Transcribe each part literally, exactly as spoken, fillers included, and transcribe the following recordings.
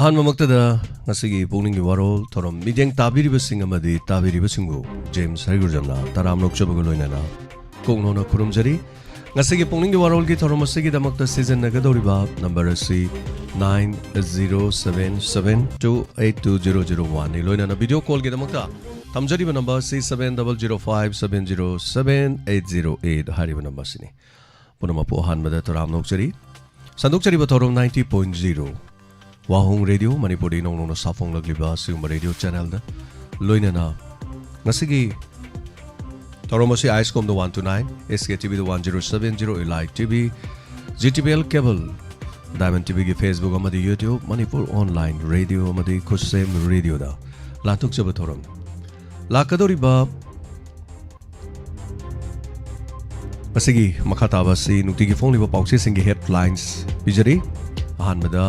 ꯑꯍꯥꯟꯕꯃꯛꯇꯗ ꯉꯁꯤꯒꯤ ꯄꯨꯛꯅꯤꯡꯒꯤ ꯋꯥꯔꯣꯜ ꯊꯧꯔꯝ ꯃꯤꯠꯌꯦꯡ ꯇꯥꯕꯤꯔꯤꯕꯁꯤꯡ ꯑꯃꯗꯤ ꯇꯥꯕꯤꯔꯤꯕꯁꯤꯡꯕꯨ ꯖꯦꯝꯁ ꯍꯩꯒ꯭ꯔꯨꯖꯝꯅ ꯇꯔꯥꯝꯅ ꯑꯣꯛꯆꯕꯒ ꯂꯣꯏꯅꯅ ꯀꯣꯛꯅꯣꯅ ꯈꯨꯔꯨꯝꯖꯔꯤ꯫ ꯉꯁꯤꯒꯤ ꯄꯨꯛꯅꯤꯡꯒꯤ ꯋꯥꯔꯣꯜꯒꯤ ꯊꯧꯔꯝ ꯑꯁꯤꯒꯤꯗꯃꯛꯇ ꯁꯤꯖꯤꯟꯅꯒꯗꯧꯔꯤꯕ ꯅꯝꯕꯔ ꯑꯁꯤ nine zero seven seven two eight two zero zero one ꯅꯤ꯫ ꯂꯣꯏꯅꯅ ꯚꯤꯗꯤꯑꯣ ꯀꯣꯜꯒꯤꯗꯃꯛꯇ ꯊꯝꯖꯔꯤꯕ ꯅꯝꯕꯔ ꯑꯁꯤ seven double zero five seven zero seven eight zero eight ꯍꯥꯏꯔꯤꯕ ꯅꯝꯕꯔ ꯑꯁꯤꯅꯤ꯫ ꯄꯨꯝꯅꯃꯛꯄꯨ ꯑꯍꯥꯟꯕꯗ ꯇꯔꯥꯝꯅ ꯑꯣꯛꯆꯔꯤ꯫ ꯁꯟꯗꯣꯛꯆꯔꯤꯕ ꯊꯧꯔꯝ ninety point zero ꯋꯥꯍꯣꯡ ꯔꯦꯗꯤꯑꯣ ꯃꯅꯤꯄꯨꯔꯗ ꯏꯅꯧ ꯅꯧꯅ ꯁꯥꯐꯣꯡꯂꯛꯂꯤꯕ ꯑꯁꯤꯒꯨꯝꯕ ꯔꯦꯗꯤꯑꯣ ꯆꯦꯅꯦꯜꯗ ꯂꯣꯏꯅꯅ ꯉꯁꯤꯒꯤ ꯊꯧꯔꯝ ꯑꯁꯤ ꯑꯥꯏꯁꯀꯣꯝꯗ one two nine, S K T ꯚꯤꯗ one zero seven zero, Elite T V, G T V L cable, Diamond T ꯚꯤꯒꯤ ꯐꯦꯁꯕꯨꯛ ꯑꯃꯗꯤ ꯌꯨꯇ꯭ꯌꯨꯕ, ꯃꯅꯤꯄꯨꯔ ꯑꯣꯟꯂꯥꯏꯟ ꯔꯦꯗꯤꯑꯣ ꯑꯃꯗꯤ ꯈꯨꯠꯁꯦꯝ ꯔꯦꯗꯤꯑꯣꯗ ꯂꯥꯟꯊꯣꯛꯆꯕ ꯊꯧꯔꯝ꯫ ꯂꯥꯛꯀꯗꯧꯔꯤꯕ ꯃꯁꯤꯒꯤ ꯃꯈꯥ ꯇꯥꯕ ꯑꯁꯤ ꯅꯨꯡꯇꯤꯒꯤ ꯐꯣꯡꯂꯤꯕ ꯄꯥꯎꯆꯦꯁꯤꯡꯒꯤ ꯍꯦꯗꯂꯥꯏꯟꯁ ꯄꯤꯖꯔꯤ꯫ ꯑꯍꯥꯟꯕꯗ,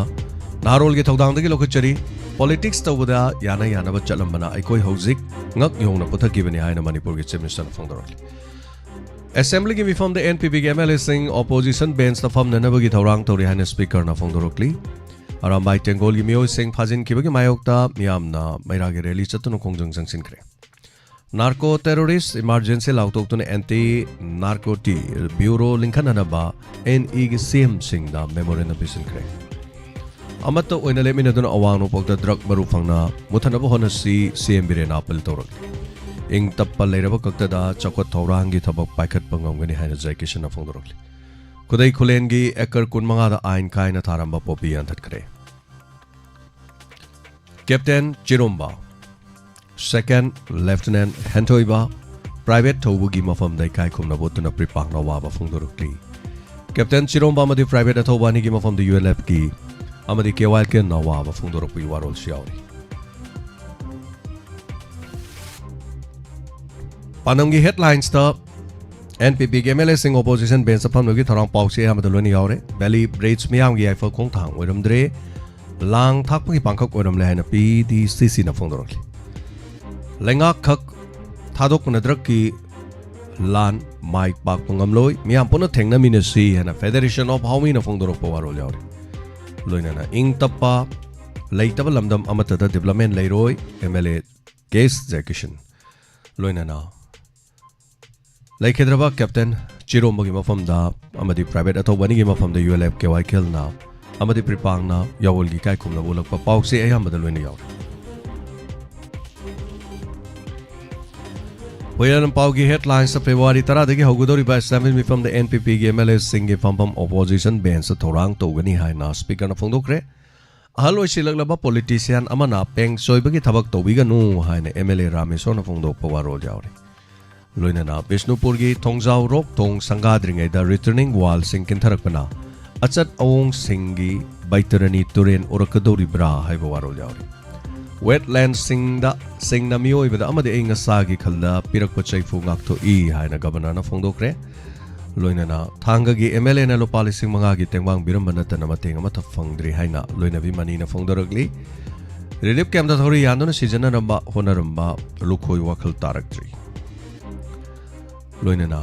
ꯅꯍꯥꯔꯣꯜꯒꯤ ꯊꯧꯗꯥꯡꯗꯒꯤ ꯂꯧꯈꯠꯆꯔꯤ꯫ ꯄꯣꯂꯤꯇꯤꯛꯁ ꯇꯧꯕꯗ ꯌꯥꯅ ꯌꯥꯅꯕ ꯆꯠꯂꯝꯕꯅ ꯑꯩꯈꯣꯏ ꯍꯧꯖꯤꯛ ꯉꯛ ꯌꯣꯡꯅ ꯄꯨꯊꯈꯤꯕꯅꯤ ꯍꯥꯏꯅ ꯃꯅꯤꯄꯨꯔꯒꯤ ꯆꯤꯐ ꯃꯤꯅꯤꯁꯇꯔꯅ ꯐꯣꯡꯗꯣꯔꯛꯂꯤ꯫ ꯑꯦꯁꯦꯝꯕ꯭ꯂꯤꯒꯤ ꯃꯤꯐꯝꯗ ꯑꯦꯟ ꯄꯤ ꯄꯤꯒꯤ ꯑꯦꯝ ꯑꯦꯜ ꯑꯦꯁꯤꯡ ꯑꯣꯄꯣꯖꯤꯁꯟ ꯕꯦꯟꯁꯇ ꯐꯝꯅꯅꯕꯒꯤ ꯊꯧꯔꯥꯡ ꯇꯧꯔꯤ ꯍꯥꯏꯅ ꯁ꯭ꯄꯤꯀꯔꯅ ꯐꯣꯡꯗꯣꯔꯛꯂꯤ꯫ ꯑꯔꯥꯝꯕꯥꯏ ꯇꯦꯡꯒꯣꯜꯒꯤ ꯃꯤꯑꯣꯏꯁꯤꯡ ꯐꯥꯖꯤꯟꯈꯤꯕꯒꯤ ꯃꯥꯌꯣꯛꯇ ꯃꯤꯌꯥꯝꯅ ꯃꯩꯔꯥꯒꯤ ꯔꯦꯂꯤ ꯆꯠꯇꯨꯅ ꯈꯣꯡꯖꯪ ꯆꯪꯁꯤꯟꯈ꯭ꯔꯦ꯫ ꯅꯥꯔꯀꯣ ꯇꯦꯔꯣꯔꯤꯁ ꯏꯃꯥꯔꯖꯦꯟꯁꯤ ꯂꯥꯎꯊꯣꯛꯇꯨꯅ ꯑꯦꯟꯇꯤ ꯅꯥꯔꯀꯣꯇꯤ ꯕ꯭ꯌꯨꯔꯣ ꯂꯤꯡꯈꯠꯅꯅꯕ ꯑꯦꯟ ꯏꯒꯤ ꯁꯤ ꯑꯦꯝꯁꯤꯡꯗ ꯃꯦꯃꯣꯔꯦꯟꯗꯝ ꯄꯤꯁꯤꯟꯈ꯭ꯔꯦ꯫ ꯑꯃꯠꯇ ꯑꯣꯏꯅ ꯂꯦꯞꯃꯤꯟꯅꯗꯨꯅ ꯑꯋꯥꯡ ꯅꯣꯡꯄꯣꯛꯇ ꯗ꯭ꯔꯒ ꯃꯔꯨ ꯐꯪꯅ ꯃꯨꯊꯠꯅꯕ ꯍꯣꯠꯅꯁꯤ, ꯁꯤ ꯑꯦꯝ ꯕꯤꯔꯦꯟꯅ ꯑꯥꯄꯤꯜ ꯇꯧꯔꯛꯂꯤ꯫ ꯏꯪ ꯇꯞꯄ ꯂꯩꯔꯕ ꯈꯛꯇꯗ ꯆꯥꯎꯈꯠ ꯊꯧꯔꯥꯡꯒꯤ ꯊꯕꯛ ꯄꯥꯏꯈꯠꯄ ꯉꯝꯒꯅꯤ ꯍꯥꯏꯅ ꯖꯦ ꯀꯤꯁꯟꯅ ꯐꯣꯡꯗꯣꯔꯛꯂꯤ꯫ ꯈꯨꯗꯩ ꯈꯨꯂꯦꯟꯒꯤ ꯑꯦꯀꯔ ꯀꯨꯟꯃꯉꯥꯗ ꯑꯥꯏꯟ ꯀꯥꯏꯅ ꯊꯥꯔꯝꯕ ꯄꯣꯄꯤ ꯌꯥꯟꯊꯠꯈ꯭ꯔꯦ꯫ ꯀꯦꯞꯇꯦꯟ ꯆꯤꯔꯣꯝꯕ, ꯁꯦꯀꯦꯟ ꯂꯦꯐꯇꯤꯅꯦꯟ ꯍꯦꯟꯊꯣꯏꯕ, ꯄ꯭ꯔꯥꯏꯚꯦꯠ ꯊꯧꯕꯒꯤ ꯃꯐꯝꯗ ꯏꯀꯥꯏ ꯈꯨꯝꯅꯕ ꯎꯠꯇꯨꯅ ꯄ꯭ꯔꯤꯄꯥꯛꯅ ꯑꯋꯥꯕ ꯐꯣꯡꯗꯣꯔꯛꯂꯤ꯫ ꯀꯦꯞꯇꯦꯟ ꯆꯤꯔꯣꯝꯕ ꯑꯃꯗꯤ ꯄ꯭ꯔꯥꯏꯚꯦꯠ ꯑꯊꯧꯕ ꯑꯅꯤꯒꯤ ꯃꯐꯝꯗ ꯌꯨ ꯑꯦꯜ ꯑꯦꯐꯀꯤ ꯑꯃꯗꯤ ꯀꯦ ꯋꯥꯏ ꯀꯦꯟꯅ ꯑꯋꯥꯕ ꯐꯣꯡꯗꯣꯔꯛꯄꯒꯤ ꯋꯥꯔꯣꯜꯁꯨ ꯌꯥꯎꯔꯤ꯫ ꯄꯥꯟꯗꯝꯒꯤ ꯍꯦꯗꯂꯥꯏꯟꯁꯇ ꯑꯦꯟ ꯄꯤ ꯄꯤꯒꯤ ꯑꯦꯝ ꯑꯦꯜ ꯑꯦꯁꯤꯡ ꯑꯣꯄꯣꯖꯤꯁꯟ ꯕꯦꯟꯁꯇ ꯐꯝꯅꯕꯒꯤ ꯊꯧꯔꯥꯡ ꯄꯥꯎꯆꯦ ꯑꯃꯗ ꯂꯣꯏꯅ ꯌꯥꯎꯔꯦ꯫ ꯚꯦꯂꯤ ꯕ꯭ꯔꯤꯖ ꯃꯤꯌꯥꯝꯒꯤ ꯌꯥꯏꯐ ꯈꯣꯡꯊꯥꯡ ꯑꯣꯏꯔꯝꯗ꯭ꯔꯦ, ꯂꯥꯡ ꯊꯥꯛꯄꯒꯤ ꯄꯥꯡꯈꯛ ꯑꯣꯏꯔꯝꯂꯦ ꯍꯥꯏꯅ ꯄꯤ ꯗꯤ ꯁꯤ ꯁꯤꯅ ꯐꯣꯡꯗꯣꯔꯛꯂꯤ꯫ ꯂꯩꯉꯥꯛꯈꯛ ꯊꯥꯗꯣꯛꯄꯅ ꯗ꯭ꯔꯒꯀꯤ ꯂꯥꯟ ꯃꯥꯏ ꯄꯥꯛꯄ ꯉꯝꯂꯣꯏ, ꯃꯤꯌꯥꯝ ꯄꯨꯟꯅ ꯊꯦꯡꯅꯃꯤꯟꯅꯁꯤ ꯍꯥꯏꯅ ꯐꯦꯗꯦꯔꯦꯁꯟ ꯑꯣꯐ ꯍꯥꯎꯃꯤꯅ ꯐꯣꯡꯗꯣꯔꯛꯄ ꯋꯥꯔꯣꯜ ꯌꯥꯎꯔꯤ꯫ ꯂꯣꯏꯅꯅ ꯏꯪ ꯇꯞꯄ ꯂꯩꯇꯕ ꯂꯝꯗꯝ ꯑꯃꯠꯇꯗ development ꯂꯩꯔꯣꯏ, MLA K Jaikishan꯫ ꯂꯣꯏꯅꯅ ꯂꯩꯈꯤꯗ꯭ꯔꯕ captain ꯆꯤꯔꯣꯝꯕꯒꯤ ꯃꯐꯝꯗ ꯑꯃꯗꯤ private ꯑꯊꯧꯕ ꯑꯅꯤꯒꯤ ꯃꯐꯝꯗ ULF ꯀꯦ ꯋꯥꯏ ꯈꯦꯜꯅ ꯑꯃꯗꯤ ꯄ꯭ꯔꯤꯄꯥꯡꯅ ꯌꯥꯋꯜꯒꯤ ꯏꯀꯥꯏ ꯈꯨꯝꯅꯕ ꯎꯠꯂꯛꯄ ꯄꯥꯎꯆꯦ ꯑꯌꯥꯝꯕꯗ ꯂꯣꯏꯅ ꯌꯥꯎꯔꯤ꯫ ꯍꯨꯏꯌꯥꯂꯝ ꯄꯥꯎꯒꯤ headlines: ꯐꯦꯕ꯭ꯔꯨꯋꯥꯔꯤ ꯇꯔꯥꯗꯒꯤ ꯍꯧꯒꯗꯧꯔꯤꯕ assembly ꯃꯤꯐꯝꯗ NPPꯒꯤ MLAꯁꯤꯡꯒꯤ ꯐꯝꯐꯝ opposition benchꯇ ꯊꯧꯔꯥꯡ ꯇꯧꯒꯅꯤ ꯍꯥꯏꯅ speakerꯅ ꯐꯣꯡꯗꯣꯛꯈ꯭ꯔꯦ꯫ ꯑꯍꯜ ꯑꯣꯏꯁꯤꯜꯂꯛꯂꯕ politician ꯑꯃꯅ ꯄꯦꯡ ꯆꯣꯏꯕꯒꯤ ꯊꯕꯛ ꯇꯧꯕꯤꯒꯅꯨ ꯍꯥꯏꯅ MLA ꯔꯥꯃꯦꯁꯣꯔꯅ ꯐꯣꯡꯗꯣꯛꯄ ꯋꯥꯔꯣꯜ ꯌꯥꯎꯔꯤ꯫ ꯂꯣꯏꯅꯅ ꯕꯤꯁꯅꯨꯄꯨꯔꯒꯤ ꯊꯣꯡꯖꯥꯎꯔꯣꯛ ꯊꯣꯡ ꯁꯪꯒꯥꯗ꯭ꯔꯤꯉꯩꯗ retaining wallꯁꯤꯡ ꯀꯤꯟꯊꯔꯛꯄꯅ ꯑꯆꯠ ꯑꯋꯣꯡꯁꯤꯡꯒꯤ ꯕꯩꯇꯔꯅꯤ ꯇꯨꯔꯦꯟ ꯎꯔꯛꯀꯗꯧꯔꯤꯕ꯭ꯔꯥ ꯍꯥꯏꯕ ꯋꯥꯔꯣꯜ ꯌꯥꯎꯔꯤ꯫ Wetlandꯁꯤꯡꯗ ꯁꯤꯡꯅ ꯃꯤꯑꯣꯏꯕꯗ ꯑꯃꯗꯤ ꯑꯏꯪ ꯑꯁꯥꯒꯤ ꯈꯜꯗ ꯄꯤꯔꯛꯄ ꯆꯩꯐꯨ ꯉꯥꯛꯊꯣꯛꯏ ꯍꯥꯏꯅ governorꯅ ꯐꯣꯡꯗꯣꯛꯈ꯭ꯔꯦ꯫ ꯂꯣꯏꯅꯅ ꯊꯥꯡꯒꯒꯤ MLAꯅ ꯂꯨꯄꯥ ꯂꯤꯁꯤꯡ ꯃꯉꯥꯒꯤ ꯇꯦꯡꯕꯥꯡ ꯄꯤꯔꯝꯕ ꯅꯠꯇꯅ ꯃꯇꯦꯡ ꯑꯃꯠꯇ ꯐꯪꯗ꯭ꯔꯤ ꯍꯥꯏꯅ ꯂꯣꯏꯅꯕꯤ ꯃꯅꯤꯅ ꯐꯣꯡꯗꯣꯔꯛꯂꯤ꯫ Relief campꯇ ꯊꯧꯔꯤ ꯌꯥꯟꯗꯨꯅ ꯁꯤꯖꯤꯟꯅꯅꯕ ꯍꯣꯠꯅꯔꯝꯕ ꯂꯨꯈꯣꯏ ꯋꯥꯈꯜ ꯇꯥꯔꯛꯇ꯭ꯔꯤ꯫ ꯂꯣꯏꯅꯅ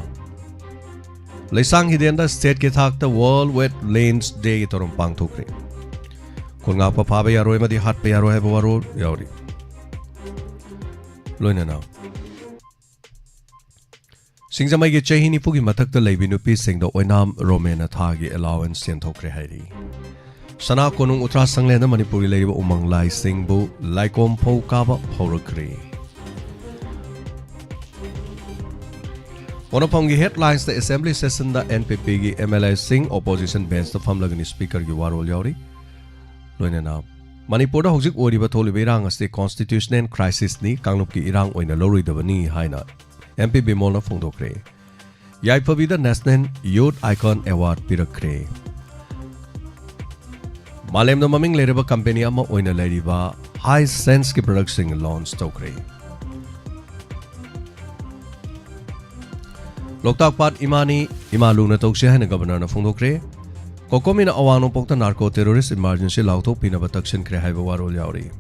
ꯂꯩꯁꯥꯡ ꯍꯤꯗꯦꯟꯗ stateꯀꯤ ꯊꯥꯛꯇ World Wetlands Dayꯒꯤ ꯊꯧꯔꯝ ꯄꯥꯡꯊꯣꯛꯈ꯭ꯔꯦ꯫ ꯈꯨꯟꯉꯥꯛꯄ ꯐꯥꯕ ꯌꯥꯔꯣꯏ ꯑꯃꯗꯤ ꯍꯥꯠꯄ ꯌꯥꯔꯣꯏ ꯍꯥꯏꯕ ꯋꯥꯔꯣꯜ ꯌꯥꯎꯔꯤ꯫ ꯂꯣꯏꯅꯅ ꯁꯤꯡꯖꯃꯩꯒꯤ ꯆꯍꯤ ꯅꯤꯐꯨꯒꯤ ꯃꯊꯛꯇ ꯂꯩꯕꯤ ꯅꯨꯄꯤꯁꯤꯡꯗ ꯑꯣꯏꯅꯥꯝ ꯔꯣꯃꯦꯟꯅ ꯊꯥꯒꯤ allowance ꯌꯦꯟꯊꯣꯛꯈ꯭ꯔꯦ ꯍꯥꯏꯔꯤ꯫ ꯁꯅꯥ ꯀꯣꯅꯨꯡ ꯎꯇ꯭ꯔꯥ ꯁꯪꯂꯦꯟꯗ ꯃꯅꯤꯄꯨꯔꯒꯤ ꯂꯩꯔꯤꯕ ꯎꯃꯪ ꯂꯥꯏꯁꯤꯡꯕꯨ ꯂꯥꯏꯀꯣꯝ ꯐꯧ ꯀꯥꯕ ꯍꯧꯔꯛꯈ꯭ꯔꯦ꯫ ꯄꯣꯅꯐꯝꯒꯤ headlinesꯇ assembly sessionꯗ NPPꯒꯤ MLAꯁꯤꯡ opposition benchꯇ ꯐꯝꯂꯒꯅꯤ speakerꯒꯤ ꯋꯥꯔꯣꯜ ꯌꯥꯎꯔꯤ꯫ ꯂꯣꯏꯅꯅ ꯃꯅꯤꯄꯨꯔꯗ ꯍꯧꯖꯤꯛ ꯑꯣꯏꯔꯤꯕ ꯊꯣꯛꯂꯤꯕ ꯏꯔꯥꯡ ꯑꯁꯤ constitutional crisisꯅꯤ, ꯀꯥꯡꯂꯨꯞꯀꯤ ꯏꯔꯥꯡ ꯑꯣꯏꯅ ꯂꯧꯔꯣꯏꯗꯕꯅꯤ ꯍꯥꯏꯅ MP ꯕꯤꯃꯣꯜꯅ ꯐꯣꯡꯗꯣꯛꯈ꯭ꯔꯦ꯫ ꯌꯥꯏꯐꯕꯤꯗ National Youth Icon Award ꯄꯤꯔꯛꯈ꯭ꯔꯦ꯫ ꯃꯥꯂꯦꯝꯗ ꯃꯃꯤꯡ ꯂꯩꯔꯕ company ꯑꯃ ꯑꯣꯏꯅ ꯂꯩꯔꯤꯕ Hisenseꯀꯤ productꯁꯤꯡ launch ꯇꯧꯈ꯭ꯔꯦ꯫ ꯂꯣꯛꯇꯥꯛ ꯄꯥꯠ ꯏꯃꯥꯅꯤ, ꯏꯃꯥ ꯂꯨꯅ ꯇꯧꯁꯤ ꯍꯥꯏꯅ governorꯅ ꯐꯣꯡꯗꯣꯛꯈ꯭ꯔꯦ꯫ COCOMIꯅ ꯑꯋꯥꯡ ꯅꯣꯡꯄꯣꯛꯇ narco terrorist emergency ꯂꯥꯎꯊꯣꯛꯄꯤꯅꯕ ꯇꯛꯁꯤꯟꯈ꯭ꯔꯦ ꯍꯥꯏꯕ ꯋꯥꯔꯣꯜ ꯌꯥꯎꯔꯤ꯫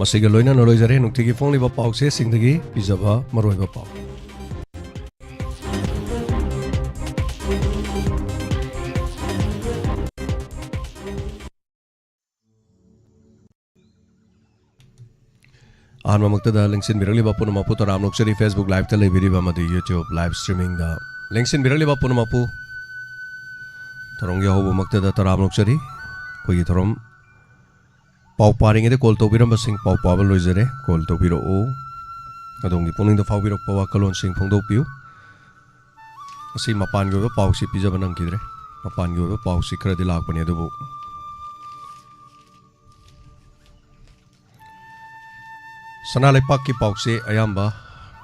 ꯃꯁꯤꯒ ꯂꯣꯏꯅꯅ ꯂꯣꯏꯖꯔꯦ ꯅꯨꯡꯇꯤꯒꯤ ꯐꯣꯡꯂꯤꯕ ꯄꯥꯎꯆꯦꯁꯤꯡꯗꯒꯤ ꯄꯤꯖꯕ ꯃꯔꯨꯑꯣꯏꯕ ꯄꯥꯎ꯫ ꯑꯍꯥꯟꯕꯃꯛꯇꯗ ꯂꯦꯡꯁꯤꯟꯕꯤꯔꯛꯂꯤꯕ ꯄꯨꯝꯅꯃꯛꯄꯨ ꯇꯔꯥꯝꯅ ꯑꯣꯛꯆꯔꯤ꯫ Facebook Live-ꯇ ꯂꯩꯕꯤꯔꯤꯕ ꯑꯃꯗꯤ YouTube live streaming-ꯗ ꯂꯦꯡꯁꯤꯟꯕꯤꯔꯛꯂꯤꯕ ꯄꯨꯝꯅꯃꯛꯄꯨ ꯊꯧꯔꯝꯒꯤ ꯑꯍꯧꯕꯃꯛꯇꯗ ꯇꯔꯥꯝꯅ ꯑꯣꯛꯆꯔꯤ꯫ ꯑꯩꯈꯣꯏꯒꯤ ꯊꯧꯔꯝ ꯄꯥꯎ ꯄꯥꯔꯤꯉꯩꯗ call ꯇꯧꯕꯤꯔꯝꯕꯁꯤꯡ ꯄꯥꯎ ꯄꯥꯕ ꯂꯣꯏꯖꯔꯦ꯫ Call ꯇꯧꯕꯤꯔꯛꯎ꯫ ꯑꯗꯣꯝꯒꯤ ꯄꯨꯛꯅꯤꯡꯗ ꯐꯥꯎꯕꯤꯔꯛꯄ ꯋꯥꯈꯜꯂꯣꯟꯁꯤꯡ ꯐꯣꯡꯗꯣꯛꯄꯤꯌꯨ꯫ ꯉꯁꯤ ꯃꯄꯥꯟꯒꯤ ꯑꯣꯏꯕ ꯄꯥꯎꯁꯤ ꯄꯤꯖꯕ ꯅꯪꯈꯤꯗ꯭ꯔꯦ꯫ ꯃꯄꯥꯟꯒꯤ ꯑꯣꯏꯕ ꯄꯥꯎꯁꯤ ꯈꯔꯗꯤ ꯂꯥꯛꯄꯅꯦ, ꯑꯗꯨꯕꯨ ꯁꯅꯥ ꯂꯩꯄꯥꯛꯀꯤ ꯄꯥꯎꯁꯦ ꯑꯌꯥꯝꯕ,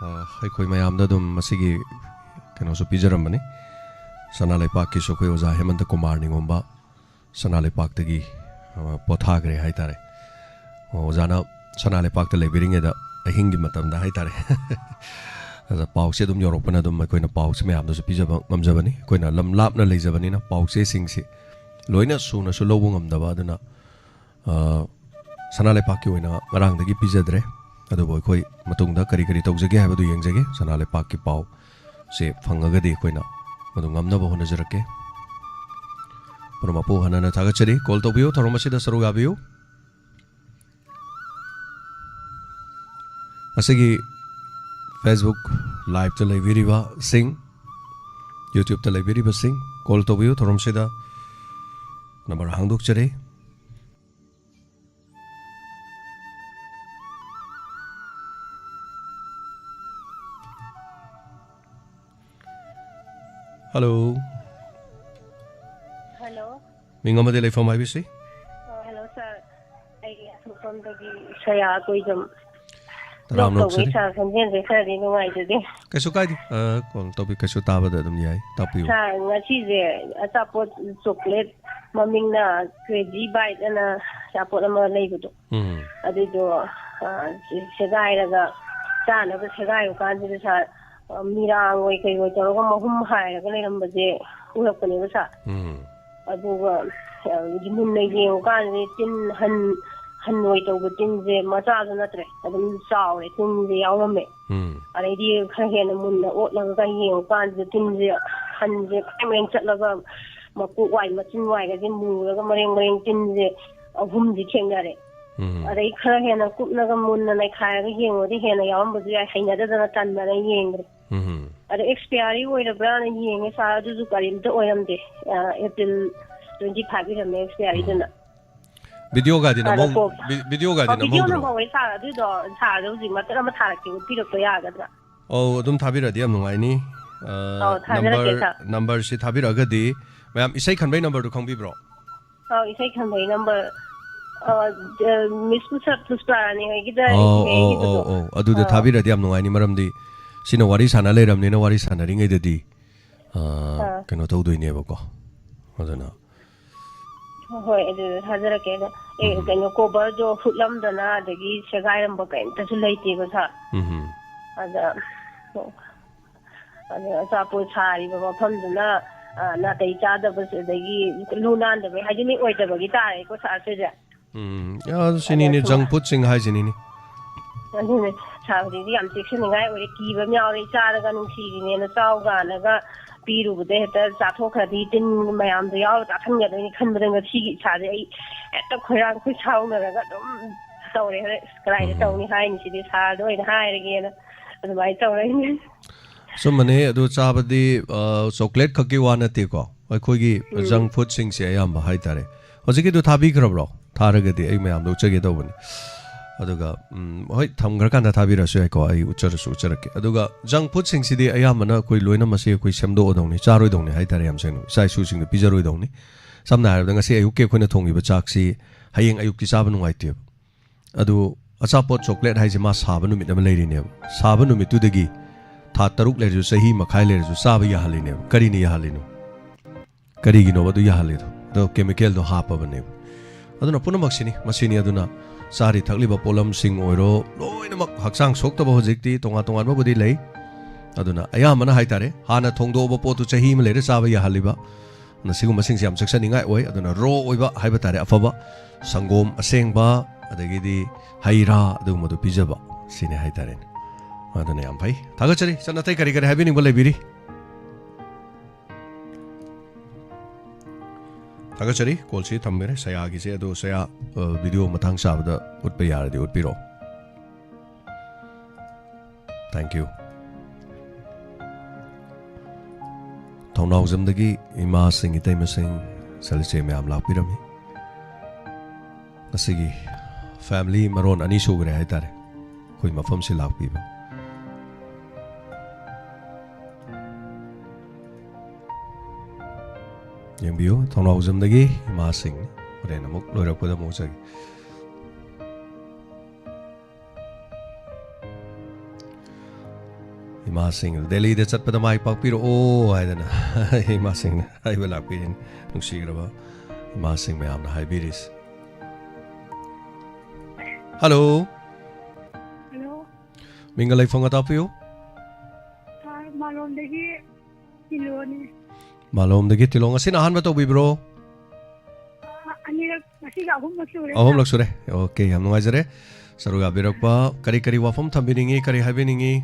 ꯑ, ꯑꯩꯈꯣꯏ ꯃꯌꯥꯝꯗ ꯑꯗꯨꯝ ꯃꯁꯤꯒꯤ ꯀꯩꯅꯣꯁꯨ ꯄꯤꯖꯔꯝꯕꯅꯤ꯫ ꯁꯅꯥ ꯂꯩꯄꯥꯛꯀꯤꯁꯨ ꯑꯩꯈꯣꯏ ꯑꯣꯖꯥ ꯍꯦꯃꯟꯇ ꯀꯨꯃꯥꯔ ꯅꯤꯉꯣꯝꯕ ꯁꯅꯥ ꯂꯩꯄꯥꯛꯇꯒꯤ, ꯑ, ꯄꯣꯊꯥꯈ꯭ꯔꯦ ꯍꯥꯏꯇꯥꯔꯦ꯫ ꯑꯣꯖꯥꯅ ꯁꯅꯥ ꯂꯩꯄꯥꯛꯇ ꯂꯩꯕꯤꯔꯤꯉꯩꯗ ꯑꯍꯤꯡꯒꯤ ꯃꯇꯝꯗ ꯍꯥꯏꯇꯥꯔꯦ꯫ ꯑꯗ ꯄꯥꯎꯁꯦ ꯑꯗꯨꯝ ꯌꯧꯔꯛꯄꯅ ꯑꯗꯨꯝ ꯑꯩꯈꯣꯏꯅ ꯄꯥꯎꯁꯦ ꯃꯌꯥꯝꯗꯁꯨ ꯄꯤꯖꯕ ꯉꯝꯖꯕꯅꯤ꯫ ꯑꯩꯈꯣꯏꯅ ꯂꯝ ꯂꯥꯞꯅ ꯂꯩꯖꯕꯅꯤꯅ ꯄꯥꯎꯆꯦꯁꯤꯡꯁꯤ ꯂꯣꯏꯅ ꯁꯨꯅꯁꯨ ꯂꯧꯕ ꯉꯝꯗꯕ꯫ ꯑꯗꯨꯅ, ꯑ, ꯁꯅꯥ ꯂꯩꯄꯥꯛꯀꯤ ꯑꯣꯏꯅ ꯉꯔꯥꯡꯗꯒꯤ ꯄꯤꯖꯗ꯭ꯔꯦ꯫ ꯑꯗꯨꯕꯨ ꯑꯩꯈꯣꯏ ꯃꯇꯨꯡꯗ ꯀꯔꯤ ꯀꯔꯤ ꯇꯧꯖꯒꯦ ꯍꯥꯏꯕꯗꯨ ꯌꯦꯡꯖꯒꯦ꯫ ꯁꯅꯥ ꯂꯩꯄꯥꯛꯀꯤ ꯄꯥꯎꯁꯦ ꯐꯪꯉꯒꯗꯤ ꯑꯩꯈꯣꯏꯅ ꯃꯗꯨ ꯉꯝꯅꯕ ꯍꯣꯠꯅꯖꯔꯛꯀꯦ꯫ ꯄꯨꯝꯅꯃꯛꯄꯨ ꯍꯟꯅ ꯍꯟꯅ ꯊꯥꯒꯠꯆꯔꯤ꯫ Call ꯇꯧꯕꯤꯌꯨ, ꯊꯧꯔꯝ ꯑꯁꯤꯗ ꯁꯔꯨꯛ ꯌꯥꯕꯤꯌꯨ꯫ ꯉꯁꯤꯒꯤ Facebook Live-ꯇ ꯂꯩꯕꯤꯔꯤꯕꯁꯤꯡ, YouTube-ꯇ ꯂꯩꯕꯤꯔꯤꯕꯁꯤꯡ, call ꯇꯧꯕꯤꯌꯨ꯫ ꯊꯧꯔꯝꯁꯤꯗ number ꯍꯥꯡꯗꯣꯛꯆꯔꯤ꯫ Hello꯫ Hello꯫ ꯃꯤꯡ ꯑꯃꯗꯤ ꯂꯩꯐꯝ ꯍꯥꯏꯕꯤꯁꯤ꯫ ꯑ, hello sir꯫ ꯑꯩ ꯑꯁꯣꯝꯗꯒꯤ ꯁꯌꯥ ꯀꯣꯏꯖꯝ꯫ ꯇꯔꯥꯝꯅ ꯂꯣꯛ ꯇꯧꯕꯒꯤ ꯑꯣꯛꯆꯔꯤ꯫ Sir ꯈꯣꯟꯖꯦꯜꯁꯦ ꯈꯔꯗꯤ ꯅꯨꯡꯉꯥꯏꯖꯗꯦ꯫ ꯀꯩꯁꯨ ꯀꯥꯏꯗꯦ꯫ ꯑ, call ꯇꯧꯕꯤ-, ꯀꯩꯁꯨ ꯇꯥꯕꯗ ꯑꯗꯨꯝ ꯌꯥꯏ꯫ ꯇꯥꯛꯄꯤꯌꯨ꯫ Sir, ꯉꯁꯤꯁꯦ ꯑꯆꯥꯄꯣꯠ chocolate ꯃꯃꯤꯡꯅ Crazy Bite ꯑꯅ ꯑꯆꯥꯄꯣꯠ ꯑꯃ ꯂꯩꯕꯗꯣ꯫ ꯎꯝ꯫ ꯑꯗꯨꯏꯗꯣ, ꯑ, ꯁꯦꯒꯥꯏꯔꯒ ꯆꯥꯅꯕ ꯁꯦꯒꯥꯏꯕ ꯀꯥꯟꯁꯤꯗ sir, ꯑ, ꯃꯤꯔꯥꯡ ꯑꯣꯏ ꯀꯩ ꯑꯣꯏ ꯇꯧꯔꯒ ꯃꯍꯨꯝ ꯍꯥꯏꯔꯒ ꯂꯩꯔꯝꯕꯁꯦ ꯎꯔꯛꯄꯅꯦꯕ sir꯫ ꯎꯝ꯫ ꯑꯗꯨꯒ, ꯑ, ꯃꯨꯟꯅ ꯌꯦꯡꯉꯨꯀꯥꯟꯗꯗꯤ ꯇꯤꯟ ꯍꯟ-, ꯍꯟ ꯑꯣꯏ ꯇꯧꯕ ꯇꯤꯟꯁꯦ ꯃꯆꯥꯁꯨ ꯅꯠꯇ꯭ꯔꯦ, ꯑꯗꯨꯝ ꯆꯥꯎꯔꯦ, ꯇꯤꯟꯁꯦ ꯌꯥꯎꯔꯝꯃꯦ꯫ ꯎꯝ꯫ ꯑꯗꯩꯗꯤ ꯈꯔ ꯍꯦꯟꯅ ꯃꯨꯟꯅ ꯑꯣꯠꯂꯒ ꯌꯦꯡꯉꯨ ꯀꯥꯟꯁꯤꯗ ꯇꯤꯟꯁꯦ, ꯍꯟꯁꯦ ꯃꯔꯦꯡ ꯃꯔꯦꯡ ꯆꯠꯂꯒ ꯃꯀꯣꯛ ꯋꯥꯏ ꯃꯆꯤꯟ ꯋꯥꯏꯒꯁꯦ ꯃꯨꯔꯒ ꯃꯔꯦꯡ ꯃꯔꯦꯡ ꯇꯤꯟꯁꯦ ꯑꯍꯨꯝꯗꯤ ꯊꯦꯡꯅꯔꯦ꯫ ꯎꯝ꯫ ꯑꯗꯩ ꯈꯔ ꯍꯦꯟꯅ ꯀꯨꯞꯅꯒ ꯃꯨꯟꯅ ꯅꯩꯈꯥꯏꯔꯒ ꯌꯦꯡꯉꯨꯔꯗꯤ ꯍꯦꯟꯅ ꯌꯥꯎꯔꯝꯕꯁꯨ ꯌꯥꯏ, ꯍꯩꯅꯗꯗꯅ ꯇꯟꯗꯅ ꯌꯦꯡꯗ꯭ꯔꯦ꯫ ꯎꯝ꯫ ꯑꯗ ꯑꯦꯛꯁꯄꯤꯌꯥꯔꯤ ꯑꯣꯏꯔꯕ꯭ꯔꯥꯅ ꯌꯦꯡꯉꯦ ꯁꯥꯔ, ꯑꯗꯨꯁꯨ ꯀꯔꯤꯝꯇ ꯑꯣꯏꯔꯝꯗꯦ꯫ ꯑ, ꯑꯦꯄ꯭ꯔꯤꯜ twenty five ꯏꯔꯝꯃꯦ ꯑꯦꯛꯁꯄꯤꯌꯥꯔꯤꯗꯨꯅ꯫ ꯎꯝ꯫ ꯚꯤꯗꯤꯑꯣꯒꯗꯤ ꯑꯗ ꯅꯝꯍꯧ-, ꯀꯣ-, ꯚꯤ-, ꯚꯤꯗꯤꯑꯣꯒꯗꯤ ꯑ, ꯚꯤꯗꯤꯑꯣ ꯅꯝꯍꯧꯗ꯭ꯔꯣ? ꯅꯝꯍꯧꯋꯦ ꯁꯥꯔ, ꯑꯗꯨꯗꯣ ꯁꯥꯔꯗ ꯍꯧꯖꯤꯛ ꯃꯇꯦꯛ ꯑꯃ ꯊꯥꯔꯛꯀꯦ, ꯎꯠꯄꯤꯔꯛꯄ ꯌꯥꯒꯗ꯭ꯔꯥ? ꯑꯧ, ꯑꯗꯨꯝ ꯊꯥꯕꯤꯔꯛꯑꯗꯤ ꯌꯥꯝ ꯅꯨꯡꯉꯥꯏꯅꯤ꯫ ꯑ, ꯑꯧ, ꯊꯥꯖꯔꯛꯀꯦ, ꯅꯝꯕꯔ, ꯁꯥꯔ꯫ ꯅꯝꯕꯔꯁꯤ ꯊꯥꯕꯤꯔꯛꯑꯒꯗꯤ, ꯃꯌꯥꯝ ꯏꯁꯩ ꯈꯟꯕꯩ ꯅꯝꯕꯔꯗꯨ ꯈꯪꯕꯤꯕ꯭ꯔꯣ? ꯑꯧ, ꯏꯁꯩ ꯈꯟꯕꯩ ꯅꯝꯕꯔ, ꯑ, ꯑ, ꯃꯤꯁ ꯄꯨꯁ-, ꯄꯨꯁꯄꯥꯔꯥꯅꯤ ꯍꯣꯏꯒꯤꯗ ꯑꯧ, ꯏꯁꯩ ꯑꯧ, ꯍꯩꯈꯤꯕꯗꯣ꯫ ꯑꯧ, ꯑꯧ꯫ ꯑꯗꯨꯗ ꯑꯥ꯫ ꯊꯥꯕꯤꯔꯛꯑꯗꯤ ꯌꯥꯝ ꯅꯨꯡꯉꯥꯏꯅꯤ, ꯃꯔꯝꯗꯤ ꯁꯤꯅ ꯋꯥꯔꯤ ꯁꯥꯟꯅ ꯂꯩꯔꯕꯅꯤꯅ, ꯋꯥꯔꯤ ꯁꯥꯟꯅꯔꯤꯉꯩꯗꯗꯤ, ꯑ, ꯑꯥ꯫ ꯀꯩꯅꯣ ꯇꯧꯗꯣꯏꯅꯦꯕꯀꯣ꯫ ꯑꯗꯨꯅ ꯍꯣꯏ, ꯑꯗꯨ ꯊꯥꯖꯔꯛꯀꯦ꯫ ꯑꯗꯣ, ꯑꯦ, ꯎꯝ꯫ ꯀꯩꯅꯣ, ꯀꯣꯚꯔꯗꯣ ꯍꯨꯠꯂꯝꯗꯅ ꯑꯗꯒꯤ ꯁꯦꯒꯥꯏꯔꯝꯕ ꯀꯩꯝꯇꯁꯨ ꯂꯩꯇꯦꯕ, ꯁꯥꯔ꯫ ꯎꯝ꯫ ꯑꯗ, ꯑꯗ ꯑꯆꯥꯄꯣꯠ ꯁꯥꯔꯤꯕ ꯃꯐꯝꯗꯨꯅ, ꯑ, ꯅꯥꯇꯩ ꯆꯥꯗꯕꯁꯨ, ꯑꯗꯒꯤ ꯂꯨ ꯅꯥꯟꯗꯕ, ꯍꯥꯏꯖꯤꯅꯤꯛ ꯑꯣꯏꯗꯕꯒꯤ ꯇꯥꯔꯦꯀꯣ, ꯁꯥꯔ, ꯁꯤꯁꯦ꯫ ꯎꯝ, ꯑ, ꯑꯗ ꯁꯤꯅꯤꯅꯦ, ꯁꯨꯃꯥꯏ-, ꯖꯪ ꯐꯨꯗꯁꯤꯡ ꯍꯥꯏꯁꯤꯅꯤꯅꯦ꯫ ꯑꯗꯨꯅꯦ, ꯁꯥꯔ, ꯍꯧꯖꯤꯛꯇꯤ ꯌꯥꯝ ꯆꯦꯛꯁꯤꯟꯅꯤꯡꯉꯥꯏ ꯑꯣꯏꯔꯦ, ꯀꯤꯕ ꯑꯃ ꯌꯥꯎꯔꯦ, ꯆꯥꯔꯒ ꯅꯨꯡꯁꯤꯔꯤꯅꯦꯅ ꯆꯥꯎ ꯀꯥꯏꯅꯒ ꯄꯤꯔꯨꯕꯗ ꯍꯦꯛꯇ ꯆꯥꯊꯣꯛꯈ꯭ꯔꯗꯤ ꯇꯤꯟ ꯃꯌꯥꯝꯗꯣ ꯌꯥꯎꯔ ꯆꯥꯁꯟꯒꯗꯣꯏꯅꯤ ꯈꯟꯕꯗ ꯉꯁꯤꯒꯤ ꯏꯁꯥꯁꯦ ꯑꯩ ꯍꯦꯛꯇ ꯈꯣꯏꯔꯥꯡ ꯈꯣꯏꯁꯥꯎꯅꯔꯒ ꯑꯗꯨꯝ ꯇꯧꯔꯦ꯫ ꯍꯣꯔꯦꯟ ꯀꯗꯥꯏꯗ ꯎꯝ꯫ ꯇꯧꯅꯤ ꯍꯥꯏꯅꯤ, ꯁꯤꯗꯤ ꯁꯥꯔꯗ ꯑꯣꯏꯅ ꯍꯥꯏꯔꯒꯦꯅ ꯑꯗꯨꯃꯥꯏꯅ ꯇꯧꯔꯛꯏꯅꯦ꯫ ꯑꯆꯨꯝꯕꯅꯦ, ꯑꯗꯨ ꯆꯥꯕꯗꯤ, ꯑ, ꯆꯣꯀ꯭ꯂꯦꯠ ꯈꯛꯀꯤ ꯋꯥ ꯅꯠꯇꯦꯀꯣ, ꯑꯩꯈꯣꯏꯒꯤ ꯎꯝ꯫ ꯖꯪ ꯐꯨꯗꯁꯤꯡꯁꯦ ꯑꯌꯥꯝꯕ ꯍꯥꯏꯇꯥꯔꯦ꯫ ꯍꯧꯖꯤꯛꯀꯤꯗꯣ ꯊꯥꯕꯤꯈ꯭ꯔꯕ꯭ꯔꯣ? ꯊꯥꯔꯒꯗꯤ ꯑꯩ ꯃꯌꯥꯝꯗ ꯎꯠꯆꯒꯦ ꯇꯧꯕꯅꯤ꯫ ꯑꯗꯨꯒ, ꯎꯝ, ꯍꯣꯏ, ꯊꯝꯈ꯭ꯔꯀꯥꯟꯗ ꯊꯥꯕꯤꯔꯛꯑꯁꯨ ꯌꯥꯏꯀꯣ, ꯑꯩ ꯎꯠꯆꯔꯁꯨ ꯎꯠꯆꯔꯛꯀꯦ꯫ ꯑꯗꯨꯒ ꯖꯪ ꯐꯨꯗꯁꯤꯡꯁꯤꯗꯤ ꯑꯌꯥꯝꯕꯅ ꯑꯩꯈꯣꯏ ꯂꯣꯏꯅ ꯃꯁꯤ ꯑꯩꯈꯣꯏ ꯁꯦꯝꯗꯣꯛꯑꯗꯧꯅꯤ, ꯆꯥꯔꯣꯏꯗꯧꯅꯤ ꯍꯥꯏꯇꯥꯔꯦ, ꯌꯥꯝ ꯁꯦꯡꯅ ꯏꯆꯥ ꯏꯁꯨꯁꯤꯡꯗ ꯄꯤꯖꯔꯣꯏꯗꯧꯅꯤ꯫ ꯁꯝꯅ ꯍꯥꯏꯔꯕꯗ ꯉꯁꯤ ꯑꯌꯨꯛꯀꯤ ꯑꯩꯈꯣꯏꯅ ꯊꯣꯡꯉꯤꯕ ꯆꯥꯛꯁꯤ ꯍꯌꯦꯡ ꯑꯌꯨꯛꯇꯤ ꯆꯥꯕ ꯅꯨꯡꯉꯥꯏꯇꯦꯕ꯫ ꯑꯗꯨ ꯑꯆꯥꯄꯣꯠ ꯆꯣꯀ꯭ꯂꯦꯠ ꯍꯥꯏꯁꯦ ꯃꯥ ꯁꯥꯕ ꯅꯨꯃꯤꯠ ꯑꯃ ꯂꯩꯔꯤꯅꯦꯕ꯫ ꯁꯥꯕ ꯅꯨꯃꯤꯠꯇꯨꯗꯒꯤ ꯊꯥ ꯇꯔꯨꯛ ꯂꯩꯔꯁꯨ, ꯆꯍꯤ ꯃꯈꯥꯏ ꯂꯩꯔꯁꯨ ꯆꯥꯕ ꯌꯥꯍꯜꯂꯤꯅꯦꯕ꯫ ꯀꯔꯤꯅ ꯌꯥꯍꯜꯂꯤꯅꯣ? ꯀꯔꯤꯒꯤꯅꯣꯕ ꯑꯗꯨ ꯌꯥꯍꯜꯂꯤꯗꯣ? ꯑꯗꯣ ꯀꯦꯃꯤꯀꯦꯜꯗꯣ ꯍꯥꯞꯄꯕꯅꯦꯕ꯫ ꯑꯗꯨꯅ ꯄꯨꯝꯅꯃꯛꯁꯤꯅꯤ, ꯃꯁꯤꯅꯤ꯫ ꯑꯗꯨꯅ ꯆꯥꯔꯤ ꯊꯛꯂꯤꯕ ꯄꯣꯠꯂꯝꯁꯤꯡ ꯑꯣꯏꯔꯣ, ꯂꯣꯏꯅꯃꯛ ꯍꯛꯆꯥꯡ ꯁꯣꯛꯇꯕ ꯍꯧꯖꯤꯛꯇꯤ ꯇꯣꯉꯥꯟ ꯇꯣꯉꯥꯟꯕꯕꯨꯗꯤ ꯂꯩ꯫ ꯑꯗꯨꯅ ꯑꯌꯥꯝꯕꯅ ꯍꯥꯏꯇꯥꯔꯦ, ꯍꯥꯟꯅ ꯊꯣꯡꯗꯣꯛꯑꯕ ꯄꯣꯠꯇꯨ ꯆꯍꯤ ꯑꯃ ꯂꯩꯔ ꯆꯥꯕ ꯌꯥꯍꯜꯂꯤꯕ, ꯅ ꯁꯤꯒꯨꯝꯕꯁꯤꯡꯁꯦ ꯌꯥꯝ ꯆꯦꯛꯁꯤꯟꯅꯤꯡꯉꯥꯏ ꯑꯣꯏ꯫ ꯑꯗꯨꯅ ꯔꯣ ꯑꯣꯏꯕ ꯍꯥꯏꯕ ꯇꯥꯔꯦ, ꯑꯐꯕ ꯁꯪꯒꯣꯝ ꯑꯁꯦꯡꯕ, ꯑꯗꯒꯤꯗꯤ ꯍꯩ ꯔꯥ ꯑꯗꯨꯒꯨꯝꯕꯗꯣ ꯄꯤꯖꯕ, ꯁꯤꯅꯤ ꯍꯥꯏ ꯇꯥꯔꯦꯅꯦ꯫ ꯑꯗꯨꯅ ꯌꯥꯝ ꯐꯩ꯫ ꯊꯥꯒꯠꯆꯔꯤ꯫ ꯏꯆꯟ, ꯑꯇꯩ ꯀꯔꯤ ꯀꯔꯤ ꯍꯥꯏꯕꯤꯅꯤꯡꯕ ꯂꯩꯕꯤꯔꯤ? ꯊꯥꯒꯠꯆꯔꯤ꯫ ꯀꯣꯜꯁꯤ ꯊꯝꯕꯤꯔꯦ ꯁꯌꯥꯒꯤꯁꯦ꯫ ꯑꯗꯣ ꯁꯌꯥ, ꯑ, ꯚꯤꯗꯤꯑꯣ ꯃꯇꯥꯡ ꯆꯥꯕꯗ ꯎꯠꯄ ꯌꯥꯔꯗꯤ ꯎꯠꯄꯤꯔꯛꯑꯣ꯫ Thank you꯫ ꯊꯧꯅꯥꯎꯖꯝꯗꯒꯤ ꯏꯃꯥꯁꯤꯡ, ꯏꯇꯩꯃꯁꯤꯡ, ꯏꯆꯜ ꯏꯆꯦ ꯃꯌꯥꯝ ꯂꯥꯛꯄꯤꯔꯝꯃꯤ꯫ ꯉꯁꯤꯒꯤ family ꯃꯔꯣꯟ ꯑꯅꯤ ꯁꯨꯈ꯭ꯔꯦ ꯍꯥꯏꯇꯥꯔꯦ ꯑꯩꯈꯣꯏ ꯃꯐꯝꯁꯤ ꯂꯥꯛꯄꯤꯕ꯫ ꯌꯦꯡꯕꯤꯌꯨ, ꯊꯧꯅꯥꯎꯖꯝꯗꯒꯤ ꯏꯃꯥꯁꯤꯡ꯫ ꯍꯣꯔꯦꯟ ꯑꯃꯨꯛ ꯂꯣꯏꯔꯛꯄꯗ ꯑꯃꯨꯛ ꯎꯠꯆꯒꯦ꯫ ꯏꯃꯥꯁꯤꯡ, "ꯗꯦꯜꯂꯤꯗ ꯆꯠꯄꯗ ꯃꯥꯏ ꯄꯥꯛꯄꯤꯔꯛꯑꯣ" ꯍꯥꯏꯗꯅ ꯏꯃꯥꯁꯤꯡꯅ ꯍꯥꯏꯕ ꯂꯥꯛꯄꯤꯔꯤꯅꯤ꯫ ꯅꯨꯡꯁꯤꯈ꯭ꯔꯕ ꯏꯃꯥꯁꯤꯡ ꯃꯌꯥꯝꯅ ꯍꯥꯏꯕꯤꯔꯤꯁꯤ꯫ ꯍꯜꯂꯣ꯫ ꯍꯜꯂꯣ꯫ ꯃꯤꯡꯒ ꯂꯩꯐꯝꯒ ꯇꯥꯛꯄꯤꯌꯨ꯫ ꯁꯥꯔ, ꯃꯥꯂꯣꯝꯗꯒꯤ ꯇꯤꯂꯣꯅꯤ꯫ ꯃꯥꯂꯣꯝꯗꯒꯤ ꯇꯤꯂꯣ꯫ ꯉꯁꯤꯅ ꯑꯍꯥꯟꯕ ꯇꯧꯕꯤꯕ꯭ꯔꯣ? ꯑ-, ꯑꯅꯤꯔꯛ, ꯉꯁꯤꯒ ꯑꯍꯨꯝꯂꯛ ꯁꯨꯔꯦ, ꯑꯍꯨꯝꯂꯛ ꯁꯥꯔ꯫ ꯁꯨꯔꯦ꯫ ꯑꯣꯀꯦ, ꯌꯥꯝ ꯅꯨꯡꯉꯥꯏꯖꯔꯦ ꯁꯔꯨꯛ ꯌꯥꯕꯤꯔꯛꯄ꯫ ꯀꯔꯤ ꯀꯔꯤ ꯋꯥꯐꯝ ꯊꯝꯕꯤꯅꯤꯡꯉꯤ, ꯀꯔꯤ ꯍꯥꯏꯕꯤꯅꯤꯡꯉꯤ?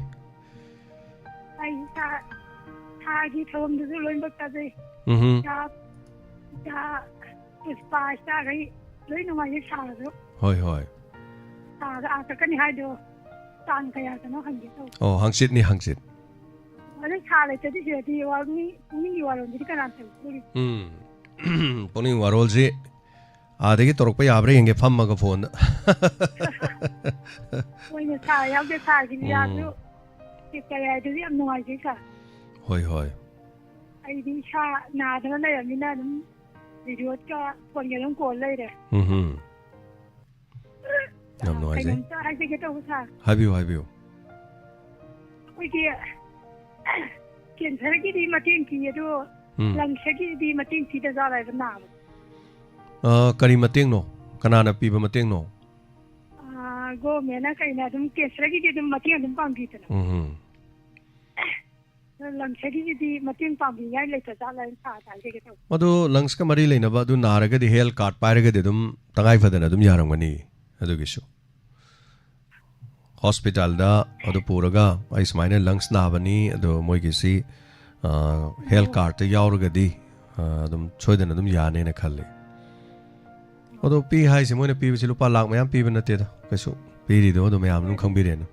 ꯑꯩ ꯁꯥꯔ, ꯁꯥꯔꯒꯤ ꯊꯧꯔꯝꯗꯨꯁꯨ ꯂꯣꯏꯅꯃꯛ ꯇꯥꯖꯩ꯫ ꯎꯝꯍꯨꯝ꯫ ꯏꯆꯥ, ꯏꯆꯥ ꯄꯨꯁꯄꯥ, ꯏꯆꯥꯈꯩ ꯂꯣꯏ ꯅꯨꯡꯉꯥꯏꯖꯩ ꯁꯥꯔꯁꯨ꯫ ꯍꯣꯏ, ꯍꯣꯏ꯫ ꯁꯥꯔꯒ ꯑꯥ ꯆꯠꯀꯅꯤ ꯍꯥꯏꯗꯣ ꯇꯥꯡ ꯀꯌꯥꯗꯅꯣ ꯍꯪꯒꯦ ꯇꯧꯕ꯫ ꯑꯣ, ꯍꯪꯆꯤꯠꯅꯤ, ꯍꯪꯆꯤꯠ꯫ ꯑꯗꯨ ꯁꯥꯔ ꯂꯩꯇ꯭ꯔꯗꯤ ꯁꯤꯗꯗꯤ ꯋꯥ-, ꯃꯤ ꯄꯨꯛꯅꯤꯡꯒꯤ ꯋꯥꯔꯣꯜꯗꯨꯗꯤ ꯀꯅꯥ ꯇꯧꯗꯣꯔꯤ? ꯎꯝ꯫ ꯄꯨꯛꯅꯤꯡ ꯋꯥꯔꯣꯜꯁꯤ ꯑꯥꯗꯒꯤ ꯇꯧꯔꯛꯄ ꯌꯥꯕ꯭ꯔꯥ ꯌꯦꯡꯒꯦ ꯐꯝꯃꯒ ꯐꯣꯟꯗ꯫ ꯍꯣꯏꯅꯦ, ꯁꯥꯔ ꯌꯥꯎꯗꯦ, ꯁꯥꯔꯒꯤ ꯎꯝ꯫ ꯂꯤꯂꯥꯁꯨ ꯀꯔꯤ ꯍꯥꯏꯗꯨꯗꯤ ꯌꯥꯝ ꯅꯨꯡꯉꯥꯏꯖꯩ, ꯁꯥꯔ꯫ ꯍꯣꯏ, ꯍꯣꯏ꯫ ꯑꯩꯗꯤ ꯏꯁꯥ ꯅꯥꯗꯅ ꯂꯩꯔꯕꯅꯤꯅ ꯑꯗꯨꯝ ꯔꯦꯗꯤꯑꯣꯒ ꯐꯣꯟꯒ ꯑꯗꯨꯝ ꯀꯣꯜ ꯂꯩꯔꯦ꯫ ꯎꯝꯍꯨꯝ꯫ ꯌꯥꯝ ꯅꯨꯡꯉꯥꯏꯖꯩ꯫ ꯀꯩꯅꯣꯝꯇ ꯍꯥꯏꯖꯒꯦ ꯇꯧꯕ, ꯁꯥꯔ꯫ ꯍꯥꯏꯕꯤꯌꯨ, ꯍꯥꯏꯕꯤꯌꯨ꯫ ꯑꯩꯈꯣꯏꯒꯤ ꯀꯦꯟꯁꯔꯒꯤꯗꯤ ꯃꯇꯦꯡ ꯄꯤ, ꯑꯗꯣ ꯎꯝ꯫ ꯂꯪꯁꯒꯤꯗꯤ ꯃꯇꯦꯡ ꯄꯤꯗꯖꯥꯠꯂ ꯍꯥꯏꯕ ꯅꯥꯕ? ꯑ, ꯀꯔꯤ ꯃꯇꯦꯡꯅꯣ? ꯀꯅꯥꯅ ꯄꯤꯕ ꯃꯇꯦꯡꯅꯣ? ꯑ, ꯒꯣꯔꯃꯦꯟꯅ ꯀꯩꯅ ꯑꯗꯨꯝ ꯀꯦꯟꯁꯔꯒꯤꯗꯤ ꯑꯗꯨꯝ ꯃꯇꯦꯡ ꯑꯗꯨꯝ ꯄꯥꯡꯕꯤꯗꯅ꯫ ꯎꯝ꯫ ꯂꯪꯁꯀꯤꯁꯤꯗꯤ ꯃꯇꯦꯡ ꯄꯥꯡꯕꯤꯅꯤꯡꯉꯥꯏ ꯂꯩꯇ ꯖꯥꯠꯂ ꯍꯥꯏꯅ ꯁꯥꯔꯗ ꯍꯥꯏꯖꯒꯦ ꯇꯧꯕ꯫ ꯃꯗꯨ ꯂꯪꯁꯀ ꯃꯔꯤ ꯂꯩꯅꯕ ꯑꯗꯨ ꯅꯥꯔꯒꯗꯤ ꯍꯦꯜꯊ ꯀꯥꯔꯗ ꯄꯥꯏꯔꯒꯗꯤ ꯑꯗꯨꯝ ꯇꯉꯥꯏ ꯐꯗꯅ ꯑꯗꯨꯝ ꯌꯥꯔꯝꯒꯅꯤ꯫ ꯑꯗꯨꯒꯤꯁꯨ ꯍꯣꯁꯄꯤꯇꯥꯜꯗ ꯑꯗꯨ ꯄꯨꯔꯒ ꯑꯩ ꯁꯨꯃꯥꯏꯅ ꯂꯪꯁ ꯅꯥꯕꯅꯤ, ꯑꯗꯣ ꯃꯣꯏꯒꯤꯁꯤ ꯍꯦꯜꯊ ꯀꯥꯔꯗꯇ ꯌꯥꯎꯔꯒꯗꯤ ꯑ, ꯑꯗꯨꯝ ꯁꯣꯏꯗꯅ ꯑꯗꯨꯝ ꯌꯥꯅꯦꯅ ꯈꯜꯂꯤ꯫ ꯑꯗꯣ ꯄꯤ ꯍꯥꯏꯁꯦ, ꯃꯣꯏꯅ ꯄꯤꯕꯁꯤ ꯂꯨꯄꯥ ꯂꯥꯛ ꯃꯌꯥꯝ ꯄꯤꯕ ꯅꯠꯇꯦꯗ ꯀꯩꯁꯨ꯫ ꯄꯤꯔꯤꯗꯣ ꯑꯗꯨꯝ ꯃꯌꯥꯝ ꯑꯗꯨꯝ ꯈꯪꯕꯤꯔꯦꯅ꯫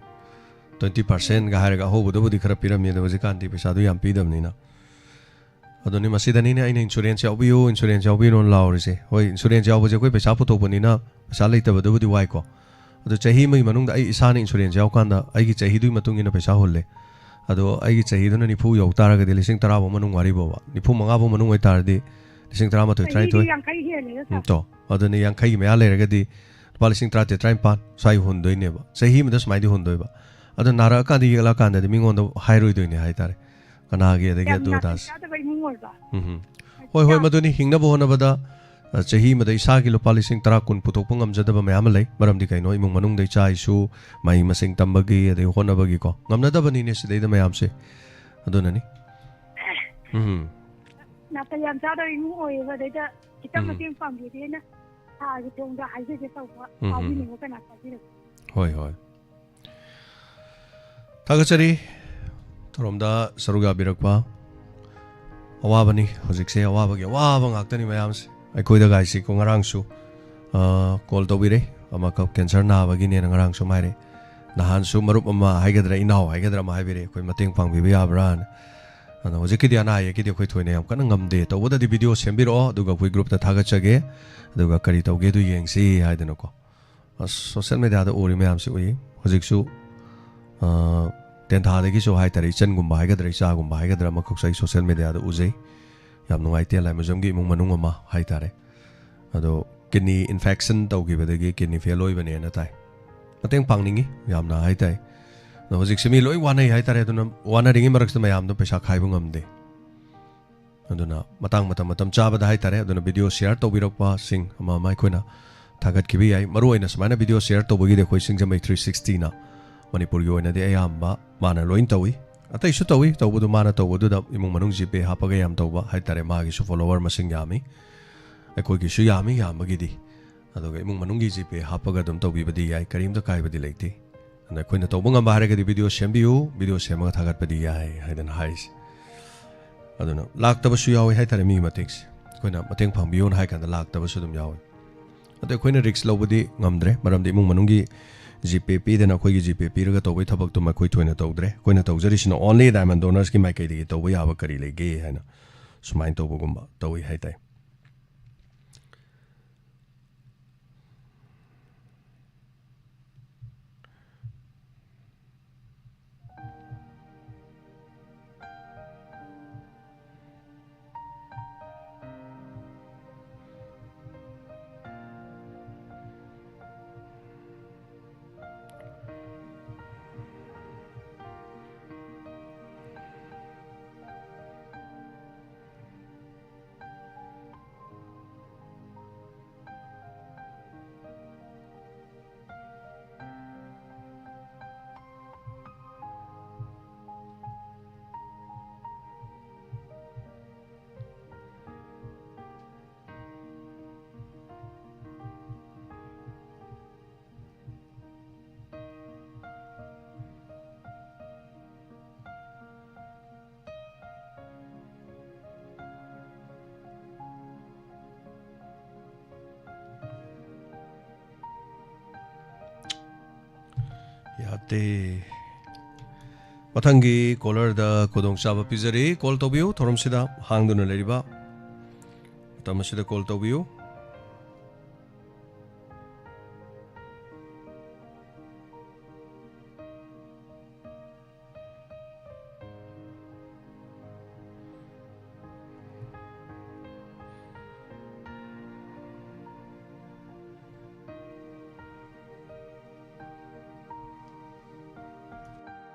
ꯇ꯭ꯋꯦꯟꯇꯤ ꯄꯥꯔꯁꯦꯟꯒ ꯍꯥꯏꯔꯒ ꯑꯍꯧꯕꯗꯕꯨꯗꯤ ꯈꯔ ꯄꯤꯔꯝꯃꯤ, ꯑꯗꯣ ꯍꯧꯖꯤꯛꯀꯥꯟꯗꯤ ꯄꯩꯁꯥꯗꯣ ꯌꯥꯝ ꯄꯤꯗꯕꯅꯤꯅ꯫ ꯑꯗꯨꯅꯤ, ꯃꯁꯤꯗꯅꯤꯅꯦ ꯑꯩꯅ "ꯏꯟꯁꯨꯔꯦꯟꯁ ꯌꯥꯎꯕꯤꯌꯨ, ꯏꯟꯁꯨꯔꯦꯟꯁ ꯌꯥꯎꯕꯤꯌꯨꯅ" ꯂꯥꯎꯔꯤꯁꯦ꯫ ꯍꯣꯏ, ꯏꯟꯁꯨꯔꯦꯟꯁ ꯌꯥꯎꯕꯁꯦ ꯑꯩꯈꯣꯏ ꯄꯩꯁꯥ ꯄꯨꯊꯣꯛꯄꯅꯤꯅ ꯄꯩꯁꯥ ꯂꯩꯇꯕꯗꯨꯕꯨꯗꯤ ꯋꯥꯏꯀꯣ꯫ ꯑꯗꯣ ꯆꯍꯤ ꯑꯃꯒꯤ ꯃꯅꯨꯡꯗ ꯑꯩ ꯏꯁꯥꯅ ꯏꯟꯁꯨꯔꯦꯟꯁ ꯌꯥꯎꯀꯥꯟꯗ ꯑꯩꯒꯤ ꯆꯍꯤꯗꯨꯒꯤ ꯃꯇꯨꯡ ꯏꯟꯅ ꯄꯩꯁꯥ ꯍꯨꯜꯂꯦ꯫ ꯑꯗꯣ ꯑꯩꯒꯤ ꯆꯍꯤꯗꯨꯅ ꯅꯤꯐꯨ ꯌꯧ ꯇꯥꯔꯒꯗꯤ, ꯂꯤꯁꯤꯡ ꯇꯔꯥ ꯐꯥꯎ ꯃꯅꯨꯡ ꯋꯥꯔꯤꯕꯣꯕ, ꯅꯤꯐꯨ ꯃꯉꯥ ꯐꯥꯎ ꯃꯅꯨꯡ ꯑꯣꯏꯇꯥꯔꯗꯤ ꯂꯤꯁꯤꯡ ꯇꯔꯥꯃꯥꯊꯣꯏ, ꯆꯍꯤꯗꯤ ꯇꯔꯥꯅꯤꯊꯣꯏ꯫ ꯌꯥꯡꯈꯩ ꯍꯦꯜꯂꯦꯗ ꯎꯝ, ꯁꯥꯔ꯫ ꯇꯣ꯫ ꯑꯗꯨꯅ ꯌꯥꯡꯈꯩꯒꯤ ꯃꯌꯥ ꯂꯩꯔꯒꯗꯤ ꯂꯨꯄꯥ ꯂꯤꯁꯤꯡ ꯇꯔꯥꯇꯔꯦꯠ, ꯇꯔꯥꯅꯤꯄꯥꯟ ꯁ꯭ꯋꯥꯏ ꯍꯨꯟꯗꯣꯏꯅꯦꯕ꯫ ꯆꯍꯤ ꯑꯃꯗ ꯁꯨꯃꯥꯏꯅꯗꯤ ꯍꯨꯟꯗꯣꯏꯕ꯫ ꯑꯗꯣ ꯅꯥꯔꯛꯑꯀꯥꯟꯗ, ꯌꯦꯛꯂꯛꯑꯀꯥꯟꯗꯗꯤ ꯃꯤꯉꯣꯟꯗ ꯍꯥꯏꯔꯣꯏꯗꯣꯏꯅꯦ ꯍꯥꯏꯇꯥꯔꯦ꯫ ꯀꯅꯥꯒꯤ, ꯑꯗꯒꯤ ꯌꯥꯝ ꯑꯗꯨ ꯅꯥꯇꯩ ꯑꯗꯥꯁꯦ꯫ ꯆꯥꯗꯕ ꯏꯃꯨꯡ ꯑꯣꯏꯕ꯫ ꯎꯝ ꯍꯝ꯫ ꯍꯣꯏ, ꯍꯣꯏ, ꯃꯗꯨꯅꯤ ꯍꯤꯡꯅꯕ ꯍꯣꯠꯅꯕꯗ, ꯑ, ꯆꯍꯤ ꯑꯃꯗ ꯏꯁꯥꯒꯤ ꯂꯨꯄꯥ ꯂꯤꯁꯤꯡ ꯇꯔꯥ, ꯀꯨꯟ ꯄꯨꯊꯣꯛꯄ ꯉꯝꯖꯗꯕ ꯃꯌꯥꯝ ꯑꯃ ꯂꯩ꯫ ꯃꯔꯝꯗꯤ ꯀꯩꯅꯣ? ꯏꯃꯨꯡ ꯃꯅꯨꯡꯗ ꯏꯆꯥ ꯏꯁꯨ, ꯃꯍꯩ ꯃꯁꯤꯡ ꯇꯝꯕꯒꯤ, ꯑꯗꯩ ꯍꯣꯠꯅꯕꯒꯤꯀꯣ꯫ ꯉꯝꯅꯗꯕꯅꯤꯅꯦ ꯁꯤꯗꯩꯗ ꯃꯌꯥꯝꯁꯦ꯫ ꯑꯗꯨꯅꯅꯤ꯫ ꯎꯝ꯫ ꯅꯥꯇꯩ ꯌꯥꯝ ꯆꯥꯗꯕ ꯏꯃꯨꯡ ꯑꯣꯏꯌꯦꯕ, ꯑꯗꯩꯗ ꯈꯤꯇꯪ ꯎꯝ꯫ ꯃꯇꯦꯡ ꯄꯥꯡꯕꯤꯔꯦꯅ ꯁꯥꯔꯒꯤ ꯊꯣꯡꯗ ꯍꯥꯏꯖꯒꯦ ꯇꯧꯕ꯫ ꯎꯝ, ꯎꯝ꯫ ꯇꯥꯕꯤꯅꯤꯡꯕ ꯀꯅꯥ ꯇꯥꯕꯤꯔꯛꯀꯦ? ꯍꯣꯏ, ꯍꯣꯏ꯫ ꯊꯥꯒꯠꯆꯔꯤ꯫ ꯊꯧꯔꯝꯗ ꯁꯔꯨꯛ ꯌꯥꯕꯤꯔꯛꯄ꯫ ꯑꯋꯥꯕꯅꯤ ꯍꯧꯖꯤꯛꯁꯦ, ꯑꯋꯥꯕꯒꯤ ꯑꯋꯥꯕ ꯉꯥꯛꯇꯅꯤ ꯃꯌꯥꯝꯁꯦ꯫ ꯑꯩꯈꯣꯏꯗ ꯒꯥꯏꯁꯤꯀꯣ ꯉꯔꯥꯡꯁꯨ, ꯑ, ꯀꯣꯜ ꯇꯧꯕꯤꯔꯦ꯫ ꯑꯃꯈꯛ ꯀꯦꯟꯁꯔ ꯅꯥꯕꯒꯤꯅꯦꯅ ꯉꯔꯥꯡꯁꯨ ꯍꯥꯏꯔꯦ꯫ ꯅꯍꯥꯟꯁꯨ ꯃꯔꯨꯞ ꯑꯃ ꯍꯥꯏꯒꯗ꯭ꯔꯥ, ꯏꯅꯥꯎ ꯍꯥꯏꯒꯗ꯭ꯔꯥ ꯑꯃ ꯍꯥꯏꯕꯤꯔꯦ, "ꯑꯩꯈꯣꯏ ꯃꯇꯦꯡ ꯄꯥꯡꯕꯤꯕ ꯌꯥꯕ꯭ꯔꯥꯅ?" ꯑꯗꯣ ꯍꯧꯖꯤꯛꯀꯤꯗꯤ ꯑꯅꯥ ꯑꯌꯦꯛꯀꯤꯗꯤ ꯑꯩꯈꯣꯏ ꯊꯣꯏꯅ ꯌꯥꯝ ꯀꯟꯅ ꯉꯝꯗꯦ꯫ ꯇꯧꯕꯗꯗꯤ ꯚꯤꯗꯤꯑꯣ ꯁꯦꯝꯕꯤꯔꯛꯑꯣ, ꯑꯗꯨꯒ ꯑꯩꯈꯣꯏ ꯒ꯭ꯔꯨꯞꯇ ꯊꯥꯒꯠꯆꯒꯦ, ꯑꯗꯨꯒ ꯀꯔꯤ ꯇꯧꯒꯦꯗꯨ ꯌꯦꯡꯁꯤ ꯍꯥꯏꯗꯅꯀꯣ꯫ ꯑꯁ, ꯁꯣꯁꯦꯜ ꯃꯦꯗꯤꯌꯥꯗ ꯎꯔꯤ ꯃꯌꯥꯝꯁꯤ ꯎꯏ꯫ ꯍꯧꯖꯤꯛꯁꯨ, ꯑ, ꯇꯦꯟꯊꯥꯗꯒꯤꯁꯨ ꯍꯥꯏꯇꯥꯔꯦ, ꯏꯆꯟꯒꯨꯝꯕ ꯍꯥꯏꯒꯗ꯭ꯔꯥ, ꯏꯆꯥꯒꯨꯝꯕ ꯍꯥꯏꯒꯗ꯭ꯔꯥ, ꯑꯃꯈꯛꯁꯨ ꯑꯩ ꯁꯣꯁꯦꯜ ꯃꯦꯗꯤꯌꯥꯗ ꯎꯖꯩ꯫ ꯌꯥꯝ ꯅꯨꯡꯉꯥꯏꯇꯦ, ꯂꯥꯏꯃꯖꯝꯒꯤ ꯏꯃꯨꯡ ꯃꯅꯨꯡ ꯑꯃ ꯍꯥꯏꯇꯥꯔꯦ꯫ ꯑꯗꯣ ꯀꯤꯗꯅꯤ ꯏꯟꯐꯦꯛꯁꯟ ꯇꯧꯈꯤꯕꯗꯒꯤ ꯀꯤꯗꯅꯤ ꯐꯦꯜ ꯑꯣꯏꯕꯅꯦꯅ ꯇꯥꯏ꯫ ꯃꯇꯦꯡ ꯄꯥꯡꯅꯤꯡꯉꯤ ꯌꯥꯝꯅ ꯍꯥꯏꯇꯥꯔꯦ꯫ ꯑꯗꯣ ꯍꯧꯖꯤꯛꯁꯦ ꯃꯤ ꯂꯣꯏ ꯋꯥꯅꯩ ꯍꯥꯏꯇꯥꯔꯦ, ꯑꯗꯨꯅ ꯋꯥꯅꯔꯤꯉꯩ ꯃꯔꯛꯁꯤꯗ ꯃꯌꯥꯝꯗꯣ ꯄꯩꯁꯥ ꯈꯥꯏꯕ ꯉꯝꯗꯦ꯫ ꯑꯗꯨꯅ ꯃꯇꯥꯡ ꯃꯇꯝ, ꯃꯇꯝ ꯆꯥꯕꯗ ꯍꯥꯏꯇꯥꯔꯦ, ꯑꯗꯨꯅ ꯚꯤꯗꯤꯑꯣ ꯁꯤꯌꯥꯔ ꯇꯧꯕꯤꯔꯛꯄꯁꯤꯡ ꯑꯃ ꯑꯃ ꯑꯩꯈꯣꯏꯅ ꯊꯥꯒꯠꯈꯤꯕ ꯌꯥꯏ꯫ ꯃꯔꯨꯑꯣꯏꯅ ꯁꯨꯃꯥꯏꯅ ꯚꯤꯗꯤꯑꯣ ꯁꯤꯌꯥꯔ ꯇꯧꯕꯒꯤꯗꯤ ꯑꯩꯈꯣꯏ ꯁꯤꯡꯖꯃꯩ ꯊ꯭ꯔꯤ ꯁꯤꯛꯁꯇꯤꯅ ꯃꯅꯤꯄꯨꯔꯒꯤ ꯑꯣꯏꯅꯗꯤ ꯑꯌꯥꯝꯕ ꯃꯥꯅ ꯂꯣꯏꯅ ꯇꯧꯏ꯫ ꯑꯇꯩꯁꯨ ꯇꯧꯏ, ꯇꯧꯕꯗꯨ ꯃꯥꯅ ꯇꯧꯕꯗꯨꯗ ꯏꯃꯨꯡ ꯃꯅꯨꯡ GPay ꯍꯥꯞꯄꯒ ꯌꯥꯝ ꯇꯧꯕ ꯍꯥꯏꯇꯥꯔꯦ, ꯃꯥꯒꯤꯁꯨ follower ꯃꯁꯤꯡ ꯌꯥꯝꯃꯤ, ꯑꯩꯈꯣꯏꯒꯤꯁꯨ ꯌꯥꯝꯃꯤ ꯌꯥꯝꯕꯒꯤꯗꯤ꯫ ꯑꯗꯨꯒ ꯏꯃꯨꯡ ꯃꯅꯨꯡꯒꯤ GPay ꯍꯥꯞꯄꯒ ꯑꯗꯨꯝ ꯇꯧꯕꯤꯕꯗꯤ ꯌꯥꯏ, ꯀꯔꯤꯝꯇ ꯀꯥꯏꯕꯗꯤ ꯂꯩꯇꯦ꯫ ꯑꯗꯨꯅ ꯑꯩꯈꯣꯏꯅ ꯇꯧꯕ ꯉꯝꯕ ꯍꯥꯏꯔꯒꯗꯤ video ꯁꯦꯝꯕꯤꯌꯨ, video ꯁꯦꯝꯃꯒ ꯊꯥꯒꯠꯄꯗꯤ ꯌꯥꯏ ꯍꯥꯏꯗꯅ ꯍꯥꯏꯔꯤꯁꯦ꯫ ꯑꯗꯨꯅ ꯂꯥꯛꯇꯕꯁꯨ ꯌꯥꯎꯋꯤ ꯍꯥꯏꯇꯥꯔꯦ ꯃꯤꯒꯤ ꯃꯇꯦꯡꯁꯦ꯫ ꯑꯩꯈꯣꯏꯅ ꯃꯇꯦꯡ ꯄꯥꯡꯕꯤꯌꯨꯅ ꯍꯥꯏ ꯀꯥꯟꯗ ꯂꯥꯛꯇꯕꯁꯨ ꯑꯗꯨꯝ ꯌꯥꯎꯋꯤ꯫ ꯑꯗꯣ ꯑꯩꯈꯣꯏꯅ risk ꯂꯧꯕꯗꯤ ꯉꯝꯗ꯭ꯔꯦ, ꯃꯔꯝꯗꯤ ꯏꯃꯨꯡ ꯃꯅꯨꯡꯒꯤ GPay ꯄꯤꯗꯅ ꯑꯩꯈꯣꯏꯒꯤ GPay ꯄꯤꯔꯒ ꯇꯧꯕꯒꯤ ꯊꯕꯛꯇꯨꯃ ꯑꯩꯈꯣꯏ ꯊꯣꯏꯅ ꯇꯧꯗ꯭ꯔꯦ꯫ ꯑꯩꯈꯣꯏꯅ ꯇꯧꯖꯔꯤꯁꯤꯅ only diamond donorsꯀꯤ ꯃꯥꯏꯀꯩꯗꯒꯤ ꯇꯧꯕ ꯌꯥꯕ ꯀꯔꯤ ꯂꯩꯒꯦ ꯍꯥꯏꯅ ꯁꯨꯃꯥꯏꯅ ꯇꯧꯕꯒꯨꯝꯕ ꯇꯧꯏ ꯍꯥꯏꯇꯥꯏ꯫ ꯌꯥꯗꯦ꯫ ꯃꯊꯪꯒꯤ caller ꯗ ꯈꯨꯗꯣꯡꯆꯥꯕ ꯄꯤꯖꯔꯤ꯫ Call ꯇꯧꯕꯤꯌꯨ, ꯊꯧꯔꯝꯁꯤꯗ ꯍꯥꯡꯗꯨꯅ ꯂꯩꯔꯤꯕ ꯃꯇꯝ ꯑꯁꯤꯗ call ꯇꯧꯕꯤꯌꯨ꯫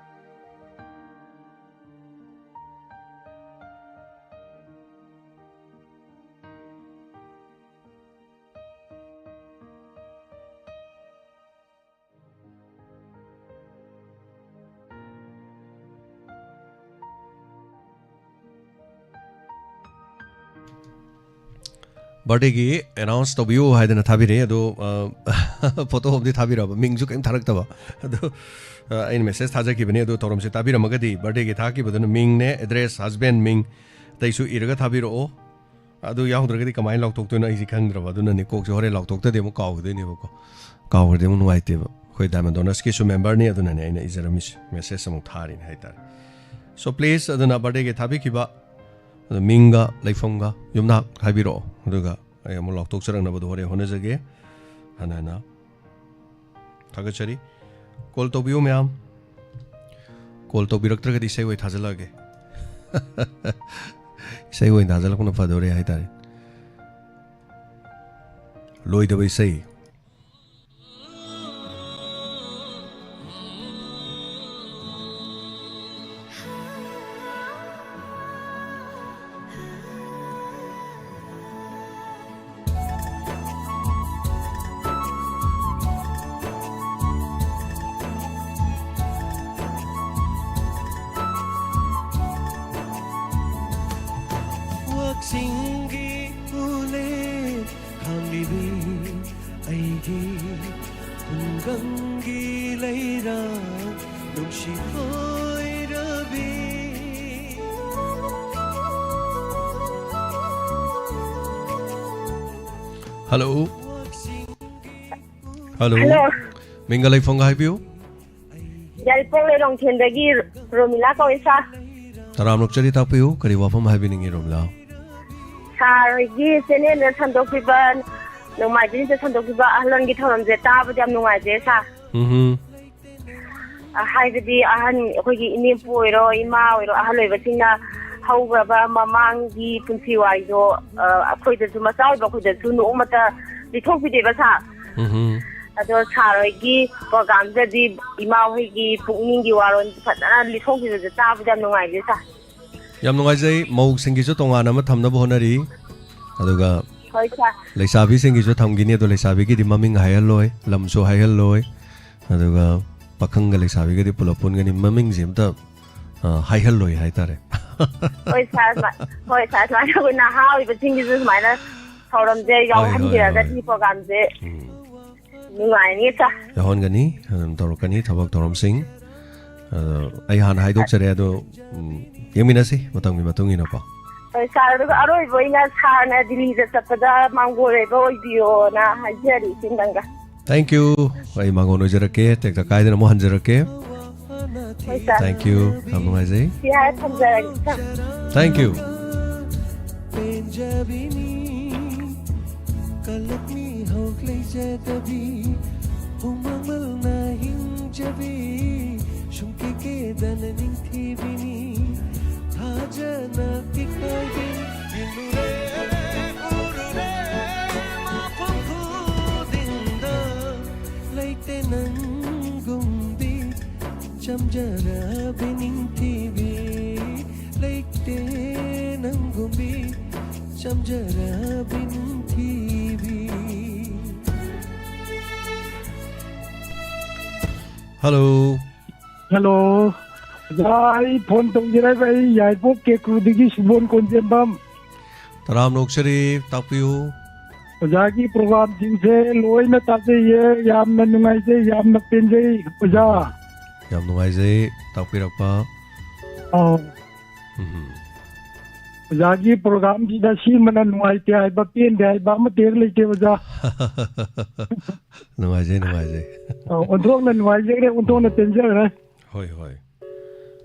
ꯕꯥꯔꯗꯦꯒꯤ ꯑꯦꯅꯥꯎꯟꯁ ꯇꯧꯕꯤꯌꯨ ꯍꯥꯏꯗꯅ ꯊꯥꯕꯤꯔꯛꯑꯦ ꯑꯗꯣ, ꯑ, ꯐꯣꯇꯣ ꯑꯃꯗꯤ ꯊꯥꯕꯤꯔꯛꯑꯕ, ꯃꯤꯡꯁꯨ ꯀꯔꯤꯝ ꯊꯥꯔꯛꯇꯕ꯫ ꯑꯗꯣ, ꯑ, ꯑꯩꯅ ꯃꯦꯁꯦꯖ ꯊꯥꯖꯈꯤꯕꯅꯦ, ꯑꯗꯣ ꯊꯧꯔꯝꯁꯦ ꯇꯥꯕꯤꯔꯝꯃꯒꯗꯤ ꯕꯥꯔꯗꯦꯒꯤ ꯊꯥꯈꯤꯕꯗꯨꯅ ꯃꯤꯡꯅꯦ, ꯑꯦꯗ꯭ꯔꯦꯁ, ꯍꯁꯕꯦꯟ ꯃꯤꯡ, ꯑꯇꯩꯁꯨ ꯏꯔꯒ ꯊꯥꯕꯤꯔꯛꯑꯣ꯫ ꯑꯗꯨ ꯌꯥꯎꯗ꯭ꯔꯒꯗꯤ ꯀꯃꯥꯏꯅ ꯂꯥꯎꯊꯣꯛꯇꯣꯏꯅꯣ ꯑꯩꯁꯦ ꯈꯪꯗ꯭ꯔꯕ, ꯑꯗꯨꯅꯅꯦ ꯀꯣꯛꯁꯦ ꯍꯣꯔꯦꯟ ꯂꯥꯎꯊꯣꯛꯇꯗꯤ ꯑꯃꯨꯛ ꯀꯥꯎꯒꯗꯣꯏꯅꯦꯕꯀꯣ꯫ ꯀꯥꯎꯈ꯭ꯔꯗꯤ ꯑꯃꯨꯛ ꯅꯨꯡꯉꯥꯏꯇꯦꯕ꯫ ꯑꯩꯈꯣꯏ ꯗꯥꯏꯃꯟ ꯗꯣꯅꯔꯁꯀꯤꯁꯨ ꯃꯦꯝꯕꯔꯅꯤ, ꯑꯗꯨꯅꯅꯦ ꯑꯩꯅ ꯏꯖꯔꯝꯃꯤꯁꯦ, ꯃꯦꯁꯦꯖ ꯑꯃꯨꯛ ꯊꯥꯔꯤꯅꯦ ꯍꯥꯏꯇꯥꯔꯦ꯫ So please, ꯑꯗꯨꯅ ꯕꯥꯔꯗꯦꯒꯤ ꯊꯥꯕꯤꯈꯤꯕ ꯑꯗꯣ ꯃꯤꯡꯒ ꯂꯩꯐꯝꯒ ꯌꯨꯝꯅꯥꯛ ꯍꯥꯏꯕꯤꯔꯛꯑꯣ, ꯑꯗꯨꯒ ꯑꯩ ꯑꯃꯨꯛ ꯂꯥꯎꯊꯣꯛꯆꯔꯛꯅꯕꯗꯣ ꯍꯣꯔꯦꯟ ꯍꯣꯠꯅꯖꯒꯦ꯫ ꯍꯟꯅ ꯍꯟꯅ ꯊꯥꯒꯠꯆꯔꯤ꯫ ꯀꯣꯜ ꯇꯧꯕꯤꯌꯨ ꯃꯌꯥꯝ꯫ ꯀꯣꯜ ꯇꯧꯕꯤꯔꯛꯇ꯭ꯔꯒꯗꯤ ꯏꯁꯩ ꯑꯣꯏ ꯊꯥꯖꯤꯜꯂꯛꯑꯒꯦ꯫ ꯏꯁꯩ ꯑꯣꯏꯅ ꯊꯥꯖꯤꯜꯂꯛꯄꯅ ꯐꯗꯣꯔꯦ ꯍꯥꯏꯇꯥꯔꯦ꯫ ꯂꯣꯏꯗꯕ ꯏꯁꯩ꯫ ꯋꯥꯛꯆꯤꯡꯒꯤ ꯎꯂꯦ ꯈꯥꯡꯂꯤꯕꯤ ꯑꯩꯒꯤ ꯈꯨꯡꯒꯪꯒꯤ ꯂꯩꯔꯥ ꯅꯨꯡꯁꯤ ꯀꯣꯏꯔꯕꯤ꯫ ꯍꯜꯂꯣ꯫ ꯍꯜꯂꯣ꯫ ꯍꯜꯂꯣ꯫ ꯃꯤꯡꯒ ꯂꯩꯐꯝꯒ ꯍꯥꯏꯕꯤꯌꯨ꯫ ꯌꯥꯏꯔꯤꯄꯣꯛ ꯂꯩꯔꯣꯡꯊꯦꯟꯗꯒꯤ ꯔꯣꯃꯤꯂꯥ ꯀꯧꯏ ꯁꯥꯔ꯫ ꯇꯔꯥꯝꯅ ꯑꯣꯛꯆꯔꯤ, ꯇꯥꯛꯄꯤꯌꯨ, ꯀꯔꯤ ꯋꯥꯐꯝ ꯍꯥꯏꯕꯤꯅꯤꯡꯉꯤ ꯔꯣꯃꯤꯂꯥ? ꯁꯥꯔ ꯍꯣꯏꯒꯤ ꯆꯦꯅꯦꯜꯗ ꯁꯟꯗꯣꯛꯄꯤꯕ, ꯅꯣꯡꯃꯥꯏꯖꯤꯡꯁꯦ ꯁꯟꯗꯣꯛꯄꯤꯕ ꯑꯍꯜ ꯂꯃꯟꯒꯤ ꯊꯧꯔꯝꯁꯦ ꯇꯥꯕꯗ ꯌꯥꯝ ꯅꯨꯡꯉꯥꯏꯖꯩ ꯁꯥꯔ꯫ ꯎꯝ꯫ ꯑ, ꯍꯥꯏꯕꯗꯤ ꯑꯍꯟ ꯑꯩꯈꯣꯏꯒꯤ ꯏꯅꯦꯝꯄꯨ ꯑꯣꯏꯔꯣ, ꯏꯃꯥ ꯑꯣꯏꯔꯣ, ꯑꯍꯜ ꯑꯣꯏꯕꯁꯤꯡꯅ ꯍꯧꯈ꯭ꯔꯕ ꯃꯃꯥꯡꯒꯤ ꯄꯨꯟꯁꯤ ꯋꯥꯔꯤꯗꯣ, ꯑ, ꯑꯩꯈꯣꯏꯗꯁꯨ, ꯃꯆꯥ ꯑꯣꯏꯕ ꯑꯩꯈꯣꯏꯗꯁꯨ ꯅꯣꯡꯃꯇ ꯂꯤꯊꯣꯛꯄꯤꯗꯦꯕ ꯁꯥꯔ꯫ ꯎꯝ꯫ ꯑꯗꯣ ꯁꯥꯔ ꯍꯣꯏꯒꯤ ꯄ꯭ꯔꯣꯒ꯭ꯔꯥꯝꯁꯤꯗꯗꯤ ꯏꯃꯥ ꯍꯣꯏꯒꯤ ꯄꯨꯛꯅꯤꯡꯒꯤ ꯋꯥꯔꯣꯜ ꯐꯖꯅ ꯂꯤꯊꯣꯛꯄꯤꯕꯁꯦ ꯇꯥꯕꯗ ꯌꯥꯝ ꯅꯨꯡꯉꯥꯏꯖꯩ ꯁꯥꯔ꯫ ꯌꯥꯝ ꯅꯨꯡꯉꯥꯏꯖꯩ꯫ ꯃꯧꯁꯤꯡꯒꯤꯁꯨ ꯇꯣꯉꯥꯟꯅ ꯑꯃ ꯊꯝꯅꯕ ꯍꯣꯠꯅꯔꯤ꯫ ꯑꯗꯨꯒ ꯍꯣꯏ ꯁꯥꯔ꯫ ꯂꯩꯁꯥꯕꯤꯁꯤꯡꯒꯤꯁꯨ ꯊꯝꯈꯤꯅꯤ, ꯑꯗꯣ ꯂꯩꯁꯥꯕꯤꯒꯤꯗꯤ ꯃꯃꯤꯡ ꯍꯥꯏꯍꯜꯂꯣꯏ, ꯂꯝꯁꯨ ꯍꯥꯏꯍꯜꯂꯣꯏ꯫ ꯑꯗꯨꯒ ꯄꯥꯈꯪꯒ ꯂꯩꯁꯥꯕꯤꯒꯗꯤ ꯄꯨꯂꯞ ꯄꯨꯟꯒꯅꯤ, ꯃꯃꯤꯡꯁꯦ ꯑꯝꯇ, ꯑ, ꯍꯥꯏꯍꯜꯂꯣꯏ ꯍꯥꯏꯇꯥꯔꯦ꯫ ꯍꯣꯏ ꯁꯥꯔ, ꯁꯨꯃꯥꯏ-, ꯍꯣꯏ ꯁꯥꯔ, ꯁꯨꯃꯥꯏꯅ ꯑꯩꯈꯣꯏ ꯅꯍꯥ ꯑꯣꯏꯕꯁꯤꯡꯒꯤꯁꯨ ꯁꯨꯃꯥꯏꯅ ꯊꯧꯔꯝꯁꯦ ꯍꯣꯏ, ꯍꯣꯏ, ꯌꯥꯎꯍꯟꯕꯤꯔꯒꯗꯤ ꯍꯣꯏ꯫ ꯄ꯭ꯔꯣꯒ꯭ꯔꯥꯝꯁꯦ ꯎꯝ꯫ ꯅꯨꯡꯉꯥꯏꯅꯤ, ꯁꯥꯔ꯫ ꯌꯥꯎꯍꯟꯒꯅꯤ, ꯑꯗꯨꯝ ꯇꯧꯔꯛꯀꯅꯤ ꯊꯕꯛ ꯊꯧꯔꯝꯁꯤꯡ꯫ ꯑꯗꯣ ꯑꯩ ꯍꯥꯟꯅ ꯍꯥꯏꯗꯣꯛꯆꯔꯦ, ꯑꯗꯣ, ꯎꯝ, ꯌꯦꯡꯃꯤꯟꯅꯁꯤ ꯃꯇꯝꯒꯤ ꯃꯇꯨꯡ ꯏꯟꯅꯀꯣ꯫ ꯍꯣꯏ, ꯁꯥꯔ, ꯑꯗꯨꯒ ꯑꯔꯣꯏꯕ ꯑꯣꯏꯅ ꯁꯥꯔꯅ ꯗꯤꯜꯂꯤꯗ ꯆꯠꯄꯗ ꯃꯥꯡꯒꯣꯜ ꯑꯣꯏꯕ ꯑꯣꯏꯕꯤꯌꯣꯅ ꯍꯥꯏꯖꯔꯤ ꯏꯆꯤꯟꯗꯪꯒ꯫ Thank you꯫ ꯑꯩ ꯃꯥꯡꯒꯣꯜ ꯑꯣꯏꯖꯔꯛꯀꯦ, ꯇꯦꯛꯇ ꯀꯥꯏꯗꯅ ꯑꯃꯨꯛ ꯍꯟꯖꯔꯛꯀꯦ꯫ ꯍꯣꯏ, ꯁꯥꯔ꯫ Thank you꯫ ꯌꯥꯝ ꯅꯨꯡꯉꯥꯏꯖꯩ꯫ ꯌꯥꯔꯦ, ꯊꯝꯖꯔꯒꯦ, ꯁꯥꯔ꯫ Thank you꯫ ꯄꯦꯟꯖꯕꯤꯅꯤ ꯀꯜꯂꯛꯃꯤ ꯍꯧꯒꯠꯂꯛꯆꯗꯕꯤ ꯍꯨꯃꯥꯡꯃꯜꯅ ꯍꯤꯡꯖꯕꯤ ꯁꯨꯡꯀꯦ ꯀꯦꯗꯅ ꯅꯤꯡꯊꯤꯕꯤꯅꯤ ꯊꯥꯖꯅ ꯏꯀꯥꯏꯕꯤ ꯌꯦꯡꯂꯨꯔꯦ ꯎꯔꯨꯔꯦ ꯃꯐꯝ ꯈꯨꯗꯤꯡꯗ ꯂꯩꯇꯦ ꯅꯪꯒꯨꯝꯕꯤ ꯆꯝꯖꯔꯕꯤ ꯅꯤꯡꯊꯤꯕꯤ ꯂꯩꯇꯦ ꯅꯪꯒꯨꯝꯕꯤ ꯆꯝꯖꯔꯕꯤ ꯅꯤꯡꯊꯤꯕꯤ꯫ Hello꯫ Hello꯫ ꯑꯣꯖꯥ, ꯑꯩ ꯐꯣꯟ ꯇꯧꯖꯔꯛꯏꯕ ꯑꯩ ꯌꯥꯏꯄꯣꯛ ꯀꯦꯀ꯭ꯔꯨꯗꯒꯤ ꯁꯨꯕꯣꯟ ꯀꯣꯟꯖꯦꯝꯕꯝ꯫ ꯇꯔꯥꯝꯅ ꯑꯣꯛꯆꯔꯤ, ꯇꯥꯛꯄꯤꯌꯨ꯫ ꯑꯣꯖꯥꯒꯤ ꯄ꯭ꯔꯣꯒ꯭ꯔꯥꯝꯁꯤꯡꯁꯦ ꯂꯣꯏꯅ ꯇꯥꯖꯩꯌꯦ, ꯌꯥꯝꯅ ꯅꯨꯡꯉꯥꯏꯖꯩ, ꯌꯥꯝꯅ ꯄꯦꯟꯖꯩ ꯑꯣꯖꯥ꯫ ꯌꯥꯝ ꯅꯨꯡꯉꯥꯏꯖꯩ ꯇꯥꯛꯄꯤꯔꯛꯄ꯫ ꯑꯧ꯫ ꯎꯝ꯫ ꯑꯣꯖꯥꯒꯤ ꯄ꯭ꯔꯣꯒ꯭ꯔꯥꯝꯁꯤꯗ ꯁꯤꯃꯅ ꯅꯨꯡꯉꯥꯏꯇꯦ ꯍꯥꯏꯕ, ꯄꯦꯟꯗꯦ ꯍꯥꯏꯕ ꯑꯃꯠꯇ ꯍꯦꯛ ꯂꯩꯇꯦ ꯑꯣꯖꯥ꯫ ꯅꯨꯡꯉꯥꯏꯖꯩ, ꯅꯨꯡꯉꯥꯏꯖꯩ꯫ ꯑꯧ, ꯑꯣꯟꯊꯣꯛꯅ ꯅꯨꯡꯉꯥꯏꯖꯈ꯭ꯔꯦ, ꯑꯣꯟꯊꯣꯛꯅ ꯄꯦꯟꯖꯈ꯭ꯔꯦ꯫ ꯍꯣꯏ, ꯍꯣꯏ꯫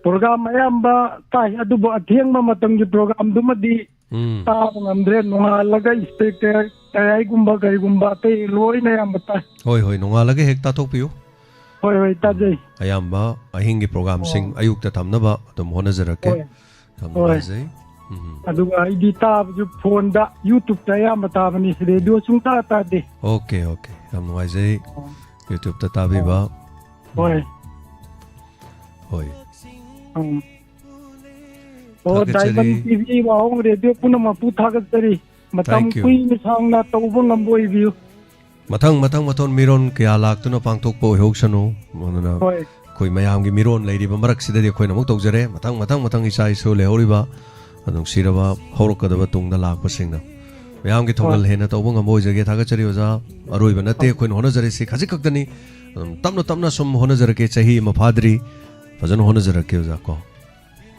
ꯄ꯭ꯔꯣꯒ꯭ꯔꯥꯝ ꯑꯌꯥꯝꯕ ꯇꯥꯏ, ꯑꯗꯨꯕꯨ ꯑꯊꯦꯡꯕ ꯃꯇꯝꯒꯤ ꯄ꯭ꯔꯣꯒ꯭ꯔꯥꯝꯗꯨꯃꯗꯤ ꯎꯝ꯫ ꯇꯥꯕ ꯉꯝꯗ꯭ꯔꯦ꯫ ꯅꯣꯡꯉꯥꯜꯂꯒ ꯏꯁꯄꯦꯛꯇꯔ ꯇꯌꯥꯏꯒꯨꯝꯕ ꯀꯔꯤꯒꯨꯝꯕ ꯑꯇꯩ ꯂꯣꯏꯅ ꯑꯌꯥꯝꯕ ꯇꯥꯏ꯫ ꯍꯣꯏ, ꯍꯣꯏ, ꯅꯣꯡꯉꯥꯜꯂꯒ ꯍꯦꯛ ꯇꯥꯊꯣꯛꯄꯤꯌꯨ꯫ ꯍꯣꯏ, ꯍꯣꯏ, ꯇꯥꯖꯩ꯫ ꯑꯌꯥꯝꯕ ꯑꯍꯤꯡꯒꯤ ꯄ꯭ꯔꯣꯒ꯭ꯔꯥꯝꯁꯤꯡ ꯑꯣ꯫ ꯑꯌꯨꯛꯇ ꯊꯝꯅꯕ ꯑꯗꯨꯝ ꯍꯣꯠꯅꯖꯔꯛꯀꯦ꯫ ꯍꯣꯏ꯫ ꯌꯥꯝ ꯍꯣꯏ꯫ ꯅꯨꯡꯉꯥꯏꯖꯩ꯫ ꯎꯝ꯫ ꯑꯗꯨꯒ ꯑꯩꯗꯤ ꯇꯥꯕꯁꯨ ꯐꯣꯟꯗ, YouTube-ꯇ ꯑꯌꯥꯝꯕ ꯇꯥꯕꯅꯤ, ꯔꯦꯗꯤꯑꯣ ꯁꯨꯡꯇꯥ ꯇꯥꯗꯦ꯫ Okay, okay. ꯌꯥꯝ ꯅꯨꯡꯉꯥꯏꯖꯩ꯫ ꯑꯣ꯫ YouTube-ꯇ ꯇꯥꯕꯤꯕ꯫ ꯍꯣꯏ꯫ ꯍꯣꯏ꯫ ꯎꯝ꯫ ꯑꯣ, ꯊꯥꯒꯠꯆꯔꯤ꯫ Diamond T V ꯋꯥꯍꯣꯡ ꯔꯦꯗꯤꯑꯣ ꯄꯨꯝꯅꯃꯛꯄꯨ ꯊꯥꯒꯠꯆꯔꯤ꯫ ꯃꯇꯝ Thank you꯫ ꯀꯨꯏꯅ ꯁꯥꯡꯅ ꯇꯧꯕ ꯉꯝꯕ ꯑꯣꯏꯕꯤꯌꯨ꯫ ꯃꯊꯪ, ꯃꯊꯪ, ꯃꯊꯪ ꯃꯤꯔꯣꯟ ꯀꯌꯥ ꯂꯥꯛꯇꯨꯅ ꯄꯥꯡꯊꯣꯛꯄ ꯑꯣꯏꯍꯧꯁꯅꯨ꯫ ꯑꯗꯨꯅ ꯍꯣꯏ꯫ ꯑꯩꯈꯣꯏ ꯃꯌꯥꯝꯒꯤ ꯃꯤꯔꯣꯟ ꯂꯩꯔꯤꯕ ꯃꯔꯛꯁꯤꯗꯗꯤ ꯑꯩꯈꯣꯏꯅ ꯑꯃꯨꯛ ꯇꯧꯖꯔꯦ꯫ ꯃꯊꯪ, ꯃꯊꯪ, ꯃꯊꯪ ꯏꯆꯥ ꯏꯁꯨ ꯂꯩꯍꯧꯔꯤꯕ, ꯅꯨꯡꯁꯤꯔꯕ ꯍꯧꯔꯛꯀꯗꯕ ꯇꯨꯡꯗ ꯂꯥꯛꯄꯁꯤꯡꯅ꯫ ꯃꯌꯥꯝꯒꯤ ꯊꯧꯒꯜ ꯍꯣꯏ꯫ ꯍꯦꯟꯅ ꯇꯧꯕ ꯉꯝꯕ ꯑꯣꯏꯖꯒꯦ꯫ ꯊꯥꯒꯠꯆꯔꯤ ꯑꯣꯖꯥ꯫ ꯑꯔꯣꯏꯕ ꯅꯠꯇꯦ ꯑꯩꯈꯣꯏꯅ ꯍꯣꯠꯅꯖꯔꯤꯁꯤ, ꯈꯖꯤꯛ ꯈꯛꯇꯅꯤ꯫ ꯑꯗꯨꯝ ꯇꯞꯅ ꯇꯞꯅ ꯁꯨꯝ ꯍꯣꯠꯅꯖꯔꯛꯀꯦ꯫ ꯆꯍꯤ ꯑꯃ ꯐꯥꯗ꯭ꯔꯤ꯫ ꯐꯖꯅ ꯍꯣꯠꯅꯖꯔꯛꯀꯦ ꯑꯣꯖꯥ ꯀꯣ꯫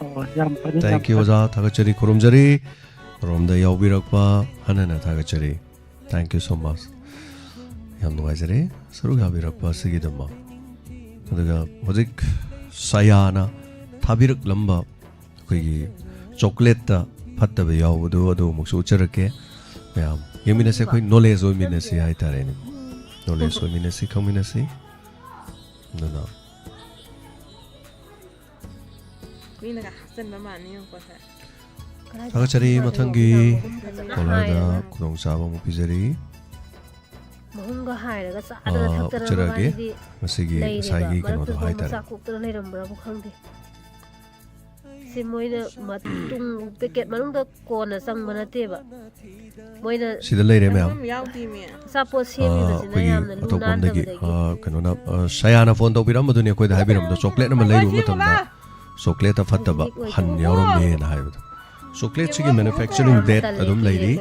ꯑꯣ, ꯌꯥꯝ ꯐꯅꯤ, ꯌꯥꯝ ꯊꯦꯡꯀ꯭ꯌꯨ ꯐꯅꯤ꯫ ꯑꯣꯖꯥ, ꯊꯥꯒꯠꯆꯔꯤ, ꯈꯨꯔꯨꯝꯖꯔꯤ꯫ ꯃꯔꯣꯝꯗ ꯌꯥꯎꯕꯤꯔꯛꯄ ꯍꯟꯅ ꯍꯟꯅ ꯊꯥꯒꯠꯆꯔꯤ꯫ Thank you so much꯫ ꯌꯥꯝ ꯅꯨꯡꯉꯥꯏꯖꯔꯦ ꯁꯔꯨꯛ ꯌꯥꯕꯤꯔꯛꯄ ꯑꯁꯤꯒꯤꯗꯃꯛ꯫ ꯑꯗꯨꯒ ꯍꯧꯖꯤꯛ ꯁꯌꯥꯅ ꯊꯥꯕꯤꯔꯛꯂꯝꯕ ꯑꯩꯈꯣꯏꯒꯤ ꯆꯣꯀ꯭ꯂꯦꯠꯇ ꯐꯠꯇꯕ ꯌꯥꯎꯕꯗꯨ ꯑꯗꯨ ꯑꯃꯨꯛꯁꯨ ꯎꯠꯆꯔꯛꯀꯦ꯫ ꯃꯌꯥꯝ ꯌꯦꯡꯃꯤꯟꯅꯁꯦ, ꯑꯩꯈꯣꯏ ꯅꯣꯂꯦꯖ ꯑꯣꯏꯃꯤꯟꯅꯁꯤ ꯍꯥꯏꯇꯥꯔꯦꯅꯦ꯫ ꯅꯣꯂꯦꯖ ꯑꯣꯏꯃꯤꯟꯅꯁꯤ, ꯈꯪꯃꯤꯟꯅꯁꯤ꯫ ꯑꯗꯨꯅ ꯃꯤꯅꯒ ꯍꯥꯞꯆꯤꯟꯕ ꯃꯥꯟꯅꯤ ꯌꯦꯡꯉꯨꯀꯣ ꯁꯦ꯫ ꯊꯥꯒꯠꯆꯔꯤ꯫ ꯃꯊꯪꯒꯤ ꯀꯣꯂꯔꯗ ꯈꯨꯗꯣꯡꯆꯥꯕ ꯑꯃꯨꯛ ꯄꯤꯖꯔꯤ꯫ ꯃꯍꯨꯝꯒ ꯍꯥꯏꯔꯒ ꯆꯥꯗꯅ ꯑꯥ, ꯊꯛꯇꯅ ꯎꯠꯆꯔꯛꯑꯒꯦ꯫ ꯃꯕꯥꯅꯤꯗꯤ ꯃꯁꯤꯒꯤ ꯂꯩꯔꯦꯕ꯫ ꯉꯁꯥꯏꯒꯤ ꯀꯩꯅꯣꯗꯣ ꯃꯔꯛꯇꯨꯗ ꯍꯥꯏꯇꯥꯔꯦ꯫ ꯃꯆꯥ ꯀꯣꯛꯇꯅ ꯂꯩꯔꯝꯕ꯭ꯔꯥꯕꯨ ꯈꯪꯗꯦ꯫ ꯁꯤ ꯃꯣꯏꯅ ꯃꯇꯨꯡ ꯄꯦꯀꯦꯠ ꯃꯅꯨꯡꯗ ꯀꯣꯟꯅ ꯆꯪꯕ ꯅꯠꯇꯦꯕ꯫ ꯃꯣꯏꯅ ꯁꯤꯗ ꯂꯩꯔꯦ ꯃꯌꯥꯝ꯫ ꯑꯗꯨꯝ ꯌꯥꯎꯗꯦꯃꯤ꯫ ꯑꯆꯥꯄꯣꯠ ꯑꯥ, ꯁꯦꯝꯃꯤꯕꯁꯤꯅ ꯑꯩꯈꯣꯏꯒꯤ ꯌꯥꯝꯅ ꯂꯨ ꯑꯇꯣꯞꯄꯝꯗꯒꯤ, ꯅꯥꯟꯗꯕꯗꯒꯤ꯫ ꯑꯥ, ꯀꯩꯅꯣꯅ, ꯑꯥ, ꯁꯌꯥꯅ ꯐꯣꯟ ꯇꯧꯕꯤꯔꯝꯕꯗꯨꯅꯤ ꯑꯩꯈꯣꯏꯗ ꯍꯥꯏꯕꯤꯔꯝꯕꯗꯣ, ꯆꯣꯀ꯭ꯂꯦꯠ ꯑꯃ ꯂꯩꯔꯨꯕ ꯃꯇꯝꯗ ꯆꯣꯀ꯭ꯂꯦꯠꯇ ꯐꯠꯇꯕ ꯍꯟ ꯌꯥꯎꯔꯝꯃꯦꯅ ꯍꯥꯏꯕꯗꯣ꯫ ꯆꯣꯀ꯭ꯂꯦꯠꯁꯤꯒꯤ ꯃꯦꯅꯨꯐꯦꯛꯆꯔꯤꯡ ꯗꯦꯠ ꯑꯗꯨꯝ ꯂꯩꯔꯤ꯫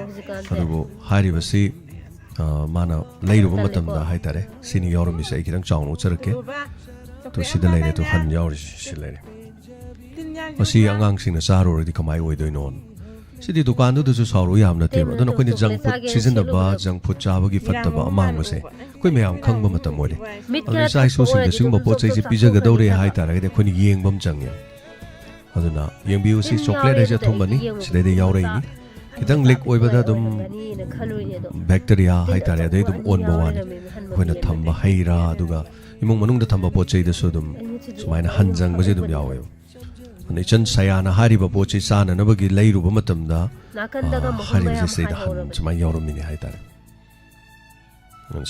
ꯑꯗꯨꯕꯨ ꯍꯥꯏꯔꯤꯕꯁꯤ, ꯑꯥ, ꯃꯥꯅ ꯂꯩꯔꯨꯕ ꯃꯇꯝꯗ ꯍꯥꯏꯇꯥꯔꯦ, ꯁꯤꯅꯤ ꯌꯥꯎꯔꯝꯃꯤꯁꯦ꯫ ꯑꯩ ꯈꯤꯇꯪ ꯆꯥꯎꯅ ꯎꯠꯆꯔꯛꯀꯦ꯫ ꯇꯣ ꯁꯤꯗ ꯂꯩꯔꯦ, ꯇꯣ ꯍꯟ ꯌꯥꯎꯔꯤꯁꯤ ꯁꯤ ꯂꯩꯔꯦ꯫ ꯃꯁꯤ ꯑꯉꯥꯡꯁꯤꯡꯅ ꯆꯥꯔꯨꯔꯗꯤ ꯀꯃꯥꯏ ꯑꯣꯏꯗꯣꯏꯅꯣ? ꯁꯤꯗꯤ ꯗꯨꯀꯥꯟꯗꯨꯗꯁꯨ ꯁꯥꯎꯔꯨ ꯌꯥꯕ ꯅꯠꯇꯦꯕ꯫ ꯑꯗꯨꯅ ꯑꯩꯈꯣꯏꯅ ꯖꯪ ꯐꯨꯗ ꯁꯤꯖꯤꯟꯅꯕ, ꯖꯪ ꯐꯨꯗ ꯆꯥꯕꯒꯤ ꯐꯠꯇꯕ ꯑꯃꯥꯡꯕꯁꯦ ꯑꯩꯈꯣꯏ ꯃꯌꯥꯝ ꯈꯪꯕ ꯃꯇꯝ ꯑꯣꯏꯔꯦ꯫ ꯑꯗꯨꯅ ꯏꯆꯥ ꯏꯁꯨꯁꯤꯡꯗ ꯁꯤꯒꯨꯝꯕ ꯄꯣꯠ ꯆꯩꯁꯦ ꯄꯤꯖꯒꯗꯧꯔꯦ ꯍꯥꯏ ꯇꯥꯔꯒꯗꯤ ꯑꯩꯈꯣꯏꯅ ꯌꯦꯡꯕ ꯑꯃ ꯆꯪꯉꯦ꯫ ꯑꯗꯨꯅ ꯌꯦꯡꯕꯤꯌꯨ, ꯁꯤ ꯆꯣꯀ꯭ꯂꯦꯠ ꯍꯥꯏꯁꯦ ꯑꯊꯨꯝꯕꯅꯤ, ꯁꯤꯗꯩꯗ ꯌꯥꯎꯔꯛꯏꯅꯤ꯫ ꯈꯤꯇꯪ ꯂꯤꯛ ꯑꯣꯏꯕꯗ ꯑꯗꯨꯝ ꯕꯦꯛꯇꯔꯤꯌꯥ ꯍꯥꯏꯇꯥꯔꯦ, ꯑꯗꯩ ꯑꯗꯨꯝ ꯑꯣꯟꯕ ꯋꯥꯅꯤ꯫ ꯑꯩꯈꯣꯏꯅ ꯊꯝꯕ ꯍꯩ ꯔꯥ, ꯑꯗꯨꯒ ꯏꯃꯨꯡ ꯃꯅꯨꯡꯗ ꯊꯝꯕ ꯄꯣꯠ ꯆꯩꯗꯁꯨ ꯑꯗꯨꯝ ꯁꯨꯃꯥꯏꯅ ꯍꯟ ꯆꯪꯕꯁꯦ ꯑꯗꯨꯝ ꯌꯥꯎꯋꯦꯕ꯫ ꯑꯗꯨꯅ ꯏꯆꯟ ꯁꯌꯥꯅ ꯍꯥꯏꯔꯤꯕ ꯄꯣꯠꯁꯤ ꯆꯥꯅꯅꯕꯒꯤ ꯂꯩꯔꯨꯕ ꯃꯇꯝꯗ, ꯑꯥ, ꯍꯥꯏꯔꯤꯕꯁꯦ ꯁꯤꯗꯩꯗ ꯍꯟ ꯁꯨꯃꯥꯏꯅ ꯌꯥꯎꯔꯝꯃꯤꯅꯦ ꯍꯥꯏꯇꯥꯔꯦ꯫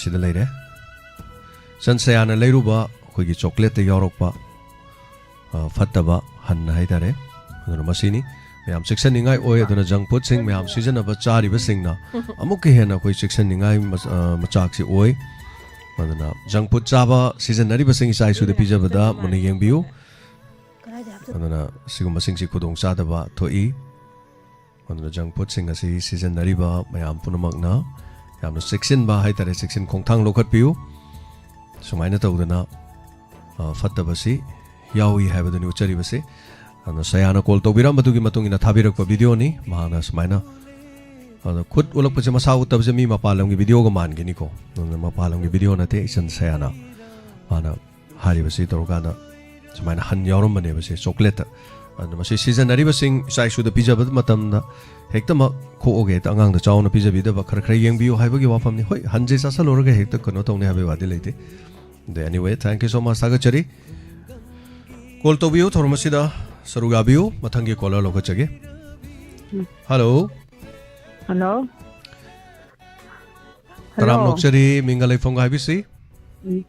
ꯁꯤꯗ ꯂꯩꯔꯦ꯫ ꯏꯆꯟ ꯁꯌꯥꯅ ꯂꯩꯔꯨꯕ ꯑꯩꯈꯣꯏꯒꯤ ꯆꯣꯀ꯭ꯂꯦꯠꯇ ꯌꯥꯎꯔꯛꯄ, ꯑ, ꯐꯠꯇꯕ ꯍꯟ ꯍꯥꯏꯇꯥꯔꯦ꯫ ꯑꯗꯨꯅ ꯃꯁꯤꯅꯤ꯫ ꯃꯌꯥꯝ ꯆꯦꯛꯁꯤꯟꯅꯤꯡꯉꯥꯏ ꯑꯣꯏ꯫ ꯑꯗꯨꯅ ꯖꯪ ꯐꯨꯗꯁꯤꯡ ꯃꯌꯥꯝ ꯁꯤꯖꯤꯟꯅꯕ ꯆꯥꯔꯤꯕꯁꯤꯡꯅ ꯑꯃꯨꯛꯀ ꯍꯦꯟꯅ ꯑꯩꯈꯣꯏ ꯆꯦꯛꯁꯤꯟꯅꯤꯡꯉꯥꯏ ꯃꯆ-, ꯑ, ꯃꯆꯥꯛꯁꯤ ꯑꯣꯏ꯫ ꯑꯗꯨꯅ ꯖꯪ ꯐꯨꯗ ꯆꯥꯕ ꯁꯤꯖꯤꯟꯅꯔꯤꯕꯁꯤꯡ ꯏꯆꯥ ꯏꯁꯨꯗ ꯄꯤꯖꯕꯗ ꯃꯨꯟꯅ ꯌꯦꯡꯕꯤꯌꯨ꯫ ꯑꯗꯨꯅ ꯁꯤꯒꯨꯝꯕꯁꯤꯡꯁꯤ ꯈꯨꯗꯣꯡ ꯆꯥꯗꯕ ꯊꯣꯛꯏ꯫ ꯑꯗꯨꯅ junk foodꯁꯤꯡ ꯑꯁꯤ ꯁꯤꯖꯤꯟꯅꯔꯤꯕ ꯃꯌꯥꯝ ꯄꯨꯝꯅꯃꯛꯅ ꯌꯥꯝꯅ ꯆꯦꯛꯁꯤꯟꯕ ꯍꯥꯏꯇꯥꯔꯦ, ꯆꯦꯛꯁꯤꯟ ꯈꯣꯡꯊꯥꯡ ꯂꯧꯈꯠꯄꯤꯌꯨ꯫ ꯁꯨꯃꯥꯏꯅ ꯇꯧꯗꯅ, ꯑ, ꯐꯠꯇꯕꯁꯤ ꯌꯥꯎꯏ ꯍꯥꯏꯕꯗꯨꯅꯤ ꯎꯠꯆꯔꯤꯕꯁꯤ꯫ ꯑꯗꯨꯅ ꯁꯌꯥꯅ call ꯇꯧꯕꯤꯔꯝꯕꯗꯨꯒꯤ ꯃꯇꯨꯡ ꯏꯟꯅ ꯊꯥꯕꯤꯔꯛꯄ videoꯅꯤ꯫ ꯃꯍꯥꯛꯅ ꯁꯨꯃꯥꯏꯅ, ꯑꯗꯣ ꯈꯨꯠ ꯎꯠꯂꯛꯄꯁꯦ, ꯃꯁꯥ ꯎꯠꯇꯕꯁꯦ ꯃꯤ ꯃꯄꯥꯟ ꯂꯝꯒꯤ videoꯒ ꯃꯥꯟꯒꯅꯤꯀꯣ꯫ ꯑꯗꯨꯅ ꯃꯄꯥꯟ ꯂꯝꯒꯤ video ꯅꯠꯇꯦ, ꯏꯆꯟ ꯁꯌꯥꯅ ꯃꯥꯅ ꯍꯥꯏꯔꯤꯕꯁꯤ ꯇꯧꯔꯀꯥꯟꯗ ꯁꯨꯃꯥꯏꯅ ꯍꯟ ꯌꯥꯎꯔꯝꯕꯅꯦꯕ ꯁꯦ, chocolate꯫ ꯑꯗꯨꯅ ꯃꯁꯤ ꯁꯤꯖꯤꯟꯅꯔꯤꯕꯁꯤꯡ ꯏꯆꯥ ꯏꯁꯨꯗ ꯄꯤꯖꯕ ꯃꯇꯝꯗ ꯍꯦꯛꯇꯃꯛ ꯈꯣꯛꯑꯒ ꯍꯦꯛꯇ ꯑꯉꯥꯡꯗ ꯆꯥꯎꯅ ꯄꯤꯖꯕꯤꯗꯕ, ꯈꯔ ꯈꯔ ꯌꯦꯡꯕꯤꯌꯨ ꯍꯥꯏꯕꯒꯤ ꯋꯥꯐꯝꯅꯤ꯫ ꯍꯣꯏ, ꯍꯟꯁꯦ ꯆꯥꯁꯜꯂꯨꯔꯒ ꯍꯦꯛꯇ ꯀꯩꯅꯣ ꯇꯧꯅꯤ ꯍꯥꯏꯕꯒꯤ ꯋꯥꯗꯤ ꯂꯩꯇꯦ꯫ ꯑꯗ anyway, thank you so much, ꯊꯥꯒꯠꯆꯔꯤ꯫ Call ꯇꯧꯕꯤꯌꯨ, ꯊꯧꯔꯝ ꯑꯁꯤꯗ ꯁꯔꯨꯛ ꯌꯥꯕꯤꯌꯨ꯫ ꯃꯊꯪꯒꯤ caller ꯂꯧꯈꯠꯆꯒꯦ꯫ ꯎꯝ꯫ Hello꯫ Hello꯫ ꯇꯔꯥꯝꯅ ꯍꯜꯂꯣ꯫ ꯑꯣꯛꯆꯔꯤ, ꯃꯤꯡꯒ ꯂꯩꯐꯝꯒ ꯍꯥꯏꯕꯤꯁꯤ꯫ ꯎꯝ꯫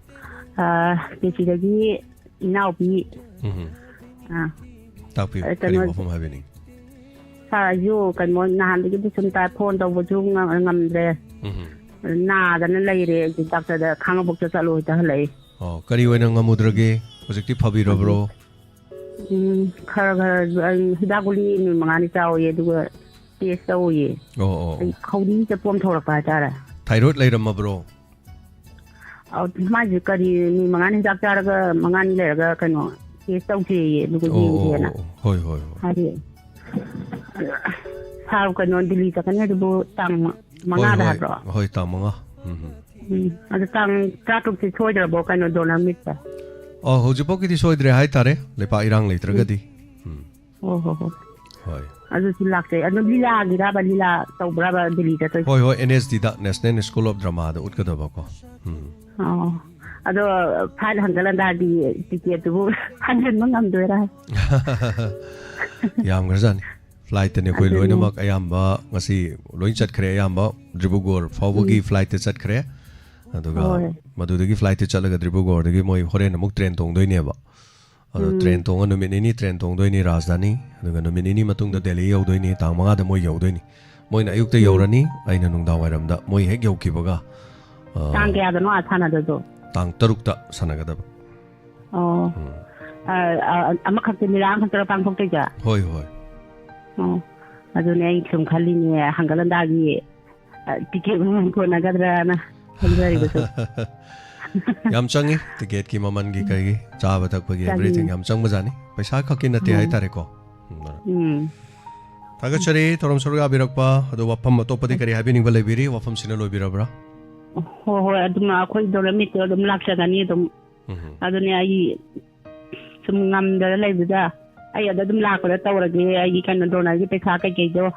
ꯑꯥ, ꯇꯦꯛꯁꯤꯗꯒꯤ ꯏꯅꯥꯎꯄꯤ꯫ ꯎꯝ꯫ ꯑꯥ꯫ ꯇꯥꯛꯄꯤꯌꯨ, ꯑ, ꯀꯔꯤ ꯀꯩꯅꯣ, ꯋꯥꯐꯝ ꯍꯥꯏꯕꯤꯅꯤꯡ? ꯁꯥꯔ, ꯑꯩꯁꯨ ꯀꯩꯅꯣ, ꯅꯍꯥꯟꯗꯒꯤꯗꯤ ꯁꯨꯝ ꯇꯥꯏ, ꯐꯣꯟ ꯇꯧꯕꯁꯨ ꯉ-, ꯉꯝꯗ꯭ꯔꯦ꯫ ꯎꯝ꯫ ꯅꯥꯗꯅ ꯂꯩꯔꯦ꯫ ꯑꯩꯁꯦ ꯗꯥꯛꯇꯔꯗ ꯈꯥꯡꯉꯕꯣꯛꯇ ꯆꯠꯂꯣ ꯍꯦꯛꯇ ꯍꯜꯂꯛꯏ꯫ ꯑꯣ, ꯀꯔꯤ ꯑꯣꯏꯅ ꯉꯝꯃꯨꯗ꯭ꯔꯒꯦ? ꯍꯧꯖꯤꯛꯇꯤ ꯐꯕꯤꯔꯕ꯭ꯔꯣ? ꯎꯝ, ꯈꯔ ꯈꯔ, ꯑꯩ ꯍꯤꯗꯥꯛ ꯒꯨꯂꯤ ꯅꯨꯃꯤꯠ ꯃꯉꯥꯅꯤ ꯆꯥꯎꯌꯦ, ꯑꯗꯨꯒ ꯇꯦꯁ ꯇꯧꯌꯦ꯫ ꯑꯣ, ꯑꯣ, ꯑꯣ꯫ ꯑꯩ ꯈꯧꯔꯤ ꯍꯦꯛꯇ ꯄꯣꯝ ꯊꯣꯛꯂꯛꯄ ꯍꯥꯏꯇꯥꯔꯦ꯫ ꯊꯥꯏꯔꯣꯏꯗ ꯂꯩꯔꯝꯃꯕ꯭ꯔꯣ? ꯑꯧ, ꯃꯥꯏꯁꯦ ꯀꯔꯤ, ꯅꯨꯃꯤꯠ ꯃꯉꯥꯅꯤ ꯍꯤꯗꯥꯛ ꯆꯥꯔꯒ ꯃꯉꯥꯅꯤ ꯂꯩꯔꯒ ꯀꯩꯅꯣ ꯇꯦꯁ ꯇꯧꯁꯦꯌꯦ, ꯑꯗꯨꯒ ꯑꯣ, ꯑꯣ, ꯌꯦꯡꯁꯦꯅ꯫ ꯑꯣ, ꯑꯣ꯫ ꯍꯣꯏ, ꯍꯣꯏ, ꯍꯣꯏ꯫ ꯍꯥꯏꯗꯤ, ꯁꯥꯔ, ꯀꯩꯅꯣ, ꯗꯤꯜꯂꯤ ꯆꯠꯀꯅꯤ ꯑꯗꯨꯕꯨ ꯇꯥꯡ ꯍꯣꯏ, ꯃꯉꯥꯗ ꯍꯣꯏ, ꯍꯥꯏꯕ꯭ꯔꯣ? ꯍꯣꯏ, ꯇꯥꯡ ꯃꯉꯥ꯫ ꯎꯝ, ꯎꯝ꯫ ꯎꯝ, ꯑꯗꯨ ꯇꯥꯡ ꯇꯔꯥꯇꯔꯨꯛꯁꯤ ꯁꯣꯏꯗ꯭ꯔꯕꯣ, ꯀꯩꯅꯣ, ꯗꯣꯅꯔ ꯃꯤꯠꯁꯦ? ꯑꯣ, ꯍꯧꯖꯤꯛꯐꯥꯎꯒꯤꯗꯤ ꯁꯣꯏꯗ꯭ꯔꯦ ꯍꯥꯏꯇꯥꯔꯦ, ꯂꯩꯄꯥꯛ ꯏꯔꯥꯡ ꯎꯝ꯫ ꯂꯩꯇ꯭ꯔꯒꯗꯤ꯫ ꯎꯝ꯫ ꯑꯣ, ꯍꯣ, ꯍꯣ꯫ ꯍꯣꯏ꯫ ꯑꯗꯨꯁꯨ ꯂꯥꯛꯆꯩ꯫ ꯑꯗꯨ ꯂꯤꯂꯥꯒꯤꯔꯕ, ꯂꯤꯂꯥ ꯇꯧꯕ꯭ꯔꯕ ꯗꯤꯜꯂꯤ ꯆꯠꯇꯣꯏꯁꯦ? ꯍꯣꯏ, ꯍꯣꯏ, NSDꯗ, National School of Dramaꯗ ꯎꯠꯀꯗꯕꯀꯣ꯫ ꯎꯝ꯫ ꯑꯣ꯫ ꯑꯗꯣ flight ꯍꯟꯒꯠ ꯍꯟꯗꯥꯒꯤ ꯇꯤꯀꯦꯠꯇꯨꯕꯨ ꯍꯟꯖꯤꯟꯕ ꯉꯝꯗꯣꯏꯔꯥ? ꯌꯥꯝꯈ꯭ꯔꯖꯥꯠꯅꯤ꯫ Flightꯇꯅꯤ ꯑꯩꯈꯣꯏ ꯑꯗꯨꯅꯤ꯫ ꯂꯣꯏꯅꯃꯛ ꯑꯌꯥꯝꯕ ꯉꯁꯤ ꯂꯣꯏ ꯆꯠꯈ꯭ꯔꯦ, ꯑꯌꯥꯝꯕ ꯗꯤꯕ꯭ꯔꯨꯒꯔ ꯐꯥꯎꯕꯒꯤ ꯎꯝ꯫ Flightꯇ ꯆꯠꯈ꯭ꯔꯦ꯫ ꯑꯗꯨꯒ ꯍꯣꯏ꯫ ꯃꯗꯨꯗꯒꯤ flightꯇ ꯆꯠꯂꯒ ꯗꯤꯕ꯭ꯔꯨꯒꯔꯗꯒꯤ ꯃꯣꯏ ꯍꯣꯔꯦꯟ ꯑꯃꯨꯛ train ꯇꯣꯡꯗꯣꯏꯅꯦꯕ꯫ ꯑꯗꯣ ꯎꯝ꯫ Train ꯇꯣꯡꯉ ꯅꯨꯃꯤꯠ ꯅꯤꯅꯤ train ꯇꯣꯡꯗꯣꯏꯅꯤ ꯔꯥꯖꯙꯥꯅꯤ, ꯑꯗꯨꯒ ꯅꯨꯃꯤꯠ ꯅꯤꯅꯤ ꯃꯇꯨꯡꯗ ꯎꯝ꯫ ꯗꯦꯜꯂꯤ ꯌꯧꯗꯣꯏꯅꯤ, ꯇꯥꯡ ꯃꯉꯥꯗ ꯃꯣꯏ ꯌꯧꯗꯣꯏꯅꯤ꯫ ꯃꯣꯏꯅ ꯑꯌꯨꯛꯇ ꯎꯝ꯫ ꯌꯧꯔꯅꯤ, ꯑꯩꯅ ꯅꯨꯡꯗꯥꯡ ꯋꯥꯏꯔꯝꯗ ꯃꯣꯏ ꯍꯦꯛ ꯌꯧꯈꯤꯕꯒ, ꯑ, ꯇꯥꯡ ꯀꯌꯥꯗꯅꯣ ꯑꯥ ꯁꯥꯟꯅꯗꯣꯏꯗꯣ? ꯇꯥꯡ ꯇꯔꯨꯛꯇ ꯁꯥꯟꯅꯒꯗꯕ꯫ ꯑꯣ꯫ ꯎꯝ꯫ ꯑ, ꯑ, ꯑꯃꯈꯛꯇ ꯂꯤꯂꯥ ꯑꯃꯈꯛꯇꯔ ꯄꯥꯡꯊꯣꯛꯇꯣꯏꯁꯦ? ꯍꯣꯏ, ꯍꯣꯏ꯫ ꯑꯣ꯫ ꯑꯗꯨꯅꯦ ꯑꯩ ꯁꯨꯝ ꯈꯜꯂꯤꯅꯦ, ꯍꯪꯒꯠ ꯍꯟꯗꯥꯒꯤ, ꯑ, ꯇꯤꯀꯦꯠ ꯃꯃꯜ ꯀꯣꯟꯅꯒꯗ꯭ꯔꯅ ꯈꯟꯖꯔꯤꯕꯁꯨ꯫ ꯌꯥꯝ ꯆꯪꯉꯤ, ꯇꯤꯀꯦꯠꯀꯤ ꯃꯃꯜꯒꯤ, ꯎꯝ꯫ ꯀꯩꯒꯤ, ꯆꯥꯕ ꯊꯛꯄꯒꯤ, ꯆꯪꯉꯤ꯫ Everything ꯌꯥꯝ ꯆꯪꯕꯖꯥꯠꯅꯤ꯫ ꯄꯩꯁꯥ ꯈꯛꯀꯤ ꯅꯠꯇꯦ ꯎꯝ꯫ ꯍꯥꯏꯇꯥꯔꯦꯀꯣ꯫ ꯎꯝ꯫ ꯎꯝ꯫ ꯊꯥꯒꯠꯆꯔꯤ ꯊꯧꯔꯝ ꯁꯔꯨꯛ ꯌꯥꯕꯤꯔꯛꯄ꯫ ꯑꯗꯣ ꯋꯥꯐꯝ ꯑꯇꯣꯞꯄꯗꯤ ꯀꯔꯤ ꯍꯥꯏꯕꯤꯅꯤꯡꯕ ꯂꯩꯕꯤꯔꯤ? ꯋꯥꯐꯝꯁꯤꯅ ꯂꯣꯏꯕꯤꯔꯕ꯭ꯔꯥ? ꯍꯣꯏ, ꯍꯣꯏ, ꯑꯗꯨꯝ ꯑꯩꯈꯣꯏ ꯗꯣꯅꯔ ꯃꯤꯠꯇꯣ ꯑꯗꯨꯝ ꯂꯥꯛꯆꯒꯅꯤ ꯑꯗꯨꯝ꯫ ꯎꯝ꯫ ꯑꯗꯨꯅꯦ ꯑꯩ ꯁꯨꯝ ꯉꯝꯗꯅ ꯂꯩꯕꯗ ꯑꯩ ꯑꯗ ꯑꯗꯨꯝ ꯂꯥꯛꯄꯗ ꯇꯧꯔꯒꯦ, ꯑꯩꯒꯤ ꯀꯩꯅꯣ ꯗꯣꯅꯔꯒꯤ ꯄꯩꯁꯥ ꯀꯩꯀꯩꯗꯣ꯫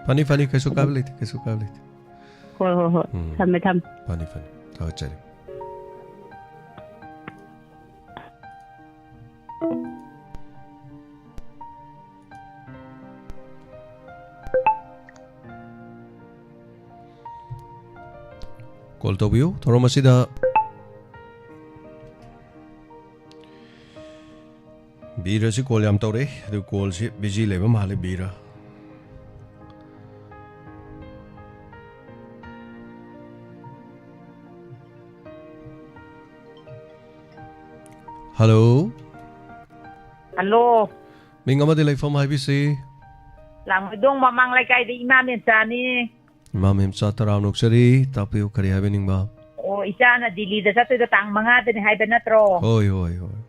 ꯐꯅꯤ, ꯐꯅꯤ, ꯀꯩꯁꯨ ꯑꯗꯨꯝ ꯀꯥꯏꯕ ꯂꯩꯇꯦ, ꯀꯩꯁꯨ ꯀꯥꯏꯕ ꯂꯩꯇꯦ꯫ ꯍꯣꯏ, ꯍꯣꯏ, ꯍꯣꯏ꯫ ꯎꯝ꯫ ꯊꯝꯃꯦ, ꯊꯝꯃꯦ꯫ ꯐꯅꯤ, ꯐꯅꯤ꯫ ꯊꯥꯒꯠꯆꯔꯤ꯫ ꯀꯣꯜ ꯇꯧꯕꯤꯌꯨ꯫ ꯊꯧꯔꯝ ꯑꯁꯤꯗ ꯕꯤꯔꯁꯤ ꯀꯣꯜ ꯌꯥꯝ ꯇꯧꯔꯛꯏ, ꯑꯗꯨ ꯀꯣꯜꯁꯤ ꯕꯤꯖꯤ ꯂꯩꯕ ꯃꯥꯜꯂꯦ, ꯕꯤꯔ꯫ ꯍꯜꯂꯣ꯫ ꯍꯜꯂꯣ꯫ ꯃꯤꯡ ꯑꯃꯗꯤ ꯂꯩꯐꯝ ꯍꯥꯏꯕꯤꯁꯤ꯫ ꯂꯥꯡꯃꯩꯗꯣꯡ ꯃꯃꯥꯡ ꯂꯩꯀꯥꯏꯗ ꯏꯃꯥ ꯃꯦꯝꯆꯥꯅꯤ꯫ ꯏꯃꯥ ꯃꯦꯝꯆꯥ, ꯇꯔꯥꯝꯅ ꯑꯣꯛꯆꯔꯤ, ꯇꯥꯛꯄꯤꯌꯨ, ꯀꯔꯤ ꯍꯥꯏꯕꯤꯅꯤꯡꯕ? ꯑꯣ, ꯏꯆꯥꯅ ꯗꯤꯜꯂꯤꯗ ꯆꯠꯇꯣꯏꯗꯣ ꯇꯥꯡ ꯃꯉꯥꯗꯅꯤ ꯍꯥꯏꯕ ꯅꯠꯇ꯭ꯔꯣ? ꯍꯣꯏ, ꯍꯣꯏ, ꯍꯣꯏ꯫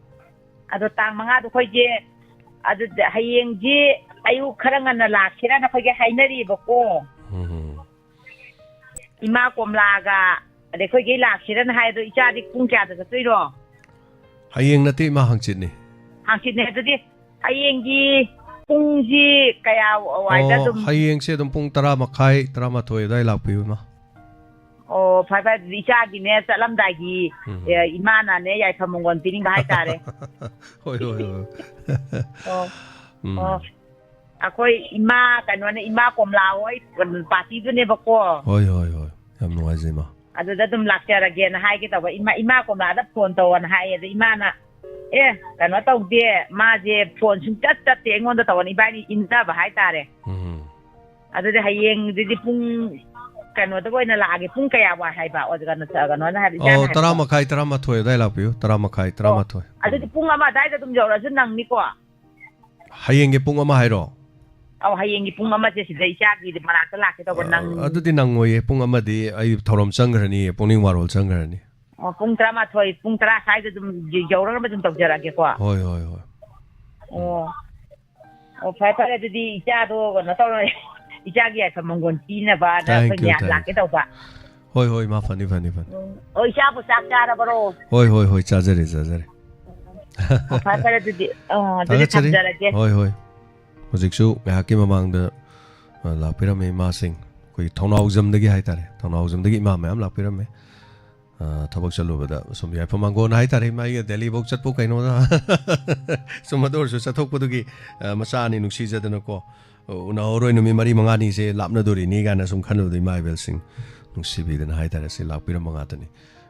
ꯑꯗꯣ ꯇꯥꯡ ꯃꯉꯥꯗꯣ ꯑꯩꯈꯣꯏꯁꯦ, ꯑꯗꯨꯗ ꯍꯌꯦꯡꯁꯤ ꯑꯌꯨꯛ ꯈꯔ ꯉꯟꯅ ꯂꯥꯛꯁꯤꯔꯅ ꯑꯩꯈꯣꯏꯒꯤ ꯍꯥꯏꯅꯔꯤꯕꯀꯣ꯫ ꯎꯝ꯫ ꯏꯃꯥ ꯀꯣꯝꯂꯥꯒ ꯑꯗꯩ ꯑꯩꯈꯣꯏꯒꯤ ꯂꯥꯛꯁꯤꯔꯅ ꯍꯥꯏ꯫ ꯑꯗꯣ ꯏꯆꯥꯗꯤ ꯄꯨꯡ ꯀꯌꯥꯗ ꯆꯠꯇꯣꯏꯅꯣ? ꯍꯌꯦꯡ ꯅꯠꯇꯦ, ꯏꯃꯥ, ꯍꯪꯆꯤꯠꯅꯤ꯫ ꯍꯪꯆꯤꯠꯅꯦ꯫ ꯑꯗꯨꯗꯤ ꯍꯌꯦꯡꯒꯤ ꯄꯨꯡꯁꯤ ꯀꯌꯥ ꯋꯥꯏꯗ ꯑꯣ, ꯑꯗꯨꯝ? ꯍꯌꯦꯡꯁꯦ ꯑꯗꯨꯝ ꯄꯨꯡ ꯇꯔꯥ ꯃꯈꯥꯏ, ꯇꯔꯥꯃꯥꯊꯣꯏ ꯑꯗꯨꯋꯥꯏ ꯂꯥꯛꯄꯤꯌꯨ, ꯏꯃꯥ꯫ ꯑꯣ, ꯐꯔꯦ, ꯐꯔꯦ꯫ ꯑꯗꯨꯗꯤ ꯏꯆꯥꯒꯤꯅꯦ, ꯆꯠꯂꯝꯗꯥꯏꯒꯤ, ꯎꯝ꯫ ꯑꯦ, ꯏꯃꯥꯅꯅꯦ, ꯌꯥꯏꯐ ꯃꯪꯒꯣꯜ ꯄꯤꯅꯤꯡꯕ ꯍꯥꯏꯇꯥꯔꯦ꯫ ꯍꯣꯏ, ꯍꯣꯏ, ꯍꯣꯏ꯫ ꯑꯣ, ꯎꯝ꯫ ꯑꯣ꯫ ꯑꯩꯈꯣꯏ ꯏꯃꯥ, ꯀꯩꯅꯣꯅꯦ, ꯏꯃꯥ ꯀꯣꯝꯂꯥ ꯍꯣꯏ ꯄꯥꯔꯇꯤꯗꯨꯅꯦꯕꯀꯣ꯫ ꯍꯣꯏ, ꯍꯣꯏ, ꯍꯣꯏ꯫ ꯌꯥꯝ ꯅꯨꯡꯉꯥꯏꯖꯩ, ꯏꯃꯥ꯫ ꯑꯗꯨꯗ ꯑꯗꯨꯝ ꯂꯥꯛꯆꯔꯒꯦꯅ ꯍꯥꯏꯒꯦ ꯇꯧꯕ꯫ ꯏꯃꯥ, ꯏꯃꯥ ꯀꯣꯝꯂꯥꯗ ꯐꯣꯟ ꯇꯧꯑꯣꯅ ꯍꯥꯏꯌꯦ꯫ ꯑꯗ ꯏꯃꯥꯅ, "ꯑꯦ, ꯀꯩꯅꯣ ꯇꯧꯗꯦ, ꯃꯥꯁꯦ ꯐꯣꯟ ꯁꯨꯡꯆꯠ ꯆꯠꯇꯦ ꯑꯩꯉꯣꯟꯗ ꯇꯧꯑꯣꯅ", ꯏꯕꯥꯅꯤ ꯏꯟꯅꯕ ꯍꯥꯏꯇꯥꯔꯦ꯫ ꯎꯝ꯫ ꯑꯗꯨꯗꯤ ꯍꯌꯦꯡꯗꯨꯗꯤ ꯄꯨꯡ ꯀꯩꯅꯣꯗ ꯑꯣꯏꯅ ꯂꯥꯛꯑꯒꯦ꯫ ꯄꯨꯡ ꯀꯌꯥ ꯋꯥꯏ ꯍꯥꯏꯕ? ꯑꯣ, ꯀꯩꯅꯣ, ꯀꯩꯅꯣꯅ ꯍꯥꯏꯕ, ꯏꯆꯥꯅ ꯑꯣ, ꯍꯥꯏꯕꯗꯣ꯫ ꯇꯔꯥ ꯃꯈꯥꯏ, ꯇꯔꯥꯃꯥꯊꯣꯏ ꯑꯗꯨꯋꯥꯏ ꯂꯥꯛꯄꯤꯌꯨ, ꯇꯔꯥ ꯃꯈꯥꯏ, ꯑꯣ, ꯇꯔꯥꯃꯥꯊꯣꯏ꯫ ꯑꯗꯨꯗꯤ ꯎꯝ꯫ ꯄꯨꯡ ꯑꯃ ꯑꯗꯨꯋꯥꯏꯗ ꯑꯗꯨꯝ ꯌꯧꯔꯛꯑꯁꯨ ꯅꯪꯅꯤꯀꯣ? ꯍꯌꯦꯡꯒꯤ ꯄꯨꯡ ꯑꯃ ꯍꯥꯏꯔꯣ? ꯑꯧ, ꯍꯌꯦꯡꯒꯤ ꯄꯨꯡ ꯑꯃꯁꯦ ꯁꯤꯗ ꯏꯆꯥꯒꯤ ꯃꯅꯥꯛꯇ ꯂꯥꯛꯀꯦ ꯇꯧꯕ, ꯅꯪ꯫ ꯑꯗꯨꯗꯤ ꯅꯪꯉꯣꯏꯌꯦ, ꯄꯨꯡ ꯑꯃꯗꯤ ꯑꯩ ꯊꯧꯔꯝ ꯆꯪꯈ꯭ꯔꯅꯤ, ꯄꯨꯛꯅꯤꯡ ꯋꯥꯔꯣꯜ ꯆꯪꯈ꯭ꯔꯅꯤ꯫ ꯑꯣ, ꯄꯨꯡ ꯇꯔꯥꯃꯥꯊꯣꯏ, ꯄꯨꯡ ꯇꯔꯥ ꯁ꯭ꯋꯥꯏꯗ ꯑꯗꯨꯝ ꯌ-, ꯌꯧꯔꯒ ꯑꯗꯨꯝ ꯇꯧꯖꯔꯛꯑꯒꯦꯀꯣ꯫ ꯍꯣꯏ, ꯍꯣꯏ, ꯍꯣꯏ꯫ ꯑꯣ꯫ ꯑꯣ, ꯐꯔꯦ, ꯐꯔꯦ, ꯑꯗꯨꯗꯤ ꯏꯆꯥꯗꯣ ꯀꯩꯅꯣ ꯇꯧꯔꯣꯏ꯫ ꯏꯆꯥꯒꯤ ꯌꯥꯏꯐ ꯃꯪꯒꯣꯜ ꯄꯤꯅꯕ ꯑꯗ Thank ꯑꯩꯈꯣꯏ you, ꯃꯌꯥꯝ thank you. ꯂꯥꯛꯀꯦ ꯇꯧꯕ꯫ ꯍꯣꯏ, ꯍꯣꯏ, ꯏꯃꯥ, ꯐꯅꯤ, ꯐꯅꯤ, ꯐꯅꯤ꯫ ꯎꯝ꯫ ꯑꯣ, ꯏꯆꯥꯕꯨ ꯆꯥꯛ ꯆꯥꯔꯕꯔꯣ? ꯍꯣꯏ, ꯍꯣꯏ, ꯍꯣꯏ, ꯆꯥꯖꯔꯦ, ꯆꯥꯖꯔꯦ꯫ ꯑꯣ, ꯐꯔꯦ, ꯐꯔꯦ, ꯑꯗꯨꯗꯤ, ꯑ, ꯑꯗꯨꯗꯤ ꯊꯥꯒꯠꯆꯔꯤ꯫ ꯊꯝꯖꯔꯒꯦ꯫ ꯍꯣꯏ, ꯍꯣꯏ꯫ ꯍꯧꯖꯤꯛꯁꯨ ꯉꯥꯏꯍꯥꯛꯀꯤ ꯃꯃꯥꯡꯗ, ꯑ, ꯂꯥꯛꯄꯤꯔꯝꯃꯦ ꯏꯃꯥꯁꯤꯡ꯫ ꯑꯩꯈꯣꯏꯒꯤ ꯊꯧꯅꯥꯎꯖꯝꯗꯒꯤ ꯍꯥꯏꯇꯥꯔꯦ, ꯊꯧꯅꯥꯎꯖꯝꯗꯒꯤ ꯏꯃꯥ ꯃꯌꯥꯝ ꯂꯥꯛꯄꯤꯔꯝꯃꯦ꯫ ꯑ, ꯊꯕꯛ ꯆꯠꯂꯨꯕꯗ ꯁꯨꯝ ꯌꯥꯏꯐ ꯃꯪꯒꯣꯟ ꯍꯥꯏꯇꯥꯔꯦ, ꯏꯃꯥ ꯑꯩꯒ ꯗꯦꯜꯂꯤꯐꯧ ꯆꯠꯄꯨ ꯀꯩꯅꯣꯗ꯫ ꯁꯨꯝ ꯑꯗꯨ ꯑꯣꯏꯔꯁꯨ ꯆꯠꯊꯣꯛꯄꯗꯨꯒꯤ, ꯑ, ꯃꯆꯥ ꯑꯅꯤ ꯅꯨꯡꯁꯤꯖꯗꯅꯀꯣ, ꯑ, ꯎꯅꯍꯧꯔꯣꯏ, ꯅꯨꯃꯤꯠ ꯃꯔꯤ ꯃꯉꯥꯅꯤꯁꯦ ꯂꯥꯞꯅꯗꯣꯔꯤꯅꯤ ꯀꯥꯏꯅ ꯁꯨꯝ ꯈꯜꯂꯨꯕꯗ ꯏꯃꯥ ꯏꯕꯦꯜꯁꯤꯡ ꯅꯨꯡꯁꯤꯕꯤꯗꯅ ꯍꯥꯏꯇꯥꯔꯦ, ꯁꯤ ꯂꯥꯛꯄꯤꯔꯝꯕ ꯉꯥꯛꯇꯅꯤ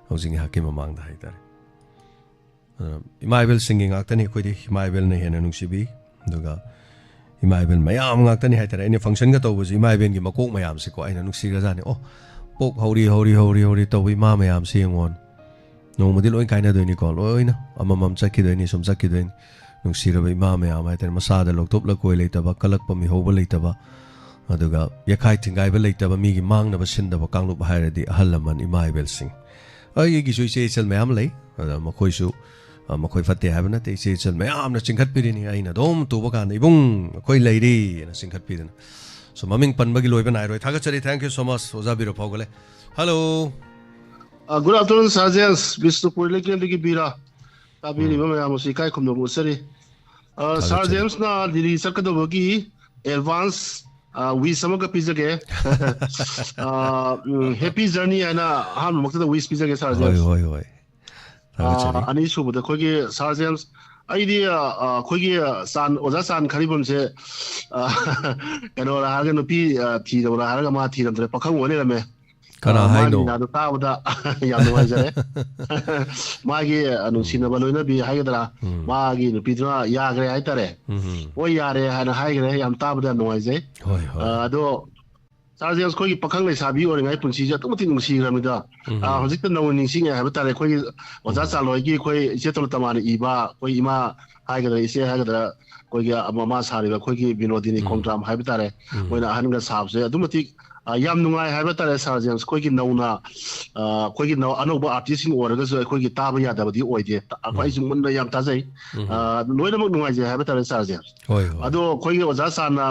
ꯍꯧꯖꯤꯛ ꯉꯥꯏꯍꯥꯛꯀꯤ ꯃꯃꯥꯡꯗ ꯍꯥꯏꯇꯥꯔꯦ꯫ ꯑ, ꯏꯃꯥ ꯏꯕꯦꯜꯁꯤꯡꯒꯤ ꯉꯥꯛꯇꯅꯤ ꯑꯩꯈꯣꯏꯗꯤ, ꯏꯃꯥ ꯏꯕꯦꯜꯅ ꯍꯦꯟꯅ ꯅꯨꯡꯁꯤꯕꯤ꯫ ꯑꯗꯨꯒ ꯏꯃꯥ ꯏꯕꯦꯜ ꯃꯌꯥꯝ ꯉꯥꯛꯇꯅꯤ ꯍꯥꯏꯇꯥꯔꯦ꯫ ꯑꯩꯅ ꯐꯪꯁꯟꯒ ꯇꯧꯕꯁꯦ ꯏꯃꯥ ꯏꯕꯦꯜꯒꯤ ꯃꯀꯣꯛ ꯃꯌꯥꯝꯁꯦꯀꯣ ꯑꯩꯅ ꯅꯨꯡꯁꯤꯈ꯭ꯔꯖꯥꯠꯅꯤ꯫ ꯑꯣ, ꯄꯣꯛ ꯍꯧꯔꯤ, ꯍꯧꯔꯤ, ꯍꯧꯔꯤ, ꯍꯧꯔꯤ ꯇꯧꯕ ꯏꯃꯥ ꯃꯌꯥꯝꯁꯦ ꯌꯦꯡꯉꯣ꯫ ꯅꯣꯡꯃꯗꯤ ꯂꯣꯏ ꯀꯥꯏꯅꯗꯣꯏꯅꯤꯀꯣ, ꯂꯣꯏꯅ ꯑꯃꯃꯝ ꯆꯠꯈꯤꯗꯣꯏꯅꯤ, ꯁꯨꯝ ꯆꯠꯈꯤꯗꯣꯏꯅꯤ꯫ ꯅꯨꯡꯁꯤꯔꯕ ꯏꯃꯥ ꯃꯌꯥꯝ ꯍꯥꯏꯇꯥꯔꯦ, ꯃꯁꯥꯗ ꯂꯧꯊꯣꯛ ꯂꯀꯣꯏ ꯂꯩꯇꯕ, ꯀꯜꯂꯛꯄ ꯃꯤꯍꯧꯕ ꯂꯩꯇꯕ, ꯑꯗꯨꯒ ꯌꯦꯈꯥꯏ ꯊꯤꯡꯒꯥꯏꯕ ꯂꯩꯇꯕ, ꯃꯤꯒꯤ ꯃꯥꯡꯅꯕ ꯁꯤꯟꯗꯕ ꯀꯥꯡꯂꯨꯞ ꯍꯥꯏꯔꯗꯤ ꯑꯍꯜ ꯂꯃꯟ ꯏꯃꯥ ꯏꯕꯦꯜꯁꯤꯡ꯫ ꯑꯩꯒꯤꯁꯨ ꯏꯆꯦ ꯏꯆꯜ ꯃꯌꯥꯝ ꯂꯩ, ꯑꯗ ꯃꯈꯣꯏꯁꯨ, ꯑ, ꯃꯈꯣꯏ ꯐꯠꯇꯦ ꯍꯥꯏꯕ ꯅꯠꯇꯦ, ꯏꯆꯦ ꯏꯆꯜ ꯃꯌꯥꯝꯅ ꯆꯤꯡꯈꯠꯄꯤꯔꯤꯅꯤ꯫ ꯑꯩꯅ ꯑꯗꯨꯝ ꯇꯨꯕ ꯀꯥꯟꯗ, "ꯏꯕꯨꯡ, ꯑꯩꯈꯣꯏ ꯂꯩꯔꯤ" ꯑꯅ ꯆꯤꯡꯈꯠꯄꯤꯗꯅ꯫ ꯁꯣ, ꯃꯃꯤꯡ ꯄꯟꯕꯒꯤ ꯂꯣꯏꯕ ꯅꯥꯏꯔꯣꯏ꯫ ꯊꯥꯒꯠꯆꯔꯤ, thank you so much, ꯑꯣꯖꯥ ꯕꯤꯔ ꯐꯥꯎꯒꯠꯂꯦ꯫ Hello. ꯑ, good afternoon, Sir James, Bishnupur ꯂꯩꯀꯦꯜꯗꯒꯤ ꯕꯤꯔꯥ꯫ ꯇꯥꯕꯤꯔꯤꯕ ꯃꯌꯥꯝ ꯑꯁꯤ ꯏꯀꯥꯏ ꯈꯨꯝꯅꯕ ꯎꯠꯆꯔꯤ꯫ ꯑ, Sir ꯊꯥꯒꯠꯆꯔꯤ꯫ James ꯅ ꯗꯤꯜꯂꯤ ꯆꯠꯀꯗꯧꯕꯒꯤ advance, ꯑ, wish ꯑꯃꯒ ꯄꯤꯖꯒꯦ꯫ ꯑ, ꯎꯝ, happy journey ꯍꯥꯏꯅ ꯑꯍꯥꯟꯕꯃꯛꯇꯗ wish ꯄꯤꯖꯒꯦ, Sir ꯍꯣꯏ, James꯫ ꯍꯣꯏ, ꯍꯣꯏ꯫ ꯑ, ꯊꯥꯒꯠꯆꯔꯤ꯫ ꯑꯅꯤꯁꯨꯕꯗ ꯑꯩꯈꯣꯏꯒꯤ Sir James, ꯑꯩꯗꯤ, ꯑ, ꯑ, ꯑꯩꯈꯣꯏꯒꯤ, ꯑ, ꯆꯥꯟ-, ꯑꯣꯖꯥ ꯆꯥꯟ ꯈꯔꯤꯕꯝꯁꯦ, ꯑ, ꯀꯩꯅꯣꯔꯥ ꯍꯥꯏꯔꯒ ꯅꯨꯄꯤ, ꯑ, ꯊꯤꯔꯕ꯭ꯔꯥ ꯍꯥꯏꯔꯒ ꯃꯥ ꯊꯤꯔꯝꯗ꯭ꯔꯦ, ꯄꯥꯈꯪ ꯑꯣꯏ ꯂꯩꯔꯝꯃꯦ꯫ ꯀꯅꯥ ꯑ, ꯃꯥꯒꯤ ꯍꯥꯏꯅꯣ? ꯂꯤꯂꯥꯗꯣ ꯇꯥꯕꯗ ꯌꯥꯝ ꯅꯨꯡꯉꯥꯏꯖꯔꯦ꯫ ꯃꯥꯒꯤ, ꯑ, ꯅꯨꯡꯁꯤꯅꯕ ꯂꯣꯏꯅꯕꯤ ꯍꯥꯏꯒꯗ꯭ꯔꯥ, ꯎꯝ꯫ ꯃꯥꯒꯤ ꯅꯨꯄꯤꯗꯨꯅ ꯌꯥꯈ꯭ꯔꯦ ꯍꯥꯏꯇꯥꯔꯦ꯫ ꯎꯝ꯫ ꯍꯣꯏ, ꯌꯥꯔꯦ ꯍꯥꯏꯅ ꯍꯥꯏꯈ꯭ꯔꯦ꯫ ꯌꯥꯝ ꯇꯥꯕꯗ ꯌꯥꯝ ꯅꯨꯡꯉꯥꯏꯖꯩ꯫ ꯍꯣꯏ, ꯍꯣꯏ꯫ ꯑ, ꯑꯗꯣ Sir James, ꯑꯩꯈꯣꯏꯒꯤ ꯄꯥꯈꯪ ꯂꯩꯁꯥꯕꯤ ꯑꯣꯏꯔꯤꯉꯩ ꯄꯨꯟꯁꯤꯁꯦ ꯑꯗꯨꯛꯀꯤ ꯃꯇꯤꯛ ꯅꯨꯡꯁꯤꯈ꯭ꯔꯕꯅꯤꯗ꯫ ꯎꯝ꯫ ꯑ, ꯍꯧꯖꯤꯛꯇ ꯅꯧꯅ ꯅꯤꯡꯁꯤꯡꯉꯦ ꯍꯥꯏꯕ ꯇꯥꯔꯦ꯫ ꯑꯩꯈꯣꯏꯒꯤ ꯑꯣꯖꯥ ꯎꯝ꯫ ꯆꯥꯂꯣꯏꯒꯤ ꯑꯩꯈꯣꯏ ꯏꯆꯦ ꯇꯣꯂꯨꯇꯃꯥꯅ ꯏꯕ ꯑꯩꯈꯣꯏ ꯏꯃꯥ ꯍꯥꯏꯒꯗ꯭ꯔꯥ, ꯏꯆꯦ ꯍꯥꯏꯒꯗ꯭ꯔꯥ, ꯑꯩꯈꯣꯏꯒꯤ ꯃꯃꯥ ꯁꯥꯔꯤꯕ ꯑꯩꯈꯣꯏꯒꯤ ꯕꯤꯅꯣꯗꯤꯅꯤ ꯎꯝ꯫ ꯈꯣꯡꯗ꯭ꯔꯥꯝ ꯍꯥꯏꯕ ꯇꯥꯔꯦ, ꯎꯝ꯫ ꯃꯣꯏꯅ ꯑꯍꯟꯒ ꯁꯥꯕꯁꯦ ꯑꯗꯨꯛꯀꯤ ꯃꯇꯤꯛ, ꯑ, ꯌꯥꯝ ꯅꯨꯡꯉꯥꯏ ꯍꯥꯏꯕ ꯇꯥꯔꯦ, ꯁꯥꯔ ꯖꯦꯝꯁ꯫ ꯑꯩꯈꯣꯏꯒꯤ ꯅꯧꯅ, ꯑ, ꯑꯩꯈꯣꯏꯒꯤ ꯅꯧ-, ꯑꯅꯧꯕ ꯑꯥꯔꯇꯤꯁꯁꯤꯡ ꯑꯣꯏꯔꯒꯁꯨ ꯑꯩꯈꯣꯏꯒꯤ ꯇꯥꯕ ꯌꯥꯗꯕꯗꯤ ꯑꯣꯏꯗꯦ꯫ ꯑꯩꯈꯣꯏ ꯎꯝ꯫ ꯑꯩꯁꯨ ꯃꯨꯟꯅ ꯌꯥꯝ ꯇꯥꯖꯩ꯫ ꯎꯝ꯫ ꯑ, ꯂꯣꯏꯅꯃꯛ ꯅꯨꯡꯉꯥꯏꯖꯩ ꯍꯥꯏꯕ ꯇꯥꯔꯦ, ꯁꯥꯔ ꯖꯦꯝꯁ꯫ ꯍꯣꯏ, ꯍꯣꯏ꯫ ꯑꯗꯣ ꯑꯩꯈꯣꯏꯒꯤ ꯑꯣꯖꯥ ꯁꯥꯔꯅ,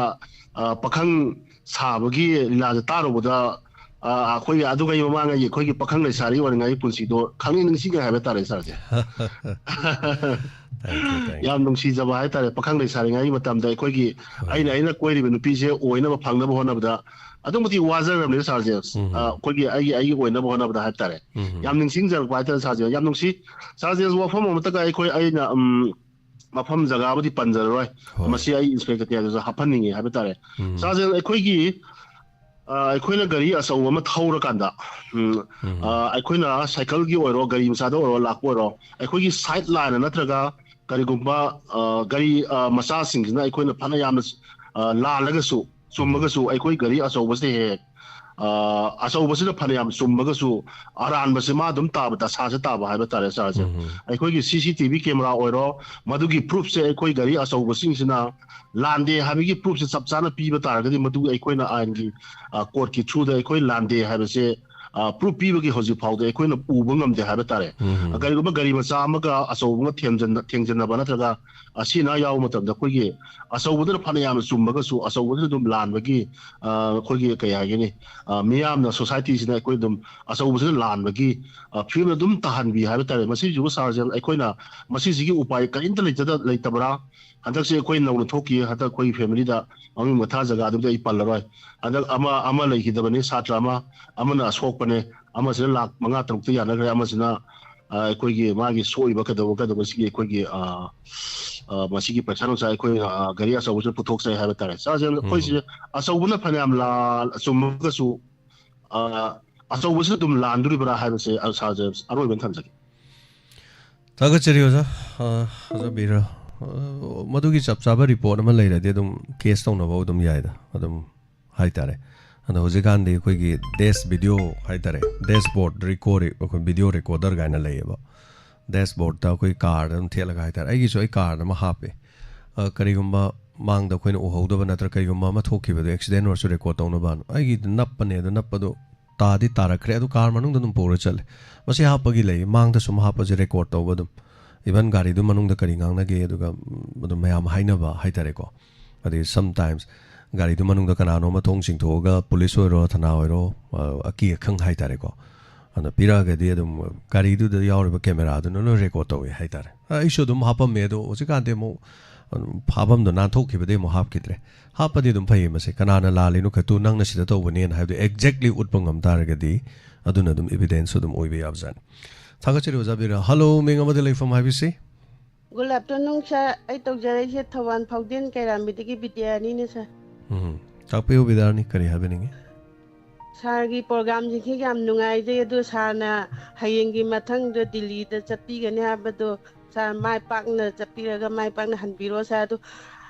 ꯑ, ꯄꯥꯈꯪ ꯁꯥꯕꯒꯤ ꯂꯤꯂꯥꯁꯦ ꯇꯥꯔꯨꯕꯗ, ꯑ, ꯑꯩꯈꯣꯏꯒꯤ ꯑꯗꯨꯉꯩ ꯃꯃꯥꯡꯉꯩꯒꯤ ꯑꯩꯈꯣꯏꯒꯤ ꯄꯥꯈꯪ ꯂꯩꯁꯥꯔꯤ ꯑꯣꯏꯔꯤꯉꯩꯒꯤ ꯄꯨꯟꯁꯤꯗꯣ ꯈꯪꯅꯤꯡ ꯅꯤꯡꯁꯤꯡꯉꯦ ꯍꯥꯏꯕ ꯇꯥꯔꯦ, ꯁꯥꯔꯁꯦ꯫ Thank you, thank you꯫ ꯌꯥꯝ ꯅꯨꯡꯁꯤꯖꯕ ꯍꯥꯏꯇꯥꯔꯦ, ꯄꯥꯈꯪ ꯂꯩꯁꯥꯔꯤꯉꯩꯒꯤ ꯃꯇꯝꯗ ꯑꯩꯈꯣꯏꯒꯤ, ꯍꯣꯏ꯫ ꯑꯩꯅ, ꯑꯩꯅ ꯀꯣꯏꯔꯤꯕ ꯅꯨꯄꯤꯁꯦ ꯑꯣꯏꯅꯕ ꯐꯪꯅꯕ ꯍꯣꯠꯅꯕꯗ ꯑꯗꯨꯛ ꯃꯇꯤꯛ ꯋꯥꯖꯈ꯭ꯔꯕꯅꯦ, ꯁꯥꯔꯁꯦ꯫ ꯎꯝ꯫ ꯑ, ꯑꯩꯈꯣꯏꯒꯤ ꯑꯩꯒꯤ, ꯑꯩꯒꯤ ꯑꯣꯏꯅꯕ ꯍꯣꯠꯅꯕꯗ ꯍꯥꯏꯇꯥꯔꯦ꯫ ꯎꯝ꯫ ꯌꯥꯝ ꯅꯤꯡꯁꯤꯡꯖꯔꯛꯄ ꯍꯥꯏꯇꯥꯔꯦ, ꯁꯥꯔꯁꯦ꯫ ꯌꯥꯝ ꯅꯨꯡꯁꯤ, ꯁꯥꯔꯁꯦ꯫ ꯋꯥꯐꯝ ꯑꯃꯇꯒ ꯑꯩꯈꯣꯏ, ꯑꯩꯅ, ꯎꯝ, ꯃꯐꯝ ꯖꯒꯥꯕꯨꯗꯤ ꯄꯟꯖꯔꯔꯣꯏ꯫ ꯍꯣꯏ꯫ ꯃꯁꯤ ꯑꯩ ꯏꯟꯁꯄꯦꯛꯇꯔ ꯀꯌꯥꯗꯁꯨ ꯍꯥꯞꯍꯟꯅꯤꯡꯉꯤ ꯍꯥꯏꯕ ꯇꯥꯔꯦ꯫ ꯎꯝ꯫ ꯁꯥꯔꯁꯦ, ꯑꯩꯈꯣꯏꯒꯤ, ꯑ, ꯑꯩꯈꯣꯏꯅ ꯒꯥꯔꯤ ꯑꯆꯧꯕ ꯑꯃ ꯊꯧꯔꯀꯥꯟꯗ, ꯎꯝ, ꯎꯝ꯫ ꯑ, ꯑꯩꯈꯣꯏꯅ ꯁꯥꯏꯀꯜꯒꯤ ꯑꯣꯏꯔꯣ, ꯒꯥꯔꯤ ꯃꯆꯥꯗ ꯑꯣꯏꯔꯣ, ꯂꯥꯛꯄ ꯑꯣꯏꯔꯣ, ꯑꯩꯈꯣꯏꯒꯤ ꯁꯥꯏꯠ ꯂꯥꯏꯟ ꯅꯠꯇ꯭ꯔꯒ ꯀꯔꯤꯒꯨꯝꯕ, ꯑ, ꯒꯥꯔꯤ, ꯑ, ꯃꯆꯥꯁꯤꯡꯁꯤꯅ ꯑꯩꯈꯣꯏꯅ ꯐꯅ ꯌꯥꯝꯅ, ꯑ, ꯂꯥꯜꯂꯒꯁꯨ, ꯆꯨꯝꯃꯒꯁꯨ, ꯑꯩꯈꯣꯏ ꯒꯥꯔꯤ ꯑꯆꯧꯕꯁꯦ ꯍꯦꯛ, ꯑ, ꯑꯆꯧꯕꯁꯤꯅ ꯐꯅꯌꯥꯝ ꯆꯨꯝꯃꯒꯁꯨ, ꯑꯔꯥꯟꯕꯁꯦ ꯃꯥ ꯑꯗꯨꯝ ꯇꯥꯕ, ꯗꯁꯥꯁꯦ ꯇꯥꯕ ꯍꯥꯏꯕ ꯇꯥꯔꯦ, ꯁꯥꯔꯁꯦ꯫ ꯎꯝ꯫ ꯑꯩꯈꯣꯏꯒꯤ ꯁꯤ ꯁꯤ ꯇꯤ ꯚꯤ ꯀꯦꯃꯦꯔꯥ ꯑꯣꯏꯔꯣ, ꯃꯗꯨꯒꯤ ꯄ꯭ꯔꯨꯐꯁꯦ ꯑꯩꯈꯣꯏ ꯒꯥꯔꯤ ꯑꯆꯧꯕꯁꯤꯡꯁꯤꯅ ꯂꯥꯟꯗꯦ ꯍꯥꯏꯕꯒꯤ ꯄ꯭ꯔꯨꯐꯁꯦ ꯆꯞ ꯆꯥꯅ ꯄꯤꯕ ꯇꯥꯔꯒꯗꯤ, ꯃꯗꯨ ꯑꯩꯈꯣꯏꯅ ꯑꯥꯏꯟꯒꯤ, ꯑ, ꯀꯣꯔꯠꯀꯤ ꯊ꯭ꯔꯨꯗ ꯑꯩꯈꯣꯏ ꯂꯥꯟꯗꯦ ꯍꯥꯏꯕꯁꯦ, ꯑ, ꯄ꯭ꯔꯨꯐ ꯄꯤꯕꯒꯤ ꯍꯧꯖꯤꯛ ꯐꯥꯎꯗ ꯑꯩꯈꯣꯏꯅ ꯎꯕ ꯉꯝꯗꯦ ꯍꯥꯏꯕ ꯇꯥꯔꯦ꯫ ꯎꯝ꯫ ꯀꯔꯤꯒꯨꯝꯕ ꯒꯥꯔꯤ ꯃꯆꯥ ꯑꯃꯒ ꯑꯆꯧꯕ ꯑꯃꯒ ꯊꯦꯝꯖꯟ-, ꯊꯦꯡꯖꯟꯅꯕ ꯅꯠꯇ꯭ꯔꯒ ꯑꯁꯤ ꯑꯅꯥ ꯌꯥꯎꯕ ꯃꯇꯝꯗ ꯑꯩꯈꯣꯏꯒꯤ ꯑꯆꯧꯕꯗꯨꯅ ꯐꯅ ꯌꯥꯝꯅ ꯆꯨꯝꯃꯒꯁꯨ, ꯑꯆꯧꯕꯗꯨꯅ ꯑꯗꯨꯝ ꯂꯥꯟꯕꯒꯤ, ꯑ, ꯑꯩꯈꯣꯏꯒꯤ ꯀꯩ ꯍꯥꯏꯒꯅꯤ, ꯑ, ꯃꯤꯌꯥꯝꯅ, ꯁꯣꯁꯥꯏꯇꯤꯁꯤꯅ ꯑꯩꯈꯣꯏ ꯑꯗꯨꯝ ꯑꯆꯧꯕꯁꯤꯅ ꯂꯥꯟꯕꯒꯤ, ꯑ, ꯐꯤꯕꯝꯗ ꯑꯗꯨꯝ ꯇꯥꯍꯟꯕꯤ ꯍꯥꯏꯕ ꯇꯥꯔꯦ꯫ ꯃꯁꯤꯁꯤꯕꯨ ꯁꯥꯔꯁꯦ, ꯑꯩꯈꯣꯏꯅ ꯃꯁꯤꯁꯤꯒꯤ ꯎꯄꯥꯏ ꯀꯔꯤꯝꯇ ꯂꯩꯇꯗ-, ꯂꯩꯇꯕ꯭ꯔꯥ? ꯍꯟꯗꯛꯁꯦ ꯑꯩꯈꯣꯏ ꯅꯧꯅ ꯊꯣꯛꯈꯤ, ꯍꯟꯗꯛ ꯑꯩꯈꯣꯏꯒꯤ ꯐꯦꯃꯤꯂꯤꯗ ꯃꯃꯤꯡ ꯃꯊꯥ ꯖꯒꯥ ꯑꯗꯨꯝꯗꯤ ꯑꯩ ꯄꯜꯂꯔꯣꯏ꯫ ꯍꯟꯗꯛ ꯑꯃ, ꯑꯃ ꯂꯩꯈꯤꯗꯕꯅꯤ, ꯁꯥꯇ꯭ꯔ ꯑꯃ, ꯑꯃꯅ ꯑꯁꯣꯛꯄꯅꯦ, ꯑꯃꯁꯤꯅ ꯂꯥꯈ ꯃꯉꯥ ꯇꯔꯨꯛꯇ ꯌꯥꯅꯈ꯭ꯔꯦ, ꯑꯃꯁꯤꯅ, ꯑ, ꯑꯩꯈꯣꯏꯒꯤ ꯃꯥꯒꯤ ꯁꯣꯛꯏꯕ ꯀꯩꯗꯧꯕ ꯀꯩꯗꯧꯕꯁꯤꯒꯤ ꯑꯩꯈꯣꯏꯒꯤ, ꯑ, ꯑ, ꯃꯁꯤꯒꯤ ꯄꯩꯁꯥ ꯅꯨꯡꯁꯥ ꯑꯩꯈꯣꯏ, ꯑ, ꯒꯥꯔꯤ ꯑꯆꯧꯕꯁꯤꯅ ꯄꯨꯊꯣꯛꯆꯩ ꯍꯥꯏꯕ ꯇꯥꯔꯦ꯫ ꯁꯥꯔꯁꯦ, ꯎꯝ꯫ ꯑꯩꯈꯣꯏꯁꯦ ꯑꯆꯧꯕꯅ ꯐꯅꯌꯥꯝ ꯂꯥꯜ-, ꯆꯨꯝꯃꯒꯁꯨ, ꯑ, ꯑꯆꯧꯕꯁꯤꯅ ꯑꯗꯨꯝ ꯂꯥꯟꯗꯣꯔꯤꯕ꯭ꯔꯥ ꯍꯥꯏꯕꯁꯦ, ꯑ, ꯁꯥꯔꯁꯦ ꯑꯔꯣꯏꯕ ꯑꯃ ꯊꯝꯖꯒꯦ꯫ ꯊꯥꯒꯠꯆꯔꯤ, ꯑꯣꯖꯥ꯫ ꯑ, ꯑꯣꯖꯥ ꯕꯤꯔ, ꯑ, ꯃꯗꯨꯒꯤ ꯆꯞ ꯆꯥꯕ ꯔꯤꯄꯣꯔꯠ ꯑꯃ ꯂꯩꯔꯗꯤ ꯑꯗꯨꯝ ꯀꯦꯁ ꯇꯧꯅꯕ ꯑꯗꯨꯝ ꯌꯥꯏꯗ, ꯑꯗꯨꯝ ꯍꯥꯏꯇꯥꯔꯦ꯫ ꯑꯗꯣ ꯍꯧꯖꯤꯛꯀꯥꯟꯗꯤ ꯑꯩꯈꯣꯏꯒꯤ ꯗꯦꯁ ꯚꯤꯗꯤꯑꯣ ꯍꯥꯏꯇꯥꯔꯦ, ꯗꯦꯁꯕꯣꯔꯗ ꯔꯤꯀꯣꯔ-, ꯑꯩꯈꯣꯏ ꯚꯤꯗꯤꯑꯣ ꯔꯦꯀꯣꯔꯗꯔ ꯀꯥꯏꯅ ꯂꯩꯌꯦꯕ꯫ ꯗꯦꯁꯕꯣꯔꯗꯇ ꯑꯩꯈꯣꯏ ꯀꯥꯔꯗ ꯑꯗꯨꯝ ꯊꯦꯠꯂꯒ ꯍꯥꯏꯇꯥꯔꯦ꯫ ꯑꯩꯒꯤꯁꯨ ꯑꯩ ꯀꯥꯔꯗ ꯑꯃ ꯍꯥꯞꯄꯦ꯫ ꯑ, ꯀꯔꯤꯒꯨꯝꯕ ꯃꯥꯡꯗ ꯑꯩꯈꯣꯏꯅ ꯎꯍꯧꯗꯕ ꯅꯠꯇ꯭ꯔꯒ ꯀꯔꯤꯒꯨꯝꯕ ꯑꯃ ꯊꯣꯛꯈꯤꯕꯗꯣ, ꯑꯦꯛꯁꯤꯗꯦꯟ ꯑꯣꯏꯔꯁꯨ ꯔꯦꯀꯣꯔꯗ ꯇꯧꯅꯕ ꯑꯩꯒꯤꯗ ꯅꯞꯄꯅꯦ꯫ ꯑꯗꯨ ꯅꯞꯄꯗꯣ ꯇꯥꯗꯤ ꯇꯥꯔꯛꯈ꯭ꯔꯦ, ꯑꯗꯨ ꯀꯥꯔ ꯃꯅꯨꯡꯗ ꯑꯗꯨꯝ ꯄꯨꯔ ꯆꯠꯂꯦ꯫ ꯃꯁꯤ ꯍꯥꯞꯄꯒꯤ ꯂꯩ, ꯃꯥꯡꯗ ꯁꯨꯝ ꯍꯥꯞꯄꯁꯦ ꯔꯦꯀꯣꯔꯗ ꯇꯧꯕ ꯑꯗꯨꯝ, ꯏꯚꯟ ꯒꯥꯔꯤꯗꯨ ꯃꯅꯨꯡꯗ ꯀꯔꯤ ꯉꯥꯡꯅꯒꯦ, ꯑꯗꯨꯒ ꯎꯝ, ꯑꯗꯨꯝ ꯃꯌꯥꯝ ꯍꯥꯏꯅꯕ ꯍꯥꯏꯇꯥꯔꯦꯀꯣ꯫ ꯑꯗꯩ ꯁꯝꯇꯥꯏꯝꯁ ꯒꯥꯔꯤꯗꯨ ꯃꯅꯨꯡꯗ ꯀꯅꯥꯅꯣ ꯑꯃ ꯊꯣꯡ ꯆꯤꯡꯊꯣꯛꯑꯒ, ꯄꯨꯂꯤꯁ ꯑꯣꯏꯔꯣ, ꯊꯅꯥ ꯑꯣꯏꯔꯣ, ꯑ, ꯑꯀꯤ ꯑꯈꯪ ꯍꯥꯏꯇꯥꯔꯦꯀꯣ, ꯑꯗꯨꯅ ꯄꯤꯔꯛꯑꯒꯗꯤ ꯑꯗꯨꯝ ꯒꯥꯔꯤꯗꯨꯗ ꯌꯥꯎꯔꯤꯕ ꯀꯦꯃꯦꯔꯥꯗꯨꯅ ꯂꯣꯏ ꯔꯦꯀꯣꯔꯗ ꯇꯧꯋꯦ ꯍꯥꯏꯇꯥꯔꯦ꯫ ꯑ, ꯑꯩꯁꯨ ꯑꯗꯨꯝ ꯍꯥꯞꯄꯝꯃꯦ, ꯑꯗꯣ ꯍꯧꯖꯤꯛꯀꯥꯟꯗꯤ ꯑꯃꯨꯛ, ꯑꯗꯨꯝ ꯐꯥꯐꯝꯗꯣ ꯅꯥꯟꯊꯣꯛꯈꯤꯕꯗꯩ ꯑꯃꯨꯛ ꯍꯥꯞꯈꯤꯗ꯭ꯔꯦ꯫ ꯍꯥꯞꯄꯗꯤ ꯑꯗꯨꯝ ꯐꯩꯌꯦ ꯃꯁꯦ, ꯀꯅꯥꯅ ꯂꯥꯜꯂꯤꯅꯣ ꯈꯠꯇꯨ ꯅꯪꯅ ꯁꯤꯗ ꯇꯧꯕꯅꯦꯅ ꯍꯥꯏꯕꯗꯣ ꯑꯦꯛꯖꯦꯛꯂꯤ ꯎꯠꯄ ꯉꯝ ꯇꯥꯔꯒꯗꯤ ꯑꯗꯨꯅ ꯑꯗꯨꯝ ꯏꯚꯤꯗꯦꯟꯁ ꯑꯗꯨꯝ ꯑꯣꯏꯕ ꯌꯥꯕꯖꯥꯠꯅꯤ꯫ ꯊꯥꯒꯠꯆꯔꯤ ꯑꯣꯖꯥ ꯕꯤꯔꯥ꯫ ꯍꯜꯂꯣ, ꯃꯤꯡ ꯑꯃꯗ ꯂꯩꯐꯝ ꯍꯥꯏꯕꯤꯁꯤ꯫ Good afternoon, sir. ꯑꯩ ꯇꯧꯖꯔꯛꯏꯁꯦ ꯊꯧꯕꯥꯜ ꯐꯥꯎꯗꯦꯟ ꯀꯩꯔꯥꯝꯕꯤꯗꯒꯤ ꯕꯤꯗ꯭ꯌꯥꯔꯥꯅꯤꯅꯦ, sir. ꯎꯝ, ꯇꯥꯛꯄꯤꯌꯨ ꯕꯤꯗ꯭ꯌꯥꯔꯥꯅꯤ, ꯀꯔꯤ ꯍꯥꯏꯕꯤꯅꯤꯡꯉꯤ? ꯁꯥꯔꯒꯤ ꯄ꯭ꯔꯣꯒ꯭ꯔꯥꯝꯁꯤꯡꯁꯦ ꯌꯥꯝ ꯅꯨꯡꯉꯥꯏꯖꯩ, ꯑꯗꯨ ꯁꯥꯔꯅ ꯍꯌꯦꯡꯒꯤ ꯃꯊꯪꯗ ꯗꯤꯜꯂꯤꯗ ꯆꯠꯄꯤꯒꯅꯤ ꯍꯥꯏꯕꯗꯣ, ꯁꯥꯔ ꯃꯥꯏ ꯄꯥꯛꯅ ꯆꯠꯄꯤꯔꯒ ꯃꯥꯏ ꯄꯥꯛꯅ ꯍꯟꯕꯤꯔꯣ, ꯁꯥꯔ꯫ ꯑꯗꯨ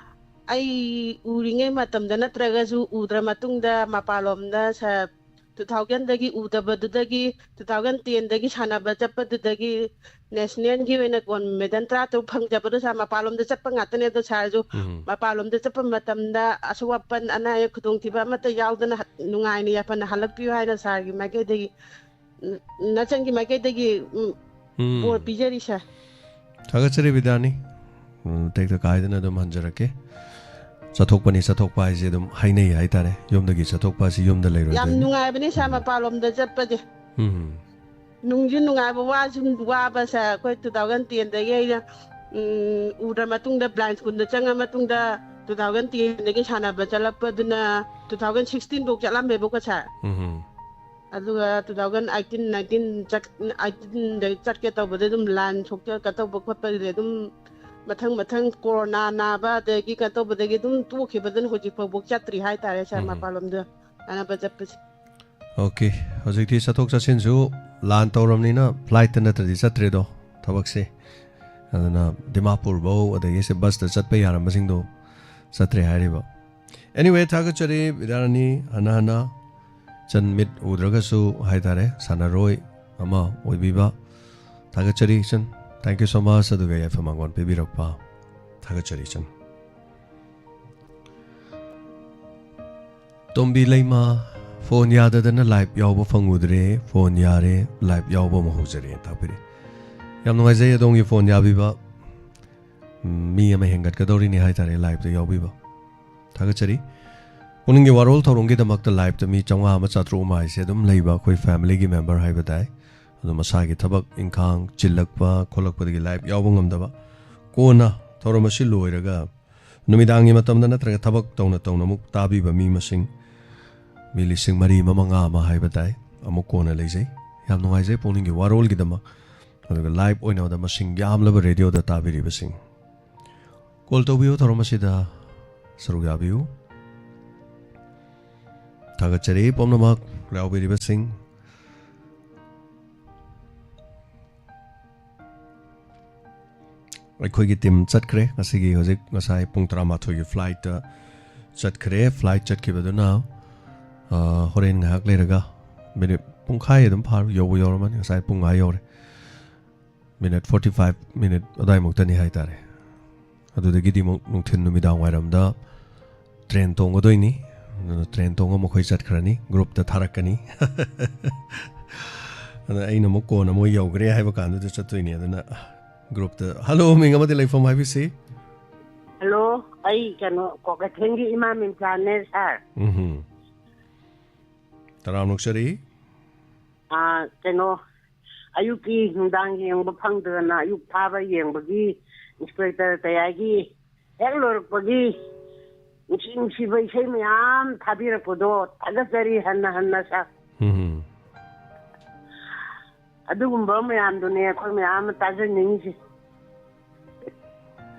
ꯑꯩ ꯎꯔꯤꯉꯩ ꯃꯇꯝꯗ ꯅꯠꯇ꯭ꯔꯒꯁꯨ ꯎꯗ꯭ꯔ ꯃꯇꯨꯡꯗ ꯃꯄꯥꯟꯂꯣꯝꯗ, ꯁꯥꯔ, ꯇꯨ ꯊꯥꯎꯖꯟꯗꯒꯤ ꯎꯗꯕꯗꯨꯗꯒꯤ, ꯇꯨ ꯊꯥꯎꯖꯟ ꯇꯦꯟꯗꯒꯤ ꯁꯥꯟꯅꯕ ꯆꯠꯄꯗꯨꯗꯒꯤ ꯅꯦꯁꯅꯦꯜꯒꯤ ꯑꯣꯏꯅ ꯒꯣꯜ ꯃꯦꯗꯜ ꯇꯔꯥ ꯇꯔꯨꯛ ꯐꯪꯖꯕꯗꯣ, ꯁꯥꯔ, ꯃꯄꯥꯟꯂꯣꯝꯗ ꯆꯠꯄ ꯉꯥꯛꯇꯅꯦ꯫ ꯑꯗꯣ ꯁꯥꯔꯁꯨ ꯎꯝ꯫ ꯃꯄꯥꯟꯂꯣꯝꯗ ꯆꯠꯄ ꯃꯇꯝꯗ ꯑꯁꯣꯛ ꯑꯄꯟ, ꯑꯅꯥ ꯑꯌꯦꯛ, ꯈꯨꯗꯣꯡꯊꯤꯕ ꯑꯃꯠꯇ ꯌꯥꯎꯗꯅ ꯍ-, ꯅꯨꯡꯉꯥꯏꯅ ꯌꯥꯏꯐꯅ ꯍꯜꯂꯛꯄꯤꯌꯨ ꯍꯥꯏꯅ ꯁꯥꯔꯒꯤ ꯃꯥꯏꯀꯩꯗꯒꯤ, ꯎꯝ, ꯅꯆꯟꯒꯤ ꯃꯥꯏꯀꯩꯗꯒꯤ, ꯎꯝ, ꯎꯝ꯫ ꯕꯣꯔ ꯄꯤꯖꯔꯤ, ꯁꯥꯔ꯫ ꯊꯥꯒꯠꯆꯔꯤ ꯕꯤꯗ꯭ꯌꯥꯔꯥꯅꯤ꯫ ꯎꯝ, ꯇꯦꯛꯇ ꯀꯥꯏꯗꯅ ꯑꯗꯨꯝ ꯍꯟꯖꯔꯛꯀꯦ꯫ ꯆꯠꯊꯣꯛꯄꯅꯤ, ꯆꯠꯊꯣꯛꯄ ꯍꯥꯏꯁꯦ ꯑꯗꯨꯝ ꯍꯥꯏꯅꯩ ꯍꯥꯏꯇꯥꯔꯦ꯫ ꯌꯨꯝꯗꯒꯤ ꯆꯠꯊꯣꯛꯄ ꯑꯁꯤ ꯌꯨꯝꯗ ꯌꯥꯝ ꯂꯩꯔꯣꯏꯗꯣꯏꯅꯤ꯫ ꯅꯨꯡꯉꯥꯏꯕꯅꯤ, ꯁꯥꯔ, ꯎꯝ꯫ ꯃꯄꯥꯟꯂꯣꯝꯗ ꯆꯠꯄꯁꯦ꯫ ꯎꯝ꯫ ꯅꯨꯡꯁꯨ ꯅꯨꯡꯉꯥꯏꯕ, ꯋꯥꯁꯨ ꯋꯥꯕ, ꯁꯥꯔ꯫ ꯑꯩꯈꯣꯏ ꯇꯨ ꯊꯥꯎꯖꯟ ꯇꯦꯟꯗꯒꯤ ꯑꯩꯅ, ꯎꯝ, ꯎꯗ꯭ꯔ ꯃꯇꯨꯡꯗ, ꯕ꯭ꯂꯥꯏꯟ ꯁ꯭ꯀꯨꯜꯗ ꯆꯪꯉ ꯃꯇꯨꯡꯗ, ꯇꯨ ꯊꯥꯎꯖꯟ ꯇꯦꯟꯗꯒꯤ ꯁꯥꯟꯅꯕ ꯆꯠꯂꯛꯄꯗꯨꯅ ꯇꯨ ꯊꯥꯎꯖꯟ ꯁꯤꯛꯁꯇꯤꯟ ꯐꯥꯎ ꯆꯠꯂꯝꯃꯦꯕꯀꯣ, ꯁꯥꯔ꯫ ꯎꯝ꯫ ꯑꯗꯨꯒ ꯇꯨ ꯊꯥꯎꯖꯟ ꯑꯩꯠꯇꯤꯟ, ꯅꯥꯏꯟꯇꯤꯟ ꯆꯠ-, ꯑꯩꯠꯇꯤꯟꯗ ꯆꯠꯀꯦ ꯇꯧꯕꯗ ꯑꯗꯨꯝ ꯂꯥꯏꯟ ꯁꯣꯛꯆ ꯀꯩꯅꯣ ꯇꯧꯕ ꯈꯣꯠꯄꯗꯨꯗꯤ ꯑꯗꯨꯝ ꯃꯊꯪ ꯃꯊꯪ ꯀꯣꯔꯣꯅꯥ ꯅꯥꯕ ꯑꯗꯒꯤ ꯀꯩꯅꯣ ꯇꯧꯕꯗꯒꯤ ꯑꯗꯨꯝ ꯇꯣꯛꯈꯤꯕꯗꯅ ꯍꯧꯖꯤꯛ ꯐꯥꯎꯕ ꯆꯠꯇ꯭ꯔꯤ ꯍꯥꯏꯇꯥꯔꯦ, ꯁꯥꯔ, ꯎꯝ꯫ ꯃꯄꯥꯟꯂꯣꯝꯗ ꯁꯥꯟꯅꯕ ꯆꯠꯄꯁꯦ꯫ ꯑꯣꯀꯦ, ꯍꯧꯖꯤꯛꯇꯤ ꯆꯠꯊꯣꯛ ꯆꯠꯁꯤꯟꯁꯨ ꯂꯥꯟ ꯇꯧꯔꯕꯅꯤꯅ ꯐ꯭ꯂꯥꯏꯠꯇ ꯅꯠꯇ꯭ꯔꯗꯤ ꯆꯠꯇ꯭ꯔꯦꯗꯣ ꯊꯕꯛꯁꯦ꯫ ꯑꯗꯨꯅ ꯗꯤꯃꯥꯄꯨꯔꯐꯧ ꯑꯗꯒꯤ ꯁꯦ ꯕꯁꯇ ꯆꯠꯄ ꯌꯥꯔꯝꯕꯁꯤꯡꯗꯣ ꯆꯠꯇ꯭ꯔꯦ ꯍꯥꯏꯔꯤꯕ꯫ Anyway, ꯊꯥꯒꯠꯆꯔꯤ ꯕꯤꯗ꯭ꯌꯥꯔꯥꯅꯤ, ꯍꯟꯅ ꯍꯟꯅ ꯆꯟ ꯃꯤꯠ ꯎꯗ꯭ꯔꯒꯁꯨ ꯍꯥꯏꯇꯥꯔꯦ, ꯁꯥꯟꯅꯔꯣꯏ ꯑꯃ ꯑꯣꯏꯕꯤꯕ꯫ ꯊꯥꯒꯠꯆꯔꯤ ꯏꯆꯟ꯫ Thank you so much꯫ ꯑꯗꯨꯒ ꯌꯥꯏꯐ ꯃꯥꯡꯒꯣꯟ ꯄꯤꯕꯤꯔꯛꯄ ꯊꯥꯒꯠꯆꯔꯤ ꯏꯆꯟ꯫ ꯇꯣꯝꯕꯤ ꯂꯩꯃ, "ꯐꯣꯟ ꯌꯥꯗꯗꯅ ꯂꯥꯏꯚ ꯌꯥꯎꯕ ꯐꯪꯉꯨꯗ꯭ꯔꯦ, ꯐꯣꯟ ꯌꯥꯔꯦ, ꯂꯥꯏꯚ ꯌꯥꯎꯕ ꯑꯃ ꯍꯧꯖꯔꯦ" ꯇꯥꯛꯄꯤꯔꯤ꯫ ꯌꯥꯝ ꯅꯨꯡꯉꯥꯏꯖꯩ ꯑꯗꯣꯝꯒꯤ ꯐꯣꯟ ꯌꯥꯕꯤꯕ꯫ ꯎꯝ, ꯃꯤ ꯑꯃ ꯍꯦꯟꯒꯠꯀꯗꯧꯔꯤꯅꯤ ꯍꯥꯏꯇꯥꯔꯦ ꯂꯥꯏꯚꯇ ꯌꯥꯎꯕꯤꯕ꯫ ꯊꯥꯒꯠꯆꯔꯤ꯫ ꯄꯨꯛꯅꯤꯡꯒꯤ ꯋꯥꯔꯣꯜ ꯊꯧꯔꯝꯒꯤꯗꯃꯛꯇ ꯂꯥꯏꯚꯇ ꯃꯤ ꯆꯥꯝꯃꯉꯥ ꯑꯃ ꯆꯥꯇ꯭ꯔꯨꯛ ꯑꯃ ꯍꯥꯏꯁꯦ ꯑꯗꯨꯝ ꯂꯩꯕ ꯑꯩꯈꯣꯏ ꯐꯦꯃꯤꯂꯤꯒꯤ ꯃꯦꯝꯕꯔ ꯍꯥꯏꯕ ꯇꯥꯏ꯫ ꯑꯗꯣ ꯃꯁꯥꯒꯤ ꯊꯕꯛ ꯏꯪꯈꯥꯡ ꯆꯤꯜꯂꯛꯄ ꯈꯣꯠꯂꯛꯄꯗꯒꯤ ꯂꯥꯏꯚ ꯌꯥꯎꯕ ꯉꯝꯗꯕ, ꯀꯣꯟꯅ ꯊꯧꯔꯝ ꯑꯁꯤ ꯂꯣꯏꯔꯒ ꯅꯨꯃꯤꯗꯥꯡꯒꯤ ꯃꯇꯝꯗ ꯅꯠꯇ꯭ꯔꯒ ꯊꯕꯛ ꯇꯧꯅ ꯇꯧꯅ ꯑꯃꯨꯛ ꯇꯥꯕꯤꯕ ꯃꯤ ꯃꯁꯤꯡ ꯃꯤ ꯂꯤꯁꯤꯡ ꯃꯔꯤ ꯑꯃ, ꯃꯉꯥ ꯑꯃ ꯍꯥꯏꯕ ꯇꯥꯏ꯫ ꯑꯃꯨꯛ ꯀꯣꯟꯅ ꯂꯩꯖꯩ꯫ ꯌꯥꯝ ꯅꯨꯡꯉꯥꯏꯖꯩ ꯄꯨꯛꯅꯤꯡꯒꯤ ꯋꯥꯔꯣꯜꯒꯤꯗꯃꯛ꯫ ꯑꯗꯨꯒ ꯂꯥꯏꯚ ꯑꯣꯏꯅꯕꯗ ꯃꯁꯤꯡ ꯌꯥꯝꯂꯕ ꯔꯦꯗꯤꯑꯣꯗ ꯇꯥꯕꯤꯔꯤꯕꯁꯤꯡ꯫ ꯀꯣꯜ ꯇꯧꯕꯤꯌꯨ, ꯊꯧꯔꯝ ꯑꯁꯤꯗ ꯁꯔꯨꯛ ꯌꯥꯕꯤꯌꯨ꯫ ꯊꯥꯒꯠꯆꯔꯤ ꯄꯨꯝꯅꯃꯛ ꯌꯥꯎꯕꯤꯔꯤꯕꯁꯤꯡ꯫ ꯑꯩꯈꯣꯏꯒꯤ ꯇꯤꯝ ꯆꯠꯈ꯭ꯔꯦ ꯉꯁꯤꯒꯤ, ꯍꯧꯖꯤꯛ ꯉꯁꯥꯏ ꯄꯨꯡ ꯇꯔꯥꯃꯥꯊꯣꯏꯒꯤ ꯐ꯭ꯂꯥꯏꯠꯇ ꯆꯠꯈ꯭ꯔꯦ꯫ ꯐ꯭ꯂꯥꯏꯠ ꯆꯠꯈꯤꯕꯗꯨꯅ, ꯑ, ꯍꯣꯔꯦꯟ ꯉꯥꯏꯍꯥꯛ ꯂꯩꯔꯒ ꯃꯤꯅꯤꯠ ꯄꯨꯡꯈꯥꯏ ꯑꯗꯨꯝ ꯐꯥꯔ ꯌꯧꯕ ꯌꯧꯔꯝꯃꯅꯤ꯫ ꯉꯁꯥꯏ ꯄꯨꯡ ꯑꯥ ꯌꯧꯔꯦ꯫ ꯃꯤꯅꯤꯠ forty five ꯃꯤꯅꯤꯠ ꯑꯗꯨꯋꯥꯏꯃꯨꯛꯇꯅꯤ ꯍꯥꯏꯇꯥꯔꯦ꯫ ꯑꯗꯨꯗꯒꯤꯗꯤ ꯑꯃꯨꯛ ꯅꯨꯡꯊꯤꯜ ꯅꯨꯃꯤꯗꯥꯡ ꯋꯥꯏꯔꯝꯗ ꯇ꯭ꯔꯦꯟ ꯇꯣꯡꯒꯗꯣꯏꯅꯤ꯫ ꯑꯗꯨꯅ ꯇ꯭ꯔꯦꯟ ꯇꯣꯡꯉ ꯃꯈꯣꯏ ꯆꯠꯈ꯭ꯔꯅꯤ, ꯒ꯭ꯔꯨꯞꯇ ꯊꯥꯔꯛꯀꯅꯤ꯫ ꯑꯗ ꯑꯩꯅ ꯑꯃꯨꯛ ꯀꯣꯟꯅ ꯃꯣꯏ ꯌꯧꯈ꯭ꯔꯦ ꯍꯥꯏꯕ ꯀꯥꯟꯗꯨꯗ ꯆꯠꯇꯣꯏꯅꯤ꯫ ꯑꯗꯨꯅ ꯒ꯭ꯔꯨꯞꯇ, "ꯍꯜꯂꯣ, ꯃꯤꯡ ꯑꯃꯗꯤ ꯂꯩꯐꯝ ꯍꯥꯏꯕꯤꯁꯤ?" ꯍꯜꯂꯣ, ꯑꯩ ꯀꯩꯅꯣ, ꯀ꯭ꯋꯥꯀꯩꯊꯦꯜꯒꯤ ꯏꯃꯥ ꯃꯤꯝꯆꯥꯅꯦ, ꯁꯥꯔ꯫ ꯎꯝꯍꯨꯝ꯫ ꯇꯔꯥꯝꯅ ꯑꯣꯛꯆꯔꯤ꯫ ꯑꯥ, ꯀꯩꯅꯣ, ꯑꯌꯨꯛꯀꯤ ꯅꯨꯡꯗꯥꯡ ꯌꯦꯡꯕ ꯐꯪꯗꯗꯅ ꯑꯌꯨꯛ ꯊꯥꯕ ꯌꯦꯡꯕꯒꯤ ꯏꯟꯁꯄꯦꯛꯇꯔ ꯇꯌꯥꯏꯒꯤ ꯍꯦꯛ ꯂꯣꯏꯔꯛꯄꯒꯤ ꯅꯨꯡꯁꯤ ꯅꯨꯡꯁꯤꯕ ꯏꯁꯩ ꯃꯌꯥꯝ ꯊꯥꯕꯤꯔꯛꯄꯗꯣ ꯊꯥꯒꯠꯆꯔꯤ ꯍꯟꯅ ꯍꯟꯅ, ꯁꯥꯔ꯫ ꯎꯝ꯫ ꯑꯗꯨꯒꯨꯝꯕ ꯃꯌꯥꯝꯗꯨꯅꯦ ꯑꯩꯈꯣꯏ ꯃꯌꯥꯝ ꯑꯃ ꯇꯥꯖꯅꯤꯡꯉꯤꯁꯦ꯫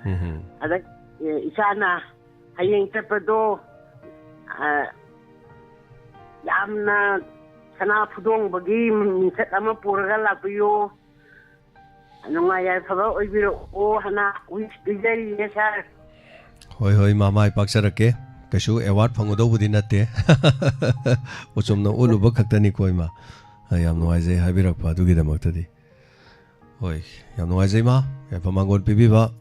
ꯎꯝ꯫ ꯑꯗ, ꯑꯦ, ꯏꯆꯥꯅ ꯍꯌꯦꯡ ꯆꯠꯄꯗꯣ, ꯑ, ꯌꯥꯝꯅ ꯁꯅꯥ ꯐꯨꯗꯣꯡꯕꯒꯤ ꯃꯤꯡꯆꯠ ꯑꯃ ꯄꯨꯔꯒ ꯂꯥꯛꯄꯤꯌꯨ꯫ ꯅꯨꯡꯉꯥꯏ ꯌꯥꯏꯐꯕ ꯑꯣꯏꯕꯤꯔꯛꯑꯣ ꯍꯥꯏꯅ wish ꯄꯤꯖꯔꯤꯌꯦ, ꯁꯥꯔ꯫ ꯍꯣꯏ, ꯍꯣꯏ, ꯏꯃꯥ, ꯃꯥꯏ ꯄꯥꯛꯆꯔꯛꯀꯦ꯫ ꯀꯩꯁꯨ ꯑꯦꯋꯥꯔꯗ ꯐꯪꯒꯗꯧꯕꯗꯤ ꯅꯠꯇꯦ꯫ ꯎꯆꯨꯝꯅ ꯎꯠꯂꯨꯕ ꯈꯛꯇꯅꯤꯀꯣ, ꯏꯃꯥ꯫ ꯑ, ꯌꯥꯝ ꯅꯨꯡꯉꯥꯏꯖꯩ ꯍꯥꯏꯕꯤꯔꯛꯄ ꯑꯗꯨꯒꯤꯗꯃꯛꯇꯗꯤ꯫ ꯍꯣꯏ, ꯌꯥꯝ ꯅꯨꯡꯉꯥꯏꯖꯩ ꯏꯃꯥ, ꯌꯥꯏꯐ ꯃꯥꯡꯒꯣꯜ ꯄꯤꯕꯤꯕ꯫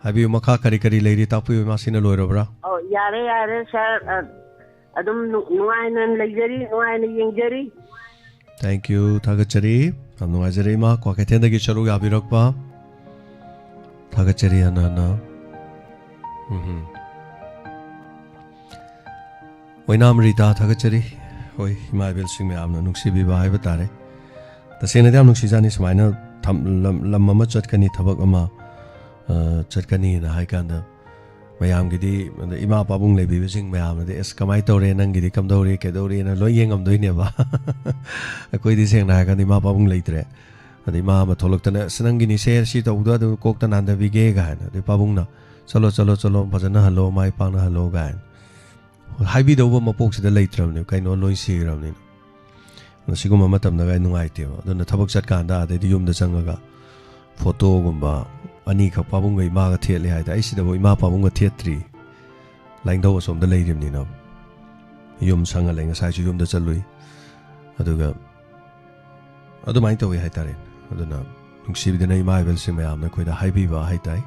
ꯍꯥꯏꯕꯤꯌꯨ, ꯃꯈꯥ ꯀꯔꯤ ꯀꯔꯤ ꯂꯩꯔꯤ ꯇꯥꯛꯄꯤꯌꯨ ꯏꯃꯥ, ꯁꯤꯅ ꯂꯣꯏꯔꯕ꯭ꯔꯥ? ꯑꯣ, ꯌꯥꯔꯦ, ꯌꯥꯔꯦ, ꯁꯥꯔ꯫ ꯑ, ꯑꯗꯨꯝ ꯅꯨ-, ꯅꯨꯡꯉꯥꯏꯅ ꯂꯩꯖꯔꯤ, ꯅꯨꯡꯉꯥꯏꯅ ꯌꯦꯡꯖꯔꯤ꯫ Thank you, ꯊꯥꯒꯠꯆꯔꯤ꯫ ꯌꯥꯝ ꯅꯨꯡꯉꯥꯏꯖꯔꯦ ꯏꯃꯥ, ꯀ꯭ꯋꯥꯀꯩꯊꯦꯜꯗꯒꯤ ꯁꯔꯨꯛ ꯌꯥꯕꯤꯔꯛꯄ꯫ ꯊꯥꯒꯠꯆꯔꯤ ꯍꯟꯅ ꯍꯟꯅ꯫ ꯎꯝ꯫ ꯑꯣꯏꯅꯥꯝ ꯔꯤꯇꯥ, ꯊꯥꯒꯠꯆꯔꯤ꯫ ꯍꯣꯏ, ꯏꯃꯥ ꯏꯕꯦꯜꯁꯤꯡ ꯃꯌꯥꯝꯅ ꯅꯨꯡꯁꯤꯕꯤꯕ ꯍꯥꯏꯕ ꯇꯥꯔꯦ꯫ ꯇꯁꯦꯡꯅꯗꯤ ꯌꯥꯝ ꯅꯨꯡꯁꯤꯖꯥꯠꯅꯤ, ꯁꯨꯃꯥꯏꯅ ꯊꯝ-, ꯂꯝ, ꯂꯝ ꯑꯃ ꯆꯠꯀꯅꯤ, ꯊꯕꯛ ꯑꯃ, ꯑ, ꯆꯠꯀꯅꯤꯅ ꯍꯥꯏ ꯀꯥꯟꯗ, ꯃꯌꯥꯝꯒꯤꯗꯤ, ꯑꯗ ꯏꯃꯥ ꯄꯥꯕꯨꯡ ꯂꯩꯕꯤꯕꯁꯤꯡ ꯃꯌꯥꯝꯅꯗꯤ, "ꯑꯁ, ꯀꯃꯥꯏꯅ ꯇꯧꯔꯦ, ꯅꯪꯒꯤꯗꯤ ꯀꯝꯗꯧꯔꯤ, ꯀꯩꯗꯧꯔꯤꯅ?" ꯂꯣꯏ ꯌꯦꯡꯉꯝꯗꯣꯏꯅꯦꯕ꯫ ꯑꯩꯈꯣꯏꯗꯤ ꯁꯦꯡꯅ ꯍꯥꯏꯔꯀꯥꯟꯗ ꯏꯃꯥ ꯄꯥꯕꯨꯡ ꯂꯩꯇ꯭ꯔꯦ꯫ ꯑꯗ ꯏꯃꯥ ꯑꯃ ꯊꯣꯛꯂꯛꯇꯅ, "ꯑꯁ, ꯅꯪꯒꯤꯅꯤꯁꯦ ꯁꯤ ꯇꯧꯕꯗꯣ ꯑꯗꯨ ꯀꯣꯛꯇ ꯅꯥꯟꯊꯕꯤꯒꯦ" ꯀꯥꯏꯅ, ꯑꯗꯩ ꯄꯥꯕꯨꯡꯅ, "ꯆꯠꯂꯣ, ꯆꯠꯂꯣ, ꯆꯠꯂꯣ, ꯐꯖꯅ ꯍꯜꯂꯣ, ꯃꯥꯏ ꯄꯥꯛꯅ ꯍꯜꯂꯣ" ꯀꯥꯏꯅ꯫ ꯍꯥꯏꯕꯤꯗꯧꯕ ꯃꯄꯣꯛꯁꯤꯗ ꯂꯩꯇ꯭ꯔꯕꯅꯦ, ꯀꯩꯅꯣ ꯂꯣꯏ ꯁꯤꯈ꯭ꯔꯕꯅꯤꯅ꯫ ꯑꯗꯣ ꯁꯤꯒꯨꯝꯕ ꯃꯇꯝꯗꯒ ꯅꯨꯡꯉꯥꯏꯇꯦꯕ꯫ ꯑꯗꯨꯅ ꯊꯕꯛ ꯆꯠꯀꯥꯟꯗ ꯑꯥꯗꯩꯗꯤ ꯌꯨꯝꯗ ꯆꯪꯉꯒ ꯐꯣꯇꯣꯒꯨꯝꯕ ꯑꯅꯤꯈꯛ ꯄꯥꯕꯨꯡꯒ ꯏꯃꯥꯒ ꯊꯦꯠꯂꯦ ꯍꯥꯏꯗꯤ, ꯑꯩ ꯁꯤꯗꯕꯨ ꯏꯃꯥ ꯄꯥꯕꯨꯡꯒ ꯊꯦꯠꯇ꯭ꯔꯤ, ꯂꯥꯏꯅꯤꯡꯊꯧ ꯑꯁꯣꯝꯗ ꯂꯩꯔꯤꯕꯅꯤꯅ꯫ ꯌꯨꯝ ꯁꯪꯉ ꯂꯩ, ꯉꯁꯥꯏꯁꯨ ꯌꯨꯝꯗ ꯆꯠꯂꯨꯏ꯫ ꯑꯗꯨꯒ ꯑꯗꯨꯃꯥꯏꯅ ꯇꯧꯋꯤ ꯍꯥꯏꯇꯥꯔꯦ꯫ ꯑꯗꯨꯅ ꯅꯨꯡꯁꯤꯕꯤꯗꯅ ꯏꯃꯥ ꯏꯕꯦꯜꯁꯤꯡ ꯃꯌꯥꯝꯅ ꯑꯩꯈꯣꯏꯗ ꯍꯥꯏꯕꯤꯕ ꯍꯥꯏꯇꯥꯏ꯫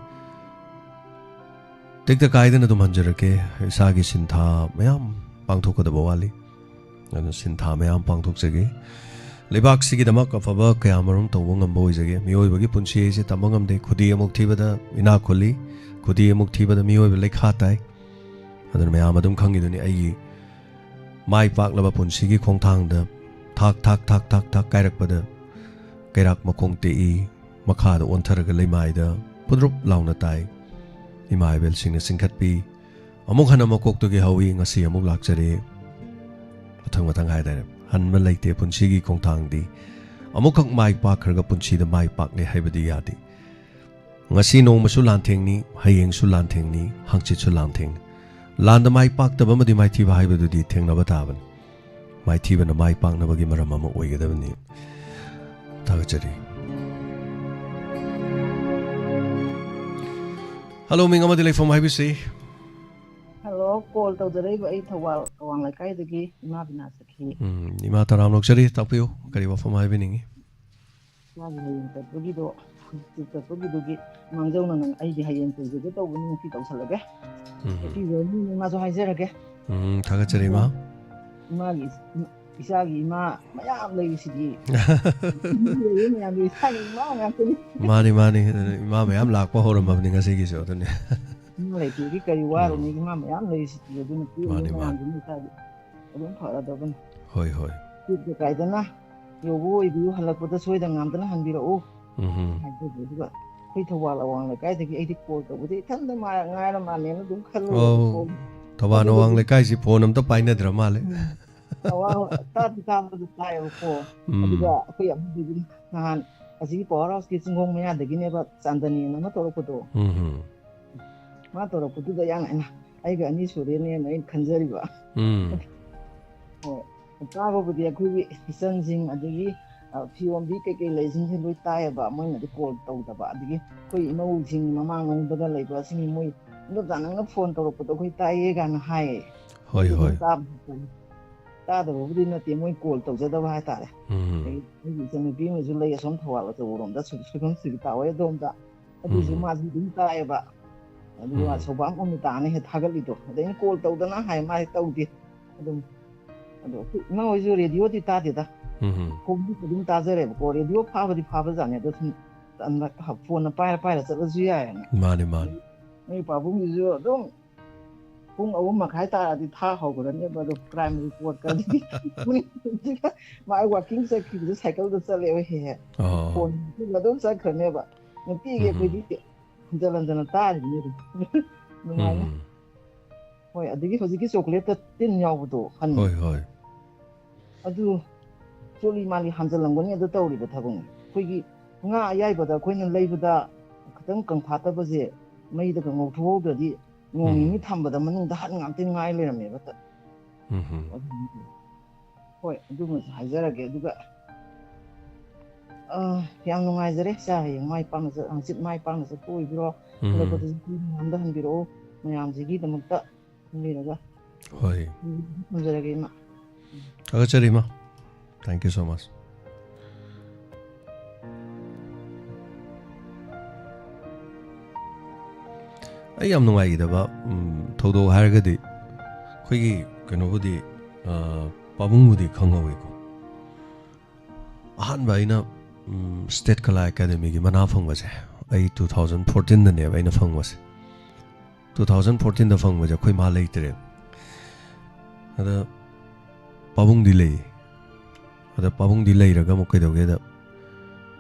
ꯇꯦꯛꯇ ꯀꯥꯏꯗꯅ ꯑꯗꯨꯝ ꯍꯟꯖꯔꯛꯀꯦ꯫ ꯏꯁꯥꯒꯤ ꯁꯤꯟꯊꯥ ꯃꯌꯥꯝ ꯄꯥꯡꯊꯣꯛꯀꯗꯕ ꯋꯥꯠꯂꯤ꯫ ꯑꯗꯨꯅ ꯁꯤꯟꯊꯥ ꯃꯌꯥꯝ ꯄꯥꯡꯊꯣꯛꯆꯒꯦ꯫ ꯂꯩꯕꯥꯛꯁꯤꯒꯤꯗꯃꯛ ꯑꯐꯕ ꯀꯌꯥ ꯃꯔꯨꯝ ꯇꯧꯕ ꯉꯝꯕ ꯑꯣꯏꯖꯒꯦ꯫ ꯃꯤꯑꯣꯏꯕꯒꯤ ꯄꯨꯟꯁꯤ ꯍꯥꯏꯁꯦ ꯇꯝꯕ ꯉꯝꯗꯦ꯫ ꯈꯨꯗꯤ ꯑꯃꯨꯛ ꯊꯤꯕꯗ ꯏꯅꯥꯛ ꯈꯨꯜꯂꯤ, ꯈꯨꯗꯤ ꯑꯃꯨꯛ ꯊꯤꯕꯗ ꯃꯤꯑꯣꯏꯕ ꯂꯩꯈꯥ ꯇꯥꯏ꯫ ꯑꯗꯨꯅ ꯃꯌꯥꯝ ꯑꯗꯨꯝ ꯈꯪꯉꯤꯗꯨꯅꯤ, ꯑꯩꯒꯤ ꯃꯥꯏ ꯄꯥꯛꯂꯕ ꯄꯨꯟꯁꯤꯒꯤ ꯈꯣꯡꯊꯥꯡꯗ ꯊꯥꯛ, ꯊꯥꯛ, ꯊꯥꯛ, ꯊꯥꯛ, ꯊꯥꯛ ꯀꯥꯏꯔꯛꯄꯗ ꯀꯩꯔꯥꯛ ꯃꯈꯣꯡ ꯇꯦꯛꯏ, ꯃꯈꯥꯗ ꯑꯣꯟꯊꯔꯒ ꯂꯩꯃꯥꯏꯗ ꯄꯨꯗ꯭ꯔꯨꯞ ꯂꯥꯎꯅ ꯇꯥꯏ꯫ ꯏꯃꯥ ꯏꯕꯦꯜꯁꯤꯡꯅ ꯆꯤꯡꯈꯠꯄꯤ꯫ ꯑꯃꯨꯛ ꯍꯟꯅ ꯃꯀꯣꯛꯇꯒꯤ ꯍꯧꯏ, ꯉꯁꯤ ꯑꯃꯨꯛ ꯂꯥꯛꯆꯔꯦ꯫ ꯃꯊꯪ ꯃꯊꯪ ꯍꯥꯏꯇꯥꯔꯦ꯫ ꯍꯟꯕ ꯂꯩꯇꯦ ꯄꯨꯟꯁꯤꯒꯤ ꯈꯣꯡꯊꯥꯡꯗꯤ꯫ ꯑꯃꯨꯛꯈꯛ ꯃꯥꯏ ꯄꯥꯛꯈ꯭ꯔꯒ ꯄꯨꯟꯁꯤꯗ ꯃꯥꯏ ꯄꯥꯛꯂꯦ ꯍꯥꯏꯕꯗꯤ ꯌꯥꯗꯦ꯫ ꯉꯁꯤ ꯅꯣꯡꯃꯁꯨ ꯂꯥꯟꯊꯦꯡꯅꯤ, ꯍꯌꯦꯡꯁꯨ ꯂꯥꯟꯊꯦꯡꯅꯤ, ꯍꯪꯆꯤꯠꯁꯨ ꯂꯥꯟꯊꯦꯡꯅꯤ꯫ ꯂꯥꯟꯗ ꯃꯥꯏ ꯄꯥꯛꯇꯕ ꯑꯃꯗꯤ ꯃꯥꯏꯊꯤꯕ ꯍꯥꯏꯕꯗꯨꯗꯤ ꯊꯦꯡꯅꯕ ꯇꯥꯕꯅꯤ꯫ ꯃꯥꯏꯊꯤꯕꯅ ꯃꯥꯏ ꯄꯥꯛꯅꯕꯒꯤ ꯃꯔꯝ ꯑꯃ ꯑꯣꯏꯒꯗꯕꯅꯤ꯫ ꯊꯥꯒꯠꯆꯔꯤ꯫ ꯍꯜꯂꯣ, ꯃꯤꯡ ꯑꯃꯗꯤ ꯂꯩꯐꯝ ꯍꯥꯏꯕꯤꯁꯤ꯫ ꯍꯜꯂꯣ, ꯀꯣꯜ ꯇꯧꯖꯔꯛꯏꯕ ꯑꯩ ꯊꯧꯕꯥꯜ ꯀꯋꯥꯡ ꯂꯩꯀꯥꯏꯗꯒꯤ ꯏꯃꯥ ꯕꯤꯅꯥ ꯁꯈꯤ꯫ ꯎꯝ, ꯏꯃꯥ ꯇꯔꯥꯝ ꯂꯧꯖꯔꯤ, ꯇꯥꯛꯄꯤꯌꯨ, ꯀꯔꯤ ꯋꯥꯐꯝ ꯍꯥꯏꯕꯤꯅꯤꯡꯉꯤ? ꯏꯆꯥꯒꯤ ꯍꯌꯦꯡ ꯆꯠꯄꯒꯤꯗꯣ, ꯍꯪꯆꯤꯠ ꯆꯠꯄꯒꯤꯗꯨꯒꯤ ꯃꯥꯡꯖꯧꯅꯅ ꯑꯩꯗꯤ ꯍꯌꯦꯡ ꯇꯧꯖꯒꯦ ꯇꯧꯕꯅꯤ, ꯉꯁꯤ ꯇꯧꯁꯜꯂꯒꯦ꯫ ꯎꯝ. ꯅꯨꯄꯤꯁꯨ ꯑꯣꯏꯕꯅꯤꯅ ꯃꯥꯁꯨ ꯍꯥꯏꯖꯔꯒꯦ꯫ ꯎꯝ, ꯊꯥꯒꯠꯆꯔꯤ, ꯏꯃꯥ꯫ ꯏꯃꯥꯒꯤ, ꯏꯆꯥꯒꯤ ꯏꯃꯥ ꯃꯌꯥꯝ ꯂꯩꯔꯤꯁꯤꯗꯤ꯫ ꯂꯩꯔꯤ ꯃꯌꯥꯝꯗꯣ ꯏꯆꯥꯒꯤ ꯏꯃꯥ ꯉꯥꯛꯇꯅꯤ꯫ ꯃꯥꯅꯤ, ꯃꯥꯅꯤ꯫ ꯑꯗꯨꯅ ꯏꯃꯥ ꯃꯌꯥꯝ ꯂꯥꯛꯄ ꯍꯧꯔꯝꯃꯕꯅꯤ ꯉꯁꯤꯒꯤꯁꯨ, ꯑꯗꯨꯅꯤ꯫ ꯏꯃꯥ ꯂꯩꯇ꯭ꯔꯗꯤ ꯀꯔꯤ ꯋꯥꯔꯨꯅꯤ? ꯏꯃꯥ ꯃꯌꯥꯝ ꯂꯩꯔꯤꯁꯤꯗꯤ꯫ ꯑꯗꯨꯅ ꯄꯦꯟꯕ ꯃꯥꯅꯤ, ꯃꯥꯅꯤ꯫ ꯃꯌꯥꯝꯗꯨꯅ ꯏꯆꯥꯗꯤ ꯑꯗꯨꯝ ꯐꯔꯗꯕꯅꯤ꯫ ꯍꯣꯏ, ꯍꯣꯏ꯫ ꯇꯦꯛꯇ ꯀꯥꯏꯗꯅ ꯌꯧꯕ ꯑꯣꯏꯕꯤꯌꯨ, ꯍꯜꯂꯛꯄꯗ ꯁꯣꯏꯗ ꯉꯥꯝꯗꯅ ꯍꯟꯕꯤꯔꯛꯎ꯫ ꯎꯝ. ꯍꯥꯏꯖꯒꯦ꯫ ꯑꯗꯨꯒ ꯑꯩꯈꯣꯏ ꯊꯧꯕꯥꯜ ꯑꯋꯥꯡ ꯂꯩꯀꯥꯏꯗꯒꯤ ꯑꯩꯗꯤ ꯀꯣꯜ ꯇꯧꯕꯗꯤ ꯏꯊꯟꯗ ꯃꯥ-, ꯉꯥꯏꯔ ꯃꯥꯜꯂꯦꯅ ꯑꯗꯨꯝ ꯈꯜꯂꯨ꯫ ꯑꯣ, ꯊꯧꯕꯥꯜ ꯑꯋꯥꯡ ꯂꯩꯀꯥꯏꯁꯤ ꯐꯣꯟ ꯑꯝꯇ ꯄꯥꯏꯅꯗ꯭ꯔ ꯃꯥꯜꯂꯦ꯫ ꯑꯋꯥꯡ ꯇꯥꯗꯤ ꯇꯥꯕꯗ ꯇꯥꯏꯌꯦꯕꯀꯣ꯫ ꯎꯝ. ꯑꯗꯨꯒ ꯑꯩꯈꯣꯏ ꯑꯃꯗꯨꯒꯤ ꯅꯍꯥꯟ ꯑꯁꯤꯒꯤ ꯄꯋꯥꯔ ꯍꯥꯎꯁꯀꯤ ꯆꯤꯡꯈꯣꯡ ꯃꯌꯥꯗꯒꯤꯅꯦꯕ ꯆꯥꯟꯗꯅꯤꯅ ꯑꯃ ꯇꯧꯔꯛꯄꯗꯣ꯫ ꯎꯝ. ꯃꯥ ꯇꯧꯔꯛꯄꯗꯨꯗ ꯌꯥꯝ ꯑꯩꯅ, ꯑꯩꯒ ꯑꯅꯤ ꯁꯨꯔꯦꯅꯦꯅ ꯑꯩꯅ ꯈꯟꯖꯔꯤꯕ꯫ ꯎꯝ. ꯍꯣꯏ꯫ ꯇꯥꯕꯕꯨꯗꯤ ꯑꯩꯈꯣꯏꯒꯤ ꯏꯆꯟꯁꯤꯡ ꯑꯗꯒꯤ, ꯑ, ꯐꯤ ꯌꯣꯟꯕꯤ ꯀꯩꯀꯩ ꯂꯩꯁꯤꯡꯁꯦ ꯂꯣꯏ ꯇꯥꯏꯌꯦꯕ, ꯃꯣꯏꯅꯗꯤ ꯀꯣꯜ ꯇꯧꯗꯕ꯫ ꯑꯗꯒꯤ ꯑꯩꯈꯣꯏ ꯏꯃꯧꯁꯤꯡ ꯃꯃꯥꯡꯂꯣꯝꯗꯒ ꯂꯩꯕꯁꯤꯡ ꯃꯣꯏ, "ꯏꯟꯗꯣꯝꯆꯥ, ꯅꯪꯅ ꯐꯣꯟ ꯇꯧꯔꯛꯄꯗꯣ ꯑꯩꯈꯣꯏ ꯇꯥꯏꯌꯦ" ꯀꯥꯏꯅ ꯍꯥꯏꯌꯦ꯫ ꯍꯣꯏ, ꯑꯗꯨꯝ ꯍꯣꯏ꯫ ꯇꯥꯕ-, ꯇꯥꯗꯕꯕꯨꯗꯤ ꯅꯠꯇꯦ, ꯃꯣꯏ ꯀꯣꯜ ꯇꯧꯖꯗꯕ ꯍꯥꯏꯇꯥꯔꯦ꯫ ꯎꯝ. ꯑꯗꯒꯤ ꯑꯩꯒꯤ ꯏꯆꯟꯅꯨꯄꯤ ꯑꯃꯁꯨ ꯂꯩ ꯑꯁꯣꯝ ꯊꯧꯕꯥꯜ ꯑꯆꯧꯕꯔꯣꯝꯗ, ꯁꯨ-, ꯁꯣꯏꯕꯝ ꯁꯨꯕꯤꯇꯥ ꯍꯣꯏ ꯑꯗꯣꯝꯗ꯫ ꯑꯗꯨꯁꯨ ꯎꯝ. ꯃꯥꯁꯨ ꯑꯗꯨꯝ ꯇꯥꯏꯌꯦꯕ꯫ ꯑꯗꯨꯒ ꯎꯝ. ꯁꯣꯕꯥꯝ ꯑꯃꯤꯇꯥꯅ ꯍꯦꯛ ꯊꯥꯒꯠꯂꯤꯗꯣ꯫ ꯑꯗꯩ ꯑꯩꯅ ꯀꯣꯜ ꯇꯧꯗꯅ ꯍꯥꯏ, ꯃꯥꯗꯤ ꯇꯧꯗꯦ꯫ ꯑꯗꯨꯝ, ꯑꯗꯣ ꯑꯩꯈꯣꯏ ꯏꯃꯥ ꯍꯣꯏꯁꯨ ꯔꯦꯗꯤꯑꯣꯗꯤ ꯇꯥꯗꯦꯗ꯫ ꯎꯝ. ꯐꯣꯟꯗꯤ ꯑꯗꯨꯝ ꯇꯥꯖꯔꯦꯕꯀꯣ꯫ ꯔꯦꯗꯤꯑꯣ ꯐꯥꯕꯗꯤ ꯐꯥꯕꯖꯥꯠꯅꯤ, ꯑꯗꯣ ꯁꯨꯝ ꯇꯟꯕ, ꯐꯣꯟꯅ ꯄꯥꯏꯔ ꯄꯥꯏꯔ ꯆꯠꯂꯁꯨ ꯌꯥꯏꯌꯦꯅ꯫ ꯃꯥꯅꯤ, ꯃꯥꯅꯤ꯫ ꯅꯣꯏ ꯄꯥꯕꯨꯡꯒꯤꯁꯨ ꯑꯗꯨꯝ ꯄꯨꯡ ꯑꯍꯨꯝ ꯃꯈꯥꯏ ꯇꯥꯔꯗꯤ ꯊꯥ ꯍꯧꯈ꯭ꯔꯅꯦꯕ, ꯑꯗꯣ ꯀ꯭ꯔꯥꯏꯝ ꯔꯤꯄꯣꯔꯠꯀꯗꯤ ꯃꯥꯏ ꯋꯥꯀꯤꯡ ꯆꯠꯈꯤꯕꯗꯣ ꯁꯥꯏꯀꯜꯗ ꯆꯠꯂꯦꯕ ꯍꯦꯛ ꯍꯦꯛ꯫ ꯑꯣ. ꯐꯣꯟ ꯑꯗꯨꯝ ꯆꯠꯈ꯭ꯔꯅꯦꯕ꯫ ꯅꯨꯡꯇꯤꯒꯤ ꯎꯝ. ꯑꯩꯈꯣꯏꯗꯤ ꯍꯟꯖꯟ ꯍꯟꯖꯟꯅ ꯇꯥꯔꯤꯅꯦ ꯑꯗꯨꯝ꯫ ꯑꯗꯨꯃꯥꯏꯅ꯫ ꯎꯝ. ꯍꯣꯏ, ꯑꯗꯒꯤ ꯍꯧꯖꯤꯛꯀꯤ ꯆꯣꯀ꯭ꯂꯦꯠꯇ ꯇꯤꯟ ꯌꯥꯎꯕꯗꯣ ꯍꯟ-, ꯍꯣꯏ, ꯍꯣꯏ꯫ ꯑꯗꯨ ꯆꯣꯠꯂꯤ ꯃꯥꯜꯂꯤ ꯍꯟꯖꯜꯂꯝꯒꯅꯤ, ꯑꯗꯨ ꯇꯧꯔꯤꯕ ꯊꯕꯛꯅꯤ꯫ ꯑꯩꯈꯣꯏꯒꯤ ꯉꯥ ꯑꯌꯥꯏꯕꯗ ꯑꯩꯈꯣꯏꯅ ꯂꯩꯕꯗ ꯈꯤꯇꯪ ꯀꯪꯐꯥꯠꯇꯕꯁꯦ ꯃꯩꯗꯒ ꯉꯧꯊꯣꯛꯍꯧꯗ꯭ꯔꯗꯤ ꯅꯣꯡ ꯎꯝ. ꯅꯤꯅꯤ ꯊꯝꯕꯗ ꯃꯅꯨꯡꯗ ꯍꯟ ꯉꯥꯛꯇ ꯉꯥꯏ ꯂꯩꯔꯝꯃꯦꯕ꯫ ꯎꯝ. ꯍꯣꯏ, ꯑꯗꯨꯃꯁꯨ ꯍꯥꯏꯖꯔꯒꯦ꯫ ꯑꯗꯨꯒ, ꯑ, ꯌꯥꯝ ꯅꯨꯡꯉꯥꯏꯖꯔꯦ ꯏꯆꯥ, ꯍꯌꯦꯡ ꯃꯥꯏ ꯄꯥꯛꯅ ꯆꯠ-, ꯍꯪꯆꯤꯠ ꯃꯥꯏ ꯄꯥꯛꯅ ꯆꯠꯄ ꯑꯣꯏꯕꯤꯔꯣ꯫ ꯎꯝ. ꯍꯜꯂꯛꯄꯗꯁꯨ ꯉꯝꯗ ꯍꯟꯕꯤꯔꯛꯑꯣ꯫ ꯃꯌꯥꯝꯁꯤꯒꯤꯗꯃꯛꯇ ꯂꯩꯔꯒ ꯍꯣꯏ꯫ ꯊꯝꯖꯔꯒꯦ, ꯏꯃꯥ꯫ ꯊꯥꯒꯠꯆꯔꯤ, ꯏꯃꯥ꯫ Thank you so much. ꯑꯩ ꯌꯥꯝ ꯅꯨꯡꯉꯥꯏꯈꯤꯗꯕ, ꯎꯝ, ꯊꯧꯗꯣꯛ ꯍꯥꯏꯔꯒꯗꯤ ꯑꯩꯈꯣꯏꯒꯤ ꯀꯩꯅꯣꯕꯨꯗꯤ, ꯑ, ꯄꯥꯕꯨꯡꯕꯨꯗꯤ ꯈꯪꯍꯧꯋꯦꯀꯣ꯫ ꯑꯍꯥꯟꯕ ꯑꯩꯅ, ꯎꯝ, ꯁ꯭ꯇꯦꯠ ꯀꯂꯥ ꯑꯦꯀꯥꯗꯃꯤꯒꯤ ꯃꯅꯥ ꯐꯪꯕꯁꯦ ꯑꯩ two thousand fourteen ꯗꯅꯦꯕ ꯑꯩꯅ ꯐꯪꯕꯁꯦ꯫ Two thousand fourteen ꯗ ꯐꯪꯕꯁꯦ ꯑꯩꯈꯣꯏ ꯃꯥ ꯂꯩꯇ꯭ꯔꯦꯕ꯫ ꯑꯗ ꯄꯥꯕꯨꯡꯗꯤ ꯂꯩ꯫ ꯑꯗ ꯄꯥꯕꯨꯡꯗꯤ ꯂꯩꯔꯒ ꯑꯃꯨꯛ ꯀꯩꯗꯧꯒꯦꯗ,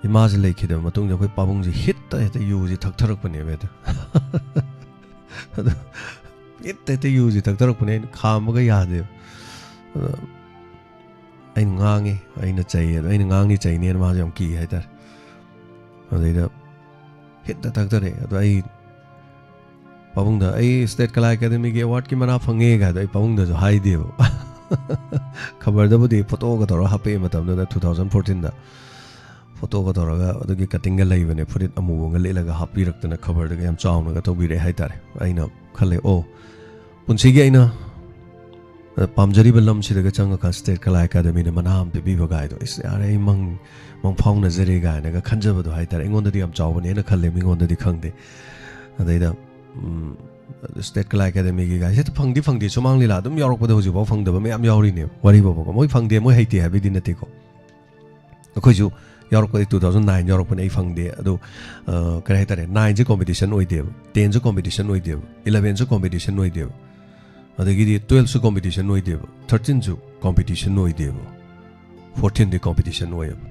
ꯏꯃꯥꯁꯦ ꯂꯩꯈꯤꯗꯕ ꯃꯇꯨꯡꯗ ꯑꯩꯈꯣꯏ ꯄꯥꯕꯨꯡꯁꯦ ꯍꯤꯠꯇ ꯍꯦꯛꯇ ꯌꯨꯁꯦ ꯊꯛꯊꯔꯛꯄꯅꯦꯕ ꯍꯦꯛꯇ꯫ ꯑꯗꯣ ꯍꯤꯠꯇ ꯍꯦꯛꯇ ꯌꯨꯁꯦ ꯊꯛꯊꯔꯛꯄꯅꯦ, ꯑꯩꯅ ꯈꯥꯝꯕꯒ ꯌꯥꯗꯦꯕ꯫ ꯑꯗ ꯑꯩꯅ ꯉꯥꯡꯉꯤ, ꯑꯩꯅ ꯆꯩ, ꯑꯗꯣ ꯑꯩꯅ ꯉꯥꯡꯅꯤ ꯆꯩꯅꯦꯅ ꯃꯥꯁꯦ ꯌꯥꯝ ꯀꯤ ꯍꯥꯏꯇꯥꯔꯦ꯫ ꯑꯗꯩꯗ ꯍꯤꯠꯇ ꯊꯛꯊꯔꯛꯑꯦ꯫ ꯑꯗꯣ ꯑꯩ ꯄꯥꯕꯨꯡꯗ, "ꯑꯩ ꯁ꯭ꯇꯦꯠ ꯀꯂꯥ ꯑꯦꯀꯥꯗꯃꯤꯒꯤ ꯑꯦꯋꯥꯔꯗꯀꯤ ꯃꯅꯥ ꯐꯪꯉꯦ" ꯀꯥꯏꯗꯣ ꯑꯩ ꯄꯥꯕꯨꯡꯗꯁꯨ ꯍꯥꯏꯗꯦꯕ꯫ ꯈꯕꯔꯗꯕꯨꯗꯤ ꯐꯣꯇꯣꯒ ꯇꯧꯔꯒ ꯍꯥꯞꯄꯛꯑꯦ ꯃꯇꯝꯗꯨꯗ, two thousand fourteen ꯗ꯫ ꯐꯣꯇꯣꯒ ꯇꯧꯔꯒ ꯑꯗꯨꯒꯤ ꯀꯠꯇꯤꯡꯒ ꯂꯩꯕꯅꯦ, ꯐꯨꯔꯤꯠ ꯑꯃꯨꯕ ꯑꯃꯒ ꯂꯤꯠꯂꯒ ꯍꯥꯞꯄꯤꯔꯛꯇꯅ ꯈꯕꯔꯗꯒ ꯌꯥꯝ ꯆꯥꯎꯅꯒ ꯇꯧꯕꯤꯔꯛꯑꯦ ꯍꯥꯏꯇꯥꯔꯦ꯫ ꯑꯩꯅ ꯈꯜꯂꯦ, "ꯑꯣ, ꯄꯨꯟꯁꯤꯒꯤ ꯑꯩꯅ, ꯑ, ꯄꯥꯝꯖꯔꯤꯕ ꯂꯝꯁꯤꯗꯒ ꯆꯪꯉꯀꯥꯟ ꯁ꯭ꯇꯦꯠ ꯀꯂꯥ ꯑꯦꯀꯥꯗꯃꯤꯅ ꯃꯅꯥ ꯑꯃ ꯄꯤꯕꯤꯕ ꯀꯥꯏꯗꯣ, ꯏꯁ, ꯌꯥꯔꯦ, ꯑꯩ ꯃꯪ, ꯃꯪꯐꯥꯎꯅꯖꯔꯦ" ꯀꯥꯏꯅꯒ ꯈꯟꯖꯕꯗꯣ ꯍꯥꯏꯇꯥꯔꯦ꯫ ꯑꯩꯉꯣꯟꯗꯗꯤ ꯌꯥꯝ ꯆꯥꯎꯕꯅꯦꯅ ꯈꯜꯂꯦ, ꯃꯤꯉꯣꯟꯗꯗꯤ ꯈꯪꯗꯦ꯫ ꯑꯗꯩꯗ, ꯎꯝ, ꯁ꯭ꯇꯦꯠ ꯀꯂꯥ ꯑꯦꯀꯥꯗꯃꯤꯒꯤ ꯒꯥꯏꯁꯦ ꯍꯦꯛꯇ ꯐꯪꯗꯤ ꯐꯪꯗꯦ꯫ ꯁꯨꯃꯥꯡ ꯂꯤꯂꯥ ꯑꯗꯨꯝ ꯌꯥꯎꯔꯛꯄꯗ ꯍꯧꯖꯤꯛꯐꯥꯎ ꯐꯪꯗꯕ ꯃꯌꯥꯝ ꯌꯥꯎꯔꯤꯅꯦꯕ꯫ ꯋꯥꯔꯤ ꯐꯥꯎꯕꯀꯣ, ꯃꯣꯏ ꯐꯪꯗꯦ, ꯃꯣꯏ ꯍꯩꯇꯦ ꯍꯥꯏꯕꯗꯤ ꯅꯠꯇꯦꯀꯣ꯫ ꯑꯩꯈꯣꯏꯁꯨ ꯌꯥꯎꯔꯛꯄꯗ two thousand nine ꯌꯥꯎꯔꯛꯄꯅꯦ, ꯑꯩ ꯐꯪꯗꯦ꯫ ꯑꯗꯣ, ꯑ, ꯀꯔꯤ ꯍꯥꯏꯇꯥꯔꯦ, nine ꯁꯦ competition ꯑꯣꯏꯗꯦꯕ, ten ꯁꯨ competition ꯑꯣꯏꯗꯦꯕ, eleven ꯁꯨ competition ꯑꯣꯏꯗꯦꯕ, ꯑꯗꯒꯤꯗꯤ twelve ꯁꯨ competition ꯑꯣꯏꯗꯦꯕ, thirteen ꯁꯨ competition ꯑꯣꯏꯗꯦꯕ, fourteen ꯗꯤ competition ꯑꯣꯏꯌꯦꯕ꯫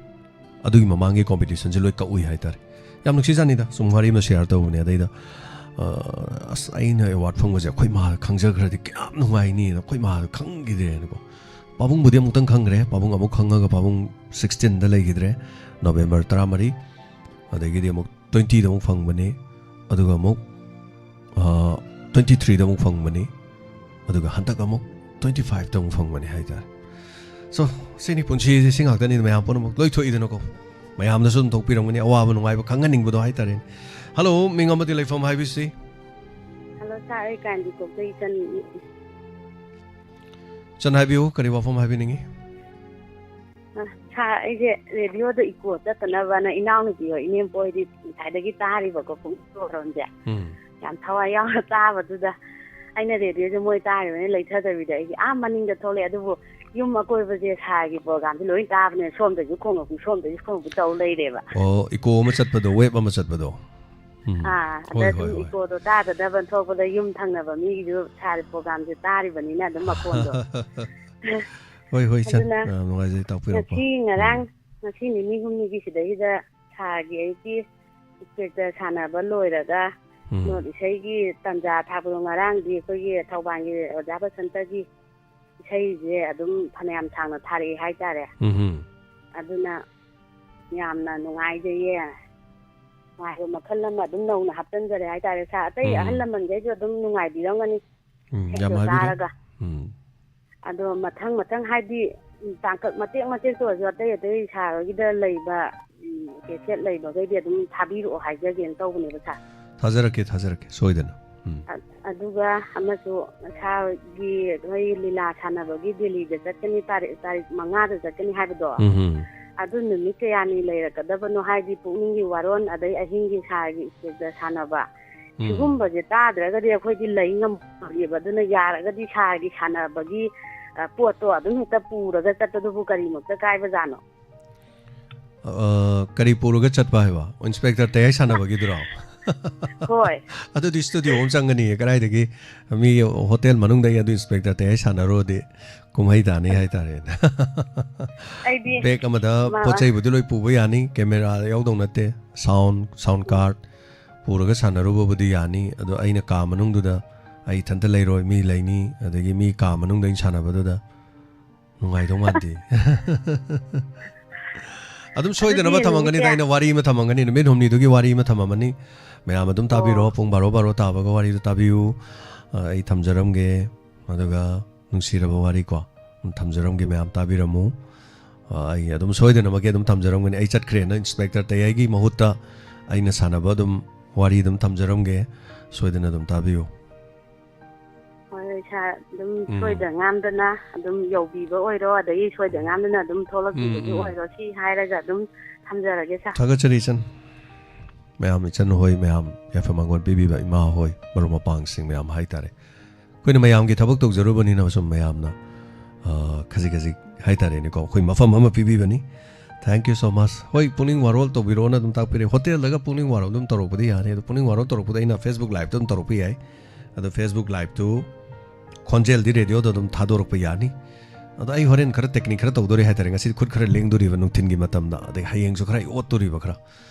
ꯑꯗꯨꯒꯤ ꯃꯃꯥꯡꯒꯤ competition ꯁꯦ ꯂꯣꯏ ꯀꯛꯎꯏ ꯍꯥꯏꯇꯥꯔꯦ꯫ ꯌꯥꯝ ꯅꯨꯡꯁꯤꯖꯥꯠꯅꯤꯗ, ꯁꯨꯝ ꯋꯥꯔꯤ ꯑꯃ share ꯇꯧꯕꯅꯦ꯫ ꯑꯗꯩꯗ, ꯑ, "ꯑꯁ, ꯑꯩꯅ ꯑꯦꯋꯥꯔꯗ ꯐꯪꯕꯁꯦ ꯑꯩꯈꯣꯏ ꯃꯥ ꯈꯪꯖꯈ꯭ꯔꯗꯤ ꯀꯌꯥꯝ ꯅꯨꯡꯉꯥꯏꯅꯤꯅ" ꯑꯩꯈꯣꯏ ꯃꯥ ꯈꯪꯈꯤꯗ꯭ꯔꯦꯅꯀꯣ꯫ ꯄꯥꯕꯨꯡꯕꯨꯗꯤ ꯑꯃꯨꯛꯇꯪ ꯈꯪꯈ꯭ꯔꯦ꯫ ꯄꯥꯕꯨꯡ ꯑꯃꯨꯛ ꯈꯪꯉꯒ ꯄꯥꯕꯨꯡ sixteen ꯗ ꯂꯩꯈꯤꯗ꯭ꯔꯦ, ꯅꯣꯕꯦꯝꯕꯔ ꯇꯔꯥꯃꯔꯤ꯫ ꯑꯗꯒꯤꯗꯤ ꯑꯃꯨꯛ twenty ꯗ ꯑꯃꯨꯛ ꯐꯪꯕꯅꯤ꯫ ꯑꯗꯨꯒ ꯑꯃꯨꯛ, ꯑ, twenty three ꯗ ꯑꯃꯨꯛ ꯐꯪꯕꯅꯤ꯫ ꯑꯗꯨꯒ ꯍꯟꯗꯛ ꯑꯃꯨꯛ twenty five ꯇ ꯑꯃꯨꯛ ꯐꯪꯕꯅꯤ ꯍꯥꯏꯇꯥꯔꯦ꯫ So, ꯁꯤꯅꯤ ꯄꯨꯟꯁꯤꯁꯦ, ꯁꯤ ꯉꯥꯛꯇꯅꯤ, ꯃꯌꯥꯝ ꯄꯨꯝꯅꯃꯛ ꯂꯣꯏ ꯊꯣꯛꯏꯗꯅꯀꯣ꯫ ꯃꯌꯥꯝꯅꯁꯨ ꯑꯗꯨꯝ ꯊꯣꯛꯄꯤꯔꯝꯒꯅꯤ, ꯑꯋꯥꯕ ꯅꯨꯡꯉꯥꯏꯕ ꯈꯪꯍꯟꯅꯤꯡꯕꯗꯣ ꯍꯥꯏꯇꯥꯔꯦꯅꯦ꯫ ꯍꯜꯂꯣ, ꯃꯤꯡ ꯑꯃꯗꯤ ꯂꯩꯐꯝ ꯍꯥꯏꯕꯤꯁꯤ꯫ ꯍꯜꯂꯣ ꯁꯥꯔ, ꯑꯩ ꯀꯥꯟꯆꯤꯄꯨꯔꯗꯒꯤ ꯏꯆꯟ꯫ ꯏꯆꯟ ꯍꯥꯏꯕꯤꯌꯨ, ꯀꯔꯤ ꯋꯥꯐꯝ ꯍꯥꯏꯕꯤꯅꯤꯡꯉꯤ? ꯑ, ꯁꯥꯔ, ꯑꯩꯁꯦ ꯔꯦꯗꯤꯑꯣꯗ ꯏꯀꯣ ꯆꯠꯇꯅꯕꯅ ꯏꯅꯥꯎꯅꯨꯄꯤ ꯍꯣꯏ, ꯏꯅꯦꯝꯄꯣꯛ ꯍꯣꯏꯗꯤ ꯉꯁꯥꯏꯗꯒꯤ ꯇꯥꯔꯤꯕꯀꯣ, ꯄꯨꯡ ꯄ꯭ꯔꯣꯒ꯭ꯔꯥꯝꯁꯦ꯫ ꯎꯝ꯫ ꯌꯥꯝ ꯊꯋꯥꯏ ꯌꯥꯎꯅ ꯇꯥꯕꯗꯨꯗ ꯑꯩꯅ ꯔꯦꯗꯤꯑꯣꯁꯦ ꯃꯣꯏ ꯇꯥꯔꯤꯕꯅꯤꯅ ꯂꯩꯊꯗꯕꯤꯗ ꯑꯩꯒꯤ ꯑꯥ ꯃꯅꯤꯡꯗ ꯊꯣꯛꯂꯛꯑꯦ꯫ ꯑꯗꯨꯕꯨ ꯌꯨꯝ ꯑꯀꯣꯏꯕꯁꯦ ꯁꯥꯔꯒꯤ ꯄ꯭ꯔꯣꯒꯥꯝꯁꯦ ꯂꯣꯏ ꯇꯥꯕꯅꯦ, ꯁꯣꯝꯗꯁꯨ ꯈꯣꯡꯉꯛꯄꯤ, ꯁꯣꯝꯗꯁꯨ ꯈꯣꯡꯉꯛꯄꯤ ꯇꯧ ꯂꯩꯔꯦꯕ꯫ ꯑꯣ, ꯏꯀꯣ ꯑꯃ ꯆꯠꯄꯗꯣ, ꯋꯦꯕ ꯑꯃ ꯆꯠꯄꯗꯣ꯫ ꯎꯝ꯫ ꯑꯥ, ꯑꯗ ꯍꯣꯏ, ꯁꯨꯝ ꯍꯣꯏ, ꯍꯣꯏ꯫ ꯏꯀꯣꯗꯣ ꯇꯥꯗꯅꯕ ꯊꯣꯛꯄꯗ ꯌꯨꯝ ꯊꯪꯅꯕ ꯃꯤꯒꯤꯁꯨ ꯁꯥꯔꯤ ꯄ꯭ꯔꯣꯒꯥꯝꯁꯦ ꯇꯥꯔꯤꯕꯅꯤꯅ ꯑꯗꯨꯝ ꯃꯈꯣꯟꯗꯣ꯫ ꯍꯣꯏ, ꯍꯣꯏ, ꯏꯆꯟ꯫ ꯑꯗꯨꯅ ꯌꯥꯝ ꯅꯨꯡꯉꯥꯏꯖꯩ ꯇꯥꯛꯄꯤꯔꯛꯄ꯫ ꯉꯁꯤ ꯉꯔꯥꯡ, ꯎꯝ꯫ ꯉꯁꯤ ꯅꯤꯅꯤ ꯍꯨꯝꯅꯤꯒꯤ ꯁꯤꯗꯩꯁꯤꯗ ꯁꯥꯔꯒꯤ ꯑꯩꯒꯤ ꯏꯁꯄꯦꯛꯇꯔ ꯁꯥꯟꯅꯕ ꯂꯣꯏꯔꯒ ꯎꯝ꯫ ꯅꯣꯠ ꯏꯁꯩꯒꯤ ꯇꯟꯖꯥ ꯊꯥꯕꯗꯣ ꯉꯔꯥꯡꯗꯤ ꯑꯩꯈꯣꯏꯒꯤ ꯊꯧꯕꯥꯜꯒꯤ ꯑꯣꯖꯥ ꯕꯁꯟꯇꯒꯤ ꯏꯁꯩꯁꯦ ꯑꯗꯨꯝ ꯐꯅꯌꯥꯝ ꯁꯥꯡꯅ ꯊꯥꯔꯛꯑꯦ ꯍꯥꯏꯇꯥꯔꯦ꯫ ꯎꯝ꯫ ꯑꯗꯨꯅ ꯌꯥꯝꯅ ꯅꯨꯡꯉꯥꯏꯖꯩꯌꯦ꯫ ꯅꯨꯡꯉꯥꯏꯕ ꯃꯈꯜ ꯑꯃ ꯑꯗꯨꯝ ꯅꯧꯅ ꯍꯥꯞꯆꯤꯟꯖꯔꯦ ꯍꯥꯏꯇꯥꯔꯦ꯫ ꯁꯥꯔ, ꯑꯇꯩ ꯎꯝ꯫ ꯑꯍꯜ ꯂꯃꯟꯈꯩꯁꯨ ꯑꯗꯨꯝ ꯅꯨꯡꯉꯥꯏꯕꯤꯔꯝꯒꯅꯤ ꯎꯝ, ꯌꯥꯝ ꯏꯁꯩꯗꯣ ꯍꯥꯏꯕꯤꯔꯦ꯫ ꯇꯥꯔꯒ꯫ ꯎꯝ꯫ ꯑꯗꯣ ꯃꯊꯪ ꯃꯊꯪ ꯍꯥꯏꯗꯤ, ꯎꯝ, ꯇꯥꯡꯀꯛ ꯃꯇꯦꯛ ꯃꯇꯦꯛꯇ ꯑꯣꯏꯔꯁꯨ ꯑꯇꯩ ꯑꯇꯩ ꯁꯥꯔ ꯍꯣꯏꯒꯤꯗ ꯂꯩꯕ, ꯎꯝ, ꯀꯦꯁꯦꯠ ꯂꯩꯕꯈꯩꯗꯤ ꯑꯗꯨꯝ ꯊꯥꯕꯤꯔꯛꯑꯣ ꯍꯥꯏꯖꯒꯦꯅ ꯇꯧꯕꯅꯦꯕ ꯁꯥꯔ꯫ ꯊꯥꯖꯔꯛꯀꯦ, ꯊꯥꯖꯔꯛꯀꯦ, ꯁꯣꯏꯗꯅ꯫ ꯎꯝ꯫ ꯑ-, ꯑꯗꯨꯒ ꯑꯃꯁꯨ ꯁꯥꯔꯒꯤ ꯅꯣꯏ ꯂꯤꯂꯥ ꯁꯥꯟꯅꯕꯒꯤ ꯗꯦꯜꯂꯤꯗ ꯆꯠꯀꯅꯤ, ꯇꯥꯔꯤꯛ, ꯇꯥꯔꯤꯛ ꯃꯉꯥꯗ ꯆꯠꯀꯅꯤ ꯍꯥꯏꯕꯗꯣ, ꯎꯝ, ꯎꯝ꯫ ꯑꯗꯨ ꯅꯨꯃꯤꯠ ꯀꯌꯥꯅꯤ ꯂꯩꯔꯛꯀꯗꯕꯅꯣ? ꯍꯥꯏꯗꯤ ꯄꯨꯛꯅꯤꯡꯒꯤ ꯋꯥꯔꯣꯜ, ꯑꯗꯩ ꯑꯍꯤꯡꯒꯤ ꯁꯥꯔꯒꯤ ꯏꯁꯇꯦꯖꯇ ꯁꯥꯟꯅꯕ, ꯎꯝ꯫ ꯁꯤꯒꯨꯝꯕꯁꯦ ꯇꯥꯗ꯭ꯔꯒꯗꯤ ꯑꯩꯈꯣꯏꯗꯤ ꯂꯩ ꯉꯝꯃꯣꯏꯕ꯫ ꯑꯗꯨꯅ ꯌꯥꯔꯒꯗꯤ ꯁꯥꯔꯒꯤ ꯁꯥꯟꯅꯕꯒꯤ, ꯑ, ꯄꯣꯠꯇꯣ ꯑꯗꯨꯝ ꯍꯦꯛꯇ ꯄꯨꯔꯒ ꯆꯠꯄꯗꯨꯕꯨ ꯀꯔꯤꯃꯛꯇ ꯀꯥꯏꯕꯖꯥꯠꯅꯣ? ꯑ, ꯀꯔꯤ ꯄꯨꯔꯒ ꯆꯠꯄ ꯍꯥꯏꯕ? ꯏꯟꯁꯄꯦꯛꯇꯔ ꯇꯌꯥꯏ ꯁꯥꯟꯅꯕꯒꯤꯗꯨꯔꯣ? ꯍꯣꯏ꯫ ꯑꯗꯨꯗꯤ ꯁ꯭ꯇꯨꯗꯤꯑꯣ ꯑꯃ ꯆꯪꯒꯅꯤꯌꯦ꯫ ꯀꯗꯥꯏꯗꯒꯤ ꯃꯤ ꯍꯣꯇꯦꯜ ꯃꯅꯨꯡꯗꯒꯤ ꯑꯗꯨ ꯏꯟꯁꯄꯦꯛꯇꯔ ꯇꯌꯥꯏ ꯁꯥꯟꯅꯔꯨꯔꯗꯤ ꯀꯨꯝꯍꯩ ꯇꯥꯅꯤ ꯍꯥꯏꯇꯥꯔꯦꯅꯦ꯫ ꯑꯩꯗꯤ ꯕꯦꯒ ꯑꯃꯗ ꯃꯥ-, ꯄꯣꯠ ꯆꯩꯕꯨꯗꯤ ꯂꯣꯏ ꯄꯨꯕ ꯌꯥꯅꯤ, ꯀꯦꯃꯦꯔꯥ ꯌꯥꯎꯗꯧ ꯅꯠꯇꯦ, ꯁꯥꯎꯟ, ꯁꯥꯎꯟ ꯀꯥꯔꯗ ꯄꯨꯔꯒ ꯁꯥꯟꯅꯔꯨꯕꯕꯨꯗꯤ ꯌꯥꯅꯤ꯫ ꯑꯗꯣ ꯑꯩꯅ ꯀꯥ ꯃꯅꯨꯡꯗꯨꯗ ꯑꯩ ꯏꯊꯟꯇ ꯂꯩꯔꯣꯏ, ꯃꯤ ꯂꯩꯅꯤ, ꯑꯗꯒꯤ ꯃꯤ ꯀꯥ ꯃꯅꯨꯡꯗ ꯑꯩꯅ ꯁꯥꯟꯅꯕꯗꯨꯗ ꯅꯨꯡꯉꯥꯏꯗꯧ ꯃꯥꯟꯗꯦ꯫ ꯑꯗꯨꯝ ꯁꯣꯏꯗꯅꯕ ꯑꯗꯨꯗꯤ ꯊꯝꯃꯝꯒꯅꯤꯗ, ꯅꯨꯃꯤꯠ ꯑꯩꯅ ꯋꯥꯔꯤ ꯑꯃ ꯊꯝꯃꯝꯒꯅꯤ, ꯅꯨꯃꯤꯠ ꯍꯨꯝꯅꯤꯗꯨꯒꯤ ꯋꯥꯔꯤ ꯑꯃ ꯊꯝꯃꯝꯃꯅꯤ꯫ ꯃꯌꯥꯝ ꯑꯗꯨꯝ ꯇꯥꯕꯤꯔꯣ, ꯑꯣ꯫ ꯄꯨꯡ ꯕꯥꯔꯣ, ꯕꯥꯔꯣ ꯇꯥꯕꯒ ꯋꯥꯔꯤꯗꯨ ꯇꯥꯕꯤꯌꯨ꯫ ꯑ, ꯑꯩ ꯊꯝꯖꯔꯝꯒꯦ꯫ ꯑꯗꯨꯒ ꯅꯨꯡꯁꯤꯔꯕ ꯋꯥꯔꯤꯀꯣ, ꯊꯝꯖꯔꯝꯒꯦ, ꯃꯌꯥꯝ ꯇꯥꯕꯤꯔꯝꯃꯨ꯫ ꯑ, ꯑꯩ ꯑꯗꯨꯝ ꯁꯣꯏꯗꯅꯃꯛꯀꯤ ꯑꯗꯨꯝ ꯊꯝꯖꯔꯝꯒꯅꯤ꯫ ꯑꯩ ꯆꯠꯈ꯭ꯔꯦꯅ ꯏꯟꯁꯄꯦꯛꯇꯔ ꯇꯌꯥꯏꯒꯤ ꯃꯍꯨꯠꯇ ꯑꯩꯅ ꯁꯥꯟꯅꯕ ꯑꯗꯨꯝ ꯋꯥꯔꯤ ꯑꯗꯨꯝ ꯊꯝꯖꯔꯝꯒꯦ, ꯁꯣꯏꯗꯅ ꯑꯗꯨꯝ ꯇꯥꯕꯤꯌꯨ꯫ ꯍꯣꯏ, ꯍꯣꯏ, ꯁꯥꯔ, ꯑꯗꯨꯝ ꯎꯝ꯫ ꯁꯣꯏꯗ ꯉꯥꯝꯗꯅ ꯑꯗꯨꯝ ꯌꯧꯕꯤꯕ ꯑꯣꯏꯔꯣ, ꯑꯗꯒꯤ ꯁꯣꯏꯗ ꯉꯥꯝꯗꯅ ꯑꯗꯨꯝ ꯊꯣꯛꯂꯛꯄꯤꯕꯗꯨ ꯎꯝ, ꯎꯝ꯫ ꯑꯣꯏꯔꯣ, ꯁꯤ ꯍꯥꯏꯔꯒ ꯑꯗꯨꯝ ꯊꯝꯖꯔꯒꯦ, ꯁꯥꯔ꯫ ꯊꯥꯒꯠꯆꯔꯤ, ꯏꯆꯟ꯫ ꯃꯌꯥꯝ, ꯏꯆꯟ ꯍꯣꯏ, ꯃꯌꯥꯝ ꯌꯥꯏꯐ ꯃꯪꯒꯣꯜ ꯄꯤꯕꯤꯕ ꯏꯃꯥ ꯍꯣꯏ, ꯃꯔꯨꯞ ꯃꯄꯥꯡꯁꯤꯡ ꯃꯌꯥꯝ ꯍꯥꯏꯇꯥꯔꯦ꯫ ꯑꯩꯈꯣꯏꯅ ꯃꯌꯥꯝꯒꯤ ꯊꯕꯛ ꯇꯧꯖꯔꯨꯕꯅꯤꯅ ꯁꯨꯝ ꯃꯌꯥꯝꯅ, ꯑ, ꯈꯖꯤꯛ ꯈꯖꯤꯛ ꯍꯥꯏꯇꯥꯔꯦꯅꯦꯀꯣ, ꯑꯩꯈꯣꯏ ꯃꯐꯝ ꯑꯃ ꯄꯤꯕꯤꯕꯅꯤ꯫ Thank you so much. ꯍꯣꯏ, ꯄꯨꯛꯅꯤꯡ ꯋꯥꯔꯣꯜ ꯇꯧꯕꯤꯔꯣꯅ ꯑꯗꯨꯝ ꯇꯥꯛꯄꯤꯔꯦ꯫ ꯍꯣꯇꯦꯜꯗꯒ ꯄꯨꯛꯅꯤꯡ ꯋꯥꯔꯣꯜ ꯑꯗꯨꯝ ꯇꯧꯔꯛꯄꯗꯤ ꯌꯥꯅꯤ꯫ ꯑꯗꯣ ꯄꯨꯛꯅꯤꯡ ꯋꯥꯔꯣꯜ ꯇꯧꯔꯛꯄꯗ ꯑꯩꯅ Facebook live ꯇ ꯑꯗꯨꯝ ꯇꯧꯔꯛꯄ ꯌꯥꯏ꯫ ꯑꯗꯣ Facebook live ꯇꯨ ꯈꯣꯟꯖꯦꯜꯗꯤ radio ꯗ ꯑꯗꯨꯝ ꯊꯥꯗꯣꯔꯛꯄ ꯌꯥꯅꯤ꯫ ꯑꯗꯣ ꯑꯩ ꯍꯣꯔꯦꯟ ꯈꯔ technique ꯈꯔ ꯇꯧꯗꯣꯔꯤ ꯍꯥꯏꯇꯥꯔꯦ꯫ ꯉꯁꯤꯗꯤ ꯈꯨꯠ ꯈꯔ ꯂꯦꯡꯗꯣꯔꯤꯕ ꯅꯨꯡꯊꯤꯟꯒꯤ ꯃꯇꯝꯗ, ꯑꯗꯩ ꯍꯌꯦꯡꯁꯨ ꯈꯔ ꯑꯩ ꯑꯣꯠꯇꯣꯔꯤꯕ ꯈꯔ꯫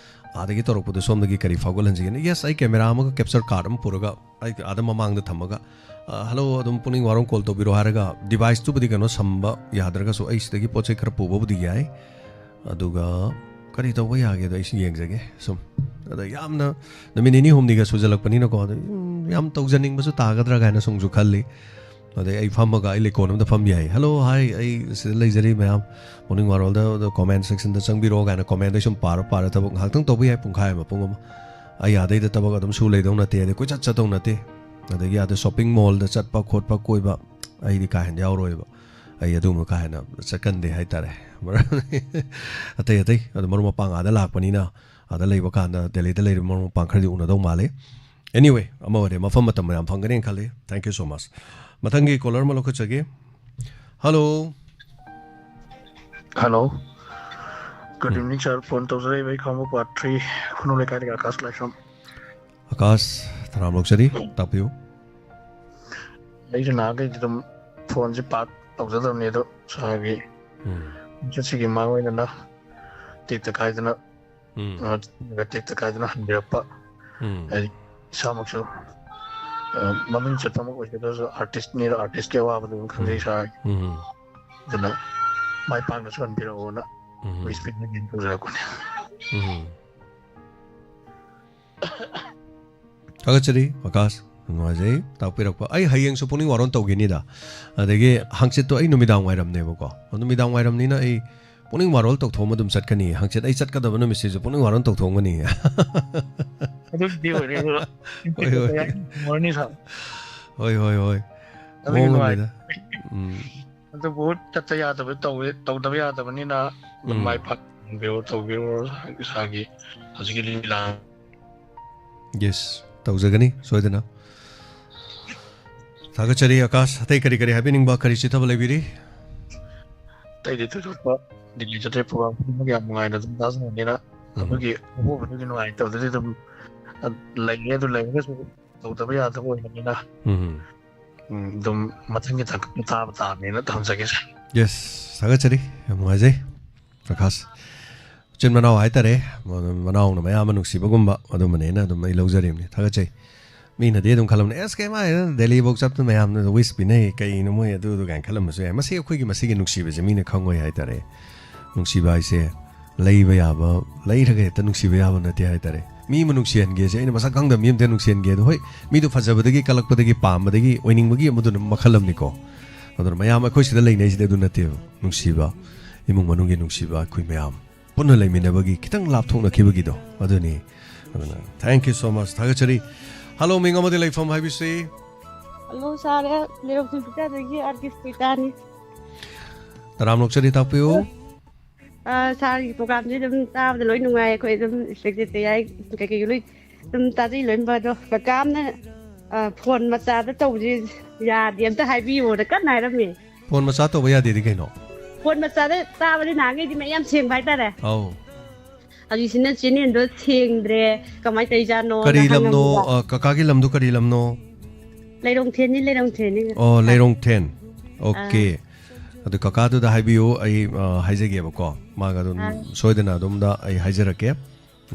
ꯑꯥꯗꯒꯤ ꯇꯧꯔꯛꯄꯗꯣ ꯁꯣꯝꯗꯒꯤ ꯀꯔꯤ ꯐꯥꯎꯒꯠꯍꯟꯁꯤꯒꯦꯅ꯫ Yes, ꯑꯩ camera ꯑꯃꯒ capture card ꯑꯃ ꯄꯨꯔꯒ ꯑꯩ ꯑꯥꯗ ꯃꯃꯥꯡꯗ ꯊꯝꯃꯒ, "ꯑ, hello, ꯑꯗꯨꯝ ꯄꯨꯛꯅꯤꯡ ꯋꯥꯔꯣꯜ call ꯇꯧꯕꯤꯔꯣ" ꯍꯥꯏꯔꯒ device ꯇꯨꯕꯨꯗꯤ ꯀꯩꯅꯣ ꯁꯝꯕ ꯌꯥꯗ꯭ꯔꯒꯁꯨ ꯑꯩ ꯁꯤꯗꯒꯤ ꯄꯣꯠ ꯆꯩ ꯈꯔ ꯄꯨꯕꯕꯨꯗꯤ ꯌꯥꯏ꯫ ꯑꯗꯨꯒ ꯀꯔꯤ ꯇꯧꯕ ꯌꯥꯒꯦꯗꯣ ꯑꯩꯁꯨ ꯌꯦꯡꯖꯒꯦ ꯁꯨꯝ꯫ ꯑꯗ ꯌꯥꯝꯅ ꯅꯨꯃꯤꯠ ꯅꯤꯅꯤ ꯍꯨꯝꯅꯤꯒ ꯁꯨꯖꯜꯂꯛꯄꯅꯤꯅꯀꯣ, ꯑꯗ, ꯎꯝ, ꯌꯥꯝ ꯇꯧꯖꯅꯤꯡꯕꯁꯨ ꯇꯥꯒꯗ꯭ꯔꯥ ꯀꯥꯏꯅ ꯁꯨꯝꯁꯨ ꯈꯜꯂꯤ꯫ ꯑꯗꯩ ꯑꯩ ꯐꯝꯃꯒ ꯑꯩ ꯂꯩꯀꯣꯜ ꯑꯃꯗ ꯐꯝ ꯌꯥꯏ꯫ "Hello, hi, ꯑꯩ ꯁꯤꯗ ꯂꯩꯖꯔꯤ ꯃꯌꯥꯝ, ꯄꯨꯛꯅꯤꯡ ꯋꯥꯔꯣꯜꯗ, ꯑꯗ comment section ꯗ ꯆꯪꯕꯤꯔꯛꯑꯣ" ꯀꯥꯏꯅ comment ꯑꯩ ꯁꯨꯝ ꯄꯥꯔ ꯄꯥꯔ ꯊꯕꯛ ꯉꯥꯏꯍꯥꯛꯇꯪ ꯇꯧꯕ ꯌꯥꯏ, ꯄꯨꯡꯈꯥꯏ ꯑꯃ, ꯄꯨꯡ ꯑꯃ꯫ ꯑꯩ ꯑꯥꯗꯩꯗ ꯊꯕꯛ ꯑꯗꯨꯝ ꯁꯨ ꯂꯩꯗꯧ ꯅꯠꯇꯦ, ꯑꯗꯩ ꯀꯣꯏꯆꯠ ꯆꯠꯇꯧ ꯅꯠꯇꯦ꯫ ꯑꯗꯒꯤ ꯑꯥꯗ shopping mall ꯗ ꯆꯠꯄ ꯈꯣꯠꯄ ꯀꯣꯏꯕ ꯑꯩꯗꯤ ꯀꯥ ꯍꯦꯟꯅ ꯌꯥꯎꯔꯣꯏꯕ꯫ ꯑꯩ ꯑꯗꯨꯒꯨꯝꯕ ꯀꯥ ꯍꯦꯟꯅ ꯆꯠꯀꯟꯗꯦ ꯍꯥꯏꯇꯥꯔꯦ꯫ ꯃꯔꯝꯗꯤ ꯑꯇꯩ ꯑꯇꯩ ꯑꯗꯣ ꯃꯔꯨꯞ ꯃꯄꯥꯡ ꯑꯥꯗ ꯂꯥꯛꯄꯅꯤꯅ, ꯑꯥꯗ ꯂꯩꯕ ꯀꯥꯟꯗ ꯗꯦꯜꯂꯤꯗ ꯂꯩꯔꯤꯕ ꯃꯔꯨꯞ ꯃꯄꯥꯡ ꯈꯔꯗꯤ ꯎꯅꯗꯧ ꯃꯥꯜꯂꯤ꯫ Anyway, ꯑꯃ ꯑꯣꯏꯔꯦ, ꯃꯐꯝ ꯃꯇꯝ ꯃꯌꯥꯝ ꯐꯪꯒꯅꯦꯅ ꯈꯜꯂꯤ꯫ Thank you so much. ꯃꯊꯪꯒꯤ caller ꯑꯃ ꯂꯧꯈꯠꯆꯒꯦ꯫ Hello꯫ Hello. Good ꯎꯝ꯫ Evening, sir. Phone ꯇꯧꯖꯔꯛꯏꯕ ꯑꯩ ꯈꯥꯡꯕꯣꯛ part three, ꯈꯨꯅꯧ ꯂꯩꯀꯥꯏꯗꯒꯤ ꯑꯀꯥꯁ ꯂꯥꯏꯁ꯭ꯔꯝ꯫ ꯑꯀꯥꯁ, ꯇꯔꯥꯝ ꯂꯧꯖꯔꯤ, ꯇꯥꯛꯄꯤꯌꯨ꯫ ꯑꯩꯁꯨ ꯅꯍꯥꯟꯈꯩꯗꯤ ꯑꯗꯨꯝ phone ꯁꯦ ꯄꯥꯛ ꯇꯧꯖꯗꯕꯅꯤ, ꯑꯗꯣ sir ꯒꯤ ꯎꯝ꯫ ꯈꯣꯡꯆꯠꯁꯤꯒꯤ ꯃꯥꯡꯑꯣꯏꯅꯅ ꯇꯦꯛꯇ ꯀꯥꯏꯗꯅ, ꯎꯝ꯫ ꯑ, ꯇꯦꯛꯇ ꯀꯥꯏꯗꯅ ꯍꯟꯕꯤꯔꯛꯄ꯫ ꯎꯝ꯫ ꯍꯥꯏꯗꯤ ꯏꯁꯥꯃꯛꯁꯨ, ꯑ, ꯃꯃꯤꯡ ꯆꯠꯄꯃꯛ ꯑꯣꯏꯖꯗ꯭ꯔꯁꯨ artist ꯅꯤꯅ artist ꯀꯤ ꯑꯋꯥꯕꯗꯨ ꯑꯗꯨꯝ ꯈꯪꯖꯩ ꯎꯝ꯫ Sir꯫ ꯎꯝ꯫ ꯑꯗꯨꯅ ꯃꯥꯏ ꯄꯥꯛꯅ ꯁꯣꯟꯕꯤꯔꯛꯑꯣꯅ ꯎꯝ꯫ Wish ꯄꯤꯖꯒꯦꯅ ꯇꯧꯖꯔꯛꯄꯅꯦ꯫ ꯎꯝ꯫ ꯊꯥꯒꯠꯆꯔꯤ, ꯑꯀꯥꯁ꯫ ꯅꯨꯡꯉꯥꯏꯖꯩ ꯇꯥꯛꯄꯤꯔꯛꯄ꯫ ꯑꯩ ꯍꯌꯦꯡꯁꯨ ꯄꯨꯛꯅꯤꯡ ꯋꯥꯔꯣꯟ ꯇꯧꯒꯅꯤꯗ꯫ ꯑꯗꯒꯤ ꯍꯪꯆꯤꯠꯇꯣ ꯑꯩ ꯅꯨꯃꯤꯗꯥꯡ ꯋꯥꯏꯔꯝꯅꯦꯕꯀꯣ꯫ ꯅꯨꯃꯤꯗꯥꯡ ꯋꯥꯏꯔꯝꯅꯤꯅ ꯑꯩ ꯄꯨꯛꯅꯤꯡ ꯋꯥꯔꯣꯜ ꯇꯧꯊꯣꯛꯑꯝꯃ ꯑꯗꯨꯝ ꯆꯠꯀꯅꯤ꯫ ꯍꯪꯆꯤꯠ ꯑꯩ ꯆꯠꯀꯗꯕ ꯅꯨꯃꯤꯠꯁꯤꯁꯨ ꯄꯨꯛꯅꯤꯡ ꯋꯥꯔꯣꯜ ꯇꯧꯊꯣꯛꯑꯝꯒꯅꯤ꯫ ꯑꯗꯨꯕꯨꯗꯤ ꯑꯣꯏꯔꯦ, ꯑꯗꯣ ꯍꯣꯏ, ꯍꯣꯏ꯫ Morning, sir꯫ ꯍꯣꯏ, ꯍꯣꯏ, ꯍꯣꯏ꯫ ꯑꯗꯨꯒꯤ ꯃꯑꯣꯡ ꯅꯨꯡꯉꯥꯏ-, ꯑꯃꯅꯤꯗ꯫ ꯎꯝ꯫ ꯑꯗꯨꯕꯨ ꯆꯠꯇ ꯌꯥꯗꯕ ꯇꯧꯋꯦ-, ꯇꯧꯗꯕ ꯌꯥꯗꯕꯅꯤꯅ ꯑꯗꯨꯝ ꯎꯝ꯫ ꯃꯥꯏ ꯄꯥꯛꯍꯟꯕꯤꯔꯣ, ꯇꯧꯕꯤꯔꯣ, ꯏꯁꯥꯒꯤ ꯍꯧꯖꯤꯛꯀꯤ ꯂꯤꯂꯥ Yes, ꯇꯧꯖꯒꯅꯤ ꯁꯣꯏꯗꯅ꯫ ꯊꯥꯒꯠꯆꯔꯤ ꯑꯀꯥꯁ꯫ ꯑꯇꯩ ꯀꯔꯤ ꯀꯔꯤ ꯍꯥꯏꯕꯤꯅꯤꯡꯕ, ꯀꯔꯤ ꯆꯤꯊꯕ ꯂꯩꯕꯤꯔꯤ? ꯑꯇꯩꯗꯤ ꯊꯣꯏꯗꯣꯛꯄ ꯗꯤꯜꯂꯤ ꯆꯠꯇ꯭ꯔꯦ, ꯄ꯭ꯔꯣꯒ꯭ꯔꯥꯝ ꯈꯨꯗꯤꯡꯃꯛ ꯌꯥꯝ ꯅꯨꯡꯉꯥꯏꯅ ꯑꯗꯨꯝ ꯇꯥꯖꯕꯅꯤꯅ, ꯎꯝ꯫ ꯑꯗꯨꯒꯤ ꯑꯍꯣꯕꯗꯨꯒꯤ ꯅꯨꯡꯉꯥꯏꯇꯕꯗꯨꯗꯤ ꯑꯗꯨꯝ ꯂꯩꯔꯦ꯫ ꯑꯗꯨ ꯂꯩꯔꯒꯁꯨ ꯇꯧꯗꯕ ꯌꯥꯗꯕ ꯑꯣꯏꯕꯅꯤꯅ, ꯎꯝ꯫ ꯎꯝ, ꯑꯗꯨꯝ ꯃꯊꯪꯒꯤ ꯇꯥꯡꯀꯛꯇ ꯇꯥꯕ ꯇꯥꯕꯅꯤꯅ ꯊꯝꯖꯒꯦ, ꯁꯥꯔ꯫ Yes, ꯊꯥꯒꯠꯆꯔꯤ꯫ ꯌꯥꯝ ꯅꯨꯡꯉꯥꯏꯖꯩ, ꯄ꯭ꯔꯀꯥꯁ꯫ ꯃꯆꯤꯟ ꯃꯅꯥꯎ ꯍꯥꯏꯇꯥꯔꯦ, ꯃꯅꯥꯎꯅ ꯃꯌꯥꯝ ꯑꯃ ꯅꯨꯡꯁꯤꯕꯒꯨꯝꯕ ꯑꯗꯨꯝꯕꯅꯦꯅ ꯑꯗꯨꯝ ꯑꯩ ꯂꯧꯖꯔꯤꯕꯅꯤ꯫ ꯊꯥꯒꯠꯆꯩ꯫ ꯃꯤꯅꯗꯤ ꯑꯗꯨꯝ ꯈꯜꯂꯝꯅꯤ, "ꯑꯁ, ꯀꯩꯝ ꯍꯥꯏꯗꯦꯗ, ꯗꯦꯜꯂꯤꯐꯧ ꯆꯠꯄꯗ ꯃꯌꯥꯝꯅ wish ꯄꯤꯅꯩ, ꯀꯩꯅꯣ ꯃꯣꯏ ꯑꯗꯨꯗꯨ?" ꯀꯥꯏꯅ ꯈꯜꯂꯝꯕꯁꯨ ꯌꯥꯏ꯫ ꯃꯁꯤ ꯑꯩꯈꯣꯏꯒꯤ ꯃꯁꯤꯒꯤ ꯅꯨꯡꯁꯤꯕꯁꯦ ꯃꯤꯅ ꯈꯪꯉꯣꯏ ꯍꯥꯏꯇꯥꯔꯦ꯫ ꯅꯨꯡꯁꯤꯕ ꯍꯥꯏꯁꯦ ꯂꯩꯕ ꯌꯥꯕ, ꯂꯩꯔꯒ ꯍꯦꯛꯇ ꯅꯨꯡꯁꯤꯕ ꯌꯥꯕ ꯅꯠꯇꯦ ꯍꯥꯏꯇꯥꯔꯦ꯫ ꯃꯤ ꯑꯃ ꯅꯨꯡꯁꯤꯍꯟꯒꯦꯁꯦ, ꯑꯩꯅ ꯃꯁꯛ ꯈꯪꯗꯕ ꯃꯤ ꯑꯝꯇ ꯅꯨꯡꯁꯤꯍꯟꯒꯦ꯫ ꯑꯗꯣ ꯍꯣꯏ, ꯃꯤꯗꯣ ꯐꯖꯕꯗꯒꯤ, ꯀꯜꯂꯛꯄꯗꯒꯤ, ꯄꯥꯝꯕꯗꯒꯤ, ꯑꯣꯏꯅꯤꯡꯕꯒꯤ ꯑꯃꯗꯨꯅ ꯃꯈꯜ ꯑꯃꯅꯤꯀꯣ꯫ ꯑꯗꯨꯅ ꯃꯌꯥꯝ ꯑꯩꯈꯣꯏ ꯁꯤꯗ ꯂꯩꯅꯩꯁꯤꯗꯤ ꯑꯗꯨ ꯅꯠꯇꯦꯕ꯫ ꯅꯨꯡꯁꯤꯕ, ꯏꯃꯨꯡ ꯃꯅꯨꯡꯒꯤ ꯅꯨꯡꯁꯤꯕ, ꯑꯩꯈꯣꯏ ꯃꯌꯥꯝ ꯄꯨꯟꯅ ꯂꯩꯃꯤꯟꯅꯕꯒꯤ ꯈꯤꯇꯪ ꯂꯥꯞꯊꯣꯛꯅꯈꯤꯕꯒꯤꯗꯣ ꯑꯗꯨꯅꯤ꯫ ꯑꯗꯨꯅ thank you so much, ꯊꯥꯒꯠꯆꯔꯤ꯫ Hello, ꯃꯤꯡ ꯑꯃꯗꯤ ꯂꯩꯐꯝ ꯍꯥꯏꯕꯤꯁꯤ꯫ Hello, ꯁꯥꯔ, ꯂꯩꯔꯣꯡ ꯊꯦꯟ ꯄꯤꯇꯥꯗꯒꯤ ꯑꯥꯔ ꯀꯦ ꯁ꯭ꯃꯤꯇꯥꯅꯤ꯫ ꯇꯔꯥꯝꯅ ꯑꯣꯛꯆꯔꯤ, ꯇꯥꯛꯄꯤꯌꯨ꯫ ꯑ, ꯁꯥꯔꯒꯤ ꯄ꯭ꯔꯣꯒ꯭ꯔꯥꯝꯁꯦ ꯑꯗꯨꯝ ꯇꯥꯕꯗ ꯂꯣꯏ ꯅꯨꯡꯉꯥꯏ꯫ ꯑꯩꯈꯣꯏ ꯑꯗꯨꯝ ꯁꯦꯀ꯭ꯔꯦꯇꯔꯤ ꯀꯩꯀꯩ ꯂꯣꯏ ꯑꯗꯨꯝ ꯇꯥꯖꯩ ꯂꯣꯏꯅꯃꯛ꯫ ꯑꯗꯣ ꯀꯀꯥ ꯑꯃꯅ, ꯑ, ꯐꯣꯟ ꯃꯆꯥꯗ ꯇꯧꯕꯁꯦ ꯌꯥꯗꯦ, ꯑꯝꯇ ꯍꯥꯏꯕꯤꯌꯣꯅ ꯀꯟꯅ ꯍꯥꯏꯔꯝꯃꯤ꯫ ꯐꯣꯟ ꯃꯆꯥ ꯇꯧꯕ ꯌꯥꯗꯦꯗꯤ ꯀꯩꯅꯣ? ꯐꯣꯟ ꯃꯆꯥꯗ ꯇꯥꯕꯗꯤ ꯅꯍꯥꯟꯈꯩꯗꯤ ꯃꯌꯥꯝ ꯁꯦꯡꯕ ꯍꯥꯏꯇꯥꯔꯦ꯫ ꯑꯧ꯫ ꯍꯧꯖꯤꯛꯁꯤꯅ ꯆꯦꯅꯦꯜꯗꯣ ꯁꯦꯡꯗ꯭ꯔꯦ, ꯀꯃꯥꯏꯅ ꯇꯧꯔꯤꯖꯥꯠꯅꯣꯅ ꯀꯔꯤ ꯂꯝꯅꯣ? ꯍꯪꯉꯝꯃꯤꯕ꯫ ꯑ, ꯀꯀꯥꯒꯤ ꯂꯝꯗꯣ ꯀꯔꯤ ꯂꯝꯅꯣ? ꯂꯩꯔꯣꯡꯊꯦꯟꯅꯤ, ꯂꯩꯔꯣꯡꯊꯦꯟꯅꯤ꯫ ꯑꯣ, ꯂꯩꯔꯣꯡꯊꯦꯟ꯫ ꯑꯣꯀꯦ꯫ ꯑꯥ꯫ ꯑꯗꯨ ꯀꯀꯥꯗꯨꯗ ꯍꯥꯏꯕꯤꯌꯨ, ꯑꯩ, ꯑ, ꯍꯥꯏꯖꯒꯦꯕꯀꯣ꯫ ꯃꯥꯒ ꯑꯗꯨꯝ ꯑꯥ꯫ ꯁꯣꯏꯗꯅ ꯑꯗꯨꯝꯗ ꯑꯩ ꯍꯥꯏꯖꯔꯛꯀꯦ꯫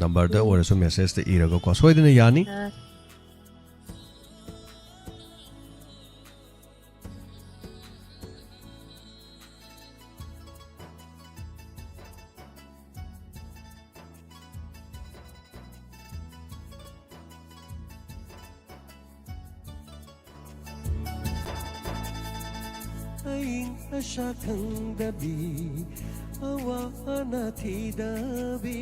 ꯅꯝꯕꯔꯗ ꯎꯝ꯫ ꯑꯣꯏꯔꯁꯨ ꯃꯦꯁꯦꯖꯇ ꯏꯔꯒꯀꯣ꯫ ꯁꯣꯏꯗꯅ ꯌꯥꯅꯤ꯫ ꯑꯥ꯫ ꯑꯏꯪ ꯑꯁꯥ ꯈꯪꯗꯕꯤ, ꯑꯋꯥ ꯑꯅꯥ ꯊꯤꯗꯕꯤ,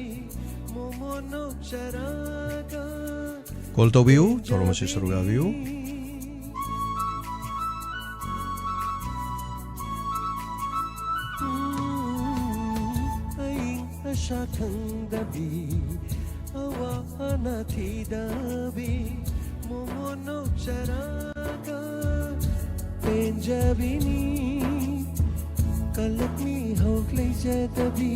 ꯃꯣꯃꯣꯟ ꯅꯣꯛꯆꯔꯒ ꯀꯣꯜ ꯇꯧꯕꯤꯌꯨ, ꯊꯧꯔꯝ ꯑꯁꯤ ꯁꯔꯨꯛ ꯌꯥꯕꯤꯌꯨ꯫ ꯑꯏꯪ ꯑꯁꯥ ꯈꯪꯗꯕꯤ, ꯋꯥꯅ ꯊꯤꯗꯕꯤ ꯃꯣꯃꯣꯟ ꯅꯣꯛꯆꯔꯒ ꯄꯦꯟꯖꯕꯤꯅꯤ꯫ ꯀꯂꯛ ꯃꯤꯍꯧ ꯂꯩꯖꯗꯕꯤ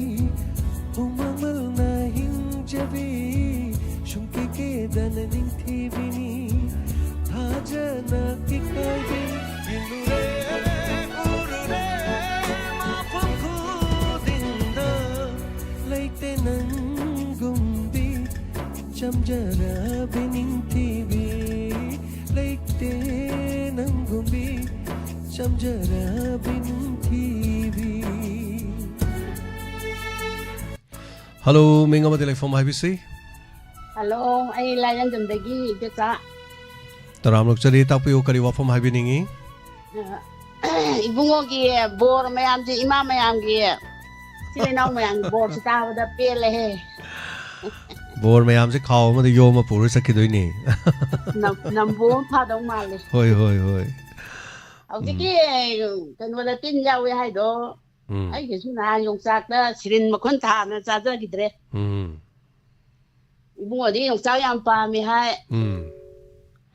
ꯍꯨꯃꯥꯡꯃꯜꯅ ꯍꯤꯡꯖꯕꯤ ꯁꯨꯝꯀꯦ ꯀꯦꯗꯅ ꯅꯤꯡꯊꯤꯕꯤꯅꯤ꯫ ꯊꯥꯖꯅ ꯏꯀꯥꯏꯕꯤ ꯏꯜꯂꯨꯔꯦ ꯎꯔꯨꯔꯦ ꯃꯐꯝ ꯈꯨꯗꯤꯡꯗ ꯂꯩꯇꯦ ꯅꯪꯒꯨꯝꯕꯤ ꯆꯝꯖꯔꯕꯤ ꯅꯤꯡꯊꯤꯕꯤ ꯂꯩꯇꯦ ꯅꯪꯒꯨꯝꯕꯤ ꯆꯝꯖꯔꯕꯤ ꯅꯤꯡꯊꯤꯕꯤ꯫ ꯍꯜꯂꯣ, ꯃꯤꯡ ꯑꯃꯗꯤ ꯂꯩꯐꯝ ꯍꯥꯏꯕꯤꯁꯤ꯫ ꯍꯜꯂꯣ, ꯑꯩ ꯂꯥꯏꯔꯦꯝꯕꯝꯗꯒꯤ ꯏꯕꯦꯆꯥ꯫ ꯇꯔꯥꯝꯅ ꯑꯣꯛꯆꯔꯤ, ꯇꯥꯛꯄꯤꯌꯨ, ꯀꯔꯤ ꯋꯥꯐꯝ ꯍꯥꯏꯕꯤꯅꯤꯡꯉꯤ? ꯑ, ꯏꯕꯨꯡꯉꯣꯒꯤ ꯕꯣꯔ ꯃꯌꯥꯝꯁꯦ, ꯏꯃꯥ ꯃꯌꯥꯝꯒꯤ, ꯏꯆꯤꯜ ꯏꯅꯥꯎ ꯃꯌꯥꯝꯒꯤ ꯕꯣꯔꯁꯦ ꯇꯥꯕꯗ ꯄꯦꯜꯂꯦꯍꯦ꯫ ꯕꯣꯔ ꯃꯌꯥꯝꯁꯦ ꯈꯥꯎ ꯑꯃꯗ ꯌꯣꯝꯃ ꯄꯨꯔ ꯆꯠꯈꯤꯗꯣꯏꯅꯦ꯫ ꯅꯝ-, ꯅꯝꯕꯨ ꯑꯃ ꯐꯥꯗꯧ ꯃꯥꯜꯂꯦ꯫ ꯍꯣꯏ, ꯍꯣꯏ, ꯍꯣꯏ꯫ ꯍꯧꯖꯤꯛꯀꯤ ꯎꯝ꯫ ꯀꯩꯅꯣꯗ ꯇꯤꯟ ꯌꯥꯎꯋꯦ ꯍꯥꯏꯗꯣ, ꯎꯝ꯫ ꯑꯩꯒꯤꯁꯨ ꯅꯍꯥꯟ ꯌꯣꯡꯆꯥꯛꯇ ꯁꯤꯔꯤꯟ ꯃꯈꯨꯟ ꯊꯥꯅ ꯆꯥꯖꯈꯤꯗ꯭ꯔꯦ꯫ ꯎꯝ꯫ ꯏꯕꯨꯡꯉꯣꯗꯤ ꯌꯣꯡꯆꯥꯛ ꯌꯥꯝ ꯄꯥꯝꯃꯦ ꯍꯥꯏ꯫ ꯎꯝ꯫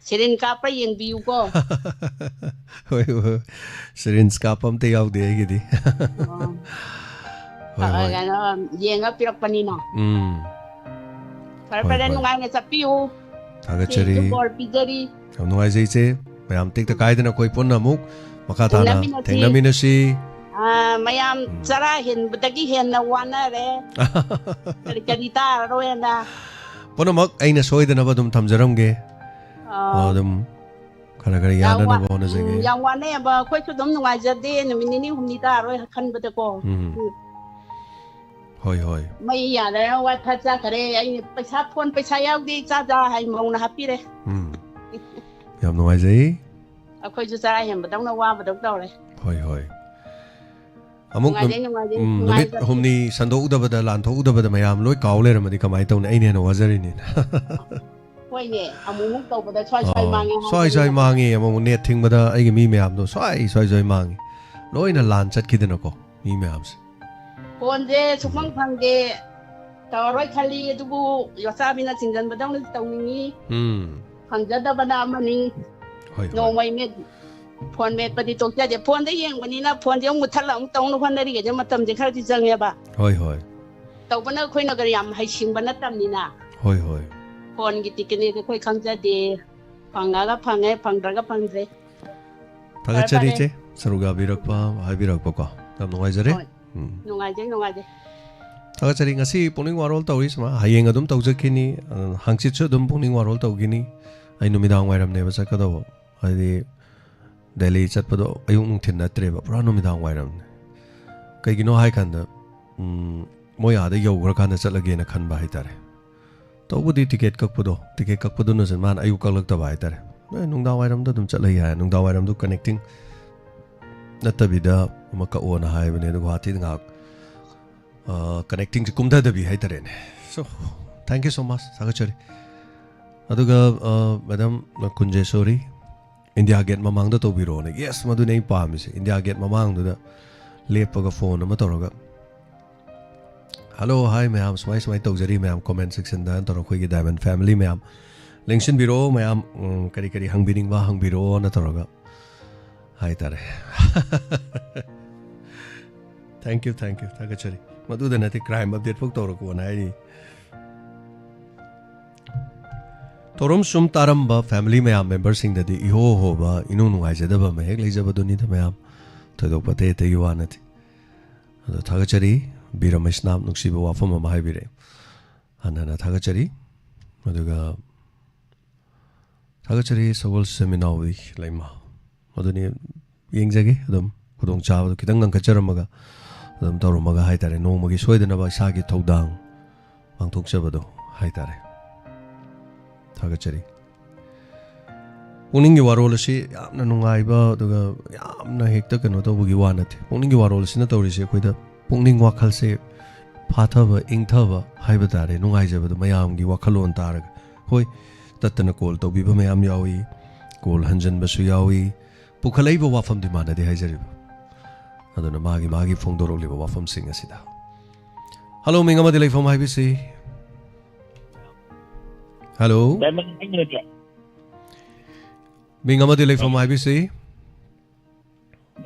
ꯁꯤꯔꯤꯟ ꯀꯥꯞꯄ ꯌꯦꯡꯕꯤꯌꯨꯀꯣ꯫ ꯍꯣꯏ, ꯍꯣꯏ꯫ ꯁꯤꯔꯤꯟꯁ ꯀꯥꯞꯄ ꯑꯝꯇ ꯌꯥꯎꯗꯦ ꯑꯩꯒꯤꯗꯤ꯫ ꯑꯣ꯫ ꯍꯣꯏ, ꯍꯣꯏ꯫ ꯀꯩꯅꯣ, ꯌꯦꯡꯉ ꯄꯤꯔꯛꯄꯅꯤꯅ꯫ ꯎꯝ꯫ ꯐꯔꯦ, ꯍꯣꯏ, ꯐꯔꯦ, ꯍꯣꯏ꯫ ꯅꯨꯡꯉꯥꯏꯅ ꯆꯠꯄꯤꯌꯨ꯫ ꯊꯥꯒꯠꯆꯔꯤ꯫ ꯏꯆꯦꯁꯨ ꯕꯣꯔ ꯄꯤꯖꯔꯤ꯫ ꯌꯥꯝ ꯅꯨꯡꯉꯥꯏꯖꯩ, ꯏꯆꯦ꯫ ꯃꯌꯥꯝ ꯇꯦꯛꯇ ꯀꯥꯏꯗꯅ ꯑꯩꯈꯣꯏ ꯄꯨꯟꯅ ꯑꯃꯨꯛ ꯃꯈꯥ ꯇꯥꯅ ꯊꯦꯡꯅꯃꯤꯟꯅꯁꯤ꯫ ꯊꯦꯡꯅꯃꯤꯟꯅꯁꯤ꯫ ꯑꯥ, ꯃꯌꯥꯝ ꯎꯝ꯫ ꯆꯔꯥ ꯍꯦꯟꯕꯗꯒꯤ ꯍꯦꯟꯅ ꯋꯥꯅꯔꯦ꯫ ꯀꯔꯤ ꯀꯔꯤ ꯇꯥꯔꯔꯣꯏꯅ꯫ ꯄꯨꯝꯅꯃꯛ ꯑꯩꯅ ꯁꯣꯏꯗꯅꯕ ꯑꯗꯨꯝ ꯊꯝꯖꯔꯝꯒꯦ꯫ ꯑꯥ꯫ ꯑꯗꯨꯝ ꯈꯔ ꯈꯔ ꯌꯥꯝ ꯋꯥ-, ꯌꯥꯅꯅꯕ ꯍꯣꯠꯅꯖꯒꯦ꯫ ꯎꯝ, ꯌꯥꯝ ꯋꯥꯅꯩꯑꯕ꯫ ꯑꯩꯈꯣꯏꯁꯨ ꯑꯗꯨꯝ ꯅꯨꯡꯉꯥꯏꯖꯗꯦ, ꯅꯨꯃꯤꯠ ꯅꯤꯅꯤ ꯍꯨꯝꯅꯤ ꯇꯥꯔꯣꯏ ꯈꯟꯕꯗꯀꯣ꯫ ꯎꯝ꯫ ꯎꯝ꯫ ꯍꯣꯏ, ꯍꯣꯏ꯫ ꯃꯩ ꯌꯥꯗꯔꯦ, WiFi ꯆꯠꯈꯔꯦ꯫ ꯑꯩꯅ ꯄꯩꯁꯥ, ꯐꯣꯟ ꯄꯩꯁꯥ ꯌꯥꯎꯗꯦ, ꯏꯆꯥ ꯆꯥ ꯍꯥꯏ ꯃꯧꯅ ꯍꯥꯞꯄꯤꯔꯦ꯫ ꯎꯝ꯫ ꯌꯥꯝ ꯅꯨꯡꯉꯥꯏꯖꯩ꯫ ꯑꯩꯈꯣꯏꯁꯨ ꯆꯔꯥ ꯍꯦꯟꯕꯗꯧꯅ ꯋꯥꯕꯗꯧ ꯇꯧꯔꯦ꯫ ꯍꯣꯏ, ꯍꯣꯏ꯫ ꯑꯃꯨꯛ ꯅꯨꯡꯉꯥꯏꯖꯩ, ꯅꯨꯃꯤꯠ, ꯅꯨꯡꯉꯥꯏꯖꯩ, ꯎꯝ, ꯅꯨꯃꯤꯠ ꯅꯨꯡꯉꯥꯏꯖꯩ꯫ ꯍꯨꯝꯅꯤ ꯁꯟꯗꯣꯛꯎꯗꯕꯗ, ꯂꯥꯟꯊꯣꯛꯎꯗꯕꯗ ꯃꯌꯥꯝ ꯂꯣꯏ ꯀꯥꯎ ꯂꯩꯔꯝꯃꯗꯤ ꯀꯃꯥꯏꯅ ꯇꯧꯅꯤ? ꯑꯩꯅ ꯍꯦꯟꯅ ꯋꯥꯖꯔꯤꯅꯤꯅ꯫ ꯍꯣꯏꯅꯦ, ꯑꯃꯨꯛꯃꯨꯛ ꯇꯧꯕꯗ ꯁ꯭ꯋꯥꯏ ꯁ꯭ꯋꯥꯏ ꯑꯣ, ꯃꯥꯡꯉꯦ ꯁ꯭ꯋꯥꯏ ꯁ꯭ꯋꯥꯏ ꯍꯥꯏꯕꯅꯤꯅ꯫ ꯃꯥꯡꯉꯦ, ꯑꯃꯨꯛ ꯅꯦꯠ ꯊꯤꯡꯕꯗ ꯑꯩꯒꯤ ꯃꯤ ꯃꯌꯥꯝꯗꯣ ꯁ꯭ꯋꯥꯏ ꯁ꯭ꯋꯥꯏ ꯁ꯭ꯋꯥꯏ ꯃꯥꯡꯉꯦ꯫ ꯂꯣꯏꯅ ꯂꯥꯟ ꯆꯠꯈꯤꯗꯅꯀꯣ, ꯃꯤ ꯃꯌꯥꯝꯁꯦ꯫ ꯐꯣꯟꯁꯦ ꯁꯨꯡꯐꯪ ꯎꯝ꯫ ꯐꯪꯗꯦ꯫ ꯇꯧꯔꯔꯣꯏ ꯈꯜꯂꯤ, ꯑꯗꯨꯕꯨ ꯌꯣꯠꯆꯥꯕꯤꯅ ꯆꯤꯡꯁꯤꯟꯕꯗꯧꯅ ꯇꯧꯅꯤꯡꯉꯤ꯫ ꯎꯝ ꯐꯪꯖꯗꯕꯅ ꯑꯃꯅꯤ꯫ ꯍꯣꯏ ꯍꯣꯏ ꯅꯣꯡꯃꯩ ꯃꯦꯠ ꯐꯣꯟ ꯃꯦꯠꯄꯗꯤ ꯇꯣꯛꯆꯗꯦ꯫ ꯐꯣꯟꯗ ꯌꯦꯡꯕꯅꯤꯅ ꯐꯣꯟꯁꯦ ꯑꯃꯨꯛ ꯃꯨꯠꯊꯠꯂ ꯑꯃꯨꯛ ꯇꯧꯅ ꯍꯣꯠꯅꯔꯤꯉꯩꯗ ꯃꯇꯝꯁꯦ ꯈꯔꯗꯤ ꯆꯪꯉꯦꯕ꯫ ꯍꯣꯏ ꯍꯣꯏ ꯇꯧꯕꯅ ꯑꯩꯈꯣꯏꯅꯒ ꯌꯥꯝ ꯍꯩꯁꯤꯡꯕ ꯅꯠꯇꯕꯅꯤꯅ ꯍꯣꯏ ꯍꯣꯏ ꯐꯣꯟꯒꯤ ꯇꯤꯛꯀꯅꯤꯛ ꯑꯩꯈꯣꯏ ꯈꯪꯖꯗꯦ꯫ ꯐꯪꯉꯒ ꯐꯪꯉꯦ, ꯐꯪꯗ꯭ꯔꯒ ꯐꯪꯗ꯭ꯔꯦ꯫ ꯊꯥꯒꯠꯆꯔꯤ ꯐꯔꯦ꯫ ꯏꯆꯦ, ꯁꯔꯨꯛ ꯌꯥꯕꯤꯔꯛꯄ ꯍꯥꯏꯕꯤꯔꯛꯄꯀꯣ, ꯌꯥꯝ ꯅꯨꯡꯉꯥꯏꯖꯔꯦ꯫ ꯍꯣꯏ꯫ ꯎꯝ ꯅꯨꯡꯉꯥꯏꯖꯩ, ꯅꯨꯡꯉꯥꯏꯖꯩ꯫ ꯊꯥꯒꯠꯆꯔꯤ꯫ ꯉꯁꯤ ꯄꯨꯛꯅꯤꯡ ꯋꯥꯔꯣꯜ ꯇꯧꯔꯤ ꯁꯨꯃꯥꯏꯅ, ꯍꯌꯦꯡ ꯑꯗꯨꯝ ꯇꯧꯖꯈꯤꯅꯤ꯫ ꯑ, ꯍꯪꯆꯤꯠꯁꯨ ꯑꯗꯨꯝ ꯄꯨꯛꯅꯤꯡ ꯋꯥꯔꯣꯜ ꯇꯧꯈꯤꯅꯤ꯫ ꯑꯩ ꯅꯨꯃꯤꯗꯥꯡ ꯋꯥꯏꯔꯝꯅꯦꯕ ꯆꯠꯀꯗꯧꯕ, ꯍꯥꯏꯗꯤ ꯗꯦꯜꯂꯤ ꯆꯠꯄꯗꯣ ꯑꯌꯨꯛ ꯅꯨꯡꯊꯤꯜ ꯅꯠꯇ꯭ꯔꯦꯕ, ꯄꯨꯔꯥ ꯅꯨꯃꯤꯗꯥꯡ ꯋꯥꯏꯔꯝꯅꯦ꯫ ꯀꯩꯒꯤꯅꯣ ꯍꯥꯏꯀꯥꯟꯗ, ꯎꯝ, ꯃꯣꯏ ꯑꯥꯗ ꯌꯧꯈ꯭ꯔꯀꯥꯟꯗ ꯆꯠꯂꯒꯦꯅ ꯈꯟꯕ ꯍꯥꯏꯇꯥꯔꯦ꯫ ꯇꯧꯕꯗꯤ ꯇꯤꯀꯦꯠ ꯀꯛꯄꯗꯣ, ꯇꯤꯀꯦꯠ ꯀꯛꯄꯗꯨꯅꯁꯨ ꯃꯥꯅ ꯑꯌꯨꯛ ꯀꯛꯂꯛꯇꯕ ꯍꯥꯏꯇꯥꯔꯦ꯫ "ꯑꯦ, ꯅꯨꯡꯗꯥꯡ ꯋꯥꯏꯔꯝꯗ ꯑꯗꯨꯝ ꯆꯠꯂ ꯌꯥꯏ, ꯅꯨꯡꯗꯥꯡ ꯋꯥꯏꯔꯝꯗꯨ ꯀꯅꯦꯛꯇꯤꯡ ꯅꯠꯇꯕꯤꯗ ꯑꯃ ꯀꯛꯑꯣꯅ" ꯍꯥꯏꯕꯅꯦ꯫ ꯑꯗꯨ ꯒꯨꯍꯥꯇꯤꯗ ꯉꯥꯏꯍꯥꯛ, ꯑ, ꯀꯅꯦꯛꯇꯤꯡꯁꯦ ꯀꯨꯝꯊꯗꯕꯤ ꯍꯥꯏꯇꯥꯔꯦꯅꯦ꯫ So, thank you so much, ꯊꯥꯒꯠꯆꯔꯤ꯫ ꯑꯗꯨꯒ, ꯑ, ꯃꯦꯗꯥꯝ ꯀꯨꯟꯖꯦꯁꯣꯔꯤ, "ꯏꯟꯗꯤꯌꯥ ꯒꯦꯠ ꯃꯃꯥꯡꯗ ꯇꯧꯕꯤꯔꯛꯑꯣꯅꯦ"꯫ Yes, ꯃꯗꯨꯅꯦ ꯑꯩ ꯄꯥꯝꯃꯤꯁꯦ, ꯏꯟꯗꯤꯌꯥ ꯒꯦꯠ ꯃꯃꯥꯡꯗꯨꯗ ꯂꯦꯞꯄꯒ ꯐꯣꯟ ꯑꯃ ꯇꯧꯔꯒ, "ꯍꯜꯂꯣ, ꯍꯥꯏ ꯃꯌꯥꯝ, ꯁꯨꯃꯥꯏ ꯁꯨꯃꯥꯏ ꯇꯧꯖꯔꯤ ꯃꯌꯥꯝ, ꯀꯣꯃꯦꯟ ꯁꯦꯛꯁꯟꯗ" ꯇꯧꯔꯒ, ꯑꯩꯈꯣꯏꯒꯤ ꯗꯥꯏꯃꯟ ꯐꯦꯃꯤꯂꯤ ꯃꯌꯥꯝ ꯂꯦꯡꯁꯤꯟꯕꯤꯔꯛꯑꯣ ꯃꯌꯥꯝ, ꯎꯝ, ꯀꯔꯤ ꯀꯔꯤ ꯍꯪꯕꯤꯅꯤꯡꯕ ꯍꯪꯕꯤꯔꯛꯑꯣꯅ ꯇꯧꯔꯒ ꯍꯥꯏꯇꯥꯔꯦ꯫ Thank you, thank you, ꯊꯥꯒꯠꯆꯔꯤ꯫ ꯃꯗꯨꯗ ꯅꯠꯇꯦ, ꯀ꯭ꯔꯥꯏꯝ ꯑꯞꯗꯦꯠ ꯐꯥꯎ ꯇꯧꯔꯛꯑꯣꯅ ꯍꯥꯏꯔꯤ꯫ ꯊꯧꯔꯝ ꯁꯨꯝ ꯇꯥꯔꯝꯕ ꯐꯦꯃꯤꯂꯤ ꯃꯌꯥꯝ, ꯃꯦꯝꯕꯔꯁꯤꯡꯗꯗꯤ ꯏꯍꯣ ꯍꯣꯕ, ꯏꯅꯨꯡ ꯅꯨꯡꯉꯥꯏꯖꯗꯕ ꯑꯃ ꯍꯦꯛ ꯂꯩꯖꯕꯗꯨꯅꯤꯗ ꯃꯌꯥꯝ, ꯊꯣꯏꯗꯣꯛꯄ ꯑꯇꯩ ꯑꯇꯩꯒꯤ ꯋꯥ ꯅꯠꯇꯦ꯫ ꯑꯗꯣ ꯊꯥꯒꯠꯆꯔꯤ, ꯕꯤꯔ ꯃꯩꯁꯅꯥꯝ ꯅꯨꯡꯁꯤꯕ ꯋꯥꯐꯝ ꯑꯃ ꯍꯥꯏꯕꯤꯔꯛꯑꯦ꯫ ꯍꯟꯅ ꯍꯟꯅ ꯊꯥꯒꯠꯆꯔꯤ꯫ ꯑꯗꯨꯒ ꯊꯥꯒꯠꯆꯔꯤ ꯁꯒꯣꯜ ꯁꯦꯝ ꯏꯅꯥꯎꯕꯤ ꯂꯩꯃ꯫ ꯑꯗꯨꯅꯤ, ꯌꯦꯡꯖꯒꯦ ꯑꯗꯨꯝ, ꯈꯨꯗꯣꯡꯆꯥꯕꯗꯣ ꯈꯤꯇꯪ ꯉꯟꯈꯠꯆꯔꯝꯃꯒ ꯑꯗꯨꯝ ꯇꯧꯔꯝꯃꯒ ꯍꯥꯏꯇꯥꯔꯦ, ꯅꯣꯡꯃꯒꯤ ꯁꯣꯏꯗꯅꯕ ꯏꯁꯥꯒꯤ ꯊꯧꯗꯥꯡ ꯄꯥꯡꯊꯣꯛꯆꯕꯗꯣ ꯍꯥꯏꯇꯥꯔꯦ꯫ ꯊꯥꯒꯠꯆꯔꯤ꯫ ꯄꯨꯛꯅꯤꯡꯒꯤ ꯋꯥꯔꯣꯜ ꯑꯁꯤ ꯌꯥꯝꯅ ꯅꯨꯡꯉꯥꯏꯕ, ꯑꯗꯨꯒ ꯌꯥꯝꯅ ꯍꯦꯛꯇ ꯀꯩꯅꯣ ꯇꯧꯕꯒꯤ ꯋꯥ ꯅꯠꯇꯦ꯫ ꯄꯨꯛꯅꯤꯡꯒꯤ ꯋꯥꯔꯣꯜ ꯑꯁꯤꯅ ꯇꯧꯔꯤꯁꯦ ꯑꯩꯈꯣꯏꯗ ꯄꯨꯛꯅꯤꯡ ꯋꯥꯈꯜꯁꯦ ꯐꯥꯊꯕ, ꯏꯪꯊꯕ ꯍꯥꯏꯕ ꯇꯥꯔꯦ, ꯅꯨꯡꯉꯥꯏꯖꯕꯗꯣ ꯃꯌꯥꯝꯒꯤ ꯋꯥꯈꯜꯂꯣꯟ ꯇꯥꯔꯒ꯫ ꯍꯣꯏ, ꯇꯠꯇꯅ ꯀꯣꯜ ꯇꯧꯕꯤꯕ ꯃꯌꯥꯝ ꯌꯥꯎꯏ, ꯀꯣꯜ ꯍꯟꯖꯟꯕꯁꯨ ꯌꯥꯎꯏ꯫ ꯄꯨꯈꯠꯂꯛꯏꯕ ꯋꯥꯐꯝꯗꯤ ꯃꯥꯟꯅꯗꯦ ꯍꯥꯏꯖꯔꯤꯕ꯫ ꯑꯗꯨꯅ ꯃꯥꯒꯤ ꯃꯥꯒꯤ ꯐꯣꯡꯗꯣꯔꯛꯂꯤꯕ ꯋꯥꯐꯝꯁꯤꯡ ꯑꯁꯤꯗ ꯍꯜꯂꯣ, ꯃꯤꯡ ꯑꯃꯗꯤ ꯂꯩꯐꯝ ꯍꯥꯏꯕꯤꯁꯤ꯫ ꯍꯜꯂꯣ꯫ ꯗꯥꯏꯃꯟ ꯑꯦꯐ ꯑꯦꯝ ꯅꯠꯇ꯭ꯔꯣ? ꯃꯤꯡ ꯑꯃꯗꯤ ꯂꯩꯐꯝ ꯍꯥꯏꯕꯤꯁꯤ꯫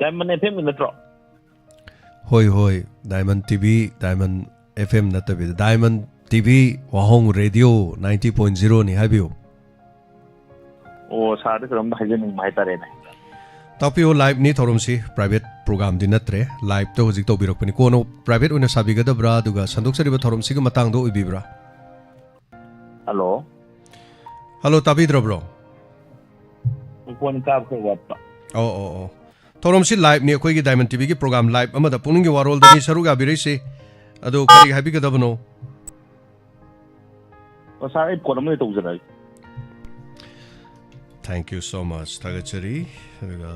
ꯗꯥꯏꯃꯟ ꯑꯦꯐ ꯑꯦꯝꯒꯤ ꯅꯠꯇ꯭ꯔꯣ? ꯍꯣꯏ, ꯍꯣꯏ, Diamond T V, Diamond F M ꯅꯠꯇꯕꯤꯗ, ꯗꯥꯏꯃꯟ ꯇꯤ ꯚꯤ ꯋꯥꯍꯣꯡ ꯔꯦꯗꯤꯑꯣ ninety point zero ꯅꯤ, ꯍꯥꯏꯕꯤꯌꯨ꯫ ꯑꯣ, ꯁꯥꯔꯗ ꯀꯩꯅꯣꯝꯇ ꯍꯥꯏꯖꯅꯤꯡꯕ ꯍꯥꯏꯇꯥꯔꯦꯅꯦ꯫ ꯇꯥꯛꯄꯤꯌꯨ, ꯂꯥꯏꯚꯅꯤ ꯊꯧꯔꯝꯁꯤ, ꯄ꯭ꯔꯥꯏꯚꯦꯠ ꯄ꯭ꯔꯣꯒ꯭ꯔꯥꯝꯗꯤ ꯅꯠꯇ꯭ꯔꯦ, ꯂꯥꯏꯚꯇ ꯍꯧꯖꯤꯛ ꯇꯧꯕꯤꯔꯛꯄꯅꯤ꯫ ꯀꯣꯟꯅ ꯄ꯭ꯔꯥꯏꯚꯦꯠ ꯑꯣꯏꯅ ꯁꯥꯕꯤꯒꯗꯕ꯭ꯔꯥ, ꯑꯗꯨꯒ ꯁꯟꯗꯣꯛꯆꯔꯤꯕ ꯊꯧꯔꯝꯁꯤꯒꯤ ꯃꯇꯥꯡꯗ ꯑꯣꯏꯕꯤꯕ꯭ꯔꯥ? ꯍꯜꯂꯣ꯫ ꯍꯜꯂꯣ, ꯇꯥꯕꯤꯗ꯭ꯔꯕ꯭ꯔꯣ? ꯃꯈꯣꯟ ꯇꯥꯕ ꯈꯔ ꯋꯥꯠꯄ꯫ ꯑꯣ, ꯑꯣ, ꯑꯣ꯫ ꯊꯧꯔꯝꯁꯤ ꯂꯥꯏꯚꯅꯤ, ꯑꯩꯈꯣꯏꯒꯤ ꯗꯥꯏꯃꯟ ꯇꯤ ꯚꯤꯒꯤ ꯄ꯭ꯔꯣꯒ꯭ꯔꯥꯝ ꯂꯥꯏꯚ ꯑꯃꯗ ꯄꯨꯛꯅꯤꯡꯒꯤ ꯋꯥꯔꯣꯜꯗꯅꯤ ꯁꯔꯨꯛ ꯌꯥꯕꯤꯔꯛꯏꯁꯤ꯫ ꯑꯗꯨ ꯀꯔꯤ ꯍꯥꯏꯕꯤꯒꯗꯕꯅꯣ? ꯑꯣ, ꯁꯥꯔ, ꯑꯩ ꯐꯣꯟ ꯑꯃꯗꯤ ꯇꯧꯖꯔꯛꯑꯒꯦ꯫ Thank you so much. ꯊꯥꯒꯠꯆꯔꯤ꯫ ꯑꯗꯨꯒ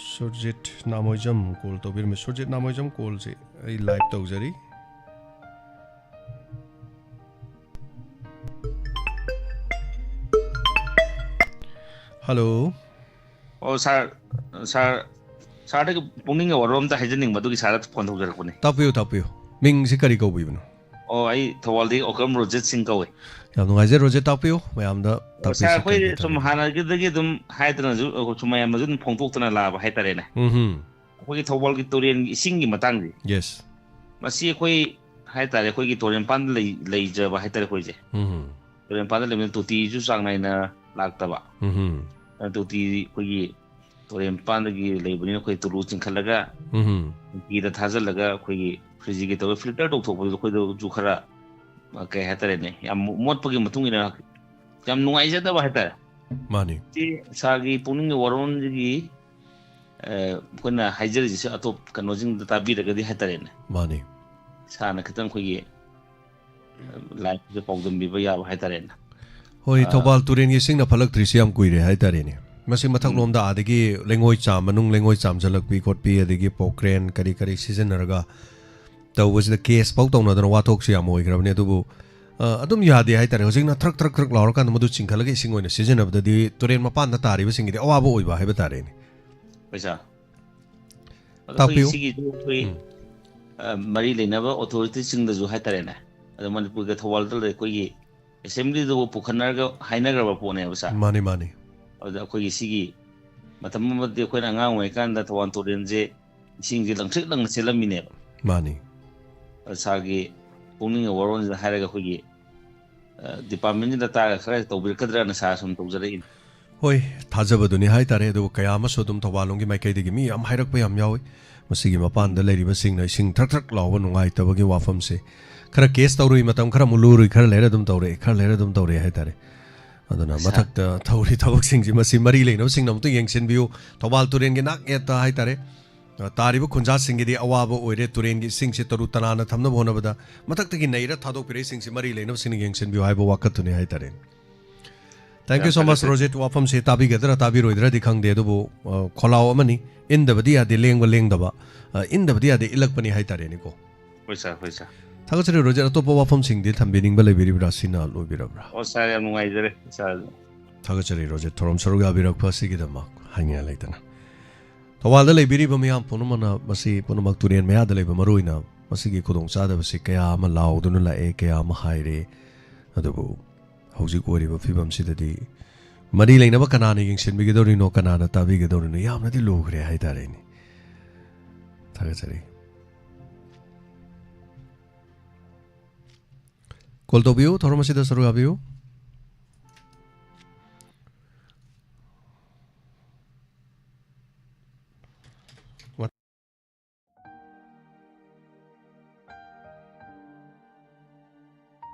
ꯁꯨꯔꯖꯤꯠ ꯅꯥꯃꯣꯏꯖꯝ ꯀꯣꯜ ꯇꯧꯕꯤꯔꯝꯃꯤ꯫ ꯁꯨꯔꯖꯤꯠ ꯅꯥꯃꯣꯏꯖꯝ ꯀꯣꯜꯁꯤ ꯑꯩ ꯂꯥꯏꯚ ꯇꯧꯖꯔꯤ꯫ ꯍꯜꯂꯣ꯫ ꯑꯣ, ꯁꯥꯔ, ꯁꯥꯔ, ꯁꯥꯔꯗꯒꯤ ꯄꯨꯛꯅꯤꯡꯒꯤ ꯋꯥꯔꯣꯜ ꯑꯝꯇ ꯍꯥꯏꯖꯅꯤꯡꯕ, ꯑꯗꯨꯒꯤ ꯁꯥꯔꯗ ꯐꯣꯟ ꯇꯧꯖꯔꯛꯄꯅꯦ꯫ ꯇꯥꯛꯄꯤꯌꯨ, ꯇꯥꯛꯄꯤꯌꯨ꯫ ꯃꯤꯡꯁꯤ ꯀꯔꯤ ꯀꯧꯕꯤꯕꯅꯣ? ꯑꯣ, ꯑꯩ ꯊꯧꯕꯥꯜꯗꯒꯤ ꯑꯣꯀ꯭ꯔꯝ ꯔꯣꯖꯤꯠ ꯁꯤꯡ ꯀꯧꯋꯦ꯫ ꯌꯥꯝ ꯅꯨꯡꯉꯥꯏꯖꯩ, ꯔꯣꯖꯤꯠ, ꯇꯥꯛꯄꯤꯌꯨ꯫ ꯃꯌꯥꯝꯗ ꯑꯣ, ꯁꯥꯔ, ꯇꯥꯛꯄꯤꯁꯤ ꯑꯩꯈꯣꯏ ꯀꯔꯤ ꯁꯨꯝ ꯀꯔꯤ ꯍꯥꯟꯅꯒꯤꯗꯒꯤ ꯑꯗꯨꯝ ꯍꯥꯏꯗꯅꯁꯨ, ꯑꯩꯈꯣꯏ ꯁꯨꯝ ꯃꯌꯥꯝꯅꯁꯨ ꯑꯗꯨꯝ ꯐꯣꯡꯗꯣꯛꯇꯅ ꯂꯥꯛꯑꯕ ꯍꯥꯏꯇꯥꯔꯦꯅꯦ꯫ ꯎꯝꯍꯨꯝ꯫ ꯑꯩꯈꯣꯏꯒꯤ ꯊꯧꯕꯥꯜꯒꯤ ꯇꯨꯔꯦꯟꯒꯤ ꯏꯁꯤꯡꯒꯤ ꯃꯇꯥꯡꯁꯦ꯫ Yes꯫ ꯃꯁꯤ ꯑꯩꯈꯣꯏ ꯍꯥꯏꯇꯥꯔꯦ, ꯑꯩꯈꯣꯏꯒꯤ ꯇꯨꯔꯦꯟ ꯃꯄꯥꯟꯗ ꯂꯩ-, ꯂꯩꯖꯕ ꯍꯥꯏꯇꯥꯔꯦ ꯑꯩꯈꯣꯏꯁꯦ꯫ ꯎꯝꯍꯨꯝ꯫ ꯇꯨꯔꯦꯟ ꯃꯄꯥꯟꯗ ꯂꯩꯕꯅꯤꯅ ꯇꯣꯇꯤꯁꯨ ꯆꯥꯡ ꯅꯥꯏꯅ ꯂꯥꯛꯇꯕ꯫ ꯎꯝꯍꯨꯝ꯫ ꯑꯗꯨꯅ ꯇꯣꯇꯤ ꯑꯩꯈꯣꯏꯒꯤ ꯇꯨꯔꯦꯟ ꯃꯄꯥꯟꯗꯒꯤ ꯂꯩꯕꯅꯤꯅ ꯑꯩꯈꯣꯏ ꯇꯨꯂꯨ ꯆꯤꯡꯈꯠꯂꯒ ꯎꯝꯍꯨꯝ꯫ ꯇꯦꯡꯀꯤꯗ ꯊꯥꯖꯤꯜꯂꯒ ꯑꯩꯈꯣꯏꯒꯤ ꯐ꯭ꯔꯤꯖꯤꯒꯤ ꯇꯧꯔꯒ ꯐꯤꯜꯇꯔ ꯇꯧꯊꯣꯛꯄꯗꯨꯗ ꯑꯩꯈꯣꯏꯗꯁꯨ ꯈꯔ, ꯑ, ꯀꯩ ꯍꯥꯏꯇꯥꯔꯦꯅꯦ, ꯌꯥꯝ ꯃꯣꯠꯄꯒꯤ ꯃꯇꯨꯡ ꯏꯟꯅ ꯌꯥꯝ ꯅꯨꯡꯉꯥꯏꯖꯗꯕ ꯍꯥꯏꯇꯥꯔꯦ꯫ ꯃꯥꯅꯤ꯫ ꯁꯤ ꯁꯥꯔꯒꯤ ꯄꯨꯛꯅꯤꯡꯒꯤ ꯋꯥꯔꯣꯜꯁꯤꯒꯤ, ꯑ, ꯑꯩꯈꯣꯏꯅ ꯍꯥꯏꯖꯔꯤꯁꯦ ꯑꯇꯣꯞ ꯀꯩꯅꯣꯁꯤꯡꯗ ꯇꯥꯕꯤꯔꯒꯗꯤ ꯍꯥꯏꯇꯥꯔꯦꯅꯦ꯫ ꯃꯥꯅꯤ꯫ ꯁꯥꯔꯅ ꯈꯤꯇꯪ ꯑꯩꯈꯣꯏꯒꯤ ꯂꯥꯏꯐꯁꯦ ꯄꯥꯎꯗꯝꯕꯤꯕ ꯌꯥꯕ ꯍꯥꯏꯇꯥꯔꯦꯅꯦ꯫ ꯍꯣꯏ, ꯑꯥ꯫ ꯊꯧꯕꯥꯜ ꯇꯨꯔꯦꯟꯒꯤ ꯏꯁꯤꯡꯅ ꯐꯠꯂꯛꯇ꯭ꯔꯤꯁꯤ ꯌꯥꯝ ꯀꯨꯏꯔꯦ ꯍꯥꯏꯇꯥꯔꯦꯅꯦ꯫ ꯃꯁꯤ ꯎꯝ꯫ ꯃꯊꯛꯂꯣꯝꯗ ꯑꯥꯗꯒꯤ ꯂꯩꯉꯣꯏ ꯆꯥꯝ-, ꯃꯅꯨꯡ ꯂꯩꯉꯣꯏ ꯆꯥꯝꯁꯤꯜꯂꯛꯄꯤ ꯈꯣꯠꯄꯤ, ꯑꯗꯒꯤ ꯄꯣꯀ꯭ꯔꯦꯟ ꯀꯔꯤ ꯀꯔꯤ ꯁꯤꯖꯤꯟꯅꯔꯒ ꯇꯧꯕꯁꯤꯗ ꯀꯦꯁ ꯐꯥꯎ ꯇꯧꯅꯗꯅ ꯋꯥꯊꯣꯛꯁꯨ ꯌꯥꯝ ꯑꯣꯏꯈ꯭ꯔꯕꯅꯤ꯫ ꯑꯗꯨꯕꯨ, ꯑ, ꯑꯗꯨꯝ ꯌꯥꯗꯦ ꯍꯥꯏꯇꯥꯔꯦ꯫ ꯍꯧꯖꯤꯛꯅ ꯊ꯭ꯔꯛ ꯊ꯭ꯔꯛ ꯊ꯭ꯔꯛ ꯂꯥꯎꯔꯀꯥꯟꯗ ꯃꯗꯨ ꯆꯤꯡꯈꯠꯂꯒ ꯏꯁꯤꯡ ꯑꯣꯏꯅ ꯁꯤꯖꯤꯟꯅꯕꯗꯗꯤ ꯇꯨꯔꯦꯟ ꯃꯄꯥꯟꯗ ꯇꯥꯔꯤꯕꯁꯤꯡꯒꯤꯗꯤ ꯑꯋꯥꯕ ꯑꯣꯏꯕ ꯍꯥꯏꯕ ꯇꯥꯔꯦꯅꯦ꯫ ꯍꯣꯏ ꯁꯥꯔ꯫ ꯑꯗꯣ ꯑꯩꯈꯣꯏ ꯇꯥꯛꯄꯤꯌꯨ꯫ ꯁꯤꯒꯤꯁꯨ ꯑꯩꯈꯣꯏ ꯎꯝ꯫ ꯑ, ꯃꯔꯤ ꯂꯩꯅꯕ ꯑꯣꯊꯣꯔꯤꯇꯤꯁꯤꯡꯗꯁꯨ ꯍꯥꯏꯇꯥꯔꯦꯅꯦ, ꯑꯗꯣ ꯃꯅꯤꯄꯨꯔꯒ ꯊꯧꯕꯥꯜꯗ ꯑꯩꯈꯣꯏꯒꯤ ꯑꯦꯁꯦꯝꯕ꯭ꯂꯤꯗꯕꯨ ꯄꯨꯈꯠꯅꯔꯒ ꯍꯥꯏꯅꯈ꯭ꯔꯕ ꯄꯣꯠꯅꯦꯕ, ꯁꯥꯔ꯫ ꯃꯥꯅꯤ, ꯃꯥꯅꯤ꯫ ꯑꯗꯨꯗ ꯑꯩꯈꯣꯏꯒꯤ ꯁꯤꯒꯤ ꯃꯇꯝ ꯑꯃꯗꯤ ꯑꯩꯈꯣꯏꯅ ꯑꯉꯥꯡ ꯑꯣꯏꯔꯤꯀꯥꯟꯗ ꯊꯧꯕꯥꯜ ꯇꯨꯔꯦꯜꯁꯦ ꯏꯁꯤꯡꯁꯦ ꯂꯪꯇ꯭ꯔꯤꯛ ꯂꯪꯅ ꯆꯦꯜꯂꯝꯃꯤꯅꯦꯕ꯫ ꯃꯥꯅꯤ꯫ ꯑꯗ ꯁꯥꯔꯒꯤ ꯄꯨꯛꯅꯤꯡꯒꯤ ꯋꯥꯔꯣꯜꯁꯤꯗ ꯍꯥꯏꯔꯒ ꯑꯩꯈꯣꯏꯒꯤ, ꯑ, ꯗꯤꯄꯥꯔꯠꯃꯦꯟꯁꯤꯗ ꯇꯥꯔꯒ ꯈꯔ ꯇꯧꯕꯤꯔꯛꯀꯗ꯭ꯔꯅ ꯁꯥꯔ ꯁꯨꯝ ꯇꯧꯖꯔꯛꯏꯅꯤ꯫ ꯍꯣꯏ, ꯊꯥꯖꯕꯗꯨꯅꯤ ꯍꯥꯏꯇꯥꯔꯦ꯫ ꯑꯗꯨꯕꯨ ꯀꯌꯥ ꯑꯃꯁꯨ ꯑꯗꯨꯝ ꯊꯧꯕꯥꯜ ꯂꯣꯝꯒꯤ ꯃꯥꯏꯀꯩꯗꯒꯤ ꯃꯤ ꯌꯥꯝ ꯍꯥꯏꯔꯛꯄ ꯌꯥꯝ ꯌꯥꯎꯏ꯫ ꯃꯁꯤꯒꯤ ꯃꯄꯥꯟꯗ ꯂꯩꯔꯤꯕꯁꯤꯡꯅ ꯏꯁꯤꯡ ꯊ꯭ꯔꯛ ꯊ꯭ꯔꯛ ꯂꯥꯎꯕ ꯅꯨꯡꯉꯥꯏꯇꯕꯒꯤ ꯋꯥꯐꯝꯁꯦ ꯈꯔ ꯀꯦꯁ ꯇꯧꯔꯨꯏ, ꯃꯇꯝ ꯈꯔ ꯑꯃꯨꯛ ꯂꯨꯔꯨꯏ, ꯈꯔ ꯂꯩꯔ ꯑꯗꯨꯝ ꯇꯧꯔꯛꯑꯦ, ꯈꯔ ꯂꯩꯔ ꯑꯗꯨꯝ ꯇꯧꯔꯛꯑꯦ ꯍꯥꯏꯇꯥꯔꯦ꯫ ꯑꯗꯨꯅ ꯃꯊꯛꯇ ꯇꯧꯔꯤ ꯊꯕꯛꯁꯤꯡꯁꯤ ꯃꯁꯤ ꯃꯔꯤ ꯂꯩꯅꯕꯁꯤꯡꯅ ꯑꯃꯨꯛꯇ ꯌꯦꯡꯁꯤꯟꯕꯤꯌꯨ꯫ ꯊꯧꯕꯥꯜ ꯇꯨꯔꯦꯜꯒꯤ ꯅꯥꯛ ꯌꯦꯠꯇ ꯍꯥꯏꯇꯥꯔꯦ, ꯑ, ꯇꯥꯔꯤꯕ ꯈꯨꯟꯖꯥꯁꯤꯡꯒꯤꯗꯤ ꯑꯋꯥꯕ ꯑꯣꯏꯔꯦ꯫ ꯇꯨꯔꯦꯜꯒꯤ ꯏꯁꯤꯡꯁꯤ ꯇꯔꯨ ꯇꯅꯥꯟꯅ ꯊꯝꯅꯕ ꯍꯣꯠꯅꯕꯗ ꯃꯊꯛꯇꯒꯤ ꯅꯩꯔ ꯊꯥꯗꯣꯛꯄꯤꯔꯛꯏꯁꯤꯡꯁꯤ ꯃꯔꯤ ꯂꯩꯅꯕꯁꯤꯡꯅ ꯌꯦꯡꯁꯤꯟꯕꯤꯌꯨ ꯍꯥꯏꯕ ꯋꯥꯀꯠꯇꯨꯅꯤ ꯍꯥꯏꯇꯥꯔꯦ꯫ Thank you so much, Rojit. ꯋꯥꯐꯝꯁꯤ ꯇꯥꯕꯤꯒꯗ꯭ꯔꯥ ꯇꯥꯕꯤꯔꯣꯏꯗ꯭ꯔꯥꯗꯤ ꯈꯪꯗꯦ, ꯑꯗꯨꯕꯨ, ꯑ, ꯈꯣꯜꯂꯥꯎ ꯑꯃꯅꯤ, ꯏꯟꯗꯕꯗꯤ ꯌꯥꯗꯦ, ꯂꯦꯡꯕ ꯂꯦꯡꯗꯕ, ꯑ, ꯏꯟꯗꯕꯗꯤ ꯌꯥꯗꯦ, ꯏꯜꯂꯛꯄꯅꯤ ꯍꯥꯏꯇꯥꯔꯦꯅꯦꯀꯣ꯫ ꯍꯣꯏ ꯁꯥꯔ, ꯍꯣꯏ ꯁꯥꯔ꯫ ꯊꯥꯒꯠꯆꯔꯤ ꯔꯣꯖꯤꯠ, ꯑꯇꯣꯞꯄ ꯋꯥꯐꯝꯁꯤꯡꯗꯤ ꯊꯝꯕꯤꯅꯤꯡꯕ ꯂꯩꯕꯤꯔꯤꯕ꯭ꯔꯥ? ꯁꯤꯅ ꯂꯣꯏꯕꯤꯔꯕ꯭ꯔꯥ? ꯑꯣ ꯁꯥꯔ, ꯌꯥꯝ ꯅꯨꯡꯉꯥꯏꯖꯔꯦ ꯁꯥꯔ꯫ ꯊꯥꯒꯠꯆꯔꯤ ꯔꯣꯖꯤꯠ, ꯊꯧꯔꯝ ꯁꯔꯨꯛ ꯌꯥꯕꯤꯔꯛꯄ ꯑꯁꯤꯒꯤꯗꯃꯛ ꯍꯥꯏꯅꯤꯡꯉꯥꯏ ꯂꯩꯇꯅ꯫ ꯊꯧꯕꯥꯜꯗ ꯂꯩꯕꯤꯔꯤꯕ ꯃꯤꯌꯥꯝ ꯄꯨꯝꯅꯃꯛꯅ ꯃꯁꯤ ꯄꯨꯝꯅꯃꯛ ꯇꯨꯔꯦꯟ ꯃꯌꯥꯗ ꯂꯩꯕ ꯃꯔꯨꯑꯣꯏꯅ ꯃꯁꯤꯒꯤ ꯈꯨꯗꯣꯡꯆꯥꯗꯕꯁꯤ ꯀꯌꯥ ꯑꯃ ꯂꯥꯎꯗꯨꯅ ꯂꯥꯛꯑꯦ, ꯀꯌꯥ ꯑꯃ ꯍꯥꯏꯔꯦ꯫ ꯑꯗꯨꯕꯨ ꯍꯧꯖꯤꯛ ꯑꯣꯏꯔꯤꯕ ꯐꯤꯕꯝꯁꯤꯗꯗꯤ ꯃꯔꯤ ꯂꯩꯅꯕ ꯀꯅꯥꯅ ꯌꯦꯡꯁꯤꯟꯕꯤꯒꯗꯧꯔꯤꯅꯣ, ꯀꯅꯥꯅ ꯇꯥꯕꯤꯒꯗꯧꯔꯤꯅꯣ, ꯌꯥꯝꯅꯗꯤ ꯂꯨꯈ꯭ꯔꯦ ꯍꯥꯏꯇꯥꯔꯦꯅꯦ꯫ ꯊꯥꯒꯠꯆꯔꯤ꯫ ꯀꯣꯜ ꯇꯧꯕꯤꯌꯨ, ꯊꯧꯔꯝ ꯑꯁꯤꯗ ꯁꯔꯨꯛ ꯌꯥꯕꯤꯌꯨ꯫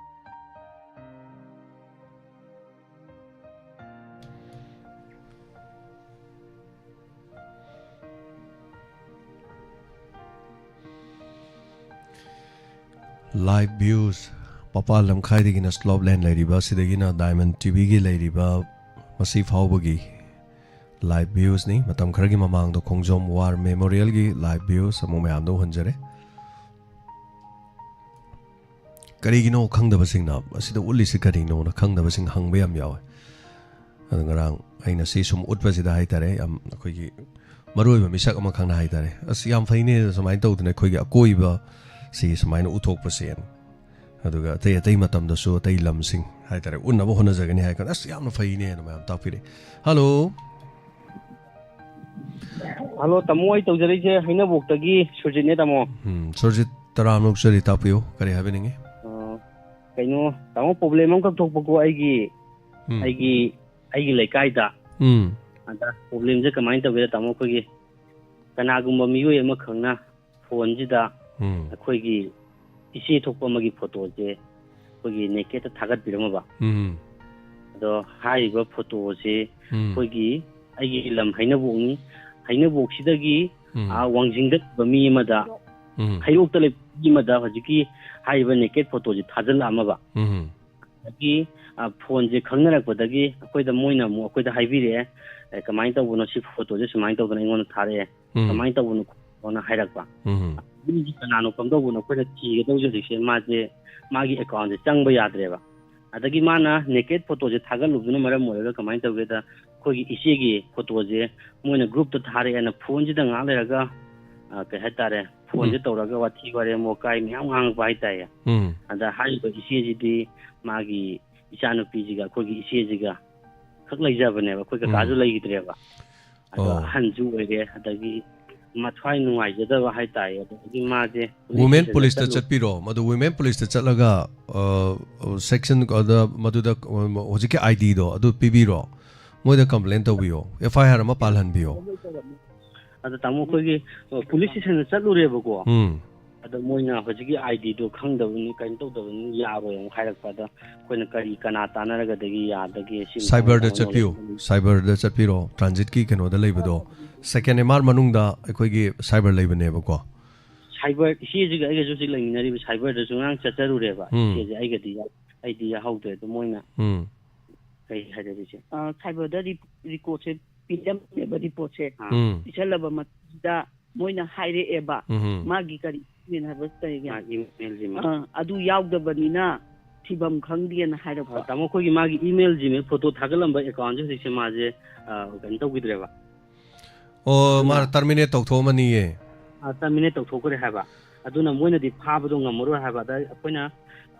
Live views, ꯃꯄꯥꯟ ꯂꯝꯈꯥꯏꯗꯒꯤꯅ ꯁ꯭ꯂꯣꯞ ꯂꯦꯟ ꯂꯩꯔꯤꯕ, ꯁꯤꯗꯒꯤꯅ ꯗꯥꯏꯃꯟ ꯇꯤꯚꯤꯒꯤ ꯂꯩꯔꯤꯕ, ꯃꯁꯤ ꯐꯥꯎꯕꯒꯤ live viewsꯅꯤ꯫ ꯃꯇꯝ ꯈꯔꯒꯤ ꯃꯃꯥꯡꯗ ꯈꯣꯡꯖꯣꯝ ꯋꯥꯔ ꯃꯦꯃꯣꯔꯤꯌꯦꯜꯒꯤ live views ꯑꯃꯨꯛ ꯃꯌꯥꯝꯗ ꯎꯍꯟꯖꯔꯦ꯫ ꯀꯔꯤꯒꯤꯅꯣ ꯈꯪꯗꯕꯁꯤꯡꯅ ꯑꯁꯤꯗ ꯎꯠꯂꯤꯁꯤ ꯀꯔꯤꯅꯣꯅ ꯈꯪꯗꯕꯁꯤꯡ ꯍꯪꯕ ꯌꯥꯝ ꯌꯥꯎꯋꯦ꯫ ꯑꯗꯣ ꯉꯔꯥꯡ ꯑꯩꯅ ꯁꯤ ꯁꯨꯝ ꯎꯠꯄꯁꯤꯗ ꯍꯥꯏꯇꯥꯔꯦ, ꯌꯥꯝ ꯑꯩꯈꯣꯏꯒꯤ ꯃꯔꯨꯑꯣꯏꯕ ꯃꯤꯁꯛ ꯑꯃꯈꯛꯅ ꯍꯥꯏꯇꯥꯔꯦ, "ꯑꯁ, ꯌꯥꯝ ꯐꯩꯅꯦ ꯁꯨꯃꯥꯏꯅ ꯇꯧꯗꯅ ꯑꯩꯈꯣꯏꯒꯤ ꯑꯀꯣꯏꯕ ꯁꯤ ꯁꯨꯃꯥꯏꯅ ꯎꯊꯣꯛꯄꯁꯦꯅ"꯫ ꯑꯗꯨꯒ ꯑꯇꯩ ꯑꯇꯩ ꯃꯇꯝꯗꯁꯨ ꯑꯇꯩ ꯂꯝꯁꯤꯡ ꯍꯥꯏꯇꯥꯔꯦ ꯎꯠꯅꯕ ꯍꯣꯠꯅꯖꯒꯅꯤ ꯍꯥꯏ ꯀꯥꯟꯗ, "ꯑꯁ, ꯌꯥꯝꯅ ꯐꯩꯅꯦꯅ" ꯃꯌꯥꯝ ꯇꯥꯛꯄꯤꯔꯛꯑꯦ꯫ ꯍꯜꯂꯣ꯫ ꯍꯜꯂꯣ, ꯇꯥꯃꯣ, ꯑꯩ ꯇꯧꯖꯔꯛꯏꯁꯦ ꯍꯩꯅꯧꯕꯣꯛꯇꯒꯤ ꯁꯨꯔꯖꯤꯠꯅꯦ, ꯇꯥꯃꯣ꯫ ꯎꯝ, ꯁꯨꯔꯖꯤꯠ, ꯇꯔꯥꯝꯅ ꯑꯣꯛꯆꯔꯤ, ꯇꯥꯛꯄꯤꯌꯨ, ꯀꯔꯤ ꯍꯥꯏꯕꯤꯅꯤꯡꯉꯤ? ꯑ, ꯀꯩꯅꯣ, ꯇꯥꯃꯣ, ꯄ꯭ꯔꯣꯕ꯭ꯂꯦꯝ ꯑꯃꯈꯛ ꯊꯣꯛꯄꯀꯣ, ꯑꯩꯒꯤ, ꯎꯝ꯫ ꯑꯩꯒꯤ, ꯑꯩꯒꯤ ꯂꯩꯀꯥꯏꯗ꯫ ꯎꯝ꯫ ꯑꯗ ꯄ꯭ꯔꯣꯕ꯭ꯂꯦꯝꯁꯦ ꯀꯃꯥꯏꯅ ꯇꯧꯒꯦꯗ, ꯇꯥꯃꯣ, ꯑꯩꯈꯣꯏꯒꯤ ꯀꯅꯥꯒꯨꯝꯕ ꯃꯤꯑꯣꯏ ꯑꯃꯈꯛꯅ ꯐꯣꯟꯁꯤꯗ ꯎꯝ꯫ ꯑꯩꯈꯣꯏꯒꯤ ꯏꯆꯦ ꯊꯣꯛꯄ ꯑꯃꯒꯤ ꯐꯣꯇꯣꯁꯦ ꯑꯩꯈꯣꯏꯒꯤ ꯅꯦꯀꯦꯠꯇ ꯊꯥꯒꯠꯄꯤꯔꯝꯃꯕ꯫ ꯎꯝ꯫ ꯑꯗꯣ ꯍꯥꯏꯔꯤꯕ ꯐꯣꯇꯣꯁꯦ ꯎꯝ꯫ ꯑꯩꯈꯣꯏꯒꯤ, ꯑꯩꯒꯤ ꯂꯝ ꯍꯩꯅꯧꯕꯣꯛꯅꯤ꯫ ꯍꯩꯅꯧꯕꯣꯛꯁꯤꯗꯒꯤ ꯎꯝ꯫ ꯑꯥ ꯋꯥꯡꯖꯤꯡꯗ ꯂꯩꯕ ꯃꯤ ꯑꯃꯗ, ꯎꯝ꯫ ꯍꯩꯔꯣꯛꯇ ꯂꯩꯕ ꯃꯤ ꯑꯃꯗ ꯍꯧꯖꯤꯛꯀꯤ ꯍꯥꯏꯔꯤꯕ ꯅꯦꯀꯦꯠ ꯐꯣꯇꯣꯁꯦ ꯊꯥꯖꯤꯜꯂꯛꯑꯝꯃꯕ꯫ ꯎꯝ꯫ ꯑꯗꯒꯤ, ꯑ, ꯐꯣꯟꯁꯦ ꯈꯪꯅꯔꯛꯄꯗꯒꯤ ꯑꯩꯈꯣꯏꯗ, ꯃꯣꯏꯅ ꯑꯃꯨꯛ ꯑꯩꯈꯣꯏꯗ ꯍꯥꯏꯕꯤꯔꯛꯑꯦ, "ꯑꯦ, ꯀꯃꯥꯏꯅ ꯇꯧꯕꯅꯣ, ꯁꯤ ꯐꯣꯇꯣꯁꯦ ꯁꯨꯃꯥꯏꯅ ꯇꯧꯗꯅ ꯑꯩꯉꯣꯟꯗ ꯊꯥꯔꯛꯑꯦ, ꯎꯝ꯫ ꯀꯃꯥꯏꯅ ꯇꯧꯕꯅꯣ ꯈꯣꯠꯄꯅꯣꯅ" ꯍꯥꯏꯔꯛꯄ꯫ ꯎꯝ꯫ ꯃꯤꯁꯤ ꯀꯅꯥꯅꯣ ꯀꯝꯗꯧꯕꯅꯣ ꯑꯩꯈꯣꯏꯅ ꯊꯤꯒꯗꯧꯁꯦ ꯍꯧꯖꯤꯛꯁꯦ, ꯃꯥꯁꯦ, ꯃꯥꯒꯤ ꯑꯦꯀꯥꯎꯟꯁꯦ ꯆꯪꯕ ꯌꯥꯗ꯭ꯔꯦꯕ꯫ ꯑꯗꯒꯤ ꯃꯥꯅ ꯅꯦꯀꯦꯠ ꯐꯣꯇꯣꯁꯦ ꯊꯥꯒꯠꯂꯨꯕꯗꯨꯅ ꯃꯔꯝ ꯑꯣꯏꯔꯒ ꯀꯃꯥꯏꯅ ꯇꯧꯒꯦꯗ, ꯑꯩꯈꯣꯏꯒꯤ ꯏꯆꯦꯒꯤ ꯐꯣꯇꯣꯁꯦ ꯃꯣꯏꯅ ꯒ꯭ꯔꯨꯞꯇ ꯊꯥꯔꯛꯑꯦꯅ ꯐꯣꯟꯁꯤꯗ ꯉꯥꯏꯍꯥꯛ ꯂꯩꯔꯒ, ꯑ, ꯀꯩ ꯍꯥꯏꯇꯥꯔꯦ, ꯐꯣꯟꯁꯦ ꯎꯝ꯫ ꯇꯧꯔꯒ ꯋꯥꯊꯤ ꯋꯥꯔꯦꯝ ꯋꯥꯀꯥꯏ ꯃꯌꯥꯝ ꯉꯥꯡꯉꯛꯄ ꯍꯥꯏꯇꯥꯔꯦ꯫ ꯎꯝ꯫ ꯑꯗ ꯍꯥꯏꯔꯤꯕ ꯏꯆꯦꯁꯤꯗꯤ ꯃꯥꯒꯤ ꯏꯆꯥꯅꯨꯄꯤꯁꯤꯒ ꯑꯩꯈꯣꯏꯒꯤ ꯏꯆꯦꯁꯤꯒ ꯈꯛ ꯂꯩꯖꯕꯅꯦꯕ, ꯑꯩꯈꯣꯏ ꯀꯀꯥꯁꯨ ꯎꯝ꯫ ꯂꯩꯈꯤꯗ꯭ꯔꯦꯕ꯫ ꯑꯗꯣ ꯑꯣ꯫ ꯑꯍꯟꯁꯨ ꯑꯣꯏꯔꯦ, ꯑꯗꯒꯤ ꯃꯊ꯭ꯋꯥꯏ ꯅꯨꯡꯉꯥꯏꯖꯗꯕ ꯍꯥꯏꯇꯥꯔꯦ꯫ ꯑꯗꯒꯤ ꯃꯥꯁꯦ ꯄꯨꯂꯤꯁ ꯋꯨꯃꯦꯟ ꯁ꯭ꯇꯦꯁꯟꯗ ꯄꯨꯂꯤꯁꯇ ꯆꯠꯂꯨ- ꯆꯠꯄꯤꯔꯣ, ꯃꯗꯨ ꯋꯨꯃꯦꯟ ꯄꯨꯂꯤꯁꯇ ꯆꯠꯂꯒ, ꯑ, ꯁꯦꯛꯁꯟ ꯑꯗ ꯃꯗꯨꯗ, ꯑ, ꯍꯧꯖꯤꯛꯀꯤ ꯑꯥꯏ ꯗꯤꯗꯣ ꯑꯗꯨ ꯄꯤꯕꯤꯔꯣ, ꯃꯣꯏꯗ ꯀꯝꯄ꯭ꯂꯦꯟ ꯇꯧꯕꯤꯌꯣ, ꯑꯦꯐ ꯑꯥꯏ ꯑꯥꯔ ꯑꯃ ꯄꯥꯜꯍꯟꯕꯤꯌꯣ꯫ ꯑꯗ ꯇꯥꯃꯣ, ꯑꯩꯈꯣꯏꯒꯤ, ꯑ, ꯄꯨꯂꯤꯁ ꯁ꯭ꯇꯦꯁꯟꯗ ꯆꯠꯂꯨꯔꯦꯕꯀꯣ꯫ ꯎꯝ꯫ ꯑꯗꯣ ꯃꯣꯏꯅ ꯍꯧꯖꯤꯛꯀꯤ ꯑꯥꯏ ꯗꯤꯗꯣ ꯈꯪꯗꯕꯅꯤ, ꯀꯩꯅꯣ ꯇꯧꯗꯕꯅꯤ, ꯌꯥꯔꯣꯏ ꯑꯃꯨꯛ ꯍꯥꯏꯔꯛꯄ꯫ ꯑꯗ ꯑꯩꯈꯣꯏꯅ ꯀꯔꯤ, ꯀꯅꯥ ꯇꯥꯟꯅꯔꯒꯗꯒꯤ ꯌꯥꯗꯒꯦ? ꯁꯤ ꯃꯇꯥꯡꯗ ꯁꯥꯏꯕꯔꯗ ꯇꯥꯃꯣꯅ ꯆꯠꯄꯤꯌꯣ, ꯂꯣꯏꯁꯤꯟꯕꯤꯌꯨ꯫ ꯁꯥꯏꯕꯔꯗ ꯆꯠꯄꯤꯔꯣ, ꯇ꯭ꯔꯥꯟꯖꯤꯠꯀꯤ ꯀꯩꯅꯣꯗ ꯂꯩꯕꯗꯣ, ꯁꯦꯀꯦꯟ ꯑꯦꯝ ꯑꯥꯔ ꯃꯅꯨꯡꯗ ꯑꯩꯈꯣꯏꯒꯤ ꯁꯥꯏꯕꯔ ꯂꯩꯕꯅꯦꯕꯀꯣ꯫ ꯁꯥꯏꯕꯔ, ꯏꯆꯦꯁꯤꯒ ꯑꯩꯒꯁꯨ ꯍꯧꯖꯤꯛ ꯂꯩꯃꯤꯟꯅꯔꯤꯕ ꯁꯥꯏꯕꯔꯗꯁꯨ ꯉꯔꯥꯡ ꯆꯠꯆꯔꯨꯔꯦꯕ꯫ ꯎꯝ꯫ ꯏꯆꯦꯁꯦ ꯑꯩꯒꯗꯤ ꯌꯥ-, ꯑꯩꯗꯤ ꯌꯥꯍꯧꯗ꯭ꯔꯦ꯫ ꯑꯗꯣ ꯃꯣꯏꯅ ꯎꯝ꯫ ꯀꯩ ꯍꯥꯏꯔꯦ ꯏꯆꯦ? ꯑ, ꯁꯥꯏꯕꯔꯗ ꯔꯤ-, ꯔꯤꯀꯣꯔꯠꯁꯦ ꯄꯤꯔꯝꯃꯦꯕ, ꯔꯤꯄꯣꯔꯠꯁꯦ꯫ ꯑꯥ꯫ ꯎꯝ꯫ ꯄꯤꯁꯜꯂꯕ ꯃꯇꯨꯡꯗ ꯃꯣꯏꯅ ꯍꯥꯏꯔꯛꯑꯦꯕ, ꯎꯝ꯫ ꯃꯥꯒꯤ ꯀꯔꯤ ꯏꯃꯦꯜ ꯍꯥꯏꯕ ꯀꯔꯤꯒꯤ? ꯃꯥ ꯏꯃꯦꯜꯁꯤꯃ꯫ ꯑꯥ, ꯑꯗꯨ ꯌꯥꯎꯗꯕꯅꯤꯅ ꯊꯤꯐꯝ ꯈꯪꯗꯦꯅ ꯍꯥꯏꯔꯛꯄ꯫ ꯑ, ꯇꯥꯃꯣ, ꯑꯩꯈꯣꯏꯒꯤ ꯃꯥꯒꯤ ꯏꯃꯦꯜ, ꯖꯤꯃꯦꯜ, ꯐꯣꯇꯣ ꯊꯥꯒꯠꯂꯝꯕ ꯑꯦꯀꯥꯎꯟꯁꯦ ꯍꯧꯖꯤꯛꯁꯦ ꯃꯥꯁꯦ, ꯑ, ꯀꯩꯅꯣ ꯇꯧꯈꯤꯗ꯭ꯔꯦꯕ꯫ ꯑꯣ, ꯃꯥꯅ ꯇꯔꯃꯤꯅꯦꯠ ꯇꯧꯊꯣꯛꯑꯝꯃꯅꯤꯌꯦ꯫ ꯇꯔꯃꯤꯅꯦꯠ ꯇꯧꯊꯣꯛꯈ꯭ꯔꯦ ꯍꯥꯏꯕ꯫ ꯑꯗꯨꯅ ꯃꯣꯏꯅꯗꯤ ꯐꯥꯕꯗꯣ ꯉꯝꯃꯔꯣꯏ ꯍꯥꯏꯕ꯫ ꯑꯗ ꯑꯩꯈꯣꯏꯅ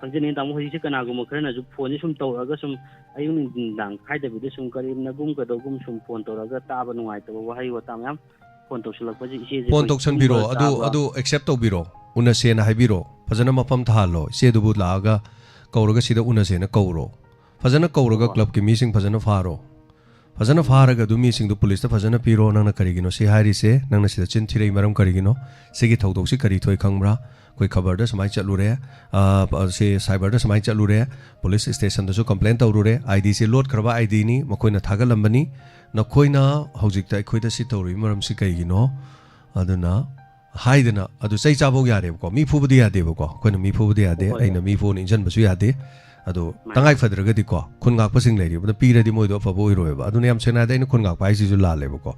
ꯈꯪꯖꯅꯤꯡꯉꯤ, ꯇꯥꯃꯣ, ꯍꯧꯖꯤꯛꯁꯦ ꯀꯅꯥꯒꯨꯝꯕ ꯈꯔꯅꯁꯨ ꯐꯣꯟꯁꯦ ꯁꯨꯝ ꯇꯧꯔꯛꯑꯒ ꯁꯨꯝ ꯑꯌꯨꯛ ꯅꯨꯡꯗꯥꯡ ꯈꯥꯏꯗꯕꯤꯗ ꯁꯨꯝ ꯀꯔꯦꯝꯅꯒꯨꯝ ꯀꯩꯗꯧꯒꯨꯝ ꯁꯨꯝ ꯐꯣꯟ ꯇꯧꯔꯛꯑꯒ ꯇꯥꯕ ꯅꯨꯡꯉꯥꯏꯇꯕ ꯋꯥꯍꯩ ꯋꯥꯇꯥ ꯃꯌꯥꯝ ꯐꯣꯟ ꯇꯧꯁꯤꯜꯂꯛꯄꯁꯦ ꯏꯆꯦꯁꯦ ꯐꯣꯟ ꯑꯩꯈꯣꯏ ꯇꯧꯁꯟꯕꯤꯔꯣ꯫ ꯇꯨꯝꯕ ꯑꯗꯨ ꯆꯥꯕ ꯑꯗꯨ ꯑꯦꯛꯁꯦꯞ ꯇꯧꯕꯤꯔꯣ꯫ ꯎꯅꯁꯦꯅ ꯍꯥꯏꯕꯤꯔꯣ꯫ ꯐꯖꯅ ꯃꯐꯝ ꯊꯥꯍꯜꯂꯣ꯫ ꯏꯆꯦꯗꯨꯕꯨ ꯂꯥꯛꯑꯒ ꯀꯧꯔꯒ ꯁꯤꯗ ꯎꯅꯁꯦꯅ ꯀꯧꯔꯣ꯫ ꯐꯖꯅ ꯀꯧꯔꯒ ꯍꯣꯏ꯫ ꯀ꯭ꯂꯕꯀꯤ ꯃꯤꯁꯤꯡ ꯐꯖꯅ ꯐꯥꯔꯣ꯫ ꯐꯖꯅ ꯐꯥꯔꯒ ꯑꯗꯨ ꯃꯤꯁꯤꯡꯗꯨ ꯄꯨꯂꯤꯁꯇ ꯐꯖꯅ ꯄꯤꯔꯣ꯫ ꯅꯪꯅ ꯀꯔꯤꯒꯤꯅꯣ ꯁꯤ ꯍꯥꯏꯔꯤꯁꯦ? ꯅꯪꯅ ꯁꯤꯗ ꯆꯤꯟ ꯊꯤꯔꯛꯏ ꯃꯔꯝ ꯀꯔꯤꯒꯤꯅꯣ? ꯁꯤꯒꯤ ꯊꯧꯗꯣꯛꯁꯤ ꯀꯔꯤ ꯊꯣꯛꯏ ꯈꯪꯕ꯭ꯔꯥ? ꯑꯩꯈꯣꯏ ꯈꯕꯔꯗ ꯁꯨꯃꯥꯏꯅ ꯆꯠꯂꯨꯔꯦ, ꯑ, ꯁꯤ ꯁꯥꯏꯕꯔꯗ ꯁꯨꯃꯥꯏꯅ ꯆꯠꯂꯨꯔꯦ, ꯄꯨꯂꯤꯁ ꯁ꯭ꯇꯦꯁꯟꯗꯁꯨ ꯀꯝꯄ꯭ꯂꯦꯟ ꯇꯧꯔꯨꯔꯦ, ꯑꯥꯏ ꯗꯤꯁꯦ ꯂꯣꯠꯈ꯭ꯔꯕ ꯑꯥꯏ ꯗꯤꯅꯤ, ꯃꯈꯣꯏꯅ ꯊꯥꯒꯠꯂꯝꯕꯅꯤ, ꯅꯈꯣꯏꯅ ꯍꯧꯖꯤꯛꯇ ꯑꯩꯈꯣꯏꯗ ꯁꯤ ꯇꯧꯔꯤꯕ ꯃꯔꯝꯁꯤ ꯀꯩꯒꯤꯅꯣ? ꯑꯗꯨꯅ ꯍꯥꯏꯗꯅ, ꯑꯗꯨ ꯆꯩ ꯆꯥꯕꯧ ꯌꯥꯔꯦꯕꯀꯣ, ꯃꯤ ꯐꯨꯕꯗꯤ ꯌꯥꯗꯦꯕꯀꯣ, ꯑꯩꯈꯣꯏꯅ ꯃꯤ ꯐꯨꯕꯗꯤ ꯌꯥꯗꯦ, ꯍꯣꯏ꯫ ꯑꯩꯅ ꯃꯤ ꯐꯨꯅ ꯏꯟꯖꯟꯕꯁꯨ ꯌꯥꯗꯦ꯫ ꯑꯗꯣ ꯃꯥꯅꯦ꯫ ꯇꯉꯥꯏ ꯐꯗ꯭ꯔꯒꯗꯤꯀꯣ, ꯈꯨꯟ ꯉꯥꯛꯄꯁꯤꯡ ꯂꯩꯔꯤꯕꯅ ꯄꯤꯔꯗꯤ ꯃꯣꯏꯗꯣ ꯑꯐꯕ ꯑꯣꯏꯔꯣꯏꯕ꯫ ꯑꯗꯨꯅ ꯌꯥꯝ ꯁꯦꯡꯅ ꯍꯥꯏꯔꯗꯤ ꯑꯩꯅ ꯈꯨꯟ ꯉꯥꯛꯄ ꯍꯥꯏꯁꯤꯁꯨ ꯂꯥꯜꯂꯦꯕꯀꯣ꯫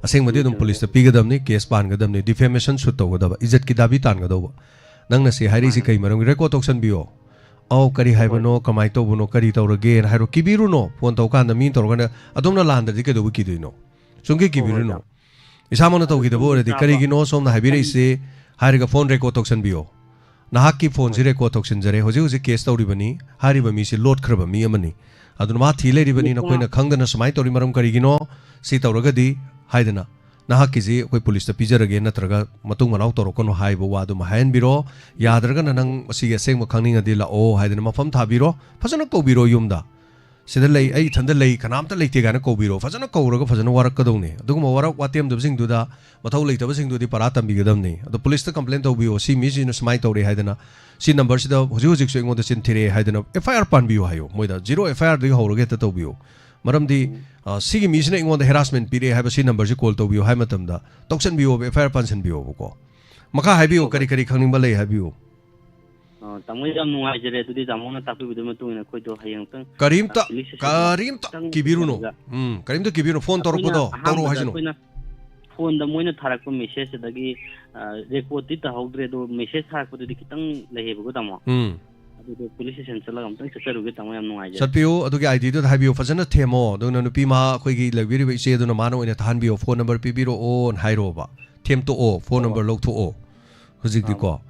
ꯑꯁꯦꯡꯕꯗꯤ ꯑꯗꯨꯝ ꯆꯨꯝꯃꯦ꯫ ꯄꯨꯂꯤꯁꯇ ꯄꯤꯒꯗꯕꯅꯤ, ꯀꯦꯁ ꯄꯥꯟꯒꯗꯕꯅꯤ, ꯗꯤꯐꯦꯃꯦꯁꯟ ꯁꯨꯠ ꯇꯧꯒꯗꯕ, ꯏꯖꯠꯀꯤ ꯗꯥꯕꯤ ꯇꯥꯟꯒꯗꯧꯕ꯫ ꯅꯪꯅ ꯁꯤ ꯍꯥꯏꯔꯛꯏꯁꯤ ꯃꯥꯅꯦ꯫ ꯀꯩ ꯃꯔꯝꯒꯤ? ꯔꯦꯀꯣꯔꯠ ꯇꯧꯁꯟꯕꯤꯌꯣ꯫ ꯑꯧ, ꯀꯔꯤ ꯍꯥꯏꯕꯅꯣ, ꯀꯃꯥꯏꯅ ꯇꯧꯕꯅꯣ, ꯀꯔꯤ ꯇꯧꯔꯒꯦꯅ ꯍꯥꯏꯔꯣ꯫ ꯀꯤꯕꯤꯔꯨꯅꯣ꯫ ꯐꯣꯟ ꯇꯧꯀꯥꯟꯗ ꯃꯤ ꯇꯧꯔꯀꯥꯟꯗ ꯑꯗꯣꯝꯅ ꯂꯥꯟꯗ꯭ꯔꯗꯤ ꯀꯩꯗꯧꯕ ꯀꯤꯗꯣꯏꯅꯣ? ꯁꯨꯡꯀꯤ ꯍꯣꯏ, ꯍꯣꯏ, ꯀꯤꯕꯤꯔꯨꯅꯣ꯫ ꯏꯇꯥꯎ꯫ ꯏꯁꯥꯃꯛꯅ ꯑꯗꯨ ꯇꯧꯈꯤꯗꯕ ꯈꯨꯗꯣꯡ ꯑꯣꯏꯔꯗꯤ ꯆꯥꯕ ꯀꯔꯤꯒꯤꯅꯣ ꯁꯣꯝꯅ ꯍꯥꯏꯕꯤꯔꯛꯏꯁꯦ ꯍꯥꯏꯔꯒ ꯐꯣꯟ ꯔꯦꯀꯣꯔꯠ ꯇꯧꯁꯟꯕꯤꯌꯣ꯫ ꯅꯍꯥꯛꯀꯤ ꯐꯣꯟꯁꯤ ꯔꯦꯀꯣꯔꯠ ꯇꯧꯁꯤꯟꯖꯔꯦ, ꯍꯧꯖꯤꯛ ꯍꯧꯖꯤꯛ ꯀꯦꯁ ꯇꯧꯔꯤꯕꯅꯤ, ꯍꯥꯏꯔꯤꯕ ꯃꯤꯁꯤ ꯂꯣꯠꯈ꯭ꯔꯕ ꯃꯤ ꯑꯃꯅꯤ, ꯑꯗꯨꯅ ꯃꯥ ꯊꯤ ꯂꯩꯔꯤꯕꯅꯤ, ꯅꯨꯄꯥ ꯅꯈꯣꯏꯅ ꯈꯪꯗꯅ ꯁꯨꯃꯥꯏꯅ ꯇꯧꯔꯤ ꯃꯔꯝ ꯀꯔꯤꯒꯤꯅꯣ? ꯁꯤ ꯇꯧꯔꯒꯗꯤ ꯍꯥꯏꯗꯅ ꯅꯍꯥꯛꯀꯤꯁꯤ ꯑꯩꯈꯣꯏ ꯄꯨꯂꯤꯁꯇ ꯄꯤꯖꯔꯒꯦ, ꯅꯠꯇ꯭ꯔꯒ ꯃꯇꯨꯡ ꯃꯅꯥꯎ ꯇꯧꯔꯛꯀꯅꯨ ꯍꯥꯏꯕ ꯋꯥꯗꯨꯃ ꯍꯥꯏꯍꯟꯕꯤꯔꯣ꯫ ꯌꯥꯗ꯭ꯔꯒꯅ ꯅꯪ ꯃꯁꯤꯒꯤ ꯑꯁꯦꯡꯕ ꯈꯪꯅꯤꯡꯉꯗꯤ ꯂꯥꯛꯑꯣ ꯍꯥꯏꯗꯅ ꯃꯐꯝ ꯊꯥꯕꯤꯔꯣ, ꯐꯖꯅ ꯀꯧꯕꯤꯔꯣ ꯌꯨꯝꯗ꯫ ꯁꯤꯗ ꯂꯩ, ꯑꯩ ꯏꯊꯟꯗ ꯂꯩ, ꯀꯅꯥꯝꯇ ꯂꯩꯇꯦ ꯀꯥꯏꯅ ꯀꯧꯕꯤꯔꯣ꯫ ꯐꯖꯅ ꯀꯧꯔꯒ ꯐꯖꯅ ꯋꯥꯔꯛꯀꯗꯧꯅꯤ꯫ ꯑꯗꯨꯒꯨꯝꯕ ꯋꯥꯔꯛ ꯋꯥꯇꯦꯝꯗꯕꯁꯤꯡꯗꯨꯗ, ꯃꯊꯧ ꯂꯩꯇꯕꯁꯤꯡꯗꯨꯗꯤ ꯄꯔꯥ ꯇꯝꯕꯤꯒꯗꯕꯅꯤ꯫ ꯑꯗꯣ ꯄꯨꯂꯤꯁꯇ ꯀꯝꯄ꯭ꯂꯦꯟ ꯇꯧꯕꯤꯌꯣ, "ꯁꯤ ꯃꯤꯁꯤꯅ ꯁꯨꯃꯥꯏꯅ ꯇꯧꯔꯦ" ꯍꯥꯏꯗꯅ, "ꯁꯤ ꯅꯝꯕꯔꯁꯤꯗ ꯍꯧꯖꯤꯛ ꯍꯧꯖꯤꯛꯁꯨ ꯑꯩꯉꯣꯟꯗ ꯆꯤꯟ ꯊꯤꯔꯛꯑꯦ" ꯍꯥꯏꯗꯅ ꯑꯦꯐ ꯑꯥꯏ ꯑꯥꯔ ꯄꯥꯟꯕꯤꯌꯨ ꯍꯥꯏꯌꯣ꯫ ꯃꯣꯏꯗ ꯖꯤꯔꯣ ꯑꯦꯐ ꯑꯥꯏ ꯑꯥꯔꯗꯒꯤ ꯍꯧꯔꯒ ꯍꯦꯛꯇ ꯇꯧꯕꯤꯌꯨ꯫ ꯃꯔꯝꯗꯤ, ꯑ, "ꯁꯤꯒꯤ ꯃꯤꯁꯤꯅ ꯑꯩꯉꯣꯟꯗ ꯍꯦꯔꯥꯁꯃꯦꯟ ꯄꯤꯔꯛꯑꯦ ꯍꯥꯏꯕ ꯁꯤ ꯅꯝꯕꯔꯁꯤ ꯀꯣꯜ ꯇꯧꯕꯤꯌꯨ" ꯍꯥꯏꯕ ꯃꯇꯝꯗ ꯇꯧꯁꯟꯕꯤꯌꯣꯕ, ꯑꯦꯐ ꯑꯥꯏ ꯑꯥꯔ ꯄꯥꯟꯁꯟꯕꯤꯌꯣꯕꯀꯣ꯫ ꯃꯈꯥ ꯍꯥꯏꯕꯤꯌꯨ, ꯀꯔꯤ ꯀꯔꯤ ꯈꯪꯅꯤꯡꯕ ꯂꯩ ꯍꯥꯏꯕꯤꯌꯨ꯫ ꯑ, ꯇꯥꯃꯣ, ꯌꯥꯝ ꯅꯨꯡꯉꯥꯏꯖꯔꯦ꯫ ꯑꯗꯨꯗꯤ ꯇꯥꯃꯣꯅ ꯇꯥꯛꯄꯤꯕꯗꯨꯒꯤ ꯃꯇꯨꯡ ꯏꯟꯅ ꯑꯩꯈꯣꯏꯗꯣ ꯍꯌꯦꯡ ꯑꯃꯨꯛꯇꯪ, ꯀꯔꯤꯝꯇ, ꯑ, ꯄꯨꯂꯤꯁ ꯁ꯭ꯇꯦꯁꯟꯗ ꯀꯔꯤꯝꯇ ꯑꯃꯨꯛꯇꯪ ꯀꯤꯕꯤꯔꯨꯅꯨ꯫ ꯆꯠꯂꯒ ꯎꯝ, ꯀꯔꯤꯝꯇ ꯀꯤꯕꯤꯔꯨꯅꯨ꯫ ꯐꯣꯟ ꯑꯩꯈꯣꯏꯅ ꯇꯧꯔꯛꯄꯗꯣ ꯇꯧꯔꯛꯑꯣ ꯑꯍꯥꯟꯕꯗ ꯍꯥꯏꯁꯤꯅꯨ꯫ ꯑꯩꯈꯣꯏꯅ ꯐꯣꯟꯗ ꯃꯣꯏꯅ ꯊꯥꯔꯛꯄ ꯃꯦꯁꯦꯖꯁꯤꯗꯒꯤ, ꯑ, ꯔꯦꯀꯣꯔꯠꯇꯤ ꯇꯧꯍꯧꯗ꯭ꯔꯦ, ꯑꯗꯣ ꯃꯦꯁꯦꯖ ꯊꯥꯔꯛꯄꯗꯨꯗꯤ ꯈꯤꯇꯪ ꯂꯩꯌꯦꯕꯀꯣ, ꯇꯥꯃꯣ꯫ ꯎꯝ꯫ ꯑꯗꯨꯗꯤ ꯄꯨꯂꯤꯁ ꯁ꯭ꯇꯦꯁꯟ ꯆꯠꯂꯒ ꯑꯃꯨꯛꯇꯪ ꯆꯠꯆꯔꯨꯒꯦ, ꯇꯥꯃꯣ, ꯌꯥꯝ ꯅꯨꯡꯉꯥꯏꯖꯔꯦ꯫ ꯆꯠꯄꯤꯌꯨ꯫ ꯑꯗꯨꯒꯤ ꯑꯥꯏ ꯗꯤꯗꯨꯗ ꯍꯥꯏꯕꯤꯌꯨ, ꯐꯖꯅ ꯊꯦꯝꯃꯣ꯫ ꯑꯗꯨꯅ ꯅꯨꯄꯤ ꯃꯍꯥ ꯑꯩꯈꯣꯏꯒꯤ ꯂꯩꯕꯤꯔꯤꯕ ꯏꯆꯦꯗꯨꯅ ꯃꯥꯅ ꯑꯣꯏꯅ ꯊꯥꯍꯟꯕꯤꯌꯣ, "ꯐꯣꯟ ꯅꯝꯕꯔ ꯄꯤꯕꯤꯔꯛꯑꯣꯅ" ꯍꯥꯏꯔꯣꯕ꯫ ꯊꯦꯝꯇꯣꯛꯑꯣ, ꯐꯣꯟ ꯅꯝꯕꯔ ꯂꯧꯊꯣꯛꯑꯣ꯫ ꯍꯧꯖꯤꯛꯇꯤꯀꯣ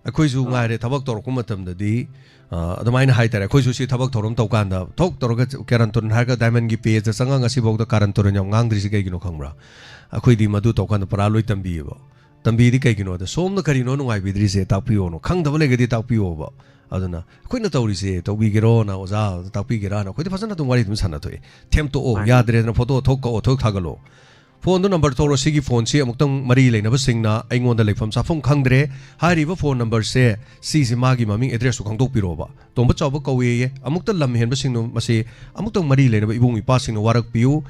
ꯑꯩꯈꯣꯏꯁꯨ ꯉꯥꯏꯔꯦ, ꯊꯕꯛ ꯇꯧꯔꯛꯄ ꯃꯇꯝꯗꯗꯤ, ꯑ, ꯑꯗꯨꯃꯥꯏꯅ ꯍꯥꯏꯇꯥꯔꯦ꯫ ꯑꯩꯈꯣꯏꯁꯨ ꯁꯤ ꯊꯕꯛ ꯊꯧꯔꯝ ꯇꯧꯀꯥꯟꯗ ꯊꯣꯛ ꯇꯧꯔꯒ ꯀꯦꯔꯟ ꯇꯨꯔꯟ ꯍꯥꯏꯔꯒ ꯗꯥꯏꯃꯟꯒꯤ ꯄꯦꯖꯇ ꯆꯪꯉꯒ ꯉꯁꯤꯐꯥꯎꯗ ꯀꯥꯔꯟ ꯇꯨꯔꯟ ꯌꯥꯝ ꯉꯥꯡꯗ꯭ꯔꯤꯁꯤ ꯀꯩꯒꯤꯅꯣ ꯈꯪꯕ꯭ꯔꯥ? ꯑꯩꯈꯣꯏꯗꯤ ꯃꯗꯨ ꯇꯧꯀꯥꯟꯗ ꯄꯨꯔꯥ ꯂꯣꯏ ꯇꯝꯕꯤꯌꯦꯕ꯫ ꯇꯝꯕꯤꯗꯤ ꯀꯩꯒꯤꯅꯣꯗ, "ꯁꯣꯝꯅ ꯀꯔꯤꯅꯣ ꯅꯨꯡꯉꯥꯏꯕꯤꯗ꯭ꯔꯤꯁꯦ? ꯇꯥꯛꯄꯤꯌꯣꯅ, ꯈꯪꯗꯕ ꯂꯩꯔꯒꯗꯤ ꯇꯥꯛꯄꯤꯌꯣꯕ"꯫ ꯑꯗꯨꯅ ꯑꯩꯈꯣꯏꯅ ꯇꯧꯔꯤꯁꯦ ꯇꯧꯕꯤꯒꯦꯔꯣꯅ, ꯑꯣꯖꯥ ꯇꯥꯛꯄꯤꯒꯦꯔꯥꯅ ꯑꯩꯈꯣꯏꯗꯤ ꯐꯖꯅ ꯑꯗꯨꯝ ꯋꯥꯔꯤ ꯑꯗꯨꯝ ꯁꯥꯟꯅꯊꯣꯛꯑꯦ꯫ ꯊꯦꯝꯇꯣꯛꯑꯣ, ꯌꯥꯗ꯭ꯔꯦꯗꯅ ꯐꯣꯇꯣ ꯊꯣꯛ ꯀꯛꯑꯣ, ꯊꯣꯛ ꯊꯥꯒꯠꯂꯣ꯫ ꯐꯣꯟꯗꯣ ꯅꯝꯕꯔ ꯊꯣꯛꯂꯣ꯫ ꯁꯤꯒꯤ ꯐꯣꯟꯁꯤ ꯑꯃꯨꯛꯇꯪ ꯃꯔꯤ ꯂꯩꯅꯕꯁꯤꯡꯅ ꯑꯩꯉꯣꯟꯗ ꯂꯩꯐꯝ ꯆꯥꯐꯝ ꯈꯪꯗ꯭ꯔꯦ꯫ ꯍꯥꯏꯔꯤꯕ ꯐꯣꯟ ꯅꯝꯕꯔꯁꯦ, ꯁꯤꯁꯤ ꯃꯥꯒꯤ ꯃꯃꯤꯡ, ꯑꯦꯗ꯭ꯔꯦꯁꯁꯨ ꯈꯪꯗꯣꯛꯄꯤꯔꯣꯕ꯫ ꯇꯣꯝꯕ ꯆꯥꯎꯕ ꯀꯧꯋꯦꯌꯦ꯫ ꯑꯃꯨꯛꯇ ꯂꯝ ꯍꯦꯟꯕꯁꯤꯡꯅ ꯃꯁꯤ ꯑꯃꯨꯛꯇꯪ ꯃꯔꯤ ꯂꯩꯅꯕ ꯏꯕꯨꯡ ꯏꯄꯥꯁꯤꯡꯅ ꯋꯥꯔꯛꯄꯤꯌꯨ꯫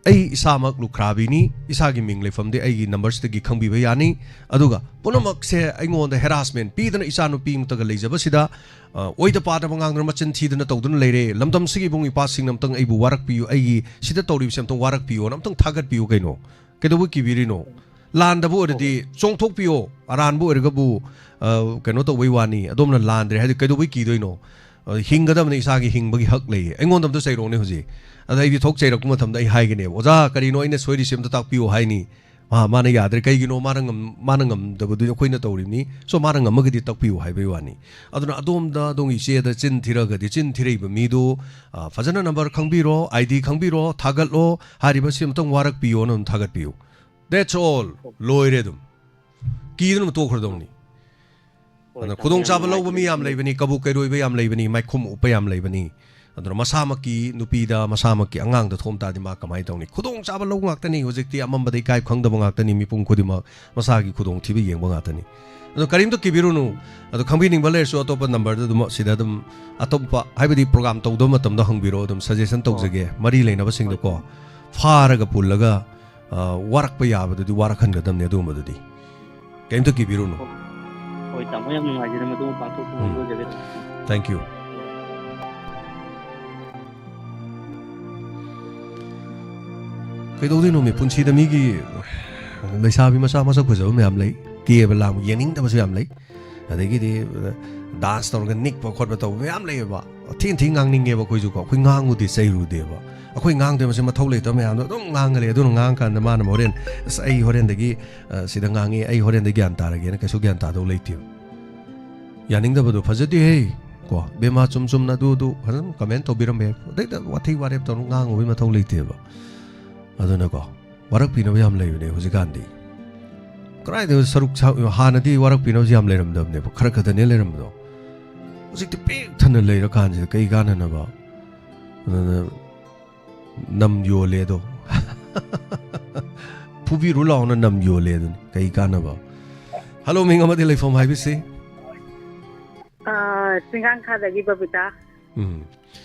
ꯑꯩ ꯏꯁꯥꯃꯛ ꯂꯨꯈ꯭ꯔꯥꯕꯤꯅꯤ, ꯏꯁꯥꯒꯤ ꯃꯤꯡ ꯂꯩꯐꯝꯗꯤ ꯑꯩꯒꯤ ꯅꯝꯕꯔꯁꯤꯗꯒꯤ ꯈꯪꯕꯤꯕ ꯌꯥꯅꯤ꯫ ꯑꯗꯨꯒ ꯄꯨꯝꯅꯃꯛꯁꯦ ꯑꯩꯉꯣꯟꯗ ꯍꯦꯔꯥꯁꯃꯦꯟ ꯄꯤꯗꯅ ꯏꯆꯥ ꯅꯨꯄꯤ ꯑꯃꯇꯒ ꯂꯩꯖꯕꯁꯤꯗ, ꯑ, ꯑꯣꯏꯗ ꯄꯥꯗꯕ ꯉꯥꯡꯗꯅ ꯃꯆꯤꯟ ꯊꯤꯗꯅ ꯇꯧꯗꯨꯅ ꯂꯩꯔꯦ꯫ ꯂꯝꯗꯝꯁꯤꯒꯤ ꯏꯕꯨꯡ ꯏꯄꯥꯁꯤꯡꯅ ꯑꯝꯇꯪ ꯑꯩꯕꯨ ꯋꯥꯔꯛꯄꯤꯌꯨ, ꯑꯩꯒꯤ ꯁꯤꯗ ꯇꯧꯔꯤꯕꯁꯦ ꯑꯝꯇꯪ ꯋꯥꯔꯛꯄꯤꯌꯨꯅ ꯑꯝꯇꯪ ꯊꯥꯒꯠꯄꯤꯌꯨ ꯀꯩꯅꯣ꯫ ꯀꯩꯗꯧꯕꯩ ꯀꯤꯕꯤꯔꯤꯅꯣ? ꯂꯥꯟꯗꯕ ꯑꯣꯏꯔꯗꯤ ꯆꯣꯡꯊꯣꯛꯄꯤꯌꯣ, ꯑꯔꯥꯟꯕ ꯑꯣꯏꯔꯒꯕꯨ, ꯑ, ꯀꯩꯅꯣ ꯇꯧꯕꯩ ꯋꯥꯅꯤ꯫ ꯑꯗꯣꯝꯅ ꯂꯥꯟꯗ꯭ꯔꯦ ꯍꯥꯏꯗꯤ ꯀꯩꯗꯧꯕꯩ ꯀꯤꯗꯣꯏꯅꯣ? ꯑ, ꯍꯤꯡꯒꯗꯕꯅꯤ, ꯏꯁꯥꯒꯤ ꯍꯤꯡꯕꯒꯤ ꯍꯛ ꯂꯩꯌꯦ꯫ ꯑꯩꯉꯣꯟꯗ ꯑꯝꯇ ꯆꯩꯔꯣꯅꯦ ꯍꯧꯖꯤꯛ꯫ ꯑꯗ ꯑꯩꯗꯤ ꯊꯣꯛ ꯆꯩꯔꯛꯄ ꯃꯇꯝꯗ ꯑꯩ ꯍꯥꯏꯒꯅꯦꯕ, "ꯑꯣꯖꯥ, ꯀꯔꯤꯅꯣ ꯑꯩꯅ ꯁꯣꯏꯔꯤꯁꯦ ꯑꯝꯇ ꯇꯥꯛꯄꯤꯌꯨ" ꯍꯥꯏꯅꯤ꯫ "ꯃꯥ, ꯃꯥꯅ ꯌꯥꯗ꯭ꯔꯦ꯫ ꯀꯩꯒꯤꯅꯣ? ꯃꯥꯅ ꯉꯝ-, ꯃꯥꯅ ꯉꯝꯗꯕꯗꯨꯗꯤ ꯑꯩꯈꯣꯏꯅ ꯇꯧꯔꯤꯕꯅꯤ꯫ So, ꯃꯥꯅ ꯉꯝꯃꯒꯗꯤ ꯇꯥꯛꯄꯤꯌꯨ" ꯍꯥꯏꯕꯒꯤ ꯋꯥꯅꯤ꯫ ꯑꯗꯨꯅ ꯑꯗꯣꯝꯗ, ꯑꯗꯣꯝꯒꯤ ꯏꯆꯦꯗ ꯆꯤꯟ ꯊꯤꯔꯒꯗꯤ, ꯆꯤꯟ ꯊꯤꯔꯛꯏꯕ ꯃꯤꯗꯨ, ꯑ, ꯐꯖꯅ ꯅꯝꯕꯔ ꯈꯪꯕꯤꯔꯣ, ꯑꯥꯏ ꯗꯤ ꯈꯪꯕꯤꯔꯣ, ꯊꯥꯒꯠꯂꯣ, ꯍꯥꯏꯔꯤꯕꯁꯤ ꯑꯝꯇꯪ ꯋꯥꯔꯛꯄꯤꯌꯣꯅ ꯑꯗꯨꯝ ꯊꯥꯒꯠꯄꯤꯌꯨ꯫ That's all. ꯂꯣꯏꯔꯦ ꯑꯗꯨꯝ꯫ ꯀꯤꯗꯅ ꯑꯗꯨꯝ ꯇꯣꯛꯈ꯭ꯔꯗꯧꯅꯤ꯫ ꯍꯣꯏ, ꯑꯗꯨꯅ ꯇꯥꯃꯣ, ꯈꯨꯗꯣꯡꯆꯥꯕ ꯌꯥꯝ ꯂꯧꯕ ꯃꯤ ꯌꯥꯝ ꯅꯨꯡꯉꯥꯏꯖꯔꯦ꯫ ꯂꯩꯕꯅꯤ, ꯀꯕꯨꯛ ꯀꯩꯔꯣꯏꯕ ꯌꯥꯝ ꯂꯩꯕꯅꯤ, ꯃꯥꯏꯈꯨꯝ ꯎꯞꯄ ꯌꯥꯝ ꯂꯩꯕꯅꯤ꯫ ꯑꯗꯨꯅ ꯃꯁꯥꯃꯛꯀꯤ ꯅꯨꯄꯤꯗ, ꯃꯁꯥꯃꯛꯀꯤ ꯑꯉꯥꯡꯗ ꯊꯣꯝ ꯇꯥꯔꯗꯤ ꯃꯥ ꯀꯃꯥꯏꯅ ꯇꯧꯅꯤ? ꯈꯨꯗꯣꯡꯆꯥꯕ ꯂꯧꯕ ꯉꯥꯛꯇꯅꯤ꯫ ꯍꯧꯖꯤꯛꯇꯤ ꯑꯃꯝꯕꯗ ꯏꯀꯥꯏ ꯈꯪꯗꯕ ꯉꯥꯛꯇꯅꯤ꯫ ꯃꯤꯄꯨꯝ ꯈꯨꯗꯤꯡꯃꯛ ꯃꯁꯥꯒꯤ ꯈꯨꯗꯣꯡꯊꯤꯕ ꯌꯦꯡꯕ ꯉꯥꯛꯇꯅꯤ꯫ ꯑꯗꯣ ꯀꯔꯤꯝꯇ ꯀꯤꯕꯤꯔꯨꯅꯨ꯫ ꯑꯗꯣ ꯈꯪꯕꯤꯅꯤꯡꯕ ꯂꯩꯔꯁꯨ ꯑꯇꯣꯞꯄ ꯅꯝꯕꯔꯗ ꯑꯗꯨꯝ, ꯁꯤꯗ ꯑꯗꯨꯝ, ꯑꯇꯣꯞꯄ, ꯍꯥꯏꯕꯗꯤ ꯄ꯭ꯔꯣꯒ꯭ꯔꯥꯝ ꯇꯧꯗꯕ ꯃꯇꯝꯗ ꯍꯪꯕꯤꯔꯣ꯫ ꯑꯗꯨꯝ ꯁꯖꯦꯁꯟ ꯇꯧꯖꯒꯦ꯫ ꯃꯔꯤ ꯂꯩꯅꯕꯁꯤꯡꯗꯀꯣ ꯐꯥꯔꯒ ꯄꯨꯜꯂꯒ, ꯑ, ꯋꯥꯔꯛꯄ ꯌꯥꯕꯗꯨꯗꯤ ꯋꯥꯔꯛꯍꯟꯒꯗꯕꯅꯤ ꯑꯗꯨꯒꯨꯝꯕꯗꯨꯗꯤ꯫ ꯀꯩꯝꯇ ꯀꯤꯕꯤꯔꯨꯅꯨ꯫ ꯍꯣꯏ, ꯇꯥꯃꯣ, ꯌꯥꯝ ꯅꯨꯡꯉꯥꯏꯖꯔꯦ꯫ ꯃꯗꯨ ꯃꯄꯥꯟ ꯊꯣꯛꯄ ꯎꯝ꯫ ꯉꯝꯖꯒꯦ꯫ Thank you꯫ ꯀꯩꯗꯧꯗꯣꯏꯅꯣ ꯃꯤ? ꯄꯨꯟꯁꯤꯗ ꯃꯤꯒꯤ ꯂꯩꯁꯥꯕꯤ ꯃꯆꯥ ꯃꯁꯛ ꯐꯖꯕ ꯃꯌꯥꯝ ꯂꯩ, ꯀꯦꯕ ꯂꯥꯡꯕ ꯌꯦꯡꯅꯤꯡꯗꯕꯁꯨ ꯌꯥꯝ ꯂꯩ꯫ ꯑꯗꯒꯤꯗꯤ, ꯑ, ꯗꯥꯟꯁ ꯇꯧꯔꯒ ꯅꯤꯛꯄ ꯈꯣꯠꯄ ꯇꯧꯕ ꯃꯌꯥꯝ ꯂꯩꯌꯦꯕ꯫ ꯊꯤꯅ ꯊꯤꯅ ꯉꯥꯡꯅꯤꯡꯉꯦꯕ ꯑꯩꯈꯣꯏꯁꯨꯀꯣ꯫ ꯑꯩꯈꯣꯏ ꯉꯥꯡꯉꯨꯗꯤ ꯆꯩꯔꯨꯗꯦꯕ꯫ ꯑꯩꯈꯣꯏ ꯉꯥꯡꯗꯣꯏ ꯃꯁꯤ ꯃꯊꯧ ꯂꯩꯇꯕ ꯃꯌꯥꯝꯗꯣ ꯑꯗꯨꯝ ꯉꯥꯡꯉ ꯂꯩ꯫ ꯑꯗꯨꯅ ꯉꯥꯡꯉꯀꯥꯟꯗ ꯃꯥꯅ ꯍꯣꯔꯦꯟ, "ꯑꯁ, ꯑꯩ ꯍꯣꯔꯦꯟꯗꯒꯤ, ꯑ, ꯁꯤꯗ ꯉꯥꯡꯉꯦ, ꯑꯩ ꯍꯣꯔꯦꯟꯗꯒꯤ ꯒ꯭ꯌꯥꯟ ꯇꯥꯔꯒꯦꯅ" ꯀꯩꯁꯨ ꯒ꯭ꯌꯥꯟ ꯇꯥꯗꯧ ꯂꯩꯇꯦꯕ꯫ ꯌꯥꯅꯤꯡꯗꯕꯗꯣ ꯐꯖꯗꯦꯍꯦ ꯀꯣ꯫ ꯕꯦꯃꯥ ꯆꯨꯝ ꯆꯨꯝꯅ ꯑꯗꯨ ꯑꯗꯨ ꯐꯖꯅ ꯀꯃꯦꯟ ꯇꯧꯕꯤꯔꯝꯕ ꯌꯥꯏ꯫ ꯑꯗꯩꯗ ꯋꯥꯊꯤ ꯋꯥꯔꯦꯞ ꯇꯧꯔꯒ ꯉꯥꯡꯉꯨꯕꯒꯤ ꯃꯊꯧ ꯂꯩꯇꯦꯕ꯫ ꯑꯗꯨꯅꯀꯣ, ꯋꯥꯔꯛꯄꯤꯅꯕ ꯌꯥꯝ ꯂꯩꯕꯅꯦ ꯍꯧꯖꯤꯛꯀꯥꯟꯗꯤ꯫ ꯀꯗꯥꯏꯗ ꯁꯔꯨꯛ ꯁꯥ-, ꯍꯥꯟꯅꯗꯤ ꯋꯥꯔꯛꯄꯤꯅꯕꯁꯤ ꯌꯥꯝ ꯂꯩꯔꯝꯗꯕꯅꯦꯕ, ꯈꯔ ꯈꯛꯇꯅꯦ ꯂꯩꯔꯝꯕꯗꯣ꯫ ꯍꯧꯖꯤꯛꯇꯤ ꯄꯤꯛ ꯊꯟꯅ ꯂꯩꯔꯀꯥꯟꯁꯤꯗ ꯀꯩ ꯀꯥꯟꯅꯅꯕ? ꯑꯗꯨꯅ ꯅꯝ ꯌꯣꯜꯂꯦ ꯑꯗꯣ꯫ ꯐꯨꯕꯤꯔꯨ ꯂꯥꯎꯅ ꯅꯝ ꯌꯣꯜꯂꯦ ꯑꯗꯨꯅꯤ꯫ ꯀꯩ ꯀꯥꯟꯅꯕ? ꯍꯜꯂꯣ, ꯃꯤꯡ ꯑꯃꯗꯤ ꯂꯩꯐꯝ ꯍꯥꯏꯕꯤꯁꯤ꯫ ꯑꯥ, ꯆꯤꯡꯈꯥꯡꯈꯥꯗꯒꯤ ꯕꯕꯤꯇꯥ꯫ ꯎꯝ꯫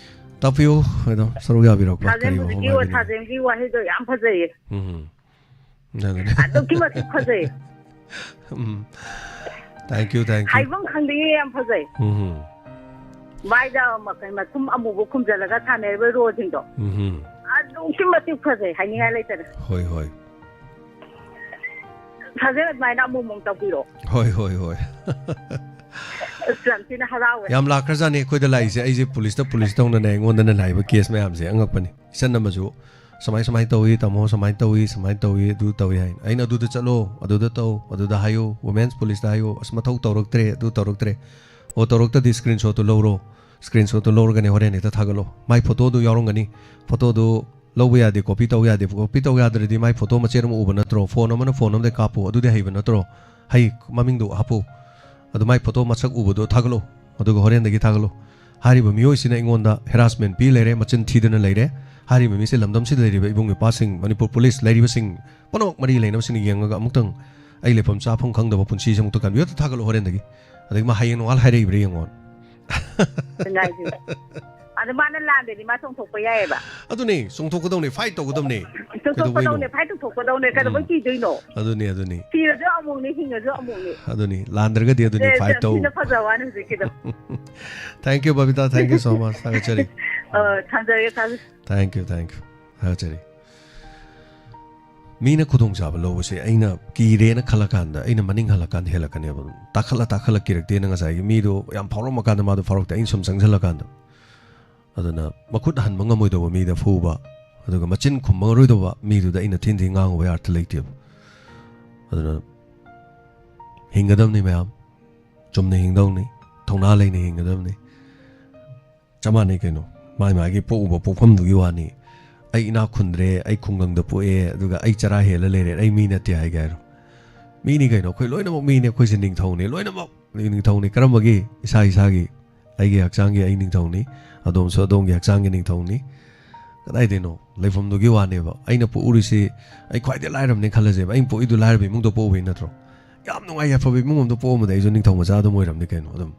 ꯇꯥꯛꯄꯤꯌꯨ, ꯑꯗꯣ ꯁꯔꯨꯛ ꯌꯥꯕꯤꯔꯛꯄ ꯁꯥꯖꯦꯟ ꯀꯔꯤ ꯍꯧꯖꯤꯛꯀꯤ ꯋꯥꯐꯝ ꯍꯥꯏꯕꯤꯅꯤꯡꯉꯤ? ꯁꯥꯖꯦꯟꯒꯤ ꯋꯥꯍꯩꯗꯣ ꯌꯥꯝ ꯐꯖꯩꯌꯦ꯫ ꯎꯝ꯫ ꯑꯗꯨꯅꯤ꯫ ꯑꯗꯨꯛꯀꯤ ꯃꯇꯤꯛ ꯐꯖꯩ꯫ ꯎꯝ꯫ Thank you, thank you꯫ ꯍꯥꯏꯐꯝ ꯈꯪꯗꯦ, ꯌꯥꯝ ꯐꯖꯩ꯫ ꯎꯝ꯫ ꯃꯥꯏꯗ ꯃ-, ꯀꯩ ꯃꯊꯨꯝ ꯑꯃꯨꯕ ꯈꯨꯝꯖꯤꯜꯂꯒ ꯁꯥꯟꯅꯔꯤꯕ ꯔꯣꯜꯁꯤꯡꯗꯣ꯫ ꯎꯝ꯫ ꯑꯗꯨꯛꯀꯤ ꯃꯇꯤꯛ ꯐꯖꯩ, ꯍꯥꯏꯅꯤꯡꯉꯥꯏ ꯂꯩꯇꯔꯦ꯫ ꯍꯣꯏ, ꯍꯣꯏ꯫ ꯁꯥꯖꯦꯜ ꯑꯗꯨꯃꯥꯏꯅ ꯑꯃꯨꯛ ꯑꯃꯨꯛ ꯇꯧꯕꯤꯔꯣ꯫ ꯍꯣꯏ, ꯍꯣꯏ, ꯍꯣꯏ꯫ ꯑꯁ, ꯌꯥꯝ ꯊꯤꯅ ꯍꯔꯥꯎꯋꯦ꯫ ꯌꯥꯝ ꯂꯥꯛꯈ꯭ꯔꯖꯥꯠꯅꯤ ꯑꯩꯈꯣꯏꯗ ꯂꯥꯛꯏꯁꯦ꯫ ꯑꯩꯁꯦ ꯄꯨꯂꯤꯁꯇ, ꯄꯨꯂꯤꯁ ꯇꯧꯅꯅꯦ ꯑꯩꯉꯣꯟꯗꯅ ꯂꯥꯛꯏꯕ ꯀꯦꯁ ꯃꯌꯥꯝꯁꯦ ꯑꯉꯛꯄꯅꯤ꯫ ꯏꯆꯟ ꯑꯃꯁꯨ ꯁꯨꯃꯥꯏ, ꯁꯨꯃꯥꯏꯅ ꯇꯧꯏ, ꯇꯥꯃꯣ ꯁꯨꯃꯥꯏꯅ ꯇꯧꯏ, ꯁꯨꯃꯥꯏꯅ ꯇꯧꯏ, ꯑꯗꯨ ꯇꯧꯏ ꯍꯥꯏ꯫ ꯑꯩꯅ ꯑꯗꯨꯗ ꯆꯠꯂꯣ, ꯑꯗꯨꯗ ꯇꯧ, ꯑꯗꯨꯗ ꯍꯥꯏꯌꯨ, ꯋꯨꯃꯦꯟꯁ ꯄꯨꯂꯤꯁꯇ ꯍꯥꯏꯌꯨ, ꯑꯁ, ꯃꯊꯧ ꯇꯧꯔꯛꯇ꯭ꯔꯦ, ꯑꯗꯨ ꯇꯧꯔꯛꯇ꯭ꯔꯦ꯫ ꯑꯣ, ꯇꯧꯔꯛꯇꯗꯤ ꯁ꯭ꯀ꯭ꯔꯤꯟ ꯁꯣꯠꯇꯨ ꯂꯧꯔꯣ꯫ ꯁ꯭ꯀ꯭ꯔꯤꯟ ꯁꯣꯠꯇꯨ ꯂꯧꯔꯒꯅꯦ ꯍꯣꯔꯦꯟ ꯍꯦꯛꯇ ꯊꯥꯒꯠꯂꯣ꯫ ꯃꯥꯏ ꯐꯣꯇꯣꯗꯨ ꯌꯥꯎꯔꯝꯒꯅꯤ꯫ ꯐꯣꯇꯣꯗꯨ ꯂꯧꯕ ꯌꯥꯗꯦ, ꯀꯣꯄꯤ ꯇꯧ ꯌꯥꯗꯦ꯫ ꯀꯣꯄꯤ ꯇꯧ ꯌꯥꯗ꯭ꯔꯗꯤ ꯃꯥꯏ ꯐꯣꯇꯣ ꯃꯆꯦꯠ ꯑꯃ ꯎꯕ ꯅꯠꯇ꯭ꯔꯣ? ꯐꯣꯟ ꯑꯃꯅ ꯐꯣꯟ ꯑꯃꯗ ꯀꯥꯞꯄꯨ, ꯑꯗꯨꯗꯤ ꯍꯩꯕ ꯅꯠꯇ꯭ꯔꯣ? ꯍꯩ, ꯃꯃꯤꯡꯗꯣ ꯍꯥꯞꯄꯨ꯫ ꯑꯗꯨ ꯃꯥꯏ ꯐꯣꯇꯣ ꯃꯁꯛ ꯎꯕꯗꯣ ꯊꯥꯒꯠꯂꯣ꯫ ꯑꯗꯨꯒ ꯍꯣꯔꯦꯟꯗꯒꯤ ꯊꯥꯒꯠꯂꯣ꯫ ꯍꯥꯏꯔꯤꯕ ꯃꯤꯑꯣꯏꯁꯤꯅ ꯑꯩꯉꯣꯟꯗ ꯍꯦꯔꯥꯁꯃꯦꯟ ꯄꯤ ꯂꯩꯔꯦ, ꯃꯆꯤꯟ ꯊꯤꯗꯅ ꯂꯩꯔꯦ꯫ ꯍꯥꯏꯔꯤꯕ ꯃꯤꯁꯦ ꯂꯝꯗꯝꯁꯤꯗ ꯂꯩꯔꯤꯕ ꯏꯕꯨꯡ ꯏꯄꯥꯁꯤꯡ, ꯃꯅꯤꯄꯨꯔ ꯄꯨꯂꯤꯁ ꯂꯩꯔꯤꯕꯁꯤꯡ ꯄꯨꯝꯅꯃꯛ ꯃꯔꯤ ꯂꯩꯅꯕꯁꯤꯡꯅ ꯌꯦꯡꯉꯒ ꯑꯃꯨꯛꯇꯪ ꯑꯩ ꯂꯩꯐꯝ ꯆꯥꯐꯝ ꯈꯪꯗꯕ ꯄꯨꯟꯁꯤꯁꯦ ꯑꯃꯨꯛꯇ ꯀꯟꯕꯤꯌꯨ꯫ ꯑꯗꯨ ꯊꯥꯒꯠꯂꯣ ꯍꯣꯔꯦꯟꯗꯒꯤ꯫ ꯑꯗꯒꯤ ꯃꯥ ꯍꯌꯦꯡ ꯅꯣꯡꯉꯥꯜ ꯍꯥꯏꯔꯛꯏꯕ꯭ꯔꯥ ꯌꯦꯡꯉꯣ꯫ ꯑꯗꯨꯅ ꯍꯥꯏꯁꯦ꯫ ꯑꯗ ꯃꯥꯅ ꯂꯥꯟꯗꯗꯤ ꯃꯥ ꯆꯣꯡꯊꯣꯛꯄ ꯌꯥꯏꯑꯕ꯫ ꯑꯗꯨꯅꯦ, ꯆꯣꯡꯊꯣꯛꯀꯗꯧꯅꯦ, ꯐꯥꯏꯠ ꯇꯧꯒꯗꯧꯅꯦ꯫ ꯆꯣꯡꯊꯣꯛꯀꯗꯧꯅꯦ, ꯀꯩꯗꯧꯕꯩꯅꯣ? ꯐꯥꯏꯠ ꯇꯧꯊꯣꯛꯀꯗꯧꯅꯦ, ꯀꯩꯗꯧꯕꯩ ꯎꯝ꯫ ꯀꯤꯗꯣꯏꯅꯣ? ꯑꯗꯨꯅꯤ, ꯑꯗꯨꯅꯤ꯫ ꯁꯤꯔꯁꯨ ꯑꯃꯨꯛꯅꯤ, ꯍꯤꯡꯉꯁꯨ ꯑꯃꯨꯛꯅꯤ꯫ ꯑꯗꯨꯅꯤ, ꯂꯥꯟꯗ꯭ꯔꯒꯗꯤ ꯑꯗꯨꯅꯤ, ꯑꯦ, ꯐꯥꯏꯠ ꯌꯥꯝ ꯇꯧ꯫ ꯊꯤꯅ ꯐꯖꯕ ꯋꯥꯅꯤ ꯍꯧꯖꯤꯛꯀꯤꯗꯣ꯫ Thank you, Babita, thank you so much, ꯊꯥꯒꯠꯆꯔꯤ꯫ ꯑ, ꯊꯝꯖꯔꯒꯦ, ꯊꯝꯖ- Thank you, thank you, ꯊꯥꯒꯠꯆꯔꯤ꯫ ꯃꯤꯅ ꯈꯨꯗꯣꯡꯆꯥꯕ ꯂꯧꯕꯁꯦ ꯑꯩꯅ ꯀꯤꯔꯦꯅ ꯈꯜꯂꯀꯥꯟꯗ, ꯑꯩꯅ ꯃꯅꯤꯡ ꯍꯜꯂꯀꯥꯟꯗ ꯍꯦꯜꯂꯛꯀꯅꯦꯕ꯫ ꯑꯗꯨꯝ ꯇꯥꯈꯠꯂ ꯇꯥꯈꯠꯂ ꯀꯤꯔꯛꯇꯦꯅ ꯉꯁꯥꯏꯒꯤ ꯃꯤꯗꯣ ꯌꯥꯝ ꯐꯥꯎꯔꯝꯃꯀꯥꯟꯗ ꯃꯥꯗꯣ ꯐꯥꯎꯔꯛꯇꯦ, ꯑꯩꯅ ꯁꯨꯝ ꯆꯪꯁꯤꯜꯂꯀꯥꯟꯗ꯫ ꯑꯗꯨꯅ ꯃꯈꯨꯠ ꯍꯟꯕ ꯉꯝꯃꯣꯏꯗꯧꯕ ꯃꯤꯗ ꯐꯨꯕ, ꯑꯗꯨꯒ ꯃꯆꯤꯟ ꯈꯨꯝꯕ ꯉꯝꯃꯔꯣꯏꯗꯧꯕ ꯃꯤꯗꯨꯗ ꯑꯩꯅ ꯊꯤꯟ ꯊꯤꯟ ꯉꯥꯡꯉꯨꯕ ꯑꯔꯊ ꯂꯩꯇꯦꯕ꯫ ꯑꯗꯨꯅ ꯍꯤꯡꯒꯗꯕꯅꯤ ꯃꯌꯥꯝ, ꯆꯨꯝꯅ ꯍꯤꯡꯗꯧꯅꯤ, ꯊꯧꯅꯥ ꯂꯩꯅ ꯍꯤꯡꯒꯗꯕꯅꯤ꯫ ꯆꯞ ꯃꯥꯟꯅꯩ ꯀꯩꯅꯣ, ꯃꯥꯏ ꯃꯥꯒꯤ ꯄꯣꯛꯎꯕ ꯄꯣꯛꯐꯝꯗꯨꯒꯤ ꯋꯥꯅꯤ꯫ ꯑꯩ ꯏꯅꯥꯛ ꯈꯨꯟꯗ꯭ꯔꯦ, ꯑꯩ ꯈꯨꯡꯒꯪꯗ ꯄꯣꯛꯑꯦ, ꯑꯗꯨꯒ ꯑꯩ ꯆꯔꯥ ꯍꯦꯜꯂ ꯂꯩꯔꯦ, ꯑꯩ ꯃꯤ ꯅꯠꯇꯦ ꯍꯥꯏꯒꯦ ꯍꯥꯏꯔꯣ? ꯃꯤꯅꯤ ꯀꯩꯅꯣ, ꯑꯩꯈꯣꯏ ꯂꯣꯏꯅꯃꯛ ꯃꯤꯅꯤ, ꯑꯩꯈꯣꯏꯁꯦ ꯅꯤꯡꯊꯧꯅꯤ, ꯂꯣꯏꯅꯃꯛ ꯅꯤꯡꯊꯧꯅꯤ꯫ ꯀꯔꯝꯕꯒꯤ? ꯏꯁꯥ ꯏꯁꯥꯒꯤ꯫ ꯑꯩꯒꯤ ꯍꯛꯆꯥꯡꯒꯤ ꯑꯩ ꯅꯤꯡꯊꯧꯅꯤ, ꯑꯗꯣꯝꯁꯨ ꯑꯗꯣꯝꯒꯤ ꯍꯛꯆꯥꯡꯒꯤ ꯅꯤꯡꯊꯧꯅꯤ꯫ ꯀꯗꯥꯏꯗꯩꯅꯣ? ꯂꯩꯐꯝꯗꯨꯒꯤ ꯋꯥꯅꯦꯕ꯫ ꯑꯩꯅ ꯄꯣꯛꯎꯔꯤꯁꯤ, ꯑꯩ ꯈ꯭ꯋꯥꯏꯗꯩ ꯂꯥꯏꯔꯕꯅꯤ ꯈꯜꯂꯁꯦꯕ, ꯑꯩꯅ ꯄꯣꯛꯏꯗꯨ ꯂꯥꯏꯔꯕ ꯏꯃꯨꯡꯗ ꯄꯣꯛꯎꯕꯩ ꯅꯠꯇ꯭ꯔꯣ? ꯌꯥꯝ ꯅꯨꯡꯉꯥꯏ ꯌꯥꯏꯐꯕ ꯏꯃꯨꯡ ꯑꯃꯗ ꯄꯣꯛꯑꯝꯕꯗ ꯑꯩꯁꯨ ꯅꯤꯡꯊꯧ ꯃꯆꯥ ꯑꯗꯨꯝ ꯑꯣꯏꯔꯝꯅꯤ ꯀꯩꯅꯣ, ꯑꯗꯨꯝ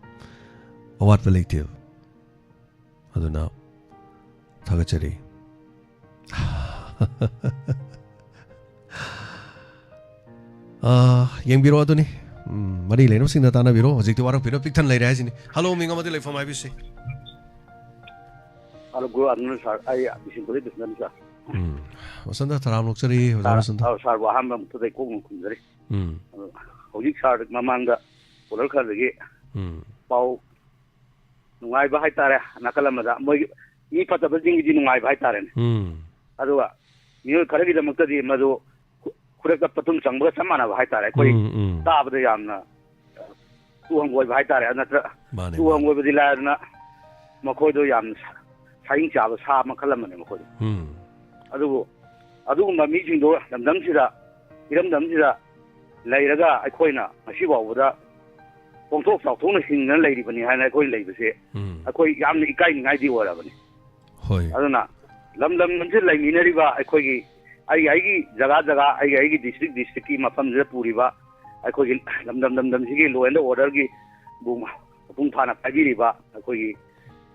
ꯑꯋꯥꯠꯄ ꯂꯩꯇꯦꯕ꯫ ꯑꯗꯨꯅ ꯊꯥꯒꯠꯆꯔꯤ꯫ ꯑꯥ, ꯌꯦꯡꯕꯤꯔꯣ ꯑꯗꯨꯅꯤ꯫ ꯎꯝ, ꯃꯔꯤ ꯂꯩꯅꯕꯁꯤꯡꯅ ꯇꯥꯟꯅꯕꯤꯔꯣ꯫ ꯍꯧꯖꯤꯛꯇꯤ ꯋꯥꯔꯛꯄꯤꯅ ꯄꯤꯛ ꯊꯟꯅ ꯂꯩꯔꯦ ꯍꯥꯏꯁꯤꯅꯤ꯫ ꯍꯜꯂꯣ, ꯃꯤꯡ ꯑꯃꯗꯤ ꯂꯩꯐꯝ ꯍꯥꯏꯕꯤꯁꯤ꯫ ꯍꯜꯂꯣ, ꯒꯨꯗ ꯑꯥꯐꯇꯔꯅꯨꯟ ꯁꯥꯔ꯫ ꯑꯩ ꯕꯤꯁꯦꯝꯄꯨꯔꯗꯒꯤ ꯕꯤꯁꯅꯨꯅꯤ ꯁꯥꯔ꯫ ꯎꯝ, ꯋꯥꯁꯟꯇ, ꯇꯔꯥꯝꯅ ꯑꯣꯛꯆꯔꯤ, ꯑꯣꯖꯥ ꯁꯥꯔ, ꯋꯥꯁꯟꯇ꯫ ꯑ, ꯁꯥꯔꯕꯨ ꯑꯍꯥꯟꯕ ꯑꯃꯨꯛꯇꯗ ꯑꯩ ꯀꯣꯛ ꯅꯨꯡ ꯈꯨꯝꯖꯔꯤ꯫ ꯎꯝ꯫ ꯑꯗꯣ ꯍꯧꯖꯤꯛ ꯁꯥꯔ ꯃꯃꯥꯡꯗ ꯀꯣꯂꯔ ꯈꯔꯗꯒꯤ ꯎꯝ꯫ ꯄꯥꯎ ꯅꯨꯡꯉꯥꯏꯕ ꯍꯥꯏꯇꯥꯔꯦ, ꯅꯥꯀꯜ ꯑꯃꯗ ꯃꯣꯏꯒꯤ ꯃꯤ ꯐꯠꯇꯕꯁꯤꯡꯒꯤꯗꯤ ꯅꯨꯡꯉꯥꯏꯕ ꯍꯥꯏꯇꯥꯔꯦꯅꯦ꯫ ꯎꯝ꯫ ꯑꯗꯨꯒ ꯃꯤꯑꯣꯏ ꯈꯔꯒꯤꯗꯃꯛꯇꯗꯤ ꯃꯗꯨ ꯈꯨ-, ꯈꯨꯗꯛꯇ ꯄꯣꯠꯊꯨꯝ ꯆꯪꯕꯒ ꯆꯞ ꯃꯥꯟꯅꯕ ꯍꯥꯏꯇꯥꯔꯦ꯫ ꯑꯩꯈꯣꯏ ꯎꯝ, ꯎꯝ꯫ ꯇꯥꯕꯗ ꯌꯥꯝꯅ ꯇꯨ ꯍꯪꯒꯣꯏꯕ ꯍꯥꯏꯇꯥꯔꯦ꯫ ꯑꯗꯨ ꯅꯠꯇ꯭ꯔ ꯃꯥꯅꯦ, ꯇꯨ ꯃꯥꯅꯦ꯫ ꯍꯪꯒꯣꯏꯕꯗꯤ ꯂꯥꯏꯔꯗꯅ ꯃꯈꯣꯏꯗꯣ ꯌꯥꯝ ꯁꯥ-, ꯁꯥꯍꯤꯡ ꯆꯥꯕ ꯁꯥ ꯃꯈꯜ ꯑꯃꯅꯦ ꯃꯈꯣꯏꯗꯣ꯫ ꯎꯝ꯫ ꯑꯗꯨꯕꯨ ꯑꯗꯨꯒꯨꯝꯕ ꯃꯤꯁꯤꯡꯗꯣ ꯂꯝꯗꯝꯁꯤꯗ, ꯏꯔꯝꯗꯝꯁꯤꯗ ꯂꯩꯔꯒ ꯑꯩꯈꯣꯏꯅ ꯉꯁꯤ ꯐꯥꯎꯕꯗ ꯄꯣꯡꯊꯣꯛ ꯆꯥꯎꯊꯣꯛꯅ ꯍꯤꯡꯗꯅ ꯂꯩꯔꯤꯕꯅꯤ ꯍꯥꯏꯅ ꯑꯩꯈꯣꯏ ꯂꯩꯕꯁꯦ ꯎꯝ꯫ ꯑꯩꯈꯣꯏ ꯌꯥꯝꯅ ꯏꯀꯥꯏꯅꯤꯡꯉꯥꯏꯗꯤ ꯑꯣꯏꯔꯕꯅꯤ꯫ ꯍꯣꯏ꯫ ꯑꯗꯨꯅ ꯂꯝ ꯂꯝ ꯂꯝꯁꯤꯗ ꯂꯩꯃꯤꯟꯅꯔꯤꯕ ꯑꯩꯈꯣꯏꯒꯤ ꯑꯩꯒꯤ ꯑꯩꯒꯤ ꯖꯒꯥ ꯖꯒꯥ, ꯑꯩꯒꯤ ꯑꯩꯒꯤ ꯗꯤꯁꯇ꯭ꯔꯤꯛ ꯗꯤꯁꯇ꯭ꯔꯤꯛꯀꯤ ꯃꯐꯝꯁꯤꯗ ꯄꯨꯔꯤꯕ ꯑꯩꯈꯣꯏꯒꯤ ꯂꯝꯗꯝ ꯂꯝꯗꯝꯁꯤꯒꯤ law and orderꯒꯤ ꯕꯨ-, ꯃꯄꯨꯡ ꯐꯥꯅ ꯄꯥꯏꯕꯤꯔꯤꯕ ꯑꯩꯈꯣꯏꯒꯤ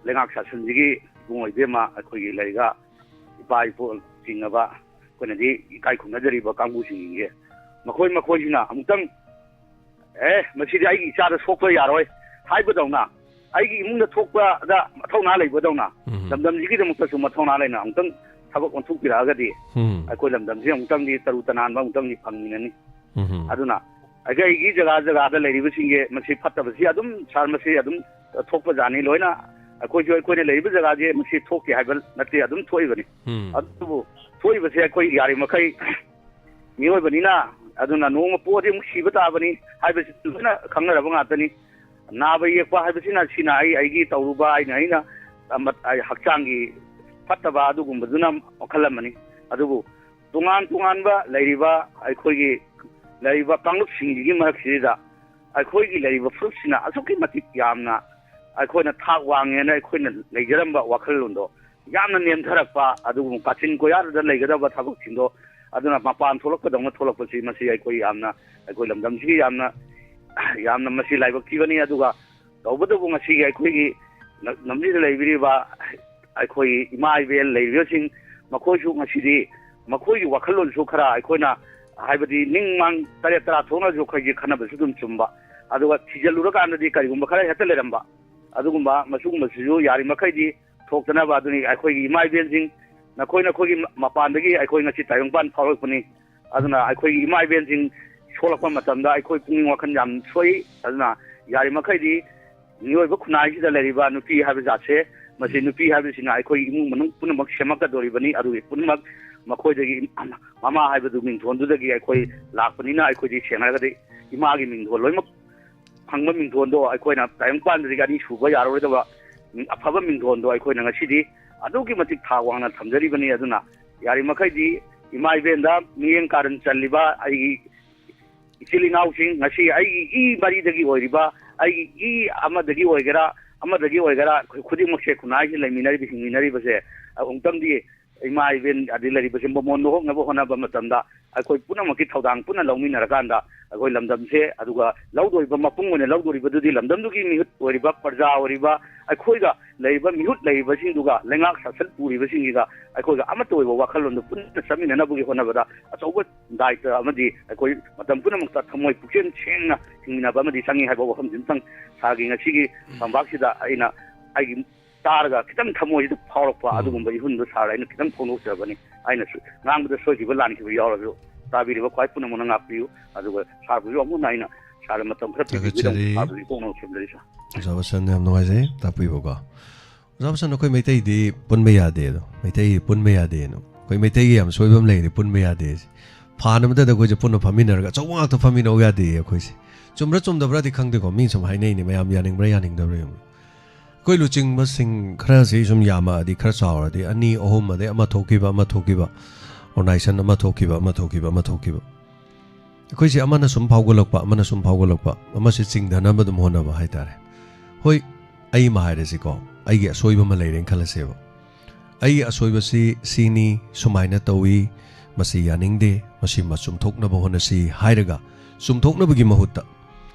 ꯂꯩꯉꯥꯛ ꯁꯥꯁꯟꯁꯤꯒꯤ ꯏꯕꯨꯡꯉꯣ ꯏꯕꯦꯝꯃ, ꯑꯩꯈꯣꯏꯒꯤ ꯂꯩꯔꯤꯕ ꯏꯄꯥ ꯏꯄꯨ ꯆꯤꯡꯉꯕ ꯑꯩꯈꯣꯏꯅꯗꯤ ꯏꯀꯥꯏ ꯈꯨꯝꯅꯖꯔꯤꯕ ꯀꯥꯡꯕꯨꯁꯤꯡꯁꯦ, ꯃꯈꯣꯏ ꯃꯈꯣꯏꯁꯤꯅ ꯑꯃꯨꯛꯇꯪ, "ꯑꯦ, ꯃꯁꯤꯗꯤ ꯑꯩꯒꯤ ꯏꯆꯥꯗ ꯁꯣꯛꯄ ꯌꯥꯔꯣꯏ" ꯍꯥꯏꯕꯗꯧꯅ, ꯑꯩꯒꯤ ꯏꯃꯨꯡꯗ ꯊꯣꯛꯄꯗ ꯃꯊꯧꯅꯥ ꯂꯩꯕꯗꯧꯅ, ꯎꯝ꯫ ꯂꯝꯗꯝꯁꯤꯒꯤꯗꯃꯛꯇꯁꯨ ꯃꯊꯧꯅꯥ ꯂꯩꯅ ꯑꯃꯨꯛꯇꯪ ꯊꯕꯛ ꯑꯣꯟꯊꯣꯛꯄꯤꯔꯛꯑꯒꯗꯤ, ꯎꯝ꯫ ꯑꯩꯈꯣꯏ ꯂꯝꯗꯝꯁꯤ ꯑꯃꯨꯛꯇꯪꯗꯤ ꯇꯔꯨ ꯇꯅꯥꯟꯕ ꯑꯃꯨꯛꯇꯪꯗꯤ ꯐꯪꯃꯤꯟꯅꯅꯤ꯫ ꯎꯝ꯫ ꯑꯗꯨꯅ ꯑꯩꯈꯣꯏꯒꯤ ꯖꯒꯥ ꯖꯒꯥꯗ ꯂꯩꯔꯤꯕꯁꯤꯡꯁꯦ ꯃꯁꯤ ꯐꯠꯇꯕꯁꯤ ꯑꯗꯨꯝ, ꯁꯥꯔ, ꯃꯁꯤ ꯑꯗꯨꯝ ꯊꯣꯛꯄꯖꯥꯠꯅꯤ꯫ ꯂꯣꯏꯅ ꯑꯩꯈꯣꯏꯁꯨ, ꯑꯩꯈꯣꯏꯅ ꯂꯩꯔꯤꯕ ꯖꯒꯥꯁꯦ ꯃꯁꯤ ꯊꯣꯛꯇꯦ ꯍꯥꯏꯕ ꯅꯠꯇꯦ, ꯑꯗꯨꯝ ꯊꯣꯛꯏꯕꯅꯤ꯫ ꯎꯝ꯫ ꯑꯗꯨꯕꯨ ꯊꯣꯛꯏꯕꯁꯦ ꯑꯩꯈꯣꯏ ꯌꯥꯔꯤꯃꯈꯩ ꯃꯤꯑꯣꯏꯕꯅꯤꯅ, ꯑꯗꯨꯅ ꯅꯣꯡꯃ ꯄꯣꯛꯑꯗꯤ ꯑꯃꯨꯛ ꯁꯤꯕ ꯇꯥꯕꯅꯤ ꯍꯥꯏꯕꯁꯤ ꯂꯣꯏꯅ ꯈꯪꯅꯔꯕ ꯉꯥꯛꯇꯅꯤ꯫ ꯅꯥꯕ ꯌꯦꯛꯄ ꯍꯥꯏꯕꯁꯤꯅ, ꯁꯤꯅ ꯑꯩ, ꯑꯩꯒꯤ ꯇꯧꯔꯨꯕ, ꯑꯩꯅ, ꯑꯩꯅ ꯑꯃ-, ꯑꯩ ꯍꯛꯆꯥꯡꯒꯤ ꯐꯠꯇꯕ ꯑꯗꯨꯒꯨꯝꯕꯗꯨꯅ ꯃꯈꯜ ꯑꯃꯅꯤ꯫ ꯑꯗꯨꯕꯨ ꯇꯣꯉꯥꯟ ꯇꯣꯉꯥꯟꯕ ꯂꯩꯔꯤꯕ, ꯑꯩꯈꯣꯏꯒꯤ ꯂꯩꯔꯤꯕ ꯀꯥꯡꯂꯨꯞꯁꯤꯡꯁꯤꯒꯤ ꯃꯔꯛꯁꯤꯗ ꯑꯩꯈꯣꯏꯒꯤ ꯂꯩꯔꯤꯕ ꯐꯨꯔꯨꯞꯁꯤꯅ ꯑꯁꯨꯛꯀꯤ ꯃꯇꯤꯛ ꯌꯥꯝꯅ ꯑꯩꯈꯣꯏꯅ ꯊꯥꯛ ꯋꯥꯡꯉꯦꯅ ꯑꯩꯈꯣꯏꯅ ꯂꯩꯖꯔꯝꯕ ꯋꯥꯈꯜꯂꯣꯟꯗꯣ ꯌꯥꯝꯅ ꯅꯦꯝꯊꯔꯛꯄ, ꯑꯗꯨꯒꯨꯝꯕ ꯀꯥꯆꯤꯟ ꯀꯣꯌꯥꯗꯨꯗ ꯂꯩꯒꯗꯕ ꯊꯕꯛꯁꯤꯡꯗꯣ ꯑꯗꯨꯅ ꯃꯄꯥꯟ ꯊꯣꯛꯂꯛꯄꯗꯧꯅ ꯊꯣꯛꯂꯛꯄꯁꯤ, ꯃꯁꯤ ꯑꯩꯈꯣꯏ ꯌꯥꯝꯅ, ꯑꯩꯈꯣꯏ ꯂꯝꯗꯝꯁꯤꯒꯤ ꯌꯥꯝꯅ, ꯌꯥꯝꯅ ꯃꯁꯤ ꯂꯥꯏꯕꯛ ꯊꯤꯕꯅꯤ꯫ ꯑꯗꯨꯒ ꯇꯧꯕꯇꯕꯨ ꯉꯁꯤꯒꯤ ꯑꯩꯈꯣꯏꯒꯤ ꯂꯝꯁꯤꯗ ꯂꯩꯕꯤꯔꯤꯕ ꯑꯩꯈꯣꯏꯒꯤ ꯏꯃꯥ ꯏꯕꯦꯜ ꯂꯩꯔꯤꯕꯁꯤꯡ, ꯃꯈꯣꯏꯁꯨ ꯉꯁꯤꯗꯤ ꯃꯈꯣꯏꯒꯤ ꯋꯥꯈꯜꯂꯣꯟꯁꯨ ꯈꯔ ꯑꯩꯈꯣꯏꯅ, ꯍꯥꯏꯕꯗꯤ ꯅꯤꯡ ꯃꯥꯡ ꯇꯔꯦꯠ ꯇꯔꯥ ꯊꯣꯛꯅꯁꯨ ꯑꯩꯈꯣꯏꯒꯤ ꯈꯟꯅꯕꯁꯨ ꯑꯗꯨꯝ ꯆꯨꯝꯕ, ꯑꯗꯨꯒ ꯊꯤꯖꯤꯜꯂꯨꯔꯀꯥꯟꯗꯗꯤ ꯀꯔꯤꯒꯨꯝꯕ ꯈꯔ ꯍꯦꯛꯇ ꯂꯩꯔꯝꯕ, ꯑꯗꯨꯒꯨꯝꯕ, ꯃꯁꯤꯒꯨꯝꯕꯁꯤꯁꯨ ꯌꯥꯔꯤꯃꯈꯩꯗꯤ ꯊꯣꯛꯇꯅꯕ꯫ ꯑꯗꯨꯅꯤ ꯑꯩꯈꯣꯏꯒꯤ ꯏꯃꯥ ꯏꯕꯦꯜꯁꯤꯡ, ꯅꯈꯣꯏ ꯅꯈꯣꯏꯒꯤ ꯃꯄꯥꯟꯗꯒꯤ ꯑꯩꯈꯣꯏ ꯉꯁꯤ ꯇꯥꯏꯕꯪꯄꯥꯟ ꯐꯥꯎꯔꯛꯄꯅꯤ꯫ ꯑꯗꯨꯅ ꯑꯩꯈꯣꯏꯒꯤ ꯏꯃꯥ ꯏꯕꯦꯜꯁꯤꯡ ꯁꯣꯛꯂꯛꯄ ꯃꯇꯝꯗ ꯑꯩꯈꯣꯏ ꯄꯨꯛꯅꯤꯡ ꯋꯥꯈꯜ ꯌꯥꯝ ꯁꯣꯛꯏ꯫ ꯑꯗꯨꯅ ꯌꯥꯔꯤꯃꯈꯩꯗꯤ ꯃꯤꯑꯣꯏꯕ ꯈꯨꯟꯅꯥꯏꯁꯤꯗ ꯂꯩꯔꯤꯕ ꯅꯨꯄꯤ ꯍꯥꯏꯕ ꯖꯥꯠꯁꯦ, ꯃꯁꯤ ꯎꯝ꯫ ꯅꯨꯄꯤ ꯍꯥꯏꯕꯁꯤꯅ ꯑꯩꯈꯣꯏ ꯏꯃꯨꯡ ꯃꯅꯨꯡ ꯄꯨꯝꯅꯃꯛ ꯁꯦꯝꯃꯛꯀꯗꯧꯔꯤꯕꯅꯤ꯫ ꯑꯗꯨꯒꯤ ꯄꯨꯝꯅꯃꯛ ꯃꯈꯣꯏꯗꯒꯤ ꯃꯃꯥ ꯍꯥꯏꯕꯗꯨ ꯃꯤꯡꯊꯣꯟꯗꯨꯗꯒꯤ ꯑꯩꯈꯣꯏ ꯂꯥꯛꯄꯅꯤꯅ, ꯑꯩꯈꯣꯏꯗꯤ ꯁꯦꯡꯅ ꯍꯥꯏꯔꯒꯗꯤ ꯏꯃꯥꯒꯤ ꯃꯤꯡꯊꯣꯟ ꯂꯣꯏꯅꯃꯛ ꯐꯪꯕ ꯃꯤꯡꯊꯣꯟꯗꯣ ꯑꯩꯈꯣꯏꯅ ꯇꯥꯏꯕꯪꯄꯥꯟꯗꯗꯤ ꯑꯅꯤ ꯁꯨꯕ ꯌꯥꯔꯔꯣꯏꯗꯕ ꯑꯐꯕ ꯃꯤꯡꯊꯣꯟꯗꯣ ꯑꯩꯈꯣꯏꯅ ꯉꯁꯤꯗꯤ ꯑꯗꯨꯛꯀꯤ ꯃꯇꯤꯛ ꯊꯥꯛ ꯋꯥꯡꯅ ꯊꯝꯖꯔꯤꯕꯅꯤ꯫ ꯑꯗꯨꯅ ꯌꯥꯔꯤꯃꯈꯩꯗꯤ ꯏꯃꯥ ꯏꯕꯦꯟꯗ ꯃꯤꯠꯌꯦꯡ ꯀꯥꯔꯟ ꯆꯜꯂꯤꯕ ꯑꯩꯒꯤ ꯏꯆꯤꯜ ꯏꯅꯥꯎꯁꯤꯡ, ꯉꯁꯤ ꯑꯩꯒꯤ ꯏ ꯃꯔꯤꯗꯒꯤ ꯑꯣꯏꯔꯤꯕ, ꯑꯩꯒꯤ ꯏ ꯑꯃꯗꯒꯤ ꯑꯣꯏꯒꯦꯔꯥ, ꯑꯃꯗꯒꯤ ꯑꯣꯏꯒꯦꯔꯥ, ꯑꯩꯈꯣꯏ ꯈꯨꯗꯤꯡꯃꯛꯁꯦ ꯈꯨꯟꯅꯥꯏꯁꯤ ꯂꯩꯃꯤꯟꯅꯔꯤꯕ, ꯍꯤꯡꯃꯤꯟꯅꯔꯤꯕꯁꯦ ꯑꯃꯨꯛꯇꯪꯗꯤ ꯏꯃꯥ ꯏꯕꯦꯟ ꯑꯗꯩ ꯂꯩꯔꯤꯕꯁꯦ ꯃꯃꯣꯟ ꯅꯣꯛꯍꯣꯛꯅꯕ ꯍꯣꯠꯅꯕ ꯃꯇꯝꯗ ꯑꯩꯈꯣꯏ ꯄꯨꯝꯅꯃꯛꯀꯤ ꯊꯧꯗꯥꯡ ꯄꯨꯟꯅ ꯂꯧꯃꯤꯟꯅꯔꯀꯥꯟꯗ ꯑꯩꯈꯣꯏ ꯂꯝꯗꯝꯁꯦ, ꯑꯗꯨꯒ ꯂꯧꯗꯣꯔꯤꯕ ꯃꯄꯨꯡ ꯑꯣꯏꯅ ꯂꯧꯗꯣꯔꯤꯕꯗꯨꯗꯤ ꯂꯝꯗꯝꯗꯨꯒꯤ ꯃꯤꯍꯨꯠ ꯑꯣꯏꯔꯤꯕ, ꯄ꯭ꯔꯖꯥ ꯑꯣꯏꯔꯤꯕ, ꯑꯩꯈꯣꯏꯒ ꯂꯩꯔꯤꯕ ꯃꯤꯍꯨꯠ ꯂꯩꯔꯤꯕꯁꯤꯡꯗꯨꯒ, ꯂꯩꯉꯥꯛ ꯁꯥꯁꯟ ꯄꯨꯔꯤꯕꯁꯤꯡꯁꯤꯒ ꯑꯩꯈꯣꯏꯒ ꯑꯃꯠꯇ ꯑꯣꯏꯕ ꯋꯥꯈꯜꯂꯣꯟꯗꯨ ꯄꯨꯟꯅ ꯆꯠꯃꯤꯟꯅꯅꯕꯒꯤ ꯍꯣꯠꯅꯕꯗ ꯑꯆꯧꯕ ꯗꯥꯏꯇ ꯑꯃꯗꯤ ꯑꯩꯈꯣꯏ ꯃꯇꯝ ꯄꯨꯝꯅꯃꯛꯇ ꯊꯃꯣꯏ ꯄꯨꯛꯆꯦꯜ ꯁꯦꯡꯅ ꯍꯤꯡꯃꯤꯟꯅꯕ ꯑꯃꯗꯤ ꯆꯪꯉꯤ ꯍꯥꯏꯕ ꯋꯥꯐꯝꯁꯤꯃꯇꯪ ꯁꯥꯔꯒꯤ ꯉꯁꯤꯒꯤ ꯐꯝꯄꯥꯛꯁꯤꯗ ꯑꯩꯅ ꯑꯩꯒꯤ ꯇꯥꯔꯒ ꯈꯤꯇꯪ ꯊꯃꯣꯏꯁꯤꯗ ꯐꯥꯎꯔꯛꯄ ꯎꯝ. ꯑꯗꯨꯒꯨꯝꯕ ꯏꯍꯨꯟꯗꯨ ꯁꯥꯔ ꯑꯩꯅ ꯈꯤꯇꯪ ꯐꯣꯡꯗꯣꯛꯆꯕꯅꯤ꯫ ꯑꯩꯅ ꯁꯨ-, ꯉꯥꯡꯕꯗ ꯁꯣꯏꯈꯤꯕ ꯂꯥꯟꯈꯤꯕ ꯌꯥꯎꯔꯁꯨ ꯇꯥꯕꯤꯔꯤꯕ ꯈ꯭ꯋꯥꯏ ꯄꯨꯝꯅꯃꯛꯅ ꯉꯥꯛꯄꯤꯌꯨ꯫ ꯑꯗꯨꯒ ꯁꯥꯔꯕꯨꯁꯨ ꯑꯃꯨꯛ ꯍꯟꯅ ꯑꯩꯅ ꯁꯥꯔ ꯃꯇꯝ ꯈꯔ ꯄꯤꯕꯤꯕꯒꯤꯗꯃꯛ ꯊꯥꯒꯠꯆꯔꯤ꯫ ꯁꯥꯔꯕꯨꯁꯨ ꯏꯀꯣꯛꯅ ꯁꯦꯝꯖꯔꯤ ꯁꯥꯔ꯫ ꯑꯣꯖꯥ ꯋꯥꯁꯟ, ꯌꯥꯝ ꯅꯨꯡꯉꯥꯏꯖꯩ ꯇꯥꯛꯄꯤꯕꯀꯣ꯫ ꯑꯣꯖꯥ ꯋꯥꯁꯟ, ꯑꯩꯈꯣꯏ ꯃꯩꯇꯩꯗꯤ ꯄꯨꯟꯕ ꯌꯥꯗꯦ ꯑꯗꯣ, ꯃꯩꯇꯩ ꯄꯨꯟꯕ ꯌꯥꯗꯦꯅ, ꯑꯩꯈꯣꯏ ꯃꯩꯇꯩꯒꯤ ꯌꯥꯝ ꯁꯣꯏꯕ ꯑꯃ ꯂꯩꯔꯦ, ꯄꯨꯟꯕ ꯌꯥꯗꯦ ꯍꯥꯏꯁꯦ꯫ ꯐꯥꯟ ꯑꯃꯗꯗ ꯑꯩꯈꯣꯏꯁꯦ ꯄꯨꯟꯅ ꯐꯝꯃꯤꯟꯅꯔꯒ ꯑꯆꯧꯕ ꯉꯥꯛꯇ ꯐꯝꯃꯤꯟꯅꯧ ꯌꯥꯗꯦ ꯑꯩꯈꯣꯏꯁꯦ꯫ ꯆꯨꯝꯕ꯭ꯔꯥ ꯆꯨꯝꯗꯕ꯭ꯔꯥꯗꯤ ꯈꯪꯗꯦꯀꯣ, ꯃꯤ ꯁꯨꯝ ꯍꯥꯏꯅꯩꯅꯦ, ꯃꯌꯥꯝ ꯌꯥꯅꯤꯡꯕ꯭ꯔꯥ ꯌꯥꯅꯤꯡꯗꯕ꯭ꯔꯥ ꯌꯦꯡꯉꯨ꯫ ꯑꯩꯈꯣꯏ ꯂꯨꯆꯤꯡꯕꯁꯤꯡ ꯈꯔꯁꯤ ꯁꯨꯝ ꯌꯥꯝꯃꯛꯑꯗꯤ, ꯈꯔ ꯆꯥꯎꯔꯗꯤ, ꯑꯅꯤ ꯑꯍꯨꯝ, ꯑꯗꯩ ꯑꯃ ꯊꯣꯛꯈꯤꯕ ꯑꯃ ꯊꯣꯛꯈꯤꯕ, organization ꯑꯃ ꯊꯣꯛꯈꯤꯕ ꯑꯃ ꯊꯣꯛꯈꯤꯕ ꯑꯃ ꯊꯣꯛꯈꯤꯕ, ꯑꯩꯈꯣꯏꯁꯦ ꯑꯃꯅ ꯁꯨꯝ ꯐꯥꯎꯒꯠꯂꯛꯄ ꯑꯃꯅ ꯁꯨꯝ ꯐꯥꯎꯒꯠꯂꯛꯄ, ꯑꯃꯁꯦ ꯆꯤꯡꯊꯅꯕ ꯑꯗꯨꯝ ꯍꯣꯠꯅꯕ ꯍꯥꯏꯇꯥꯔꯦ꯫ ꯍꯣꯏ, ꯑꯩ ꯑꯃ ꯍꯥꯏꯔꯁꯤꯀꯣ, ꯑꯩꯒꯤ ꯑꯁꯣꯏꯕ ꯑꯃ ꯂꯩꯔꯦꯅ ꯈꯜꯂꯁꯦꯕ꯫ ꯑꯩꯒꯤ ꯑꯁꯣꯏꯕꯁꯤ ꯁꯤꯅꯤ, ꯁꯨꯃꯥꯏꯅ ꯇꯧꯏ, ꯃꯁꯤ ꯌꯥꯅꯤꯡꯗꯦ, ꯃꯁꯤ ꯃ-, ꯆꯨꯝꯊꯣꯛꯅꯕ ꯍꯣꯠꯅꯁꯤ ꯍꯥꯏꯔꯒ, ꯆꯨꯝꯊꯣꯛꯅꯕꯒꯤ ꯃꯍꯨꯠꯇ,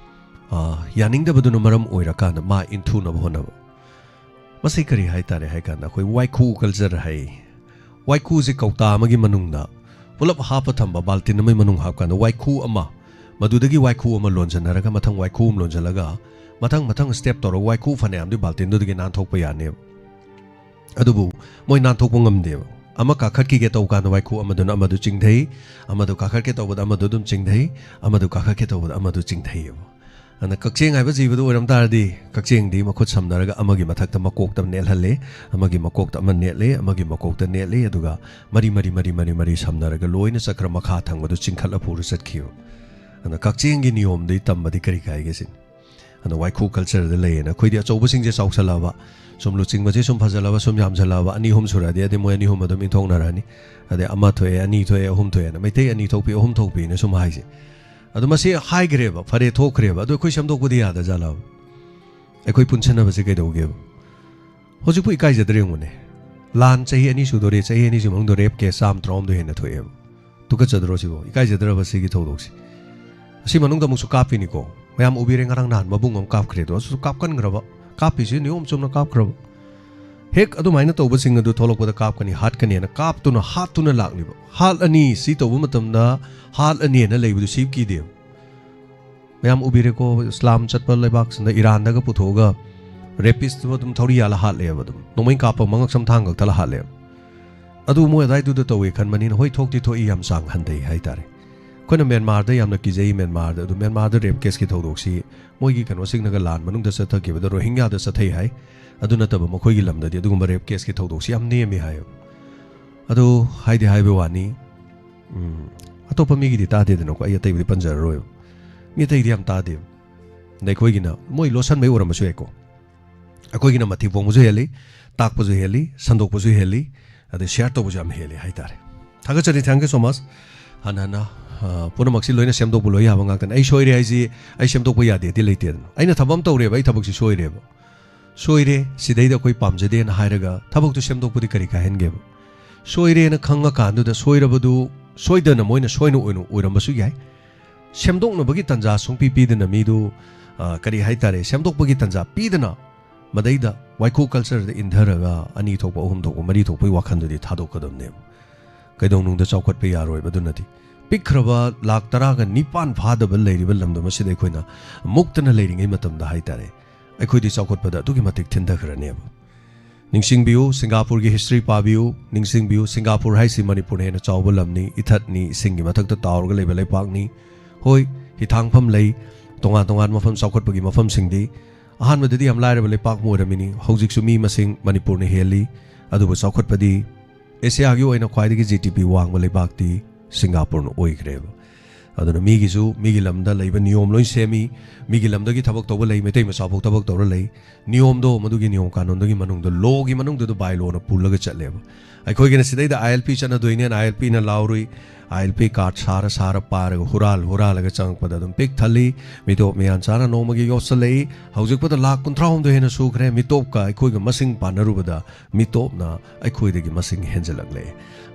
ꯑꯥ, ꯌꯥꯅꯤꯡꯗꯕꯗꯨꯅ ꯃꯔꯝ ꯑꯣꯏꯔꯀꯥꯟꯗ ꯃꯥ ꯏꯟꯊꯨꯅꯕ ꯍꯣꯠꯅꯕ꯫ ꯃꯁꯤ ꯀꯔꯤ ꯍꯥꯏꯇꯥꯔꯦ ꯍꯥꯏ ꯀꯥꯟꯗ, ꯑꯩꯈꯣꯏ ꯋꯥꯏꯈꯨ culture ꯍꯥꯏ꯫ ꯋꯥꯏꯈꯨꯁꯦ ꯀꯧꯇꯥ ꯑꯃꯒꯤ ꯃꯅꯨꯡꯗ ꯄꯨꯂꯞ ꯍꯥꯞꯄ ꯊꯝꯕ, ꯕꯥꯜꯇꯤꯟ ꯑꯃꯒꯤ ꯃꯅꯨꯡ ꯍꯥꯞꯀꯥꯟꯗ ꯋꯥꯏꯈꯨ ꯑꯃ, ꯃꯗꯨꯗꯒꯤ ꯋꯥꯏꯈꯨ ꯑꯃ ꯂꯣꯟꯁꯤꯟꯅꯔꯒ, ꯃꯊꯪ ꯋꯥꯏꯈꯨ ꯑꯃ ꯂꯣꯟꯁꯤꯜꯂꯒ, ꯃꯊꯪ ꯃꯊꯪ step ꯇꯧꯔꯒ ꯋꯥꯏꯈꯨ ꯐꯅꯌꯥꯝꯗꯤ ꯕꯥꯜꯇꯤꯟꯗꯨꯗꯒꯤ ꯅꯥꯟꯊꯣꯛꯄ ꯌꯥꯅꯦꯕ꯫ ꯑꯗꯨꯕꯨ ꯃꯣꯏ ꯅꯥꯟꯊꯣꯛꯄ ꯉꯝꯗꯦꯕ꯫ ꯑꯃ ꯀꯥꯈꯠꯈꯤꯒꯦ ꯇꯧ ꯀꯥꯟꯗ ꯋꯥꯏꯈꯨ ꯑꯃꯗꯨꯅ ꯑꯃꯗꯨ ꯆꯤꯡꯊꯩ, ꯑꯃꯗꯨ ꯀꯥꯈꯠꯀꯦ ꯇꯧꯕꯗ ꯑꯃꯗꯨ ꯑꯗꯨꯝ ꯆꯤꯡꯊꯩ, ꯑꯃꯗꯨ ꯀꯥꯈꯠꯀꯦ ꯇꯧꯕꯗ ꯑꯃꯗꯨ ꯆꯤꯡꯊꯩꯌꯦꯕ꯫ ꯑꯗꯨꯅ ꯀꯛꯆꯦꯡ ꯍꯥꯏꯕ ꯖꯤꯕꯗꯨ ꯑꯣꯏꯔꯝ ꯇꯥꯔꯗꯤ, ꯀꯛꯆꯦꯡꯗꯤ ꯃꯈꯨꯠ ꯁꯝꯅꯔꯒ ꯑꯃꯒꯤ ꯃꯊꯛꯇ ꯃꯀꯣꯛꯇ ꯅꯦꯠꯍꯜꯂꯦ, ꯑꯃꯒꯤ ꯃꯀꯣꯛꯇ ꯑꯃ ꯅꯦꯠꯂꯦ, ꯑꯃꯒꯤ ꯃꯀꯣꯛꯇ ꯅꯦꯠꯂꯦ, ꯑꯗꯨꯒ ꯃꯔꯤ ꯃꯔꯤ ꯃꯔꯤ ꯃꯔꯤ ꯃꯔꯤ ꯁꯝꯅꯔꯒ ꯂꯣꯏꯅ ꯆꯀ꯭ꯔ ꯃꯈꯥ ꯊꯪꯕꯗꯨ ꯆꯤꯡꯈꯠꯂ ꯄꯨꯔ ꯆꯠꯈꯤꯕ꯫ ꯑꯗꯨꯅ ꯀꯛꯆꯦꯡꯒꯤ ꯅꯤꯌꯣꯝꯗꯒꯤ ꯇꯝꯕꯗꯤ ꯀꯔꯤ ꯀꯥꯏꯒꯦ ꯁꯤꯅꯤ꯫ ꯑꯗꯣ ꯋꯥꯏꯈꯨ culture ꯗ ꯂꯩꯌꯦꯅ, ꯑꯩꯈꯣꯏꯗꯤ ꯑꯆꯧꯕꯁꯤꯡꯁꯦ ꯆꯥꯎꯁꯜꯂꯛꯑꯕ, ꯁꯨꯝ ꯂꯨꯆꯤꯡꯕꯁꯦ ꯁꯨꯝ ꯐꯖꯜꯂꯛꯑꯕ, ꯁꯨꯝ ꯌꯥꯝꯁꯜꯂꯛꯑꯕ, ꯑꯅꯤ ꯑꯍꯨꯝ ꯁꯨꯔꯛꯑꯗꯤ ꯑꯗꯩ ꯃꯣꯏ ꯑꯅꯤ ꯑꯍꯨꯝ ꯑꯗꯨꯝ ꯏꯟꯊꯣꯛꯅꯔꯛꯑꯅꯤ꯫ ꯑꯗꯩ ꯑꯃ ꯊꯣꯛꯑꯦ, ꯑꯅꯤ ꯊꯣꯛꯑꯦ, ꯑꯍꯨꯝ ꯊꯣꯛꯑꯦꯅ, ꯃꯩꯇꯩ ꯑꯅꯤ ꯊꯣꯛꯄꯤ, ꯑꯍꯨꯝ ꯊꯣꯛꯄꯤꯅ ꯁꯨꯝ ꯍꯥꯏꯁꯦ꯫ ꯑꯗꯣ ꯃꯁꯤ ꯍꯥꯏꯈ꯭ꯔꯦꯕ, ꯐꯔꯦ, ꯊꯣꯛꯈ꯭ꯔꯦꯕ, ꯑꯗꯣ ꯑꯩꯈꯣꯏ ꯁꯦꯝꯗꯣꯛꯄꯗꯤ ꯌꯥꯗꯖꯥꯠꯂꯕ? ꯑꯩꯈꯣꯏ ꯄꯨꯟꯁꯤꯟꯅꯕꯁꯦ ꯀꯩꯗꯧꯒꯦꯕ? ꯍꯧꯖꯤꯛꯄꯨ ꯏꯀꯥꯏꯖꯗ꯭ꯔꯦ ꯌꯦꯡꯉꯨꯅꯦ꯫ ꯂꯥꯟ ꯆꯍꯤ ꯑꯅꯤ ꯁꯨꯗꯣꯔꯦ, ꯆꯍꯤ ꯑꯅꯤꯁꯤ ꯃꯅꯨꯡꯗ rape case ꯆꯥꯝꯃ ꯇꯔꯥꯍꯨꯝꯗꯣꯏ ꯍꯦꯟꯅ ꯊꯣꯛꯑꯦꯕ꯫ ꯇꯨꯀꯠꯆꯗ꯭ꯔꯣ ꯁꯤꯕꯣ? ꯏꯀꯥꯏꯖꯗ꯭ꯔꯕ ꯁꯤꯒꯤ ꯊꯧꯗꯣꯛꯁꯦ? ꯑꯁꯤ ꯃꯅꯨꯡꯗ ꯑꯃꯨꯛꯁꯨ ꯀꯥꯞꯄꯤꯅꯤꯀꯣ꯫ ꯃꯌꯥꯝ ꯎꯕꯤꯔꯦ, ꯉꯔꯥꯡ ꯅꯍꯥꯟ ꯃꯕꯨꯡ ꯑꯃ ꯀꯥꯞꯈ꯭ꯔꯦ ꯑꯗꯣ, ꯑꯁꯨ ꯀꯥꯞꯀꯟꯈ꯭ꯔꯕ꯫ ꯀꯥꯞꯄꯤꯁꯤ ꯅꯤꯌꯣꯝ ꯆꯨꯝꯅ ꯀꯥꯞꯈ꯭ꯔꯕ꯫ ꯍꯦꯛ ꯑꯗꯨꯃꯥꯏꯅ ꯇꯧꯕꯁꯤꯡ ꯑꯗꯨ ꯊꯣꯛꯂꯛꯄꯗ ꯀꯥꯞꯀꯅꯤ, ꯍꯥꯠꯀꯅꯤꯅ ꯀꯥꯞꯇꯨꯅ ꯍꯥꯠꯇꯨꯅ ꯂꯥꯛꯂꯤꯕ꯫ ꯍꯥꯠꯂꯅꯤ, ꯁꯤ ꯇꯧꯕ ꯃꯇꯝꯗ ꯍꯥꯠꯂꯅꯤꯅ ꯂꯩꯕꯗꯨ ꯁꯤ ꯀꯤꯗꯦꯕ꯫ ꯃꯌꯥꯝ ꯎꯕꯤꯔꯦꯀꯣ, ꯏꯁꯂꯥꯝ ꯆꯠꯄ ꯂꯩꯕꯥꯛꯁꯤꯡꯗ ꯏꯔꯥꯟꯗꯒ ꯄꯨꯊꯣꯛꯑꯒ ꯔꯦꯄꯤꯁꯇꯨ ꯑꯗꯨꯝ ꯊꯧꯔꯤ ꯌꯥꯜꯂ ꯍꯥꯠꯂꯦꯕ, ꯑꯗꯨꯝ ꯅꯣꯡꯃꯩ ꯀꯥꯞꯄ ꯃꯉꯛꯁꯝ ꯊꯥꯡ ꯀꯛꯊꯠꯂ ꯍꯥꯠꯂꯦꯕ꯫ ꯑꯗꯨ ꯃꯣꯏ ꯑꯗꯥꯏꯗꯨꯗ ꯇꯧꯋꯦ ꯈꯟꯕꯅꯤꯅ ꯍꯣꯏ ꯊꯣꯛꯇꯤ ꯊꯣꯛꯏ, ꯌꯥꯝ ꯆꯥꯡ ꯍꯟꯊꯩ ꯍꯥꯏꯇꯥꯔꯦ꯫ ꯑꯩꯈꯣꯏꯅ ꯃ꯭ꯌꯥꯟꯃꯥꯔꯗ ꯌꯥꯝꯅ ꯀꯤꯖꯩ, ꯃ꯭ꯌꯥꯟꯃꯥꯔꯗ꯫ ꯑꯗꯨ ꯃ꯭ꯌꯥꯟꯃꯥꯔꯗ ꯔꯦꯞ ꯀꯦꯁꯀꯤ ꯊꯧꯗꯣꯛꯁꯤ ꯃꯣꯏꯒꯤ ꯀꯩꯅꯣꯁꯤꯡꯅꯒ ꯂꯥꯟ ꯃꯅꯨꯡꯗ ꯆꯠꯊꯈꯤꯕꯗ ꯔꯣꯍꯤꯡꯒ꯭ꯌꯥꯗ ꯆꯠꯊꯩ ꯍꯥꯏ꯫ ꯑꯗꯨ ꯅꯠꯇꯕ ꯃꯈꯣꯏꯒꯤ ꯂꯝꯗꯗꯤ ꯑꯗꯨꯒꯨꯝꯕ ꯔꯦꯞ ꯀꯦꯁꯀꯤ ꯊꯧꯗꯣꯛꯁꯤ ꯌꯥꯝ ꯅꯦꯝꯃꯤ ꯍꯥꯏꯌꯦꯕ꯫ ꯑꯗꯨ ꯍꯥꯏꯗꯤ ꯍꯥꯏꯕ ꯋꯥꯅꯤ, ꯎꯝ, ꯑꯇꯣꯞꯄ ꯃꯤꯒꯤꯗꯤ ꯇꯥꯗꯦꯗꯅꯀꯣ, ꯑꯩ ꯑꯇꯩꯕꯨꯗꯤ ꯄꯟꯖꯔꯔꯣꯏꯕ꯫ ꯃꯤ ꯑꯇꯩꯗꯤ ꯌꯥꯝ ꯇꯥꯗꯦꯕ꯫ ꯑꯗ ꯑꯩꯈꯣꯏꯒꯤꯅ ꯃꯣꯏ ꯂꯣꯠꯁꯟꯕꯩ ꯑꯣꯏꯔꯝꯕꯁꯨ ꯌꯥꯏꯀꯣ, ꯑꯩꯈꯣꯏꯒꯤꯅ ꯃꯊꯤ ꯐꯣꯡꯕꯁꯨ ꯍꯦꯜꯂꯤ, ꯇꯥꯛꯄꯁꯨ ꯍꯦꯜꯂꯤ, ꯁꯟꯗꯣꯛꯄꯁꯨ ꯍꯦꯜꯂꯤ, ꯑꯗꯩ ꯁꯤꯌꯥꯔ ꯇꯧꯕꯁꯨ ꯌꯥꯝ ꯍꯦꯜꯂꯤ ꯍꯥꯏꯇꯥꯔꯦ꯫ ꯊꯥꯒꯠꯆꯔꯤ, thank you so much꯫ ꯍꯟꯅ ꯍꯟꯅ, ꯑ, ꯄꯨꯝꯅꯃꯛꯁꯤ ꯂꯣꯏꯅ ꯁꯦꯝꯗꯣꯛꯄ ꯂꯣꯏ ꯌꯥꯕ ꯉꯥꯛꯇꯅꯤ꯫ ꯑꯩ ꯁꯣꯏꯔꯦ ꯍꯥꯏꯁꯤ ꯑꯩ ꯁꯦꯝꯗꯣꯛꯄ ꯌꯥꯗꯦꯗꯤ ꯂꯩꯇꯦꯗꯅ꯫ ꯑꯩꯅ ꯊꯕꯛ ꯑꯃ ꯇꯧꯔꯦꯕ, ꯑꯩ ꯊꯕꯛꯁꯤ ꯁꯣꯏꯔꯦꯕ, ꯁꯣꯏꯔꯦ, ꯁꯤꯗꯩꯗ ꯑꯩꯈꯣꯏ ꯄꯥꯝꯖꯗꯦꯅ ꯍꯥꯏꯔꯒ ꯊꯕꯛꯇꯨ ꯁꯦꯝꯗꯣꯛꯄꯗꯤ ꯀꯔꯤ ꯀꯥꯏꯍꯟꯒꯦꯕ? ꯁꯣꯏꯔꯦꯅ ꯈꯪꯉꯀꯥꯟꯗꯨꯗ ꯁꯣꯏꯔꯕꯗꯨ ꯁꯣꯏꯗꯅ ꯃꯣꯏꯅ ꯁꯣꯏꯅ ꯑꯣꯏꯅ ꯑꯣꯏꯔꯝꯕꯁꯨ ꯌꯥꯏ꯫ ꯁꯦꯝꯗꯣꯛꯅꯕꯒꯤ ꯇꯥꯟꯖꯥ ꯁꯨꯡꯄꯤ ꯄꯤꯗꯅ ꯃꯤꯗꯨ, ꯑ, ꯀꯔꯤ ꯍꯥꯏꯇꯥꯔꯦ, ꯁꯦꯝꯗꯣꯛꯄꯒꯤ ꯇꯥꯟꯖꯥ ꯄꯤꯗꯅ ꯃꯗꯩꯗ ꯋꯥꯏꯈꯨ ꯀꯜꯆꯔꯗ ꯏꯟꯊꯔꯒ ꯑꯅꯤ ꯊꯣꯛꯄ, ꯑꯍꯨꯝ ꯊꯣꯛꯄ, ꯃꯔꯤ ꯊꯣꯛꯄꯒꯤ ꯋꯥꯈꯜꯗꯨꯗꯤ ꯊꯥꯗꯣꯛꯀꯗꯕꯅꯦꯕ꯫ ꯀꯩꯗꯧꯅꯨꯡꯗ ꯆꯥꯎꯈꯠꯄ ꯌꯥꯔꯣꯏꯕ꯫ ꯑꯗꯨꯅꯗꯤ ꯄꯤꯛꯈ꯭ꯔꯕ ꯂꯥꯛ ꯇꯔꯥꯒ ꯅꯤꯄꯥꯟ ꯐꯥꯗꯕ ꯂꯩꯔꯤꯕ ꯂꯝꯗꯝ ꯑꯁꯤꯗ ꯑꯩꯈꯣꯏꯅ ꯃꯨꯛꯇꯅ ꯂꯩꯔꯤꯉꯩ ꯃꯇꯝꯗ ꯍꯥꯏꯇꯥꯔꯦ, ꯑꯩꯈꯣꯏꯗꯤ ꯆꯥꯎꯈꯠꯄꯗ ꯑꯗꯨꯛꯀꯤ ꯃꯇꯤꯛ ꯊꯤꯟꯊꯈ꯭ꯔꯅꯦꯕ꯫ ꯅꯤꯡꯁꯤꯡꯕꯤꯌꯨ, ꯁꯤꯡꯒꯥꯄꯨꯔꯒꯤ ꯍꯤꯁꯇ꯭ꯔꯤ ꯄꯥꯕꯤꯌꯨ, ꯅꯤꯡꯁꯤꯡꯕꯤꯌꯨ, ꯁꯤꯡꯒꯥꯄꯨꯔ ꯍꯥꯏꯁꯤ ꯃꯅꯤꯄꯨꯔꯅ ꯍꯦꯟꯅ ꯆꯥꯎꯕ ꯂꯝꯅꯤ, ꯏꯊꯠꯅꯤ, ꯏꯁꯤꯡꯒꯤ ꯃꯊꯛꯇ ꯇꯥꯎꯔꯒ ꯂꯩꯕ ꯂꯩꯄꯥꯛꯅꯤ꯫ ꯍꯣꯏ, ꯍꯤꯊꯥꯡꯐꯝ ꯂꯩ, ꯇꯣꯉꯥꯟ ꯇꯣꯉꯥꯟꯕ ꯃꯐꯝ ꯆꯥꯎꯈꯠꯄꯒꯤ ꯃꯐꯝꯁꯤꯡꯗꯤ꯫ ꯑꯍꯥꯟꯕꯗꯗꯤ ꯌꯥꯝ ꯂꯥꯏꯔꯕ ꯂꯩꯄꯥꯛ ꯑꯃ ꯑꯣꯏꯔꯝꯃꯤꯅꯤ, ꯍꯧꯖꯤꯛꯁꯨ ꯃꯤ ꯃꯁꯤꯡ ꯃꯅꯤꯄꯨꯔꯅ ꯍꯦꯜꯂꯤ, ꯑꯗꯨꯕꯨ ꯆꯥꯎꯈꯠꯄꯗꯤ ꯑꯦꯁꯤꯌꯥꯒꯤ ꯑꯣꯏꯅ ꯈ꯭ꯋꯥꯏꯗꯒꯤ ꯖꯤ ꯗꯤ ꯄꯤ ꯋꯥꯡꯕ ꯂꯩꯕꯥꯛꯇꯤ ꯁꯤꯡꯒꯥꯄꯨꯔꯅ ꯑꯣꯏꯈ꯭ꯔꯦꯕ꯫ ꯑꯗꯨꯅ ꯃꯤꯒꯤꯁꯨ ꯃꯤꯒꯤ ꯂꯝꯗ ꯂꯩꯕ ꯅꯤꯌꯣꯝ ꯂꯣꯏ ꯁꯦꯝꯃꯤ꯫ ꯃꯤꯒꯤ ꯂꯝꯗꯒꯤ ꯊꯕꯛ ꯇꯧꯕ ꯂꯩ, ꯃꯩꯇꯩ ꯃꯆꯥꯐꯥꯎ ꯊꯕꯛ ꯇꯧꯔ ꯂꯩ꯫ ꯅꯤꯌꯣꯝꯗꯣ, ꯃꯗꯨꯒꯤ ꯅꯤꯌꯣꯝ ꯀꯥꯅꯣꯟꯗꯨꯒꯤ ꯃꯅꯨꯡꯗ, ꯂꯣꯒꯤ ꯃꯅꯨꯡꯗꯨꯗ ꯕꯥꯏꯂꯣꯅ ꯄꯨꯜꯂꯒ ꯆꯠꯂꯦꯕ꯫ ꯑꯩꯈꯣꯏꯒꯤꯅ ꯁꯤꯗꯩꯗ ꯑꯥꯏ ꯑꯦꯜ ꯄꯤ ꯆꯠꯅꯗꯣꯏꯅꯦꯅ ꯑꯥꯏ ꯑꯦꯜ ꯄꯤꯅ ꯂꯥꯎꯔꯨꯏ, ꯑꯥꯏ ꯑꯦꯜ ꯄꯤ ꯀꯥꯔꯗ ꯁꯥꯔ ꯁꯥꯔ ꯄꯥꯔꯒ ꯍꯨꯔꯥꯜ ꯍꯨꯔꯥꯜꯂꯒ ꯆꯪꯉꯛꯄꯗ ꯑꯗꯨꯝ ꯄꯤꯛ ꯊꯜꯂꯤ꯫ ꯃꯤꯇꯣꯞ ꯃꯤꯌꯥꯟ ꯆꯥꯅ ꯅꯣꯡꯃꯒꯤ ꯌꯣꯠꯁꯜꯂꯛꯏ꯫ ꯍꯧꯖꯤꯛꯄꯨꯗ ꯂꯥꯛ ꯀꯨꯟꯊ꯭ꯔꯥꯍꯨꯝꯗꯣꯏ ꯍꯦꯟꯅ ꯁꯨꯈ꯭ꯔꯦ꯫ ꯃꯤꯇꯣꯞꯀ ꯑꯩꯈꯣꯏꯒ ꯃꯁꯤꯡ ꯄꯥꯟꯅꯔꯨꯕꯗ ꯃꯤꯇꯣꯞꯅ ꯑꯩꯈꯣꯏꯗꯒꯤ ꯃꯁꯤꯡ ꯍꯦꯟꯖꯜꯂꯛꯂꯦ꯫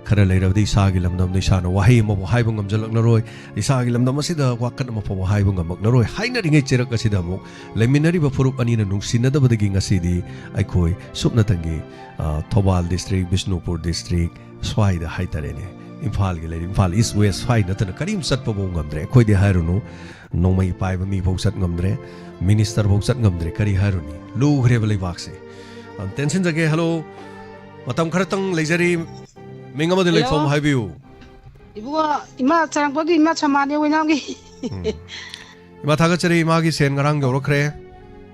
ꯈꯔ ꯂꯩꯔꯕꯗꯤ ꯏꯁꯥꯒꯤ ꯂꯝꯗꯝꯗ ꯏꯁꯥꯅ ꯋꯥꯍꯩ ꯑꯃꯕꯨ ꯍꯥꯏꯕ ꯉꯝꯖꯜꯂꯛꯂꯔꯣꯏ, ꯏꯁꯥꯒꯤ ꯂꯝꯗꯝ ꯑꯁꯤꯗ ꯋꯥꯀꯠ ꯑꯃ ꯐꯥꯎꯕ ꯍꯥꯏꯕ ꯉꯝꯃꯛꯂꯔꯣꯏ ꯍꯥꯏꯅꯔꯤꯉꯩ ꯆꯩꯔꯛ ꯑꯁꯤꯗ ꯑꯃꯨꯛ ꯂꯩꯃꯤꯟꯅꯔꯤꯕ ꯐꯨꯔꯨꯞ ꯑꯅꯤꯅ ꯅꯨꯡꯁꯤꯅꯗꯕꯗꯒꯤ ꯉꯁꯤꯗꯤ ꯑꯩꯈꯣꯏ ꯁꯨꯞꯅꯇꯪꯒꯤ, ꯑ, ꯊꯧꯕꯥꯜ ꯗꯤꯁꯇ꯭ꯔꯤꯛ, ꯕꯤꯁꯅꯨꯄꯨꯔ ꯗꯤꯁꯇ꯭ꯔꯤꯛ ꯁ꯭ꯋꯥꯏꯗ ꯍꯥꯏꯇꯥꯔꯦꯅꯦ, ꯏꯝꯐꯥꯜꯒꯤ ꯂꯩꯔꯤ, ꯏꯝꯐꯥꯜ ꯏꯁ ꯋꯦꯁ ꯍꯥꯏ ꯅꯠꯇꯅ ꯀꯔꯤꯝ ꯆꯠꯄꯐꯥꯎ ꯉꯝꯗ꯭ꯔꯦ꯫ ꯑꯩꯈꯣꯏꯗꯤ ꯍꯥꯏꯔꯨꯅꯨ, ꯅꯣꯡꯃꯩ ꯄꯥꯏꯕ ꯃꯤꯐꯥꯎ ꯆꯠ ꯉꯝꯗ꯭ꯔꯦ, ꯃꯤꯅꯤꯁꯇꯔꯐꯥꯎ ꯆꯠ ꯉꯝꯗ꯭ꯔꯦ꯫ ꯀꯔꯤ ꯍꯥꯏꯔꯨꯅꯤ? ꯂꯨꯈ꯭ꯔꯦꯕ ꯂꯩꯕꯥꯛꯁꯦ꯫ ꯑꯝ, ꯇꯦꯟꯁꯤꯟꯖꯒꯦ꯫ ꯍꯜꯂꯣ, ꯃꯇꯝ ꯈꯔꯇꯪ ꯂꯩꯖꯔꯤ, ꯃꯤꯡ ꯑꯃꯗꯤ ꯍꯜꯂꯣ꯫ ꯂꯩꯐꯝ ꯍꯥꯏꯕꯤꯌꯨ꯫ ꯏꯕꯨꯡꯉꯣ, ꯏꯃꯥ ꯆꯔꯥꯡꯄꯥꯠꯀꯤ ꯏꯃꯥ ꯁꯃꯥꯅꯤ ꯑꯣꯏꯅꯥꯝꯒꯤ꯫ ꯎꯝ꯫ ꯏꯃꯥ ꯊꯥꯒꯠꯆꯔꯤ, ꯏꯃꯥꯒꯤ ꯁꯦꯟ ꯉꯔꯥꯡ ꯌꯧꯔꯛꯈ꯭ꯔꯦ꯫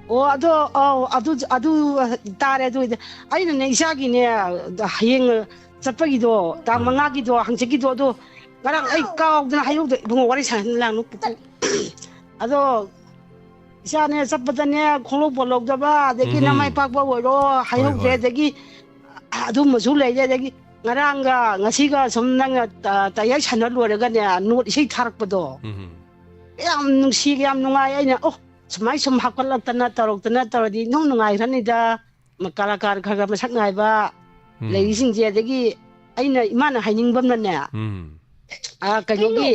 ꯑꯣ, ꯑꯗꯣ, ꯑꯧ, ꯑꯗꯨ, ꯑꯗꯨ ꯇꯥꯔꯦ꯫ ꯑꯗꯨ ꯑꯣꯏꯗꯤ ꯑꯩꯅꯅꯦ ꯏꯆꯥꯒꯤꯅꯦ, ꯍꯌꯦꯡ ꯆꯠꯄꯒꯤꯗꯣ, ꯇꯥꯡ ꯎꯝ꯫ ꯃꯉꯥꯒꯤꯗꯣ, ꯍꯪꯆꯤꯠꯀꯤꯗꯣ, ꯑꯗꯣ ꯉꯔꯥꯡ ꯑꯩ ꯀꯥꯎꯗꯅ ꯍꯥꯏꯍꯧꯗꯦ꯫ ꯏꯕꯨꯡꯉꯣ, ꯋꯥꯔꯤ ꯁꯥꯟꯅꯍꯟ ꯂꯥꯡꯅꯨ꯫ ꯑꯗꯣ ꯏꯆꯥꯅꯦ ꯆꯠꯄꯗꯅꯦ ꯈꯣꯡꯎꯞ ꯄꯣꯠ ꯂꯧꯗꯕ, ꯑꯗꯒꯤ ꯎꯝ꯫ ꯅꯃꯥꯏ ꯄꯥꯛꯄ ꯑꯣꯏꯔꯣ, ꯍꯣꯏ, ꯍꯥꯏꯍꯧꯗ꯭ꯔꯦ꯫ ꯍꯣꯏ꯫ ꯑꯗꯒꯤ ꯑꯗꯨꯝꯕꯁꯨ ꯂꯩꯔꯦ꯫ ꯑꯗꯒꯤ ꯉꯔꯥꯡꯒ ꯉꯁꯤꯒ ꯁꯨꯝ ꯅꯪꯅ ꯇ-, ꯇꯌꯥꯏ ꯁꯥꯟꯅ ꯂꯣꯏꯔꯒꯅꯦ, ꯅꯣꯠ ꯏꯁꯩ ꯊꯥꯔꯛꯄꯗꯣ꯫ ꯎꯝ꯫ ꯌꯥꯝ ꯅꯨꯡꯁꯤꯒ ꯌꯥꯝ ꯅꯨꯡꯉꯥꯏ꯫ ꯑꯩꯅ, "ꯑꯣ, ꯁꯨꯃꯥꯏ ꯁꯨꯝ ꯍꯥꯞꯀꯠꯂꯛꯇꯅ ꯇꯧꯔꯛꯇꯅ ꯇꯧꯔꯗꯤ ꯅꯨꯡ ꯅꯨꯡꯉꯥꯏꯈ꯭ꯔꯅꯤꯗ, ꯃ-, ꯀꯂꯥꯀꯥꯔ ꯈꯔ ꯈꯔ ꯃꯁꯛ ꯅꯥꯏꯕ ꯎꯝ꯫ ꯂꯩꯔꯤꯁꯤꯡꯁꯦ"꯫ ꯑꯗꯒꯤ ꯑꯩꯅ, ꯏꯃꯥꯅ ꯍꯥꯏꯅꯤꯡꯕ ꯑꯃꯅꯅꯦ, ꯎꯝ꯫ ꯑ, ꯀꯩꯅꯣꯒꯤ,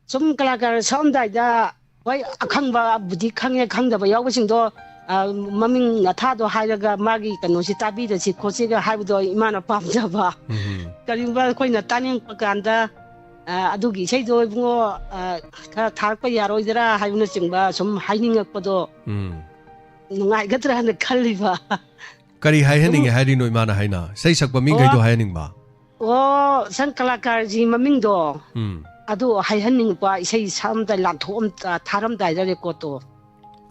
ꯁꯨꯝ ꯀꯂꯥꯀꯥꯔ ꯁꯛꯑꯝꯗꯥꯏꯗ, ꯍꯣꯏ, ꯑꯈꯪꯕꯕꯨꯗꯤ ꯈꯪꯉꯦ, ꯈꯪꯗꯕ ꯌꯥꯎꯕꯁꯤꯡꯗꯣ, ꯑ, ꯃꯃꯤꯡ ꯃꯊꯥꯗꯣ ꯍꯥꯏꯔꯒ ꯃꯥꯒꯤ ꯀꯩꯅꯣꯁꯤ ꯇꯥꯕꯤꯔꯁꯤ ꯈꯣꯠꯁꯤꯒ ꯍꯥꯏꯕꯗꯣ ꯏꯃꯥꯅ ꯄꯥꯝꯖꯕ꯫ ꯎꯝ꯫ ꯀꯔꯤꯒꯨꯝꯕ ꯑꯩꯈꯣꯏꯅ ꯇꯥꯅꯤꯡꯉꯛꯄ ꯀꯥꯟꯗ, ꯑ, ꯑꯗꯨꯒꯤ ꯏꯁꯩꯗꯣ ꯏꯕꯨꯡꯉꯣ, ꯑ, ꯈꯔ ꯊꯥꯔꯛꯄ ꯌꯥꯔꯣꯏꯗ꯭ꯔꯥ ꯍꯥꯏꯕꯅꯆꯤꯡꯕ ꯁꯨꯝ ꯍꯥꯏꯅꯤꯡꯉꯛꯄꯗꯣ ꯎꯝ꯫ ꯅꯨꯡꯉꯥꯏꯒꯗ꯭ꯔꯥꯅ ꯈꯜꯂꯤꯕ꯫ ꯀꯔꯤ ꯍꯥꯏꯍꯟꯅꯤꯡꯉꯦ ꯑꯗꯨꯝ ꯍꯥꯏꯔꯤꯅꯣ ꯏꯃꯥꯅ ꯍꯥꯏꯅ? ꯏꯁꯩ ꯁꯛꯄ ꯃꯤꯈꯩꯗꯣ ꯑꯣ꯫ ꯍꯥꯏꯍꯟꯅꯤꯡꯕ? ꯑꯣ, ꯁꯪ ꯀꯂꯥꯀꯥꯔꯒꯤ ꯃꯃꯤꯡꯗꯣ ꯎꯝ꯫ ꯑꯗꯨ ꯍꯥꯏꯍꯟꯅꯤꯡꯕ, ꯏꯁꯩ ꯁꯛꯑꯝꯗꯥꯏ ꯂꯥꯟꯊꯣꯛꯑꯝ-, ꯑ, ꯊꯥꯔꯝꯗꯥꯏꯗ ꯔꯦꯀꯣꯔꯠꯇꯣ꯫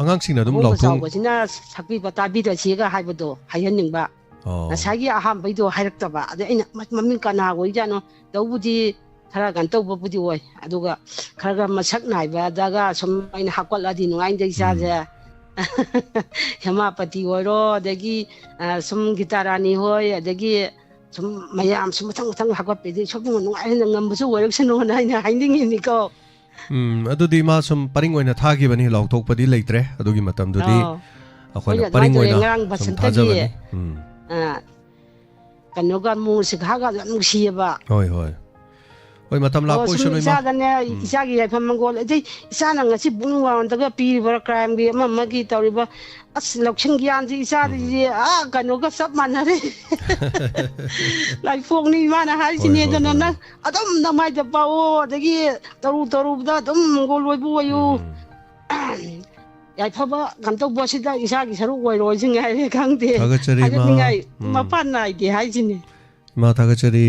ꯑꯉꯥꯡꯁꯤꯡꯅ ꯑꯗꯨꯝ ꯑꯃꯣꯝꯕ ꯂꯥꯎꯊꯣꯛ- ꯆꯥꯎꯕꯁꯤꯅ ꯁꯛꯄꯤꯕ ꯇꯥꯕꯤꯔꯁꯤꯒ ꯍꯥꯏꯕꯗꯣ ꯍꯥꯏꯍꯟꯅꯤꯡꯕ꯫ ꯑꯣ꯫ ꯉꯁꯥꯏꯒꯤ ꯑꯍꯥꯟꯕꯩꯗꯣ ꯍꯥꯏꯔꯛꯇꯕ꯫ ꯑꯗꯩ ꯑꯩꯅ, "ꯃ-, ꯃꯃꯤꯡ ꯀꯅꯥ ꯑꯣꯏꯖꯥꯠꯅꯣ?" ꯇꯧꯕꯨꯗꯤ ꯈꯔ ꯀꯩꯅꯣ ꯇꯧꯕꯕꯨꯗꯤ ꯑꯣꯏ꯫ ꯑꯗꯨꯒ ꯈꯔ ꯈꯔ ꯃꯁꯛ ꯅꯥꯏꯕꯗꯒ ꯁꯨꯝ ꯑꯩꯅ ꯍꯥꯞꯀꯠꯂꯗꯤ ꯅꯨꯡꯉꯥꯏꯅꯤꯗ ꯏꯆꯥꯁꯦ꯫ ꯎꯝ꯫ ꯍꯦꯃꯥꯄꯇꯤ ꯑꯣꯏꯔꯣ, ꯑꯗꯒꯤ, ꯑ, ꯁꯨꯝ ꯒꯤꯇꯥꯔꯥꯅꯤ ꯍꯣꯏ, ꯑꯗꯒꯤ ꯁꯨꯝ ꯃꯌꯥꯝ ꯁꯨꯝ ꯃꯊꯪ ꯃꯊꯪ ꯍꯥꯞꯀꯠꯄꯤꯗꯤ ꯁꯨꯝ ꯅꯨꯡꯉꯥꯏꯅ ꯉꯝꯕꯁꯨ ꯑꯣꯏꯔꯛꯁꯅꯨꯅ ꯑꯩꯅ ꯍꯥꯏꯅꯤꯡꯉꯤꯅꯤꯀꯣ꯫ ꯎꯝ, ꯑꯗꯨꯗꯤ ꯃꯥ ꯁꯨꯝ ꯄꯔꯤꯡ ꯑꯣꯏꯅ ꯊꯥꯈꯤꯕꯅꯤ, ꯂꯥꯎꯊꯣꯛꯄꯗꯤ ꯂꯩꯇ꯭ꯔꯦ꯫ ꯑꯗꯨꯒꯤ ꯃꯇꯝꯗꯨꯗꯤ ꯑꯥꯎ꯫ ꯑꯩꯈꯣꯏꯅ ꯑꯩꯈꯣꯏꯅ ꯄꯔꯤꯡ ꯑꯗꯨꯃꯥꯏꯅ ꯇꯧꯔꯦ, ꯑꯣꯏꯅ ꯉꯔꯥꯡ ꯁꯨꯝ ꯕꯁꯟꯇꯒꯤ, ꯊꯥꯖꯕꯅꯤ꯫ ꯎꯝ꯫ ꯑ, ꯀꯩꯅꯣꯒ ꯃꯣꯁꯤꯀꯥꯒ ꯌꯥꯝ ꯅꯨꯡꯁꯤꯌꯦꯕ꯫ ꯍꯣꯏ, ꯍꯣꯏ꯫ ꯍꯣꯏ, ꯃꯇꯝ ꯂꯥꯛꯄ ꯑꯣ, ꯁꯨꯝ ꯑꯣꯏꯁꯅꯨ, ꯏꯃꯥ꯫ ꯏꯆꯥꯗꯅꯦ, ꯎꯝ꯫ ꯏꯆꯥꯒꯤ ꯌꯥꯏꯐ ꯃꯪꯒꯣꯜ, ꯑꯗꯩ ꯏꯆꯥꯅ ꯉꯁꯤ ꯄꯨꯡ ꯋꯥꯟꯗꯒ ꯄꯤꯔꯤꯕ ꯀ꯭ꯔꯥꯏꯝꯒꯤ ꯑꯃ ꯑꯃꯒꯤ ꯇꯧꯔꯤꯕ, ꯑꯁ, ꯂꯧꯁꯤꯡꯒꯤ ꯌꯥꯟꯁꯤ ꯏꯆꯥꯗꯤ ꯎꯝ꯫ ꯑꯥ, ꯀꯩꯅꯣꯒ ꯆꯞ ꯃꯥꯟꯅꯔꯦ꯫ ꯂꯥꯏꯐꯣꯛꯅꯤ ꯏꯃꯥꯅ ꯍꯥꯏꯁꯤꯅꯦ꯫ ꯍꯣꯏ, ꯍꯣꯏ, ꯑꯗꯨꯅ ꯍꯣꯏ꯫ ꯅꯪ ꯑꯗꯨꯝ ꯅꯃꯥꯏꯗ ꯄꯥꯛꯑꯣ, ꯑꯗꯒꯤ ꯇꯔꯨ ꯇꯔꯨꯕꯗ ꯑꯗꯨꯝ ꯃꯪꯒꯣꯜ ꯑꯣꯏꯕ ꯑꯣꯏꯌꯨ꯫ ꯎꯝ꯫ ꯌꯥꯏꯐꯕ ꯀꯩꯅꯣ ꯇꯧꯕꯁꯤꯗ ꯏꯆꯥꯒꯤ ꯁꯔꯨꯛ ꯑꯣꯏꯔꯣꯏꯁꯤꯡ ꯍꯥꯏꯔꯦ ꯈꯪꯗꯦ꯫ ꯊꯥꯒꯠꯆꯔꯤ, ꯏꯃꯥ꯫ ꯍꯥꯏꯒꯠꯅꯤꯡꯉꯥꯏ ꯎꯝ꯫ ꯃꯄꯥꯟ ꯅꯥꯏꯗꯦ ꯍꯥꯏꯁꯤꯅꯦ꯫ ꯏꯃꯥ, ꯊꯥꯒꯠꯆꯔꯤ꯫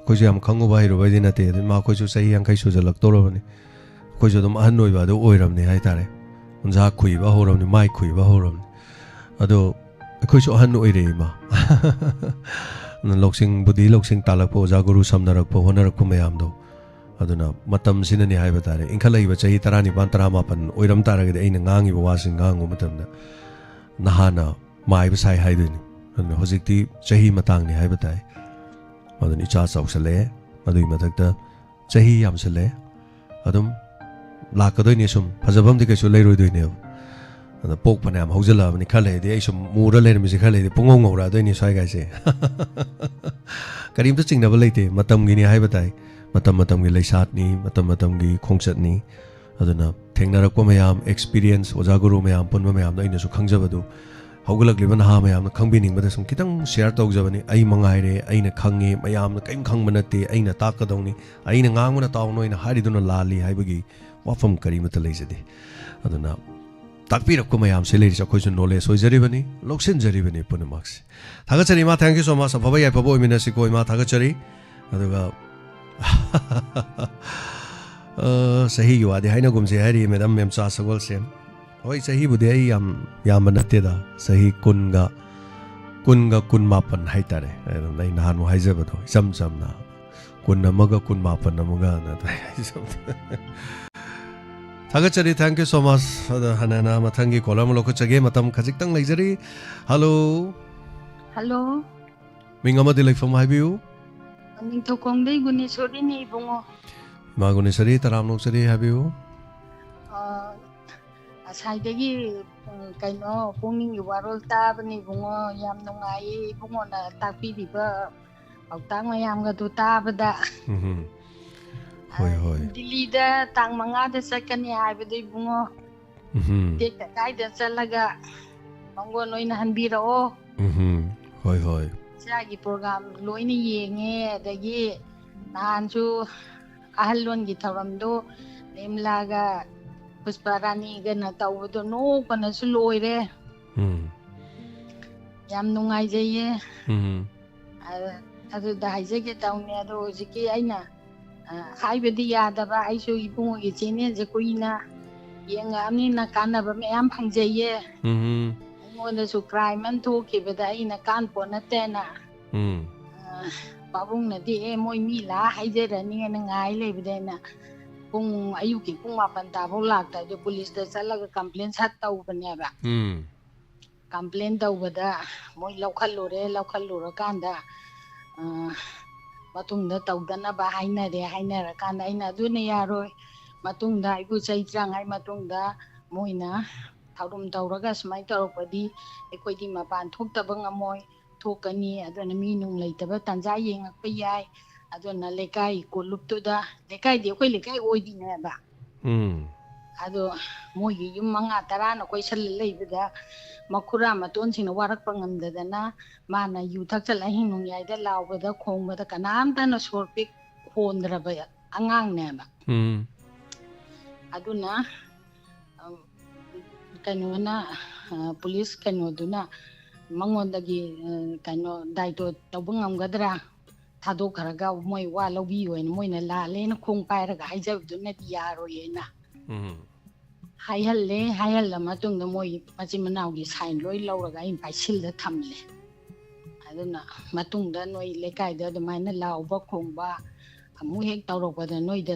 ꯑꯩꯈꯣꯏꯁꯨ ꯌꯥꯝ ꯈꯪꯉꯨꯕ ꯍꯩꯔꯨꯕꯩꯗꯤ ꯅꯠꯇꯦ꯫ ꯑꯗꯨ ꯏꯃꯥ, ꯑꯩꯈꯣꯏꯁꯨ ꯆꯍꯤ ꯌꯥꯡꯈꯩ ꯁꯨꯖꯜꯂꯛꯇꯧꯔꯕꯅꯤ꯫ ꯑꯩꯈꯣꯏꯁꯨ ꯑꯗꯨꯝ ꯑꯍꯟ ꯑꯣꯏꯕ ꯑꯗꯨ ꯑꯣꯏꯔꯕꯅꯤ ꯍꯥꯏꯇꯥꯔꯦ꯫ ꯎꯟꯁꯥ ꯈꯨꯏꯕ ꯍꯧꯔꯕꯅꯤ, ꯃꯥꯏ ꯈꯨꯏꯕ ꯍꯧꯔꯕꯅꯤ꯫ ꯑꯗꯣ ꯑꯩꯈꯣꯏꯁꯨ ꯑꯍꯟ ꯑꯣꯏꯔꯛꯑꯦ, ꯏꯃꯥ꯫ ꯂꯧꯁꯤꯡ, ꯕꯨꯙꯤ ꯂꯧꯁꯤꯡ ꯇꯥꯜꯂꯛꯄ, ꯑꯣꯖꯥ ꯒꯨꯔꯨ ꯁꯝꯅꯔꯛꯄ, ꯍꯣꯠꯅꯔꯛꯄ ꯃꯌꯥꯝꯗꯣ꯫ ꯑꯗꯨꯅ ꯃꯇꯝꯁꯤꯅꯅꯤ ꯍꯥꯏꯕ ꯇꯥꯔꯦ꯫ ꯏꯟꯈꯠꯂꯛꯏꯕ ꯆꯍꯤ ꯇꯔꯥꯅꯤꯄꯥꯟ, ꯇꯔꯥꯃꯥꯄꯟ ꯑꯣꯏꯔꯝ ꯇꯥꯔꯒꯗꯤ ꯑꯩꯅ ꯉꯥꯡꯉꯤꯕ ꯋꯥꯁꯤꯡ ꯉꯥꯡꯉꯨꯕ ꯃꯇꯝꯗ ꯅꯍꯥꯅ ꯃꯥꯏꯕ ꯁꯥꯏ ꯍꯥꯏꯗꯣꯏꯅꯤ꯫ ꯑꯗꯨꯅ ꯍꯧꯖꯤꯛꯇꯤ ꯆꯍꯤ ꯃꯇꯥꯡꯅꯤ ꯍꯥꯏꯕ ꯇꯥꯏ꯫ ꯑꯗꯨꯅ ꯏꯆꯥ ꯆꯥꯎꯁꯜꯂꯛꯑꯦ꯫ ꯑꯗꯨꯒꯤ ꯃꯊꯛꯇ ꯆꯍꯤ ꯌꯥꯝꯁꯜꯂꯛꯑꯦ꯫ ꯑꯗꯨꯝ ꯂꯥꯛꯀꯗꯣꯏꯅꯤ ꯁꯨꯝ꯫ ꯐꯖꯕ ꯑꯃꯗꯤ ꯀꯩꯁꯨ ꯂꯩꯔꯣꯏꯗꯣꯏꯅꯦꯕ꯫ ꯑꯗ ꯄꯣꯛ ꯐꯅꯌꯥꯝ ꯍꯧꯖꯤꯜꯂꯛꯑꯕꯅꯤ, ꯈꯔ ꯂꯩꯔꯗꯤ ꯑꯩ ꯁꯨꯝ ꯃꯨꯔ ꯂꯩꯔꯝꯃꯤꯁꯦ ꯈꯔ ꯂꯩꯔꯗꯤ ꯄꯨꯡꯉꯧ ꯉꯧꯔꯛꯑꯗꯣꯏꯅꯤ ꯁ꯭ꯋꯥꯏꯒꯥꯏꯁꯦ꯫ ꯀꯔꯤꯝꯇ ꯆꯤꯡꯅꯕ ꯂꯩꯇꯦ, ꯃꯇꯝꯒꯤꯅꯤ ꯍꯥꯏꯕ ꯇꯥꯏ꯫ ꯃꯇꯝ ꯃꯇꯝꯒꯤ ꯂꯩꯁꯥꯠꯅꯤ, ꯃꯇꯝ ꯃꯇꯝꯒꯤ ꯈꯣꯡꯆꯠꯅꯤ꯫ ꯑꯗꯨꯅ ꯊꯦꯡꯅꯔꯛꯄ ꯃꯌꯥꯝ, experience, ꯑꯣꯖꯥ ꯒꯨꯔꯨ ꯃꯌꯥꯝ ꯄꯨꯟꯕ ꯃꯌꯥꯝꯗꯣ ꯑꯩꯅꯁꯨ ꯈꯪꯖꯕꯗꯨ ꯍꯧꯒꯠꯂꯛꯂꯤꯕ ꯅꯍꯥ ꯃꯌꯥꯝꯅ ꯈꯪꯕꯤꯅꯤꯡꯕꯗ ꯁꯨꯝ ꯈꯤꯇꯪ share ꯇꯧꯖꯕꯅꯤ꯫ ꯑꯩ ꯃꯉꯥꯏꯔꯦ, ꯑꯩꯅ ꯈꯪꯉꯦ, ꯃꯌꯥꯝꯅ ꯀꯔꯤꯝ ꯈꯪꯕ ꯅꯠꯇꯦ, ꯑꯩꯅ ꯇꯥꯛꯀꯗꯧꯅꯤ, ꯑꯩꯅ ꯉꯥꯡꯕꯅ ꯇꯥꯎ, ꯅꯣꯏꯅ ꯍꯥꯏꯔꯤꯗꯨꯅ ꯂꯥꯜꯂꯤ ꯍꯥꯏꯕꯒꯤ ꯋꯥꯐꯝ ꯀꯔꯤꯃꯠꯇ ꯂꯩꯖꯗꯦ꯫ ꯑꯗꯨꯅ ꯇꯥꯛꯄꯤꯔꯛꯄ ꯃꯌꯥꯝꯁꯦ ꯂꯩꯔꯤꯁꯦ ꯑꯩꯈꯣꯏꯁꯨ knowledge ꯑꯣꯏꯖꯔꯤꯕꯅꯤ, ꯂꯧꯁꯤꯟꯖꯔꯤꯕꯅꯤ ꯄꯨꯝꯅꯃꯛꯁꯦ꯫ ꯊꯥꯒꯠꯆꯔꯤ ꯏꯃꯥ, thank you so much꯫ ꯑꯐꯕ ꯌꯥꯏꯐꯕ ꯑꯣꯏꯃꯤꯟꯅꯁꯤꯀꯣ ꯏꯃꯥ, ꯊꯥꯒꯠꯆꯔꯤ꯫ ꯑꯗꯨꯒ ꯑ, ꯆꯍꯤꯒꯤ ꯋꯥꯗꯤ ꯍꯥꯏꯅꯒꯨꯝꯁꯦ ꯍꯥꯏꯔꯤ ꯃꯦꯗꯥꯝ ꯃꯦꯝꯆꯥ ꯁꯒꯣꯜꯁꯦꯝ꯫ ꯍꯣꯏ, ꯆꯍꯤꯕꯨꯗꯤ ꯑꯩ ꯌꯥꯝ ꯌꯥꯝꯕ ꯅꯠꯇꯦꯗ, ꯆꯍꯤ ꯀꯨꯟꯒ, ꯀꯨꯟꯒ ꯀꯨꯟꯃꯥꯄꯟ ꯍꯥꯏꯇꯥꯔꯦ꯫ ꯑꯗꯨꯝ ꯑꯩ ꯅꯍꯥꯟꯃꯨꯛ ꯍꯥꯏꯖꯕꯗꯣ ꯏꯆꯝ ꯆꯝꯅ, ꯀꯨꯟ ꯑꯃꯒ ꯀꯨꯟꯃꯥꯄꯟ ꯑꯃꯒꯅ ꯑꯗꯨꯃꯥꯏꯅ ꯍꯥꯏꯖꯕꯗꯣ꯫ ꯊꯥꯒꯠꯆꯔꯤ, thank you so much꯫ ꯑꯗꯣ ꯍꯟꯅ ꯍꯟꯅ ꯃꯊꯪꯒꯤ caller ꯑꯃ ꯂꯧꯈꯠꯆꯒꯦ, ꯃꯇꯝ ꯈꯖꯤꯛꯇꯪ ꯂꯩꯖꯔꯤ꯫ Hello꯫ Hello꯫ ꯃꯤꯡ ꯑꯃꯗꯤ ꯂꯩꯐꯝ ꯍꯥꯏꯕꯤꯌꯨ꯫ ꯅꯤꯡꯊꯧꯈꯣꯡꯗꯩ ꯒꯨꯅꯦꯁꯣꯔꯤꯅꯤ ꯏꯕꯨꯡꯉꯣ꯫ ꯏꯃꯥ ꯒꯨꯅꯦꯁꯣꯔꯤ, ꯇꯔꯥꯝꯅ ꯑꯣꯛꯆꯔꯤ, ꯍꯥꯏꯕꯤꯌꯨ꯫ ꯑ, ꯉꯁꯥꯏꯗꯒꯤ, ꯎꯝ, ꯀꯩꯅꯣ, ꯄꯨꯛꯅꯤꯡꯒꯤ ꯋꯥꯔꯣꯜ ꯇꯥꯕꯅꯤ ꯏꯕꯨꯡꯉꯣ꯫ ꯌꯥꯝ ꯅꯨꯡꯉꯥꯏꯌꯦ ꯏꯕꯨꯡꯉꯣꯅ ꯇꯥꯛꯄꯤꯔꯤꯕ ꯄꯥꯎꯇꯥꯛ ꯃꯌꯥꯝꯒꯗꯨ ꯇꯥꯕꯗ꯫ ꯎꯝꯍꯨꯝ꯫ ꯍꯣꯏ, ꯍꯣꯏ꯫ ꯗꯤꯜꯂꯤꯗ ꯇꯥꯡ ꯃꯉꯥꯗ ꯆꯠꯀꯅꯤ ꯍꯥꯏꯕꯗꯣ ꯏꯕꯨꯡꯉꯣ, ꯎꯝ꯫ ꯇꯦꯛꯇ ꯀꯥꯏꯗ ꯆꯠꯂꯒ ꯃꯉꯣꯟ ꯑꯣꯏꯅ ꯍꯟꯕꯤꯔꯛꯑꯣ꯫ ꯎꯝ꯫ ꯍꯣꯏ, ꯍꯣꯏ꯫ ꯏꯆꯥꯒꯤ ꯄ꯭ꯔꯣꯒꯥꯝ ꯂꯣꯏꯅ ꯌꯦꯡꯉꯦ꯫ ꯑꯗꯒꯤ ꯅꯍꯥꯟꯁꯨ ꯑꯍꯜ ꯂꯣꯟꯒꯤ ꯊꯧꯔꯝꯗꯣ ꯅꯤꯝꯂꯥꯒ ꯄꯨꯁꯄꯥ ꯔꯥꯅꯤꯒꯅ ꯇꯧꯕꯗꯣ ꯅꯣꯛꯄꯅꯁꯨ ꯂꯣꯏꯔꯦ꯫ ꯎꯝ꯫ ꯌꯥꯝ ꯅꯨꯡꯉꯥꯏꯖꯩꯌꯦ꯫ ꯎꯝ꯫ ꯑ-, ꯑꯗꯨꯗ ꯍꯥꯏꯖꯒꯦ ꯇꯧꯅꯦ꯫ ꯑꯗꯣ ꯍꯧꯖꯤꯛꯀꯤ ꯑꯩꯅ, ꯑ, ꯍꯥꯏꯕꯗꯤ ꯌꯥꯗꯕ, ꯑꯩꯁꯨ ꯏꯕꯨꯡꯉꯣꯒꯤ ꯆꯦꯅꯦꯜꯁꯦ ꯀꯨꯏꯅ ꯌꯦꯡꯉꯛꯑꯕꯅꯤꯅ ꯀꯥꯟꯅꯕ ꯃꯌꯥꯝ ꯐꯪꯖꯩꯌꯦ꯫ ꯎꯝ꯫ ꯑꯩꯉꯣꯟꯗꯁꯨ ꯀ꯭ꯔꯥꯏꯝ ꯑꯃ ꯊꯣꯛꯈꯤꯕꯗ ꯑꯩꯅ ꯀꯥꯟꯄꯣꯠ ꯅꯠꯇꯦꯅ, ꯎꯝ꯫ ꯑ, ꯄꯥꯕꯨꯡꯅꯗꯤ ꯑꯦ ꯃꯣꯏ ꯃꯤ ꯂꯥꯛꯑ ꯍꯥꯏꯖꯔꯅꯤꯅ ꯉꯥꯏ ꯂꯩꯕꯗ ꯑꯩꯅ ꯄꯨꯡ, ꯑꯌꯨꯛꯀꯤ ꯄꯨꯡ ꯃꯥꯄꯟ ꯇꯥꯐꯧ ꯂꯥꯛꯇꯕꯗ ꯄꯨꯂꯤꯁꯇ ꯆꯠꯂꯒ ꯀꯝꯄ꯭ꯂꯦꯟ ꯁꯠ ꯇꯧꯕꯅꯦꯕ꯫ ꯎꯝ꯫ ꯀꯝꯄ꯭ꯂꯦꯟ ꯇꯧꯕꯗ ꯃꯣꯏ ꯂꯧꯈꯠꯂꯨꯔꯦ꯫ ꯂꯧꯈꯠꯂꯨꯔꯀꯥꯟꯗ, ꯑ, ꯃꯇꯨꯡꯗ ꯇꯧꯗꯅꯕ ꯍꯥꯏꯅꯔꯦ꯫ ꯍꯥꯏꯅꯔꯀꯥꯟꯗ ꯑꯩꯅ ꯑꯗꯨꯅ ꯌꯥꯔꯣꯏ, ꯃꯇꯨꯡꯗ ꯑꯩꯕꯨ ꯆꯍꯤ ꯇꯔꯥꯃꯉꯥꯒꯤ ꯃꯇꯨꯡꯗ ꯃꯣꯏꯅ ꯊꯧꯔꯝ ꯇꯧꯔꯒ ꯁꯨꯃꯥꯏꯅ ꯇꯧꯔꯛꯄꯗꯤ ꯑꯩꯈꯣꯏꯗꯤ ꯃꯄꯥꯟ ꯊꯣꯛꯇꯕ ꯉꯝꯃꯣꯏ, ꯊꯣꯛꯀꯅꯤ꯫ ꯑꯗꯨꯅ ꯃꯤ ꯅꯨꯡ ꯂꯩꯇꯕ ꯇꯥꯟꯖꯥ ꯌꯦꯡꯉꯛꯄ ꯌꯥꯏ꯫ ꯑꯗꯨꯅ ꯂꯩꯀꯥꯏ ꯀꯣꯂꯨꯞꯇꯨꯗ, ꯂꯩꯀꯥꯏꯗꯤ ꯑꯩꯈꯣꯏ ꯂꯩꯀꯥꯏ ꯑꯣꯏꯗꯣꯏꯅꯦꯕ꯫ ꯎꯝ꯫ ꯑꯗꯣ ꯃꯣꯏꯒꯤ ꯌꯨꯝ ꯃꯉꯥ ꯇꯔꯥꯅ ꯀꯣꯏꯁꯜꯂ ꯂꯩꯕꯗ ꯃꯈꯨꯔꯥ ꯃꯇꯣꯟꯁꯤꯡꯅ ꯋꯥꯔꯛꯄ ꯉꯝꯗꯗꯅ ꯃꯥꯅ ꯌꯨ ꯊꯛꯆꯜ ꯑꯍꯤꯡ ꯅꯣꯡꯌꯥꯏꯗ ꯂꯥꯎꯕꯗ ꯈꯣꯡꯕꯗ ꯀꯅꯥꯝꯇꯅ ꯁꯣꯔ ꯄꯤꯛ ꯍꯣꯟꯗ꯭ꯔꯕ ꯑꯉꯥꯡꯅꯦꯕ꯫ ꯎꯝ꯫ ꯑꯗꯨꯅ, ꯑꯝ, ꯀꯩꯅꯣꯅ, ꯑ, ꯄꯨꯂꯤꯁ ꯀꯩꯅꯣꯗꯨꯅ ꯃꯉꯣꯟꯗꯒꯤ, ꯑ, ꯀꯩꯅꯣ ꯗꯥꯏꯇꯣ ꯇꯧꯕ ꯉꯝꯒꯗ꯭ꯔꯥ? ꯊꯥꯗꯣꯛꯈ꯭ꯔꯒ ꯃꯣꯏ ꯋꯥ ꯂꯧꯕꯤꯌꯣꯅ ꯃꯣꯏꯅ ꯂꯥꯜꯂꯦꯅ ꯈꯣꯡ ꯄꯥꯏꯔꯒ ꯍꯥꯏꯖꯕꯗꯨꯅꯗꯤ ꯌꯥꯔꯣꯏꯌꯦꯅ ꯎꯝ꯫ ꯍꯥꯏꯍꯜꯂꯦ꯫ ꯍꯥꯏꯍꯜꯂ ꯃꯇꯨꯡꯗ ꯃꯣꯏ ꯃꯆꯤꯟ ꯃꯅꯥꯎꯒꯤ ꯁꯥꯏꯟ ꯂꯣꯏ ꯂꯧꯔꯒ ꯑꯩꯅ ꯄꯥꯏꯁꯤꯜꯂ ꯊꯝꯂꯦ꯫ ꯑꯗꯨꯅ ꯃꯇꯨꯡꯗ ꯅꯣꯏ ꯂꯩꯀꯥꯏꯗ ꯑꯗꯨꯃꯥꯏꯅ ꯂꯥꯎꯕ ꯈꯣꯡꯕ ꯑꯃꯨꯛ ꯍꯦꯛ ꯇꯧꯔꯛꯄꯗ ꯅꯣꯏꯗ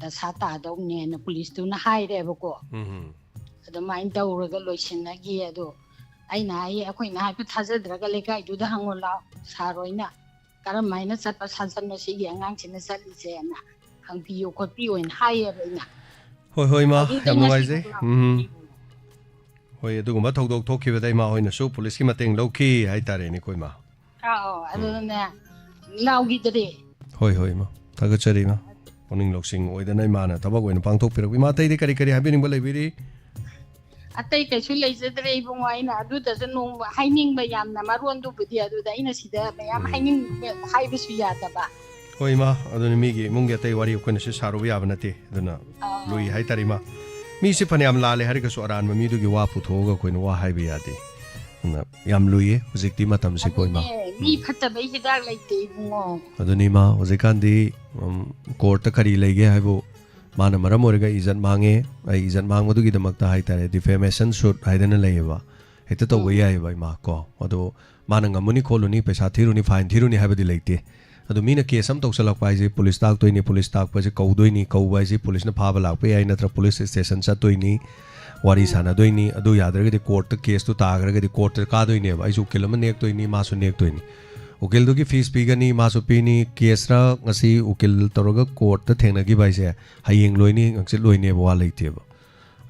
ꯗꯁꯥ ꯇꯥꯗꯧꯅꯦꯅ ꯄꯨꯂꯤꯁꯇꯨꯅ ꯍꯥꯏꯔꯦꯕꯀꯣ꯫ ꯎꯝ꯫ ꯑꯗꯨꯃꯥꯏꯅ ꯇꯧꯔꯒ ꯂꯣꯏꯁꯤꯟꯅꯈꯤ꯫ ꯑꯗꯣ ꯑꯩꯅ ꯍꯥꯏꯌꯦ, ꯑꯩꯈꯣꯏꯅ ꯍꯥꯏꯕ ꯊꯥꯖꯗ꯭ꯔꯒ ꯂꯩꯀꯥꯏꯗꯨꯗ ꯍꯪꯉꯣ ꯂꯥꯎ, ꯁꯥꯔ ꯍꯣꯏꯅ ꯀꯔꯝ ꯍꯥꯏꯅ ꯆꯠꯄ ꯁꯥꯖꯠꯅꯣ ꯁꯤꯒꯤ ꯑꯉꯥꯡꯁꯤꯅ ꯆꯠꯂꯤꯁꯦꯅ ꯍꯪꯕꯤꯌꯨ ꯈꯣꯠꯄꯤꯌꯨꯅ ꯍꯥꯏꯌꯦꯕ ꯑꯩꯅ꯫ ꯍꯣꯏ, ꯍꯣꯏ, ꯏꯃꯥ, ꯑꯗꯨꯗꯤ ꯌꯥꯝ ꯅꯨꯡꯉꯥꯏꯖꯩ꯫ ꯉꯁꯤꯗꯣ ꯎꯝ꯫ ꯍꯣꯏ, ꯑꯗꯨꯒꯨꯝꯕ ꯊꯧꯗꯣꯛ ꯊꯣꯛꯈꯤꯕꯗ ꯏꯃꯥ ꯍꯣꯏꯅꯁꯨ ꯄꯨꯂꯤꯁꯀꯤ ꯃꯇꯦꯡ ꯂꯧꯈꯤ ꯍꯥꯏꯇꯥꯔꯦꯅꯦꯀꯣ, ꯏꯃꯥ꯫ ꯑꯧ, ꯑꯗꯨꯅꯅꯦ, ꯂꯥꯎꯈꯤꯗ꯭ꯔꯦ꯫ ꯍꯣꯏ, ꯍꯣꯏ, ꯏꯃꯥ꯫ ꯊꯥꯒꯠꯆꯔꯤ, ꯏꯃꯥ꯫ ꯄꯨꯛꯅꯤꯡ ꯂꯧꯁꯤꯡ ꯑꯣꯏꯗꯅ ꯏꯃꯥꯅ ꯊꯕꯛ ꯑꯣꯏꯅ ꯄꯥꯡꯊꯣꯛꯄꯤꯔꯛꯄ꯫ ꯏꯃꯥ, ꯑꯇꯩꯗꯤ ꯀꯔꯤ ꯀꯔꯤ ꯍꯥꯏꯕꯤꯅꯤꯡꯕ ꯂꯩꯕꯤꯔꯤ? ꯑꯇꯩ ꯀꯩꯁꯨ ꯂꯩꯖꯗ꯭ꯔꯦ ꯏꯕꯨꯡꯉꯣ꯫ ꯑꯩꯅ ꯑꯗꯨꯗꯁꯨ ꯅꯣꯡꯃ ꯍꯥꯏꯅꯤꯡꯕ ꯌꯥꯝꯅ ꯃꯔꯣꯟꯗꯨꯕꯨꯗꯤ, ꯑꯗꯨꯗ ꯑꯩꯅ ꯁꯤꯗ ꯃꯌꯥꯝ ꯍꯥꯏꯅꯤꯡꯕ ꯍꯥꯏꯕꯁꯨ ꯌꯥꯗꯕ꯫ ꯍꯣꯏ ꯏꯃꯥ, ꯑꯗꯨꯅ ꯃꯤꯒꯤ ꯏꯃꯨꯡꯒꯤ ꯑꯇꯩ ꯋꯥꯔꯤ ꯑꯩꯈꯣꯏꯅ ꯁꯤ ꯁꯥꯔꯨꯕ ꯌꯥꯕ ꯅꯠꯇꯦ꯫ ꯑꯗꯨꯅ ꯂꯨꯏ ꯍꯥꯏꯇꯥꯔꯦ ꯏꯃꯥ꯫ ꯃꯤꯁꯦ ꯐꯅꯌꯥꯝ ꯂꯥꯜꯂꯦ ꯍꯥꯏꯔꯒꯁꯨ ꯑꯔꯥꯟꯕ ꯃꯤꯗꯨꯒꯤ ꯋꯥ ꯄꯨꯊꯣꯛꯑꯒ ꯑꯩꯈꯣꯏꯅ ꯋꯥ ꯍꯥꯏꯕ ꯌꯥꯗꯦ꯫ ꯑꯗꯨꯅ ꯌꯥꯝ ꯂꯨꯏꯌꯦ ꯍꯧꯖꯤꯛꯇꯤ ꯃꯇꯝꯁꯤꯀꯣ ꯏꯃꯥ꯫ ꯑꯗꯨꯅꯦ, ꯃꯤ ꯐꯠꯇꯕꯩ ꯍꯤꯗꯥꯛ ꯂꯩꯇꯦ ꯏꯕꯨꯡꯉꯣ꯫ ꯑꯗꯨꯅꯤ ꯏꯃꯥ, ꯍꯧꯖꯤꯛꯀꯥꯟꯗꯤ ꯀꯣꯔꯠꯇ ꯀꯔꯤ ꯂꯩꯒꯦ ꯍꯥꯏꯕꯨ, ꯃꯥꯅ ꯃꯔꯝ ꯑꯣꯏꯔꯒ ꯏꯖꯠ ꯃꯥꯡꯉꯦ, ꯑꯩ ꯏꯖꯠ ꯃꯥꯡꯕꯗꯨꯒꯤꯗꯃꯛꯇ ꯍꯥꯏꯇꯥꯔꯦ, ꯗꯤꯐꯦꯃꯦꯁꯟ ꯁꯨꯠ ꯍꯥꯏꯗꯅ ꯂꯩꯌꯦꯕ, ꯍꯦꯛꯇ ꯇꯧꯕ ꯌꯥꯏꯑꯕ ꯏꯃꯥ ꯀꯣ꯫ ꯑꯗꯣ ꯃꯥꯅ ꯉꯝꯃꯨꯅꯤ ꯈꯣꯠꯂꯨꯅꯤ, ꯄꯩꯁꯥ ꯊꯤꯔꯨꯅꯤ, ꯐꯥꯏꯟ ꯊꯤꯔꯨꯅꯤ ꯍꯥꯏꯕꯗꯤ ꯂꯩꯇꯦ꯫ ꯑꯗꯣ ꯃꯤꯅ ꯀꯦꯁ ꯑꯃ ꯇꯧꯁꯜꯂꯛꯄ ꯍꯥꯏꯁꯦ ꯄꯨꯂꯤꯁ ꯇꯥꯛꯇꯣꯏꯅꯤ, ꯄꯨꯂꯤꯁ ꯇꯥꯛꯄꯁꯦ ꯀꯧꯗꯣꯏꯅꯤ, ꯀꯧꯕ ꯍꯥꯏꯁꯦ ꯄꯨꯂꯤꯁꯅ ꯐꯥꯕ ꯂꯥꯛꯄ ꯌꯥꯏ, ꯅꯠꯇ꯭ꯔ ꯄꯨꯂꯤꯁ ꯁ꯭ꯇꯦꯁꯟ ꯆꯠꯇꯣꯏꯅꯤ, ꯋꯥꯔꯤ ꯁꯥꯟꯅꯗꯣꯏꯅꯤ, ꯑꯗꯨ ꯌꯥꯗ꯭ꯔꯒꯗꯤ ꯀꯣꯔꯠꯇ ꯀꯦꯁꯇꯨ ꯇꯥꯈ꯭ꯔꯒꯗꯤ ꯀꯣꯔꯠꯇ ꯀꯥꯗꯣꯏꯅꯦꯕ꯫ ꯑꯩꯁꯨ ꯎꯀꯤꯜ ꯑꯃ ꯅꯦꯛꯇꯣꯏꯅꯤ, ꯃꯥꯁꯨ ꯅꯦꯛꯇꯣꯏꯅꯤ꯫ ꯎꯀꯤꯜꯗꯨꯒꯤ ꯐꯤꯁ ꯄꯤꯒꯅꯤ, ꯃꯥꯁꯨ ꯄꯤꯅꯤ, ꯀꯦꯁꯔ ꯉꯁꯤ ꯎꯀꯤꯜ ꯇꯧꯔꯒ ꯀꯣꯔꯠꯇ ꯊꯦꯡꯅꯈꯤꯕ ꯍꯥꯏꯁꯦ ꯍꯌꯦꯡ ꯂꯣꯏꯅꯤ, ꯍꯪꯆꯤꯠ ꯂꯣꯏꯅꯦꯕ, ꯋꯥ ꯂꯩꯇꯦꯕ꯫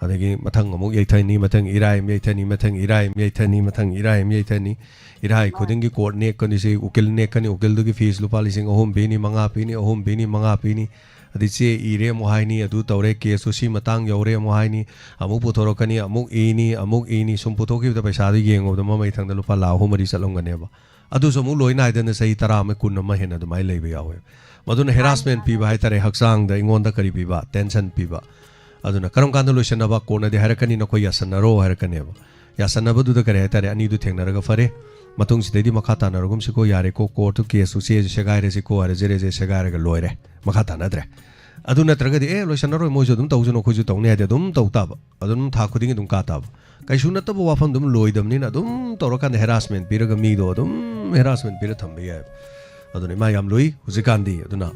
ꯑꯗꯒꯤ ꯃꯊꯪ ꯑꯃꯨꯛ ꯌꯩꯊꯅꯤ, ꯃꯊꯪ ꯏꯔꯥꯏ ꯑꯃ ꯌꯩꯊꯅꯤ, ꯃꯊꯪ ꯏꯔꯥꯏ ꯑꯃ ꯌꯩꯊꯅꯤ, ꯃꯊꯪ ꯏꯔꯥꯏ ꯑꯃ ꯌꯩꯊꯅꯤ꯫ ꯏꯔꯥꯏ ꯈꯨꯗꯤꯡꯒꯤ ꯀꯣꯔꯠ ꯅꯦꯛꯀꯅꯤ, ꯁꯤ ꯎꯀꯤꯜ ꯅꯦꯛꯀꯅꯤ, ꯎꯀꯤꯜꯗꯨꯒꯤ ꯐꯤꯁ ꯂꯨꯄꯥ ꯂꯤꯁꯤꯡ ꯑꯍꯨꯝ ꯄꯤꯅꯤ, ꯃꯉꯥ ꯄꯤꯅꯤ, ꯑꯍꯨꯝ ꯄꯤꯅꯤ, ꯃꯉꯥ ꯄꯤꯅꯤ꯫ ꯑꯗꯩ ꯆꯦ ꯏꯔꯦ ꯑꯃꯨꯛ ꯍꯥꯏꯅꯤ, ꯑꯗꯨ ꯇꯧꯔꯦ, ꯀꯦꯁꯇꯨ ꯁꯤ ꯃꯇꯥꯡ ꯌꯧꯔꯦ ꯑꯃꯨꯛ ꯍꯥꯏꯅꯤ, ꯑꯃꯨꯛ ꯄꯨꯊꯣꯔꯛꯀꯅꯤ, ꯑꯃꯨꯛ ꯏꯅꯤ, ꯑꯃꯨꯛ ꯏꯅꯤ, ꯁꯨꯝ ꯄꯨꯊꯣꯛꯈꯤꯕꯗ ꯄꯩꯁꯥꯗꯨ ꯌꯦꯡꯉꯨꯕꯗ ꯃꯃꯩ ꯊꯪꯗ ꯂꯨꯄꯥ ꯂꯥꯈ ꯑꯍꯨꯝ ꯃꯔꯤ ꯆꯠꯂꯝꯒꯅꯦꯕ꯫ ꯑꯗꯨꯁꯨ ꯑꯃꯨꯛ ꯂꯣꯏ ꯅꯥꯏꯗꯅ ꯆꯍꯤ ꯇꯔꯥ ꯑꯃ, ꯀꯨꯟ ꯑꯃ ꯍꯦꯟꯅ ꯑꯗꯨꯃꯥꯏꯅ ꯂꯩꯕ ꯌꯥꯎꯋꯦ꯫ ꯃꯗꯨꯅ ꯍꯦꯔꯥꯁꯃꯦꯟ ꯄꯤꯕ ꯍꯥꯏꯇꯥꯔꯦ, ꯍꯛꯆꯥꯡꯗ ꯑꯩꯉꯣꯟꯗ ꯀꯔꯤ ꯄꯤꯕ, ꯇꯦꯟꯁꯟ ꯄꯤꯕ꯫ ꯑꯗꯨꯅ ꯀꯔꯝ ꯀꯥꯟꯗ ꯂꯣꯏꯁꯟꯅꯕ, ꯀꯣꯟꯅꯗꯤ ꯍꯥꯏꯔꯛꯀꯅꯤ, ꯅꯈꯣꯏ ꯌꯥꯁꯟꯅꯔꯣ ꯍꯥꯏꯔꯛꯀꯅꯦꯕ꯫ ꯌꯥꯁꯟꯅꯕꯗꯨꯗ ꯀꯔꯤ ꯍꯥꯏꯇꯥꯔꯦ, ꯑꯅꯤꯗꯨ ꯊꯦꯡꯅꯔꯒ ꯐꯔꯦ, ꯃꯇꯨꯡꯁꯤꯗꯩꯗꯤ ꯃꯈꯥ ꯇꯥꯅꯔꯒꯨꯝꯁꯤꯀꯣ, ꯌꯥꯔꯦꯀꯣ, ꯀꯣꯔꯠꯇꯨ ꯀꯦꯁꯇꯨ ꯆꯦꯁꯨ ꯁꯦꯒꯥꯏꯔꯁꯤꯀꯣ ꯍꯥꯏꯔꯦ, ꯖꯦꯔꯦ ꯖꯦ ꯁꯦꯒꯥꯏꯔꯒ ꯂꯣꯏꯔꯦ, ꯃꯈꯥ ꯇꯥꯅꯗ꯭ꯔꯦ꯫ ꯑꯗꯨ ꯅꯠꯇ꯭ꯔꯒꯗꯤ ꯑꯦ ꯂꯣꯏꯁꯟꯅꯔꯣꯏ, ꯃꯣꯏꯁꯨ ꯑꯗꯨꯝ ꯇꯧꯁꯅꯨ, ꯑꯩꯈꯣꯏꯁꯨ ꯇꯧꯅꯤ ꯍꯥꯏꯗꯤ ꯑꯗꯨꯝ ꯇꯧ ꯇꯥꯕ, ꯑꯗꯨꯝ ꯊꯥ ꯈꯨꯗꯤꯡꯒꯤ ꯑꯗꯨꯝ ꯀꯥ ꯇꯥꯕ꯫ ꯀꯩꯁꯨ ꯅꯠꯇꯕ ꯋꯥꯐꯝꯗꯨ ꯑꯗꯨꯝ ꯂꯣꯏꯗꯕꯅꯤꯅ ꯑꯗꯨꯝ ꯇꯧꯔꯀꯥꯟꯗ ꯍꯦꯔꯥꯁꯃꯦꯟ ꯄꯤꯔꯒ ꯃꯤꯗꯣ ꯑꯗꯨꯝ ꯍꯦꯔꯥꯁꯃꯦꯟ ꯄꯤꯔ ꯊꯝꯕ ꯌꯥꯏꯕ꯫ ꯑꯗꯨꯅ ꯏꯃꯥ ꯌꯥꯝ ꯂꯨꯏ ꯍꯧꯖꯤꯛꯀꯥꯟꯗꯤ꯫ ꯑꯗꯨꯅ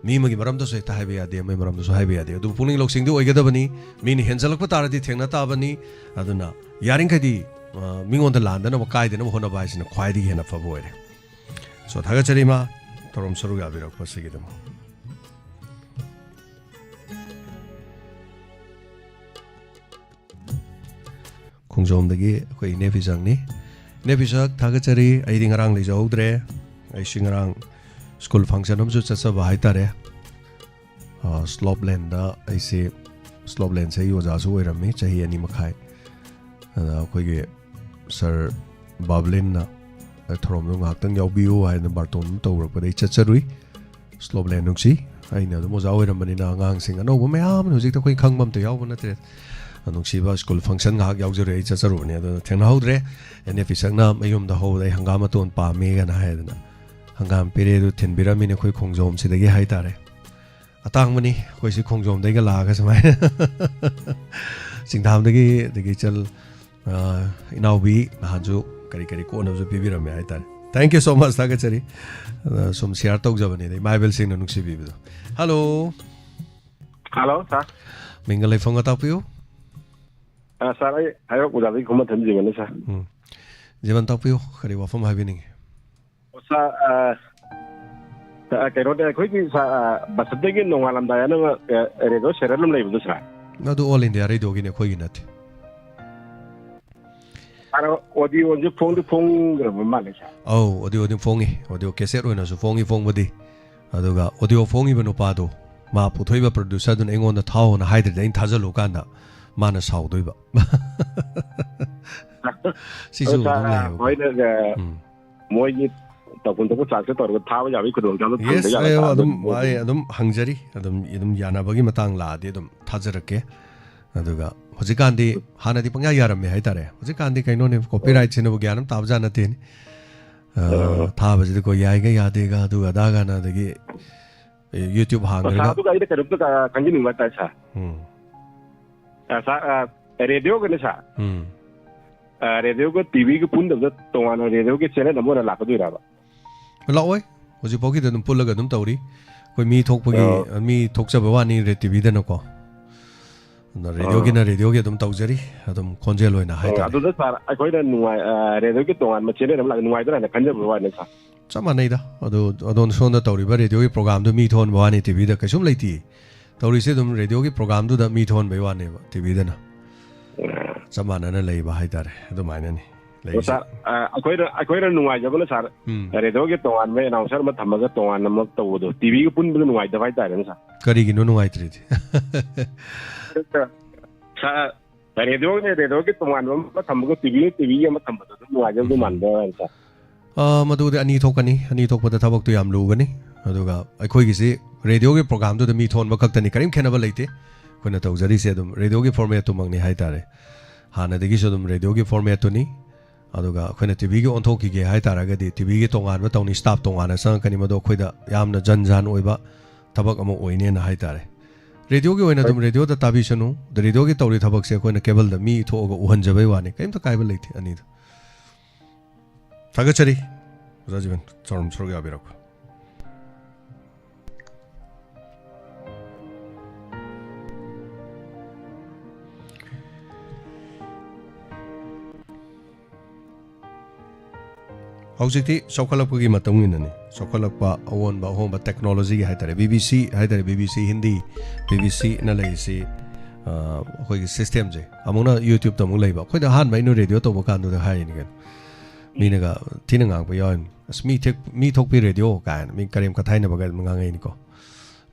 ꯃꯤ ꯑꯃꯒꯤ ꯃꯔꯝꯗꯁꯨ ꯍꯦꯛꯇ ꯍꯥꯏꯕ ꯌꯥꯗꯦ, ꯑꯃꯒꯤ ꯃꯔꯝꯗꯁꯨ ꯍꯥꯏꯕ ꯌꯥꯗꯦ꯫ ꯑꯗꯨꯕꯨ ꯄꯨꯛꯅꯤꯡ ꯂꯧꯁꯤꯡꯗꯤ ꯑꯣꯏꯒꯗꯕꯅꯤ꯫ ꯃꯤꯅ ꯍꯦꯟꯖꯜꯂꯛꯄ ꯇꯥꯔꯗꯤ ꯊꯦꯡꯅ ꯇꯥꯕꯅꯤ꯫ ꯑꯗꯨꯅ ꯌꯥꯔꯤꯈꯩꯗꯤ ꯑ, ꯃꯤꯉꯣꯟꯗ ꯂꯥꯟꯗꯅꯕ, ꯀꯥꯏꯗꯅꯕ ꯍꯣꯠꯅꯕ ꯍꯥꯏꯁꯤꯅ ꯈ꯭ꯋꯥꯏꯗꯒꯤ ꯍꯦꯟꯅ ꯐꯕ ꯑꯣꯏꯔꯦ꯫ ꯁꯣ, ꯊꯥꯒꯠꯆꯔꯤ ꯏꯃꯥ, ꯊꯧꯔꯝ ꯁꯔꯨꯛ ꯌꯥꯕꯤꯔꯛꯄꯁꯤꯒꯤꯗꯃꯛ꯫ ꯈꯣꯡꯖꯣꯝꯗꯒꯤ ꯑꯩꯈꯣꯏ ꯏꯅꯦ ꯐꯤꯖꯪꯅꯤ꯫ ꯏꯅꯦ ꯐꯤꯖꯪ, ꯊꯥꯒꯠꯆꯔꯤ꯫ ꯑꯩꯗꯤ ꯉꯔꯥꯡ ꯂꯩꯖꯍꯧꯗ꯭ꯔꯦ꯫ ꯑꯩꯁꯤ ꯉꯔꯥꯡ ꯁ꯭ꯀꯨꯜ ꯐꯪꯁꯟ ꯑꯃꯁꯨ ꯆꯠꯆꯕ ꯍꯥꯏꯇꯥꯔꯦ꯫ ꯁ꯭ꯂꯣꯞꯂꯦꯟꯗ ꯑꯩꯁꯦ, ꯁ꯭ꯂꯣꯞꯂꯦꯟꯁꯦ ꯑꯩ ꯑꯣꯖꯥꯁꯨ ꯑꯣꯏꯔꯝꯃꯤ ꯆꯍꯤ ꯑꯅꯤ ꯃꯈꯥꯏ꯫ ꯑꯗ ꯑꯩꯈꯣꯏꯒꯤ ꯁꯥꯔ ꯕꯥꯕꯂꯤꯟꯅ ꯊꯧꯔꯝꯗꯣ ꯉꯥꯏꯍꯥꯛꯇꯪ ꯌꯥꯎꯕꯤꯌꯨ ꯍꯥꯏꯅ ꯕꯥꯔꯇꯣꯟ ꯑꯃ ꯇꯧꯔꯛꯄꯗ ꯑꯩ ꯆꯠꯆꯔꯨꯏ꯫ ꯁ꯭ꯂꯣꯞꯂꯦꯟ ꯅꯨꯡꯁꯤ꯫ ꯑꯩꯅ ꯑꯗꯨꯝ ꯑꯣꯖꯥ ꯑꯣꯏꯔꯝꯕꯅꯤꯅ ꯑꯉꯥꯡꯁꯤꯡ ꯑꯅꯧꯕ ꯃꯌꯥꯝ ꯑꯃ ꯍꯧꯖꯤꯛꯇꯤ ꯑꯩꯈꯣꯏ ꯈꯪꯕ ꯑꯝꯇ ꯌꯥꯎꯕ ꯅꯠꯇ꯭ꯔꯦ꯫ ꯅꯨꯡꯁꯤꯕ ꯁ꯭ꯀꯨꯜ ꯐꯪꯁꯟ ꯉꯥꯏꯍꯥꯛ ꯌꯥꯎꯖꯔꯨꯏ, ꯑꯩ ꯆꯠꯆꯔꯨꯕꯅꯦ꯫ ꯑꯗꯨꯅ ꯊꯦꯡꯅꯍꯧꯗ꯭ꯔꯦ꯫ ꯑꯦꯟ ꯑꯦ ꯄꯤꯁꯛꯅ ꯃꯌꯨꯝꯗ ꯍꯧꯕꯗ ꯑꯩ ꯍꯪꯒꯥꯝ ꯃꯇꯣꯟ ꯄꯥꯝꯃꯦꯒꯅ ꯍꯥꯏꯗꯅ ꯍꯪꯒꯥꯝ ꯄꯤꯔꯛꯑꯦ꯫ ꯑꯗꯨ ꯊꯤꯟꯕꯤꯔꯝꯃꯤꯅꯦ ꯑꯩꯈꯣꯏ ꯈꯣꯡꯖꯣꯝꯁꯤꯗꯒꯤ ꯍꯥꯏꯇꯥꯔꯦ꯫ ꯑꯇꯥꯡꯕꯅꯤ ꯑꯩꯈꯣꯏ ꯁꯤ ꯈꯣꯡꯖꯣꯝꯗꯩꯒ ꯂꯥꯛꯑꯒ ꯁꯨꯃꯥꯏꯅ ꯆꯤꯡꯊꯥꯝꯗꯒꯤ, ꯑꯗꯒꯤ ꯏꯆꯜ, ꯑ, ꯏꯅꯥꯎꯕꯤ ꯅꯍꯥꯟꯁꯨ ꯀꯔꯤ ꯀꯔꯤ ꯀꯣꯠꯅꯕꯁꯨ ꯄꯤꯕꯤꯔꯝꯃꯦ ꯍꯥꯏꯇꯥꯔꯦ꯫ Thank you so much, ꯊꯥꯒꯠꯆꯔꯤ꯫ ꯑ, ꯁꯨꯝ ꯁꯤꯌꯥꯔ ꯇꯧꯖꯕꯅꯤꯗ ꯏꯃꯥ ꯏꯕꯦꯜꯁꯤꯡꯅ ꯅꯨꯡꯁꯤꯕꯤꯕꯗꯣ꯫ ꯍꯜꯂꯣ꯫ ꯍꯜꯂꯣ, ꯁꯥꯔ꯫ ꯃꯤꯡꯒ ꯂꯩꯐꯝꯒ ꯇꯥꯛꯄꯤꯌꯨ꯫ ꯑ, ꯁꯥꯔ, ꯑꯩ ꯍꯩꯔꯣꯛ ꯕꯖꯥꯔꯗꯒꯤ ꯈꯨꯃꯟꯊꯦꯝ ꯖꯤꯕꯟꯅꯤ, ꯁꯥꯔ꯫ ꯎꯝ꯫ ꯖꯤꯕꯟ, ꯇꯥꯛꯄꯤꯌꯨ, ꯀꯔꯤ ꯋꯥꯐꯝ ꯍꯥꯏꯕꯤꯅꯤꯡꯉꯤ? ꯑꯣ, ꯁꯥꯔ, ꯑ, ꯑ, ꯀꯩꯅꯣꯅꯦ, ꯑꯩꯈꯣꯏꯒꯤ, ꯁꯥꯔ, ꯑ, ꯕꯁꯟꯇꯒꯤ ꯅꯣꯡꯉꯥꯜꯂꯝꯗꯥꯏ ꯍꯥꯏꯅ ꯑꯃ, ꯑ, ꯔꯦꯗꯤꯑꯣ ꯁꯦꯔꯦꯜ ꯑꯃ ꯂꯩꯕꯗꯣ, ꯁꯥꯔ? ꯑꯗꯨ ꯑꯣꯜ ꯏꯟꯗꯤꯌꯥ ꯔꯦꯗꯤꯑꯣꯒꯤꯅꯦ, ꯑꯩꯈꯣꯏꯒꯤ ꯅꯠꯇꯦ꯫ ꯁꯥꯔ, ꯑꯣꯗꯤꯑꯣꯁꯦ ꯐꯣꯡꯗꯤ ꯐꯣꯡꯈ꯭ꯔꯕ ꯃꯥꯜꯂꯦ, ꯁꯥꯔ꯫ ꯑꯧ, ꯑꯣꯗꯤꯑꯣꯗꯤ ꯐꯣꯡꯉꯤ, ꯑꯣꯗꯤꯑꯣ ꯀꯦꯁꯦꯠ ꯑꯣꯏꯅꯁꯨ ꯐꯣꯡꯉꯤ, ꯐꯣꯡꯕꯗꯤ꯫ ꯑꯗꯨꯒ ꯑꯣꯗꯤꯑꯣ ꯐꯣꯡꯉꯤꯕ ꯅꯨꯄꯥꯗꯣ, ꯃꯥ ꯄꯨꯊꯣꯛꯏꯕ ꯄ꯭ꯔꯣꯗ꯭ꯌꯨꯁꯔꯗꯨꯅ ꯑꯩꯉꯣꯟꯗ ꯊꯥꯎꯑꯣꯅ ꯍꯥꯏꯗ꯭ꯔꯗꯤ ꯑꯩꯅ ꯊꯥꯖꯜꯂꯨ ꯀꯥꯟꯗ ꯃꯥꯅ ꯁꯥꯎꯗꯣꯏꯕ꯫ ꯁꯤꯁꯨ ꯑꯗꯣ, ꯑꯗꯨꯝ ꯁꯥꯔ, ꯂꯩꯌꯦꯕꯀꯣ꯫ ꯍꯣꯏꯅꯦ, ꯑ, ꯎꯝ꯫ ꯃꯣꯏꯒꯤ ꯇꯧꯐꯝ ꯊꯣꯛꯄ ꯆꯥꯟꯁꯇ ꯇꯧꯔꯒ ꯊꯥꯕ ꯌꯥꯕꯒꯤ ꯈꯨꯗꯣꯡꯆꯥꯕꯗꯣ ꯌꯦꯁ, ꯐꯪꯕ ꯌꯥꯒꯗ꯭ꯔꯥ? ꯑꯩ ꯑꯗꯨꯝ, ꯑꯗꯨꯝ ꯑꯩ ꯑꯗꯨꯝ ꯍꯪꯖꯔꯤ, ꯑꯗꯨꯝ, ꯑꯗꯨꯝ ꯌꯥꯅꯕꯒꯤ ꯃꯇꯥꯡ ꯂꯥꯛꯑꯗꯤ ꯑꯗꯨꯝ ꯊꯥꯖꯔꯛꯀꯦ꯫ ꯑꯗꯨꯒ ꯍꯧꯖꯤꯛꯀꯥꯟꯗꯤ, ꯍꯥꯟꯅꯗꯤ ꯄꯪꯌꯥ ꯌꯥꯔꯝꯃꯦ ꯍꯥꯏꯇꯥꯔꯦ, ꯍꯧꯖꯤꯛꯀꯥꯟꯗꯤ ꯀꯩꯅꯣꯅꯦ, ꯀꯣꯄꯤꯔꯥꯏꯠꯁꯤꯅꯕꯨ ꯒ꯭ꯌꯥꯟ ꯑꯃ ꯇꯥꯕꯖꯥꯠ ꯅꯠꯇꯦꯅꯦ꯫ ꯑ, ꯑ꯫ ꯊꯥꯕꯁꯤꯗꯀꯣ ꯌꯥꯏꯒ ꯌꯥꯗꯦꯒ ꯑꯗꯨꯒ ꯑꯗꯥꯒꯅ, ꯑꯗꯒꯤ YouTube ꯁꯥꯔ, ꯍꯥꯡꯈ꯭ꯔꯒ꯫ ꯑꯗꯨꯒ ꯑꯩꯅ ꯀꯩꯅꯣꯝꯇ ꯈꯪꯖꯅꯤꯡꯕ ꯍꯥꯏꯇꯥꯔꯦ, ꯁꯥꯔ꯫ ꯎꯝ꯫ ꯑ, ꯁꯥꯔ, ꯑ, ꯔꯦꯗꯤꯑꯣꯒꯅꯦ, ꯁꯥꯔ꯫ ꯎꯝ꯫ ꯑ, ꯔꯦꯗꯤꯑꯣꯒ ꯇꯤꯚꯤꯒ ꯄꯨꯟꯗꯕꯗ ꯇꯣꯉꯥꯟꯅ ꯔꯦꯗꯤꯑꯣꯒꯤ ꯆꯦꯅꯦꯜ ꯑꯃ ꯑꯣꯏꯅ ꯂꯥꯛꯀꯗꯣꯏꯔꯕ? ꯂꯥꯛꯑꯣꯏ꯫ ꯍꯧꯖꯤꯛꯐꯥꯎꯒꯤꯗꯤ ꯑꯗꯨꯝ ꯄꯨꯜꯂꯒ ꯑꯗꯨꯝ ꯇꯧꯔꯤ꯫ ꯑꯩꯈꯣꯏ ꯃꯤ ꯊꯣꯛꯄꯒꯤ, ꯑꯣ꯫ ꯃꯤ ꯊꯣꯛꯆꯕ ꯋꯥꯅꯤ ꯔꯦ-, ꯇꯤꯚꯤꯗꯅꯀꯣ꯫ ꯑꯗꯣ ꯑꯣ꯫ ꯔꯦꯗꯤꯑꯣꯒꯤꯅ ꯔꯦꯗꯤꯑꯣꯒꯤ ꯑꯗꯨꯝ ꯇꯧꯖꯔꯤ, ꯑꯗꯨꯝ ꯈꯣꯟꯖꯦꯜ ꯑꯣꯏꯅ ꯑꯣ, ꯍꯥꯏꯇꯥꯔꯦ꯫ ꯑꯗꯨꯗ ꯁꯥꯔ, ꯑꯩꯈꯣꯏꯅ ꯅꯨꯡꯉꯥꯏ-, ꯑ, ꯔꯦꯗꯤꯑꯣꯒꯤ ꯇꯣꯉꯥꯟꯕ ꯆꯦꯅꯦꯜ ꯑꯃ ꯂꯥꯛꯑꯗꯤ ꯅꯨꯡꯉꯥꯏꯗꯣꯏꯔꯥ ꯍꯥꯏꯅ ꯈꯟꯖꯕ ꯋꯥꯅꯤ, ꯁꯥꯔ꯫ ꯆꯞ ꯃꯥꯟꯅꯩꯗ꯫ ꯑꯗꯨ, ꯑꯗꯣꯝ ꯁꯣꯝꯗ ꯇꯧꯔꯤꯕ ꯔꯦꯗꯤꯑꯣꯒꯤ ꯄ꯭ꯔꯣꯒꯥꯝꯗꯨ ꯃꯤ ꯊꯣꯛꯍꯟꯕ ꯋꯥꯅꯤ, ꯇꯤꯚꯤꯗ ꯀꯩꯁꯨꯝ ꯂꯩꯇꯤꯌꯦ꯫ ꯇꯧꯔꯤꯁꯦ ꯑꯗꯨꯝ ꯔꯦꯗꯤꯑꯣꯒꯤ ꯄ꯭ꯔꯣꯒꯥꯝꯗꯨꯗ ꯃꯤ ꯊꯣꯛꯍꯟꯕꯩ ꯋꯥꯅꯦꯕ, ꯇꯤꯚꯤꯗꯅ꯫ ꯑ꯫ ꯆꯞ ꯃꯥꯟꯅꯅ ꯂꯩꯕ ꯍꯥꯏꯇꯥꯔꯦ, ꯑꯗꯨꯃꯥꯏꯅꯅꯤ꯫ ꯂꯩꯔꯤꯁꯦ꯫ ꯁꯥꯔ, ꯑ, ꯑꯩꯈꯣꯏꯅ, ꯑꯩꯈꯣꯏꯅ ꯅꯨꯡꯉꯥꯏꯖꯕꯅ, ꯁꯥꯔ, ꯎꯝ꯫ ꯔꯦꯗꯤꯑꯣꯒꯤ ꯇꯣꯉꯥꯟꯕ ꯑꯦꯅꯥꯎꯟꯁꯔ ꯑꯃ ꯊꯝꯃꯒ ꯇꯣꯉꯥꯟꯅ ꯑꯃ ꯇꯧꯕꯗꯣ, ꯇꯤꯚꯤꯒ ꯄꯨꯟꯕꯗ ꯅꯨꯡꯉꯥꯏꯇꯕ ꯍꯥꯏꯇꯥꯔꯦꯅꯦ, ꯁꯥꯔ꯫ ꯀꯔꯤꯒꯤꯅꯣ ꯅꯨꯡꯉꯥꯏꯇ꯭ꯔꯤꯗꯤ? ꯁꯥꯔ, ꯔꯦꯗꯤꯑꯣꯅꯦ, ꯔꯦꯗꯤꯑꯣꯒꯤ ꯇꯣꯉꯥꯟꯕ ꯑꯃ ꯊꯝꯃꯒ ꯇꯤꯚꯤꯅꯦ, ꯇꯤꯚꯤꯒꯤ ꯑꯃ ꯊꯝꯕꯗꯣ ꯑꯗꯨꯝ ꯅꯨꯡꯉꯥꯏꯖꯕꯗꯤ ꯎꯝ꯫ ꯃꯥꯟꯕ ꯋꯥꯅꯤ, ꯁꯥꯔ꯫ ꯑ, ꯃꯗꯨꯗꯤ ꯑꯅꯤ ꯊꯣꯛꯀꯅꯤ꯫ ꯑꯅꯤ ꯊꯣꯛꯄꯗ ꯊꯕꯛꯇꯨ ꯌꯥꯝ ꯂꯨꯒꯅꯤ꯫ ꯑꯗꯨꯒ ꯑꯩꯈꯣꯏꯒꯤꯁꯤ ꯔꯦꯗꯤꯑꯣꯒꯤ ꯄ꯭ꯔꯣꯒ꯭ꯔꯥꯝꯗꯨꯗ ꯃꯤ ꯊꯣꯟꯕ ꯈꯛꯇꯅꯤ, ꯀꯔꯤꯝ ꯈꯦꯠꯅꯕ ꯂꯩꯇꯦ꯫ ꯑꯩꯈꯣꯏꯅ ꯇꯧꯖꯔꯤꯁꯦ ꯑꯗꯨꯝ ꯔꯦꯗꯤꯑꯣꯒꯤ ꯐꯣꯔꯃꯦꯠꯇꯨꯃꯛꯅꯤ ꯍꯥꯏꯇꯥꯔꯦ꯫ ꯍꯥꯟꯅꯗꯒꯤꯁꯨ ꯑꯗꯨꯝ ꯔꯦꯗꯤꯑꯣꯒꯤ ꯐꯣꯔꯃꯦꯠꯇꯨꯅꯤ꯫ ꯑꯗꯨꯒ ꯑꯩꯈꯣꯏꯅ ꯇꯤꯚꯤꯒꯤ ꯑꯣꯟꯊꯣꯛꯈꯤꯒꯦ ꯍꯥꯏꯇꯥꯔꯒꯗꯤ ꯇꯤꯚꯤꯒꯤ ꯇꯣꯉꯥꯟꯕ ꯇꯧꯅꯤ, ꯁ꯭ꯇꯥꯐ ꯇꯣꯉꯥꯟꯅ ꯆꯪꯉꯛꯀꯅꯤ, ꯃꯗꯨ ꯑꯩꯈꯣꯏꯗ ꯌꯥꯝꯅ ꯖꯟ ꯖꯥꯟ ꯑꯣꯏꯕ ꯊꯕꯛ ꯑꯃ ꯑꯣꯏꯅꯦꯅ ꯍꯥꯏꯇꯥꯔꯦ꯫ ꯔꯦꯗꯤꯑꯣꯒꯤ ꯑꯣꯏꯅ ꯑꯗꯨꯝ ꯔꯦꯗꯤꯑꯣꯗ ꯇꯥꯕꯤꯁꯅꯨ꯫ ꯑꯗ ꯔꯦꯗꯤꯑꯣꯒꯤ ꯇꯧꯔꯤ ꯊꯕꯛꯁꯦ ꯑꯩꯈꯣꯏꯅ ꯀꯦꯕꯜꯗ ꯃꯤ ꯊꯣꯛꯑꯒ ꯎꯍꯟꯖꯕꯩ ꯋꯥꯅꯤ, ꯀꯔꯤꯝꯇ ꯀꯥꯏꯕ ꯂꯩꯇꯦ ꯑꯅꯤꯗ꯫ ꯊꯥꯒꯠꯆꯔꯤ ꯑꯣꯖꯥ ꯖꯤꯕꯟ, ꯆꯥꯎꯔꯝ ꯁꯔꯨꯛ ꯌꯥꯕꯤꯔꯛꯄ꯫ ꯍꯧꯖꯤꯛꯇꯤ ꯆꯥꯎꯈꯠꯂꯛꯄꯒꯤ ꯃꯇꯨꯡ ꯏꯟꯅꯅꯤ꯫ ꯆꯥꯎꯈꯠꯂꯛꯄ, ꯑꯑꯣꯟꯕ ꯑꯍꯣꯡꯕ ꯇꯦꯛꯅꯣꯂꯣꯖꯤꯒꯤ ꯍꯥꯏꯇꯥꯔꯦ, ꯕꯤ ꯕꯤ ꯁꯤ ꯍꯥꯏꯇꯥꯔꯦ, B B C Hindi, B B ꯁꯤꯅ ꯂꯩꯔꯤꯁꯤ, ꯑ, ꯑꯩꯈꯣꯏꯒꯤ ꯁꯤꯁꯇꯦꯝꯁꯦ ꯑꯃꯨꯛꯅ YouTube-ꯇ ꯑꯃꯨꯛ ꯂꯩꯕ꯫ ꯑꯩꯈꯣꯏꯗ ꯑꯍꯥꯟꯕ ꯑꯩꯅ ꯔꯦꯗꯤꯑꯣ ꯇꯧꯕ ꯀꯥꯟꯗꯨꯗ ꯍꯥꯏꯔꯤꯅꯤ ꯀꯩꯅꯣ, ꯃꯤꯅꯒ ꯊꯤꯅ ꯉꯥꯡꯕ ꯌꯥꯎꯔꯤꯅꯤ, "ꯑꯁ, ꯃꯤ ꯊꯦꯛ-, ꯃꯤ ꯊꯣꯛꯄꯤ ꯔꯦꯗꯤꯑꯣ" ꯀꯥꯏꯅ ꯃꯤ ꯀꯔꯦꯝ ꯀꯊꯥꯏꯅꯕꯒ ꯑꯗꯨꯝ ꯉꯥꯡꯉꯛꯏꯅꯤꯀꯣ꯫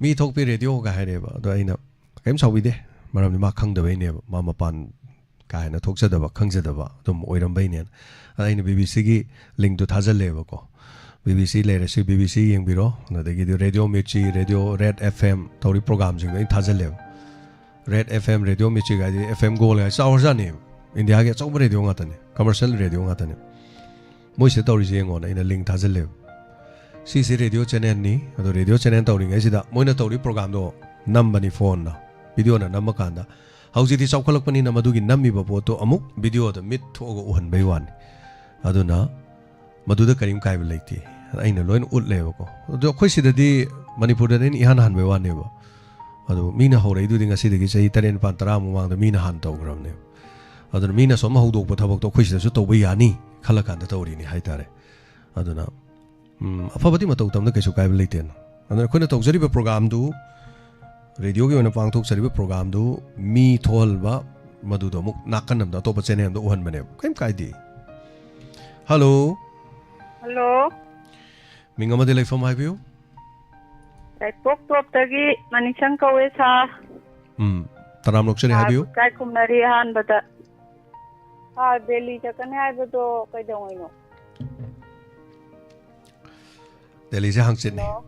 "ꯃꯤ ꯊꯣꯛꯄꯤ ꯔꯦꯗꯤꯑꯣ" ꯀꯥꯏ ꯍꯥꯏꯔꯦꯕ꯫ ꯑꯗꯣ ꯑꯩꯅ ꯀꯔꯤꯝ ꯁꯥꯎꯕꯤꯗꯦ, ꯃꯔꯝꯗꯤ ꯃꯥ ꯈꯪꯗꯕꯩꯅꯦꯕ, ꯃꯥ ꯃꯄꯥꯟ ꯀꯥ ꯍꯦꯟꯅ ꯊꯣꯛꯆꯗꯕ, ꯈꯪꯖꯗꯕ ꯑꯗꯨꯝ ꯑꯣꯏꯔꯝꯕꯩꯅꯦꯅ꯫ ꯑꯗ ꯑꯩꯅ ꯕꯤ ꯕꯤ ꯁꯤꯒꯤ ꯂꯤꯡꯛꯇꯨ ꯊꯥꯖꯤꯜꯂꯦꯕꯀꯣ꯫ B B C ꯂꯩꯔꯁꯤ, B B C ꯌꯦꯡꯕꯤꯔꯣ, ꯑꯗꯒꯤꯗꯤ radio Mirchi, radio Red F M ꯇꯧꯔꯤ ꯄ꯭ꯔꯣꯒꯥꯝꯁꯤꯡꯗꯣ ꯑꯩꯅ ꯊꯥꯖꯤꯜꯂꯦꯕ꯫ Red F M, radio Mirchi ꯀꯥꯏꯗꯤ ꯑꯦꯐ ꯑꯦꯝ ꯒꯣꯜ ꯀꯥꯏ ꯆꯥꯎꯔꯖꯥꯠꯅꯦꯕ꯫ ꯏꯟꯗꯤꯌꯥꯒꯤ ꯑꯆꯧꯕ ꯔꯦꯗꯤꯑꯣ ꯉꯥꯛꯇꯅꯦ, ꯀꯃꯔꯁꯤꯌꯦꯜ ꯔꯦꯗꯤꯑꯣ ꯉꯥꯛꯇꯅꯦ꯫ ꯃꯣꯏꯁꯤꯗ ꯇꯧꯔꯤꯁꯦ ꯌꯦꯡꯉꯣꯅ ꯑꯩꯅ ꯂꯤꯡꯛ ꯊꯥꯖꯤꯜꯂꯦꯕ꯫ ꯁꯤꯁꯦ ꯔꯦꯗꯤꯑꯣ ꯆꯦꯅꯦꯜꯅꯤ꯫ ꯑꯗꯣ ꯔꯦꯗꯤꯑꯣ ꯆꯦꯅꯦꯜ ꯇꯧꯔꯤꯉꯩꯁꯤꯗ ꯃꯣꯏꯅ ꯇꯧꯔꯤ ꯄ꯭ꯔꯣꯒꯥꯝꯗꯣ ꯅꯝꯕꯅꯤ ꯐꯣꯟꯅ, ꯚꯤꯗꯤꯑꯣꯅ ꯅꯝꯃꯀꯥꯟꯗ꯫ ꯍꯧꯖꯤꯛꯇꯤ ꯆꯥꯎꯈꯠꯂꯛꯄꯅꯤꯅ ꯃꯗꯨꯒꯤ ꯅꯝꯃꯤꯕ ꯄꯣꯠꯇꯣ ꯑꯃꯨꯛ ꯚꯤꯗꯤꯑꯣꯗ ꯃꯤꯠ ꯊꯣꯛꯑꯒ ꯎꯍꯟꯕꯩ ꯋꯥꯅꯤ꯫ ꯑꯗꯨꯅ ꯃꯗꯨꯗ ꯀꯔꯤꯝ ꯀꯥꯏꯕ ꯂꯩꯇꯦ꯫ ꯑꯩꯅ ꯂꯣꯏꯅ ꯎꯠꯂꯦꯕꯀꯣ꯫ ꯑꯗꯣ ꯑꯩꯈꯣꯏ ꯁꯤꯗꯗꯤ, ꯃꯅꯤꯄꯨꯔꯗꯗꯤ ꯑꯩꯅ ꯏꯍꯥꯟ ꯍꯥꯟꯕꯩ ꯋꯥꯅꯦꯕ꯫ ꯑꯗꯣ ꯃꯤꯅ ꯍꯧꯔꯛꯏꯗꯨꯗꯤ ꯉꯁꯤꯗꯒꯤ ꯆꯍꯤ ꯇꯔꯦꯠ, ꯅꯤꯄꯥꯟ, ꯇꯔꯥ ꯃꯃꯥꯡꯗ ꯃꯤꯅ ꯍꯥꯟꯅ ꯇꯧꯈ꯭ꯔꯕꯅꯦꯕ꯫ ꯑꯗꯨꯅ ꯃꯤꯅ ꯁꯨꯝ ꯍꯧꯗꯣꯛꯄ ꯊꯕꯛꯇꯣ ꯑꯩꯈꯣꯏ ꯁꯤꯗꯁꯨ ꯇꯧꯕ ꯌꯥꯅꯤ ꯈꯜꯂ ꯀꯥꯟꯗ ꯇꯧꯔꯤꯅꯤ ꯍꯥꯏꯇꯥꯔꯦ꯫ ꯑꯗꯨꯅ, ꯎꯝ, ꯑꯐꯕꯗꯤ ꯃꯇꯧ ꯇꯝꯗ ꯀꯩꯁꯨ ꯀꯥꯏꯕ ꯂꯩꯇꯦꯅ꯫ ꯑꯗꯨꯅ ꯑꯩꯈꯣꯏꯅ ꯇꯧꯖꯔꯤꯕ ꯄ꯭ꯔꯣꯒꯥꯝꯗꯨ, ꯔꯦꯗꯤꯑꯣꯒꯤ ꯑꯣꯏꯅ ꯄꯥꯡꯊꯣꯛꯆꯔꯤꯕ ꯄ꯭ꯔꯣꯒꯥꯝꯗꯨ ꯃꯤ ꯊꯣꯛꯍꯟꯕ, ꯃꯗꯨꯗꯣ ꯑꯃꯨꯛ ꯅꯥꯀꯟ ꯑꯃꯗ ꯑꯇꯣꯞꯄ ꯆꯦꯅꯦꯜ ꯑꯃꯗ ꯎꯍꯟꯕꯅꯦꯕ꯫ ꯀꯔꯤꯝ ꯀꯥꯏꯗꯦ꯫ ꯍꯜꯂꯣ꯫ ꯍꯜꯂꯣ꯫ ꯃꯤꯡ ꯑꯃꯗꯤ ꯂꯩꯐꯝ ꯍꯥꯏꯕꯤꯌꯨ꯫ ꯌꯥꯏꯄꯣꯛ ꯇꯣꯞꯇꯒꯤ ꯃꯅꯤꯁꯪ ꯀꯧꯋꯦ, ꯁꯥꯔ꯫ ꯎꯝ, ꯇꯔꯥꯝ ꯂꯧꯖꯔꯤ, ꯁꯥꯔ, ꯍꯥꯏꯕꯤꯌꯨ꯫ ꯏꯀꯥꯏ ꯈꯨꯝꯅꯔꯤ ꯑꯍꯥꯟꯕꯗ꯫ ꯁꯥꯔ, ꯗꯦꯜꯂꯤ ꯆꯠꯀꯅꯤ ꯍꯥꯏꯕꯗꯣ ꯀꯩꯗꯧꯉꯩꯅꯣ? ꯗꯦꯜꯂꯤꯁꯦ ꯍꯪꯆꯤꯠꯅꯤ꯫ ꯍꯜꯂꯣ꯫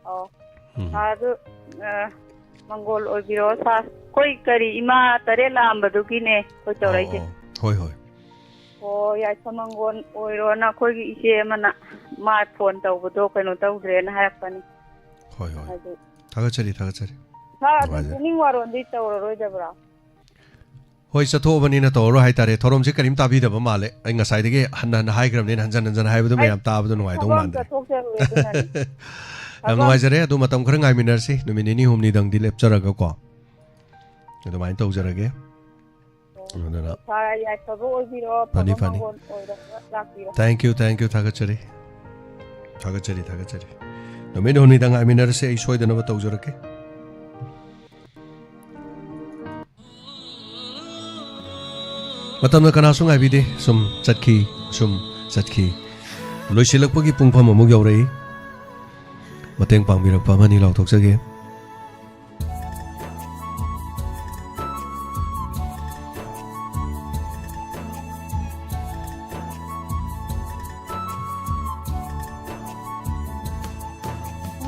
ꯑꯣ꯫ ꯎꯝ꯫ ꯁꯥꯔ, ꯑꯗꯨ, ꯑ, ꯃꯪꯒꯣꯜ ꯑꯣꯏꯕꯤꯔꯣ, ꯁꯥꯔ꯫ ꯑꯩꯈꯣꯏ ꯀꯔꯤ, ꯏꯃꯥ ꯇꯔꯦꯠ ꯂꯥꯛꯑꯝꯕꯗꯨꯒꯤꯅꯦ ꯑꯩꯈꯣꯏ ꯇꯧꯔꯛꯏꯁꯦ꯫ ꯑꯣ, ꯑꯣ꯫ ꯍꯣꯏ, ꯍꯣꯏ꯫ ꯑꯣ, ꯌꯥꯏꯐ ꯃꯪꯒꯣꯜ ꯑꯣꯏꯔꯣꯅ ꯑꯩꯈꯣꯏꯒꯤ ꯏꯆꯦ ꯑꯃꯅ ꯃꯥ ꯐꯣꯟ ꯇꯧꯕꯗꯣ ꯀꯩꯅꯣ ꯇꯧꯗ꯭ꯔꯦꯅ ꯍꯥꯏꯔꯛꯄꯅꯤ꯫ ꯍꯣꯏ, ꯍꯣꯏ꯫ ꯑꯗꯨ ꯊꯥꯒꯠꯆꯔꯤ, ꯊꯥꯒꯠꯆꯔꯤ꯫ ꯁꯥꯔ, ꯑꯗꯨ ꯅꯨꯡꯉꯥꯏꯖꯔꯦ꯫ ꯄꯨꯛꯅꯤꯡ ꯋꯥꯔꯣꯟꯗꯤ ꯇꯧꯔꯔꯣꯏꯗꯕ꯭ꯔꯥ? ꯍꯣꯏ, ꯆꯠꯊꯣꯛꯑꯕꯅꯤꯅ ꯇꯧꯔꯔꯣꯏ ꯍꯥꯏꯇꯥꯔꯦ꯫ ꯊꯧꯔꯝꯁꯦ ꯀꯔꯤꯝ ꯇꯥꯕꯤꯗꯕ ꯃꯥꯜꯂꯦ꯫ ꯑꯩ ꯉꯁꯥꯏꯗꯒꯤ ꯍꯟꯅ ꯍꯟꯅ ꯍꯥꯏꯈ꯭ꯔꯕꯅꯤꯅ, ꯍꯟꯖꯟ ꯍꯟꯖꯟ ꯍꯥꯏꯕꯗꯣ ꯑꯩ ꯃꯌꯥꯝ ꯇꯥꯕꯗꯣ ꯅꯨꯡꯉꯥꯏꯗꯧ ꯊꯕꯛ ꯑꯃ ꯃꯥꯟꯗ꯭ꯔꯦ꯫ ꯆꯠꯊꯣꯛꯆꯔꯨꯔꯦ, ꯑꯗꯨꯅꯅꯤ꯫ ꯌꯥꯝ ꯊꯕꯛ ꯅꯨꯡꯉꯥꯏꯖꯔꯦ꯫ ꯑꯗꯨ ꯃꯇꯝ ꯈꯔ ꯉꯥꯏꯃꯤꯟꯅꯔꯁꯤ, ꯅꯨꯃꯤꯠ ꯅꯤꯅꯤ ꯍꯨꯝꯅꯤꯗꯪꯗꯤ ꯂꯦꯞꯆꯔꯒꯀꯣ꯫ ꯑꯗꯨꯃꯥꯏꯅ ꯇꯧꯖꯔꯒꯦ꯫ ꯑꯗꯨꯅ ꯁꯥꯔ, ꯌꯥꯏꯐꯕ ꯑꯣꯏꯕꯤꯔꯣ, ꯐꯅꯤ, ꯑꯐꯕ ꯐꯅꯤ꯫ ꯃꯪꯒꯣꯜ ꯑꯣꯏꯔꯒ ꯂꯥꯛꯄꯤꯔꯣ꯫ Thank you, thank you, ꯊꯥꯒꯠꯆꯔꯤ꯫ ꯊꯥꯒꯠꯆꯔꯤ, ꯊꯥꯒꯠꯆꯔꯤ꯫ ꯅꯨꯃꯤꯠ ꯍꯨꯝꯅꯤꯗ ꯉꯥꯏꯃꯤꯟꯅꯔꯁꯦ, ꯑꯩ ꯁꯣꯏꯗꯅꯕ ꯇꯧꯖꯔꯛꯀꯦ꯫ ꯃꯇꯝꯅ ꯀꯅꯥꯁꯨ ꯉꯥꯏꯕꯤꯗꯦ, ꯁꯨꯝ ꯆꯠꯈꯤ, ꯁꯨꯝ ꯆꯠꯈꯤ꯫ ꯂꯣꯏꯁꯤꯜꯂꯛꯄꯒꯤ ꯄꯨꯡꯐꯝ ꯑꯃꯨꯛ ꯌꯧꯔꯛꯏ꯫ ꯃꯇꯦꯡ ꯄꯥꯡꯕꯤꯔꯛꯄ ꯑꯃꯅꯤ ꯂꯥꯎꯊꯣꯛꯆꯒꯦ꯫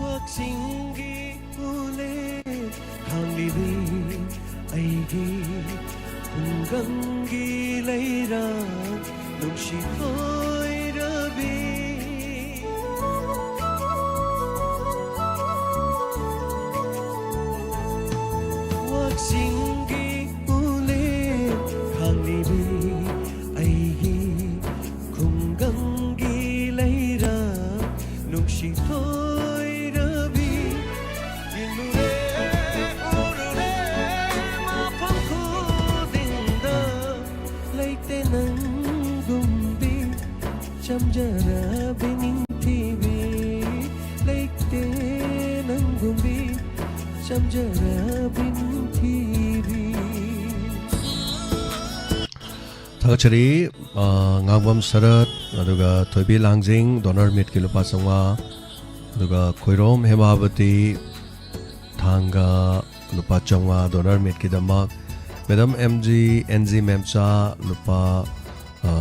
ꯋꯥꯛꯆꯤꯡꯒꯤ ꯎꯂꯦ ꯍꯥꯡꯂꯤꯕꯤ ꯑꯩꯒꯤ ꯈꯨꯡꯒꯪꯒꯤ ꯂꯩꯔꯥ ꯅꯨꯡꯁꯤ ꯊꯣꯏꯔꯕꯤ꯫ ꯋꯥꯛꯆꯤꯡꯒꯤ ꯎꯂꯦ ꯍꯥꯡꯂꯤꯕꯤ ꯑꯩꯒꯤ ꯈꯨꯡꯒꯪꯒꯤ ꯂꯩꯔꯥ ꯅꯨꯡꯁꯤ ꯊꯣꯏꯔꯕꯤ꯫ ꯌꯦꯡꯂꯨꯔꯦ, ꯎꯔꯨꯔꯦ, ꯃꯐꯝ ꯈꯨꯗꯤꯡꯗ ꯂꯩꯇꯦ ꯅꯪꯒꯨꯝꯕꯤ ꯆꯝꯖꯔꯕꯤ ꯅꯤꯡꯊꯤꯕꯤ꯫ ꯂꯩꯇꯦ ꯅꯪꯒꯨꯝꯕꯤ ꯆꯝꯖꯔꯕꯤ ꯅꯤꯡꯊꯤꯕꯤ꯫ ꯊꯥꯒꯠꯆꯔꯤ꯫ ꯑ, ꯉꯥꯡꯕꯝ ꯁꯔꯠ, ꯑꯗꯨꯒ ꯊꯣꯏꯕꯤ ꯂꯥꯡꯖꯤꯡ, ꯗꯣꯅꯔ ꯃꯤꯠꯀꯤ ꯂꯨꯄꯥ ꯆꯥꯝꯃꯉꯥ, ꯑꯗꯨꯒ ꯈꯣꯏꯔꯣꯝ ꯍꯦꯃꯥꯕꯇꯤ, ꯊꯥꯡꯒ, ꯂꯨꯄꯥ ꯆꯥꯝꯃꯉꯥ ꯗꯣꯅꯔ ꯃꯤꯠꯀꯤꯗꯃꯛ꯫ Madam M G, N G Memcha, ꯂꯨꯄꯥ, ꯑ,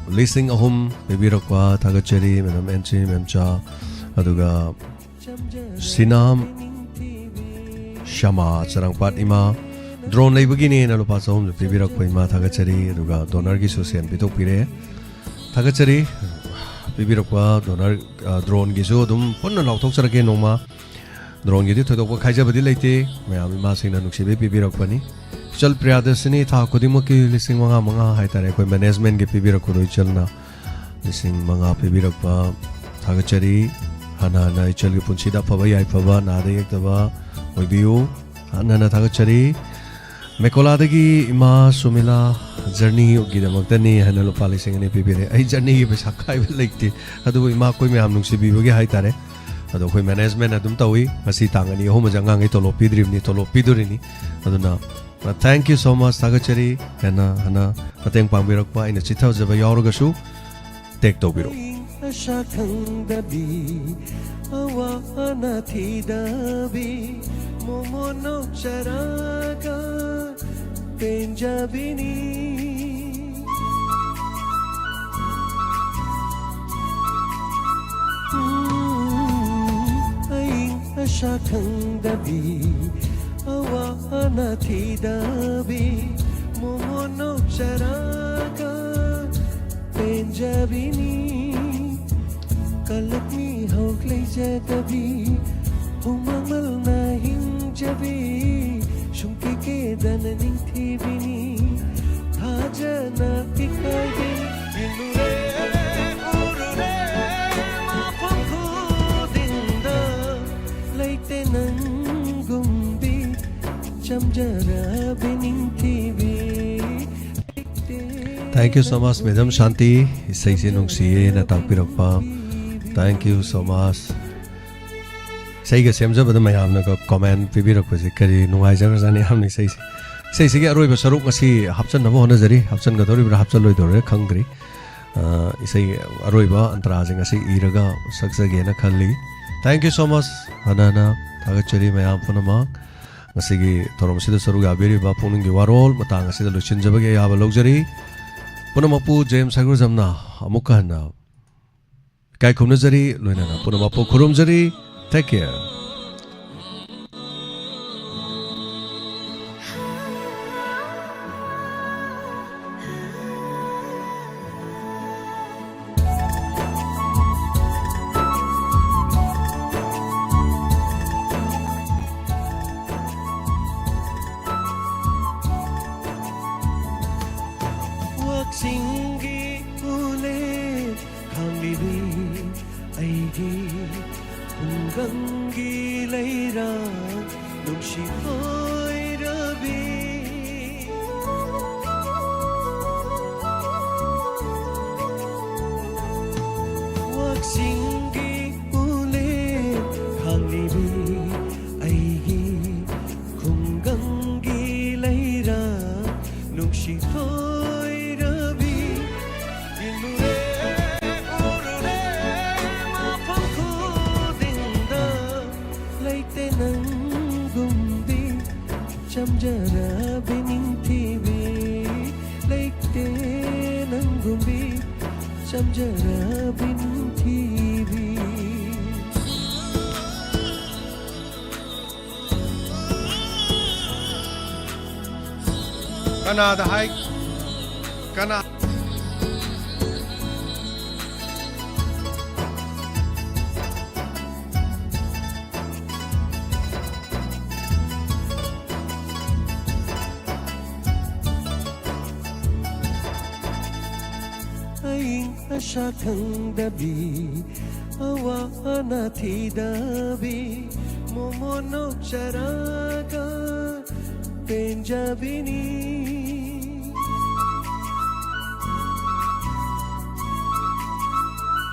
ꯂꯤꯁꯤꯡ ꯑꯍꯨꯝ ꯄꯤꯕꯤꯔꯛꯄ ꯊꯥꯒꯠꯆꯔꯤ, ꯃꯦꯗꯥꯝ ꯑꯦꯟ ꯖꯤ ꯃꯦꯝꯆꯥ꯫ ꯑꯗꯨꯒ ꯁꯤꯅꯥꯝ ꯁ꯭ꯌꯥꯃꯥ ꯆꯔꯥꯡꯄꯥꯠ ꯏꯃꯥ, ꯗ꯭ꯔꯣꯟ ꯂꯩꯕꯒꯤꯅꯦꯅ ꯂꯨꯄꯥ ꯆꯍꯨꯝꯁꯨ ꯄꯤꯕꯤꯔꯛꯄ ꯏꯃꯥ ꯊꯥꯒꯠꯆꯔꯤ꯫ ꯑꯗꯨꯒ ꯗꯣꯅꯔꯒꯤꯁꯨ ꯁꯦꯟ ꯄꯤꯊꯣꯛꯄꯤꯔꯦ, ꯊꯥꯒꯠꯆꯔꯤ꯫ ꯄꯤꯕꯤꯔꯛꯄ ꯗꯣꯅꯔ, ꯑ, ꯗ꯭ꯔꯣꯟꯒꯤꯁꯨ ꯑꯗꯨꯝ ꯄꯨꯟꯅ ꯂꯥꯎꯊꯣꯛꯆꯔꯛꯀꯦ ꯅꯣꯡꯃ꯫ ꯗ꯭ꯔꯣꯟꯒꯤꯗꯤ ꯊꯣꯏꯗꯣꯛꯄ ꯈꯥꯏꯖꯕꯗꯤ ꯂꯩꯇꯦ, ꯃꯌꯥꯝ ꯏꯃꯥꯁꯤꯡꯅ ꯅꯨꯡꯁꯤꯕꯤ ꯄꯤꯕꯤꯔꯛꯄꯅꯤ꯫ ꯏꯆꯜ ꯄ꯭ꯔꯤꯌꯥꯗꯔꯁꯤꯅꯤ ꯊꯥ ꯈꯨꯗꯤꯡꯃꯛꯀꯤ ꯂꯤꯁꯤꯡ ꯃꯉꯥ ꯃꯉꯥ ꯍꯥꯏꯇꯥꯔꯦ, ꯑꯩꯈꯣꯏ ꯃꯦꯅꯦꯖꯃꯦꯟꯒꯤ ꯄꯤꯕꯤꯔꯛꯄꯗꯣ ꯏꯆꯜꯅ ꯂꯤꯁꯤꯡ ꯃꯉꯥ ꯄꯤꯕꯤꯔꯛꯄ ꯊꯥꯒꯠꯆꯔꯤ꯫ ꯍꯥꯟꯅ ꯍꯥꯟꯅ ꯏꯆꯜꯒꯤ ꯄꯨꯟꯁꯤꯗ ꯑꯐꯕ ꯌꯥꯏꯐꯕ ꯅꯥꯗ ꯌꯦꯛꯇꯕ ꯑꯣꯏꯕꯤꯌꯨ꯫ ꯍꯟꯅ ꯍꯟꯅ ꯊꯥꯒꯠꯆꯔꯤ꯫ ꯃꯦꯀꯣꯂꯥꯗꯒꯤ ꯏꯃꯥ ꯁꯨꯃꯤꯂꯥ ꯖꯔꯅꯤꯒꯤꯗꯃꯛꯇꯅꯤ ꯍꯥꯏꯅ ꯂꯨꯄꯥ ꯂꯤꯁꯤꯡ ꯑꯅꯤ ꯄꯤꯕꯤꯔꯦ꯫ ꯑꯩ ꯖꯔꯅꯤꯒꯤ ꯄꯩꯁꯥ ꯈꯥꯏꯕ ꯂꯩꯇꯦ, ꯑꯗꯨꯕꯨ ꯏꯃꯥ ꯑꯩꯈꯣꯏ ꯃꯌꯥꯝ ꯅꯨꯡꯁꯤꯕꯤꯕꯒꯤ ꯍꯥꯏꯇꯥꯔꯦ꯫ ꯑꯗꯣ ꯑꯩꯈꯣꯏ ꯃꯦꯅꯦꯖꯃꯦꯟ ꯑꯗꯨꯝ ꯇꯧꯏ꯫ ꯉꯁꯤ ꯇꯥꯡ ꯑꯅꯤ ꯑꯍꯨꯝ ꯑꯁꯦ ꯑꯉꯥꯡꯈꯩ ꯇꯣꯂꯣꯞ ꯄꯤꯗ꯭ꯔꯤꯕꯅꯤ, ꯇꯣꯂꯣꯞ ꯄꯤꯗꯣꯔꯤꯅꯤ꯫ ꯑꯗꯨꯅ, thank you so much, ꯊꯥꯒꯠꯆꯔꯤ꯫ ꯍꯦꯟꯅ ꯍꯦꯟꯅ ꯃꯇꯦꯡ ꯄꯥꯡꯕꯤꯔꯛꯄ, ꯑꯩꯅ ꯆꯤꯠꯊꯖꯕ ꯌꯥꯎꯔꯒꯁꯨ ꯇꯦꯛ ꯇꯧꯕꯤꯔꯛꯎ꯫ ꯑꯁꯥ ꯈꯪꯗꯕꯤ, ꯑꯋꯥ ꯑꯅꯥ ꯊꯤꯗꯕꯤ, ꯃꯣꯃꯣꯟ ꯅꯣꯛꯆꯔꯒ ꯄꯦꯟꯖꯕꯤꯅꯤ꯫ ꯎꯝ, ꯑꯏꯪ ꯑꯁꯥ ꯈꯪꯗꯕꯤ, ꯑꯋꯥ ꯑꯅꯥ ꯊꯤꯗꯕꯤ, ꯃꯣꯃꯣꯟ ꯅꯣꯛꯆꯔꯒ ꯄꯦꯟꯖꯕꯤꯅꯤ꯫ ꯀꯂꯛꯃꯤ ꯍꯧ ꯂꯩꯖꯗꯕꯤ, ꯍꯨꯃꯥꯡꯃꯜꯅ ꯍꯤꯡꯖꯕꯤ, ꯁꯨꯡꯀꯦ ꯀꯦꯗꯅ ꯅꯤꯡꯊꯤꯕꯤꯅꯤ꯫ ꯊꯥꯖꯅ ꯏꯀꯥꯏꯗꯦ, ꯌꯦꯡꯂꯨꯔꯦ, ꯎꯔꯨꯔꯦ, ꯃꯐꯝ ꯈꯨꯗꯤꯡꯗ ꯂꯩꯇꯦ ꯅꯪꯒꯨꯝꯕꯤ, ꯆꯝꯖꯔꯕꯤ ꯅꯤꯡꯊꯤꯕꯤ꯫ Thank you so much, Madam Shanti, ꯏꯁꯩꯁꯦ ꯅꯨꯡꯁꯤꯌꯦꯅ ꯇꯥꯛꯄꯤꯔꯛꯄ꯫ Thank you so much꯫ ꯏꯁꯩꯒ ꯁꯦꯝꯖꯕꯗ ꯃꯌꯥꯝꯅꯒ ꯀꯣꯃꯦꯟ ꯄꯤꯕꯤꯔꯛꯄꯁꯦ ꯀꯔꯤ ꯅꯨꯡꯉꯥꯏꯖꯈ꯭ꯔꯖꯥꯠꯅꯤ, ꯌꯥꯝꯅ ꯏꯁꯩꯁꯦ꯫ ꯏꯁꯩꯁꯤꯒꯤ ꯑꯔꯣꯏꯕ ꯁꯔꯨꯛ ꯉꯁꯤ ꯍꯥꯞꯆꯟꯅꯕ ꯍꯣꯠꯅꯖꯔꯤ꯫ ꯍꯥꯞꯆꯟꯒꯗꯧꯔꯤꯕ꯭ꯔꯥ ꯍꯥꯞꯆꯜꯂꯣꯏꯗꯧꯔꯤꯕ꯭ꯔꯥ ꯈꯪꯗ꯭ꯔꯤ꯫ ꯑ, ꯏꯁꯩ ꯑꯔꯣꯏꯕ ꯑꯟꯇ꯭ꯔꯥꯁꯦ ꯉꯁꯤ ꯏꯔꯒ ꯁꯛꯆꯒꯦꯅ ꯈꯜꯂꯤ꯫ Thank you so much. ꯍꯟꯅ ꯍꯟꯅ ꯊꯥꯒꯠꯆꯔꯤ ꯃꯌꯥꯝ ꯄꯨꯝꯅꯃꯛ꯫ ꯉꯁꯤꯒꯤ ꯊꯧꯔꯝ ꯑꯁꯤꯗ ꯁꯔꯨꯛ ꯌꯥꯕꯤꯔꯤꯕ ꯄꯨꯛꯅꯤꯡꯒꯤ ꯋꯥꯔꯣꯜ ꯃꯇꯥꯡ ꯑꯁꯤꯗ ꯂꯣꯏꯁꯤꯟꯖꯕꯒꯤ ꯑꯌꯥꯕ ꯂꯧꯖꯔꯤ꯫ ꯄꯨꯝꯅꯃꯛꯄꯨ ꯖꯦꯝꯁ ꯍꯩꯒ꯭ꯔꯨꯖꯝꯅ ꯑꯃꯨꯛꯀ ꯍꯟꯅ ꯏꯀꯥꯏ ꯈꯨꯝꯅꯖꯔꯤ, ꯂꯣꯏꯅꯅ ꯄꯨꯝꯅꯃꯛꯄꯨ ꯈꯨꯔꯨꯝꯖꯔꯤ꯫ Take care. ꯋꯥꯛꯆꯤꯡꯒꯤ ꯎꯂꯦꯟ ꯈꯥꯡꯂꯤꯕꯤ ꯑꯩꯒꯤ ꯈꯨꯡꯒꯪꯒꯤ ꯂꯩꯔꯥꯡ ꯅꯨꯡꯁꯤ ꯍꯣꯏꯔꯕꯤ꯫ ꯋꯥꯛꯆꯤꯡꯒꯤ ꯎꯂꯦꯟ ꯈꯥꯡꯂꯤꯕꯤ ꯑꯩꯒꯤ ꯈꯨꯡꯒꯪꯒꯤ ꯂꯩꯔꯥꯡ ꯅꯨꯡꯁꯤ ꯍꯣꯏꯔꯕꯤ꯫ ꯌꯦꯡꯂꯨꯔꯦ, ꯎꯔꯨꯔꯦ, ꯃꯐꯝ ꯈꯨꯗꯤꯡꯗ ꯂꯩꯇꯦ ꯅꯪꯒꯨꯝꯕꯤ ꯆꯝꯖꯔꯕꯤ ꯅꯤꯡꯊꯤꯕꯤ꯫ ꯂꯩꯇꯦ ꯅꯪꯒꯨꯝꯕꯤ ꯆꯝꯖꯔꯕꯤ ꯅꯤꯡꯊꯤꯕꯤ꯫ ꯀꯅꯥꯗ ꯍꯥꯏ? ꯀꯅꯥ? ꯑꯏꯪ ꯑꯁꯥ ꯈꯪꯗꯕꯤ, ꯑꯋꯥ ꯑꯅꯥ ꯊꯤꯗꯕꯤ, ꯃꯣꯃꯣꯟ ꯅꯣꯛꯆꯔꯒ ꯄꯦꯟꯖꯕꯤꯅꯤ꯫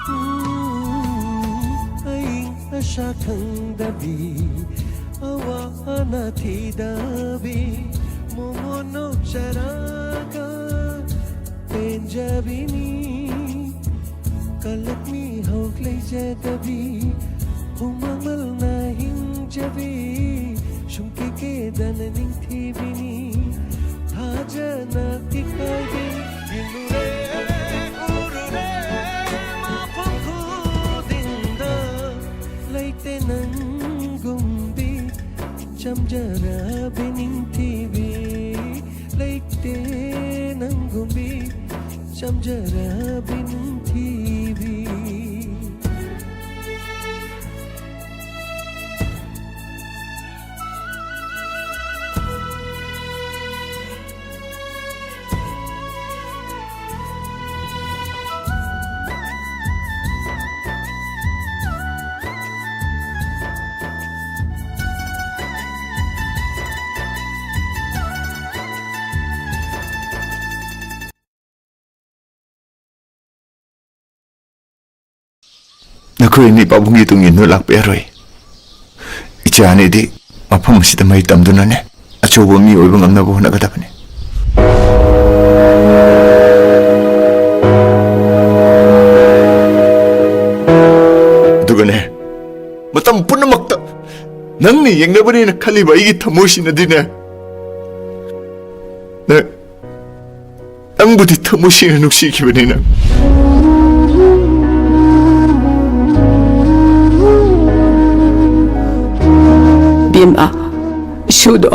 ꯎꯝ, ꯑꯏꯪ ꯑꯁꯥ ꯈꯪꯗꯕꯤ, ꯑꯋꯥ ꯑꯅꯥ ꯊꯤꯗꯕꯤ, ꯃꯣꯃꯣꯟ ꯕꯤꯅꯤ, ꯀꯜꯂꯛꯃꯤ ꯍꯧꯈ꯭ꯔꯦ ꯂꯩꯖꯗꯕꯤ, ꯍꯨꯃꯥꯡꯃꯜꯅ ꯍꯤꯡꯖꯕꯤ, ꯁꯨꯡꯀꯦ ꯀꯦꯗꯅ ꯅꯤꯡꯊꯤꯕꯤꯅꯤ, ꯊꯥꯖꯅ ꯏꯀꯥꯏꯕꯤꯅꯤ꯫ ꯌꯦꯡꯂꯨꯔꯦ, ꯎꯔꯨꯔꯦ, ꯃꯐꯝ ꯈꯨꯗꯤꯡꯗ ꯂꯩꯇꯦ ꯅꯪꯒꯨꯝꯕꯤ, ꯆꯝꯖꯔꯕꯤ ꯅꯤꯡꯊꯤꯕꯤ꯫ ꯂꯩꯇꯦ ꯅꯪꯒꯨꯝꯕꯤ ꯆꯝꯖꯔꯕꯤ ꯅꯤꯡꯊꯤꯕꯤ꯫ ꯅꯈꯣꯏ ꯑꯅꯤ ꯄꯥꯕꯨꯡꯒꯤ ꯇꯨꯡ ꯏꯟꯗꯨꯅ ꯂꯥꯛꯄ ꯌꯥꯔꯣꯏ꯫ ꯏꯆꯥ ꯑꯅꯤꯗꯤ ꯃꯐꯝ ꯑꯁꯤꯗ ꯃꯍꯩ ꯇꯝꯗꯨꯅꯅꯦ, ꯑꯆꯧꯕ ꯃꯤ ꯑꯣꯏꯕ ꯉꯝꯅꯕ ꯍꯣꯠꯅꯒꯗꯕꯅꯤ꯫ ꯑꯗꯨꯒꯅꯦ, ꯃꯇꯝ ꯄꯨꯝꯅꯃꯛꯇ ꯅꯪꯅ ꯌꯦꯡꯅꯕꯅꯦꯅ ꯈꯜꯂꯤꯕ ꯑꯩꯒꯤ ꯊꯃꯣꯏꯁꯤꯅꯗꯤꯅꯦ, ꯅꯪ ꯅꯪꯕꯨꯗꯤ ꯊꯃꯣꯏ ꯁꯦꯡꯅ ꯅꯨꯡꯁꯤꯈꯤꯕꯅꯤ ꯅꯪ꯫ ꯕꯦꯝꯃ, ꯏꯁꯨꯗꯣ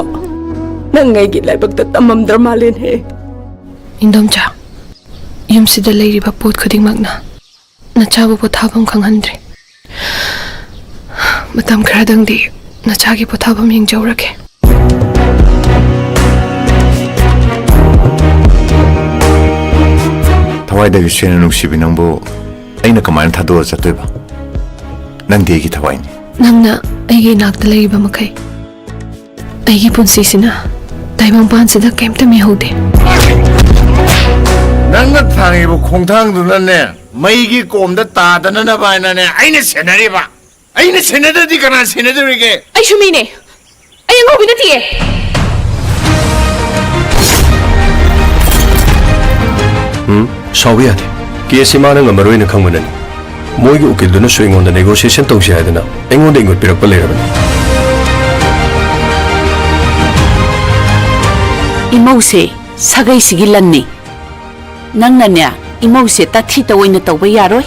ꯅꯪ ꯑꯩꯒꯤ ꯂꯥꯏꯕꯛꯇ ꯇꯝꯃꯝꯗ꯭ꯔ ꯃꯥꯜꯂꯦꯅꯦ꯫ ꯏꯟꯗꯣꯝꯆꯥ, ꯌꯨꯝꯁꯤꯗ ꯂꯩꯔꯤꯕ ꯄꯣꯠ ꯈꯨꯗꯤꯡꯃꯛꯅ ꯅꯆꯥꯕꯨ ꯄꯣꯊꯥꯐꯝ ꯈꯪꯍꯟꯗ꯭ꯔꯦ꯫ ꯃꯇꯝ ꯈꯔꯗꯪꯗꯤ ꯅꯆꯥꯒꯤ ꯄꯣꯊꯥꯐꯝ ꯌꯦꯡꯖꯧꯔꯒꯦ꯫ ꯊꯋꯥꯏꯗꯒꯤ ꯁꯦꯡꯅ ꯅꯨꯡꯁꯤꯕꯤ ꯅꯪꯕꯨ ꯑꯩꯅ ꯀꯃꯥꯏꯅ ꯊꯥꯗꯣꯛꯑ ꯆꯠꯇꯣꯏꯕ? ꯅꯪꯗꯤ ꯑꯩꯒꯤ ꯊꯋꯥꯏꯅꯤ꯫ ꯅꯪꯅ ꯑꯩꯒꯤ ꯏꯅꯥꯛꯇ ꯂꯩꯔꯤꯕ ꯃꯈꯩ ꯑꯩꯒꯤ ꯄꯨꯟꯁꯤꯁꯤꯅ ꯇꯥꯏꯕꯪꯄꯥꯟꯁꯤꯗ ꯀꯩꯝꯇ ꯃꯤꯍꯧꯗꯦ꯫ ꯅꯪꯅ ꯊꯥꯡꯉꯤꯕ ꯈꯣꯡꯊꯥꯡꯗꯨꯅꯅꯦ, ꯃꯩꯒꯤ ꯀꯣꯝꯗ ꯇꯥꯗꯅꯅꯕ ꯍꯥꯏꯅꯅꯦ ꯑꯩꯅ ꯁꯦꯟꯅꯔꯤꯕ꯫ ꯑꯩꯅ ꯁꯦꯟꯅꯗ꯭ꯔꯗꯤ ꯀꯅꯥ ꯁꯦꯟꯅꯗꯧꯔꯤꯒꯦ? ꯑꯩꯁꯨ ꯃꯤꯅꯦ꯫ ꯑꯩ ꯑꯉꯧꯕꯤ ꯅꯠꯇꯤꯌꯦ꯫ ꯎꯝ, ꯁꯥꯎꯕ ꯌꯥꯗꯦ꯫ ꯀꯦꯁꯁꯤ ꯃꯥꯅ ꯉꯝꯃꯔꯣꯏꯅ ꯈꯪꯕꯅꯅꯤ꯫ ꯃꯣꯏꯒꯤ ꯎꯀꯤꯜꯗꯨꯅꯁꯨ ꯑꯩꯉꯣꯟꯗ negotiation ꯇꯧꯁꯤ ꯍꯥꯏꯗꯅ ꯑꯩꯉꯣꯟꯗ ꯏꯪꯒꯣꯠ ꯄꯤꯔꯛꯄ ꯂꯩꯔꯕꯅꯤ꯫ ꯏꯃꯧꯁꯦ ꯁꯥꯒꯩꯁꯤꯒꯤ ꯂꯟꯅꯤ꯫ ꯅꯪꯅꯅꯦ, ꯏꯃꯧꯁꯦ ꯇꯥꯊꯤꯇ ꯑꯣꯏꯅ ꯇꯧꯕ ꯌꯥꯔꯣꯏ꯫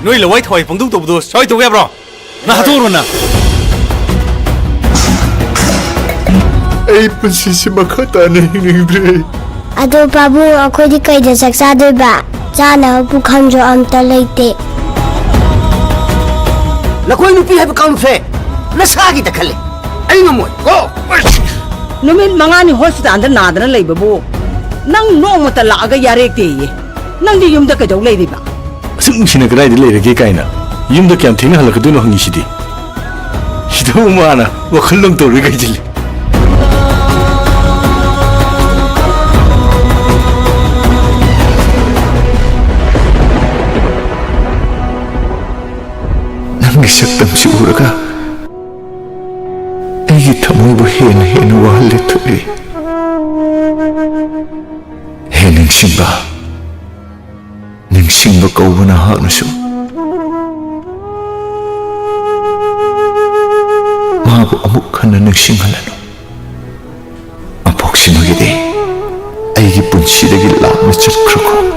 ꯅꯣꯏ ꯂꯋꯥꯏ ꯊꯋꯥꯏ ꯐꯣꯡꯗꯣꯛ ꯇꯧꯕꯗꯣ ꯁ꯭ꯋꯥꯏ ꯇꯧꯕ ꯌꯥꯕ꯭ꯔꯣ? ꯅꯪ ꯍꯥꯠꯇꯣꯛꯎꯔꯣ ꯅꯪ꯫ ꯑꯩ ꯄꯨꯟꯁꯤꯁꯤ ꯃꯈꯥ ꯇꯥꯅ ꯍꯤꯡꯅꯤꯡꯗ꯭ꯔꯦ꯫ ꯑꯗꯣ ꯄꯥꯕꯨꯡ, ꯑꯩꯈꯣꯏꯗꯤ ꯀꯩꯗ ꯆꯥꯛ ꯆꯥꯗꯣꯏꯕ? ꯆꯥꯅꯕ ꯄꯨꯈꯝꯁꯨ ꯑꯝꯇ ꯂꯩꯇꯦ꯫ ꯅꯈꯣꯏ ꯅꯨꯄꯤ ꯍꯥꯏꯕ ꯀꯥꯡꯂꯨꯞꯁꯦ ꯅꯁꯥꯒꯤꯗ ꯈꯜꯂꯦ꯫ ꯑꯩ ꯉꯝꯃꯣꯏ꯫ ꯀꯣ! ꯅꯨꯃꯤꯠ ꯃꯉꯥꯅꯤ ꯍꯣꯁꯄꯤꯇꯥꯜꯗ ꯅꯥꯗꯅ ꯂꯩꯕꯕꯨ ꯅꯪ ꯅꯣꯡꯃꯇ ꯂꯥꯛꯑꯒ ꯌꯥꯔꯦꯛꯇꯦꯌꯦ꯫ ꯅꯪꯗꯤ ꯌꯨꯝꯗ ꯀꯩꯗꯧ ꯂꯩꯔꯤꯕ? ꯑꯁꯨꯛ ꯅꯨꯡꯁꯤꯅ ꯀꯗꯥꯏꯗ ꯂꯩꯔꯒꯦ ꯀꯥꯏꯅ ꯌꯨꯝꯗ ꯀꯌꯥꯝ ꯊꯦꯡꯅ ꯍꯜꯂꯛꯀꯗꯣꯏꯅꯣ ꯍꯪꯉꯤꯁꯤꯗꯤ꯫ ꯁꯤꯗꯕꯨ ꯃꯥꯅ ꯋꯥꯈꯜ ꯂꯧ ꯇꯧꯔꯤ ꯀꯩꯁꯤꯜꯂꯤ꯫ ꯅꯪꯒꯤ ꯁꯛꯇꯝꯁꯤ ꯎꯔꯒ ꯑꯩꯒꯤ ꯊꯃꯣꯏꯕꯨ ꯍꯦꯟꯅ ꯍꯦꯟꯅ ꯋꯥꯍꯜꯂꯦ ꯊꯣꯏꯕꯤ꯫ ꯍꯦ ꯅꯤꯡꯁꯤꯡꯕ, ꯅꯤꯡꯁꯤꯡꯕ ꯀꯧꯕ ꯅꯍꯥꯛꯅꯁꯨ ꯃꯥꯕꯨ ꯑꯃꯨꯛ ꯍꯟꯅ ꯅꯤꯡꯁꯤꯡꯍꯜꯂꯅꯨ꯫ ꯃꯄꯣꯛꯁꯤꯃꯒꯤꯗꯤ ꯑꯩꯒꯤ ꯄꯨꯟꯁꯤꯗꯒꯤ ꯂꯥꯞꯅ ꯆꯠꯈ꯭ꯔꯣ꯫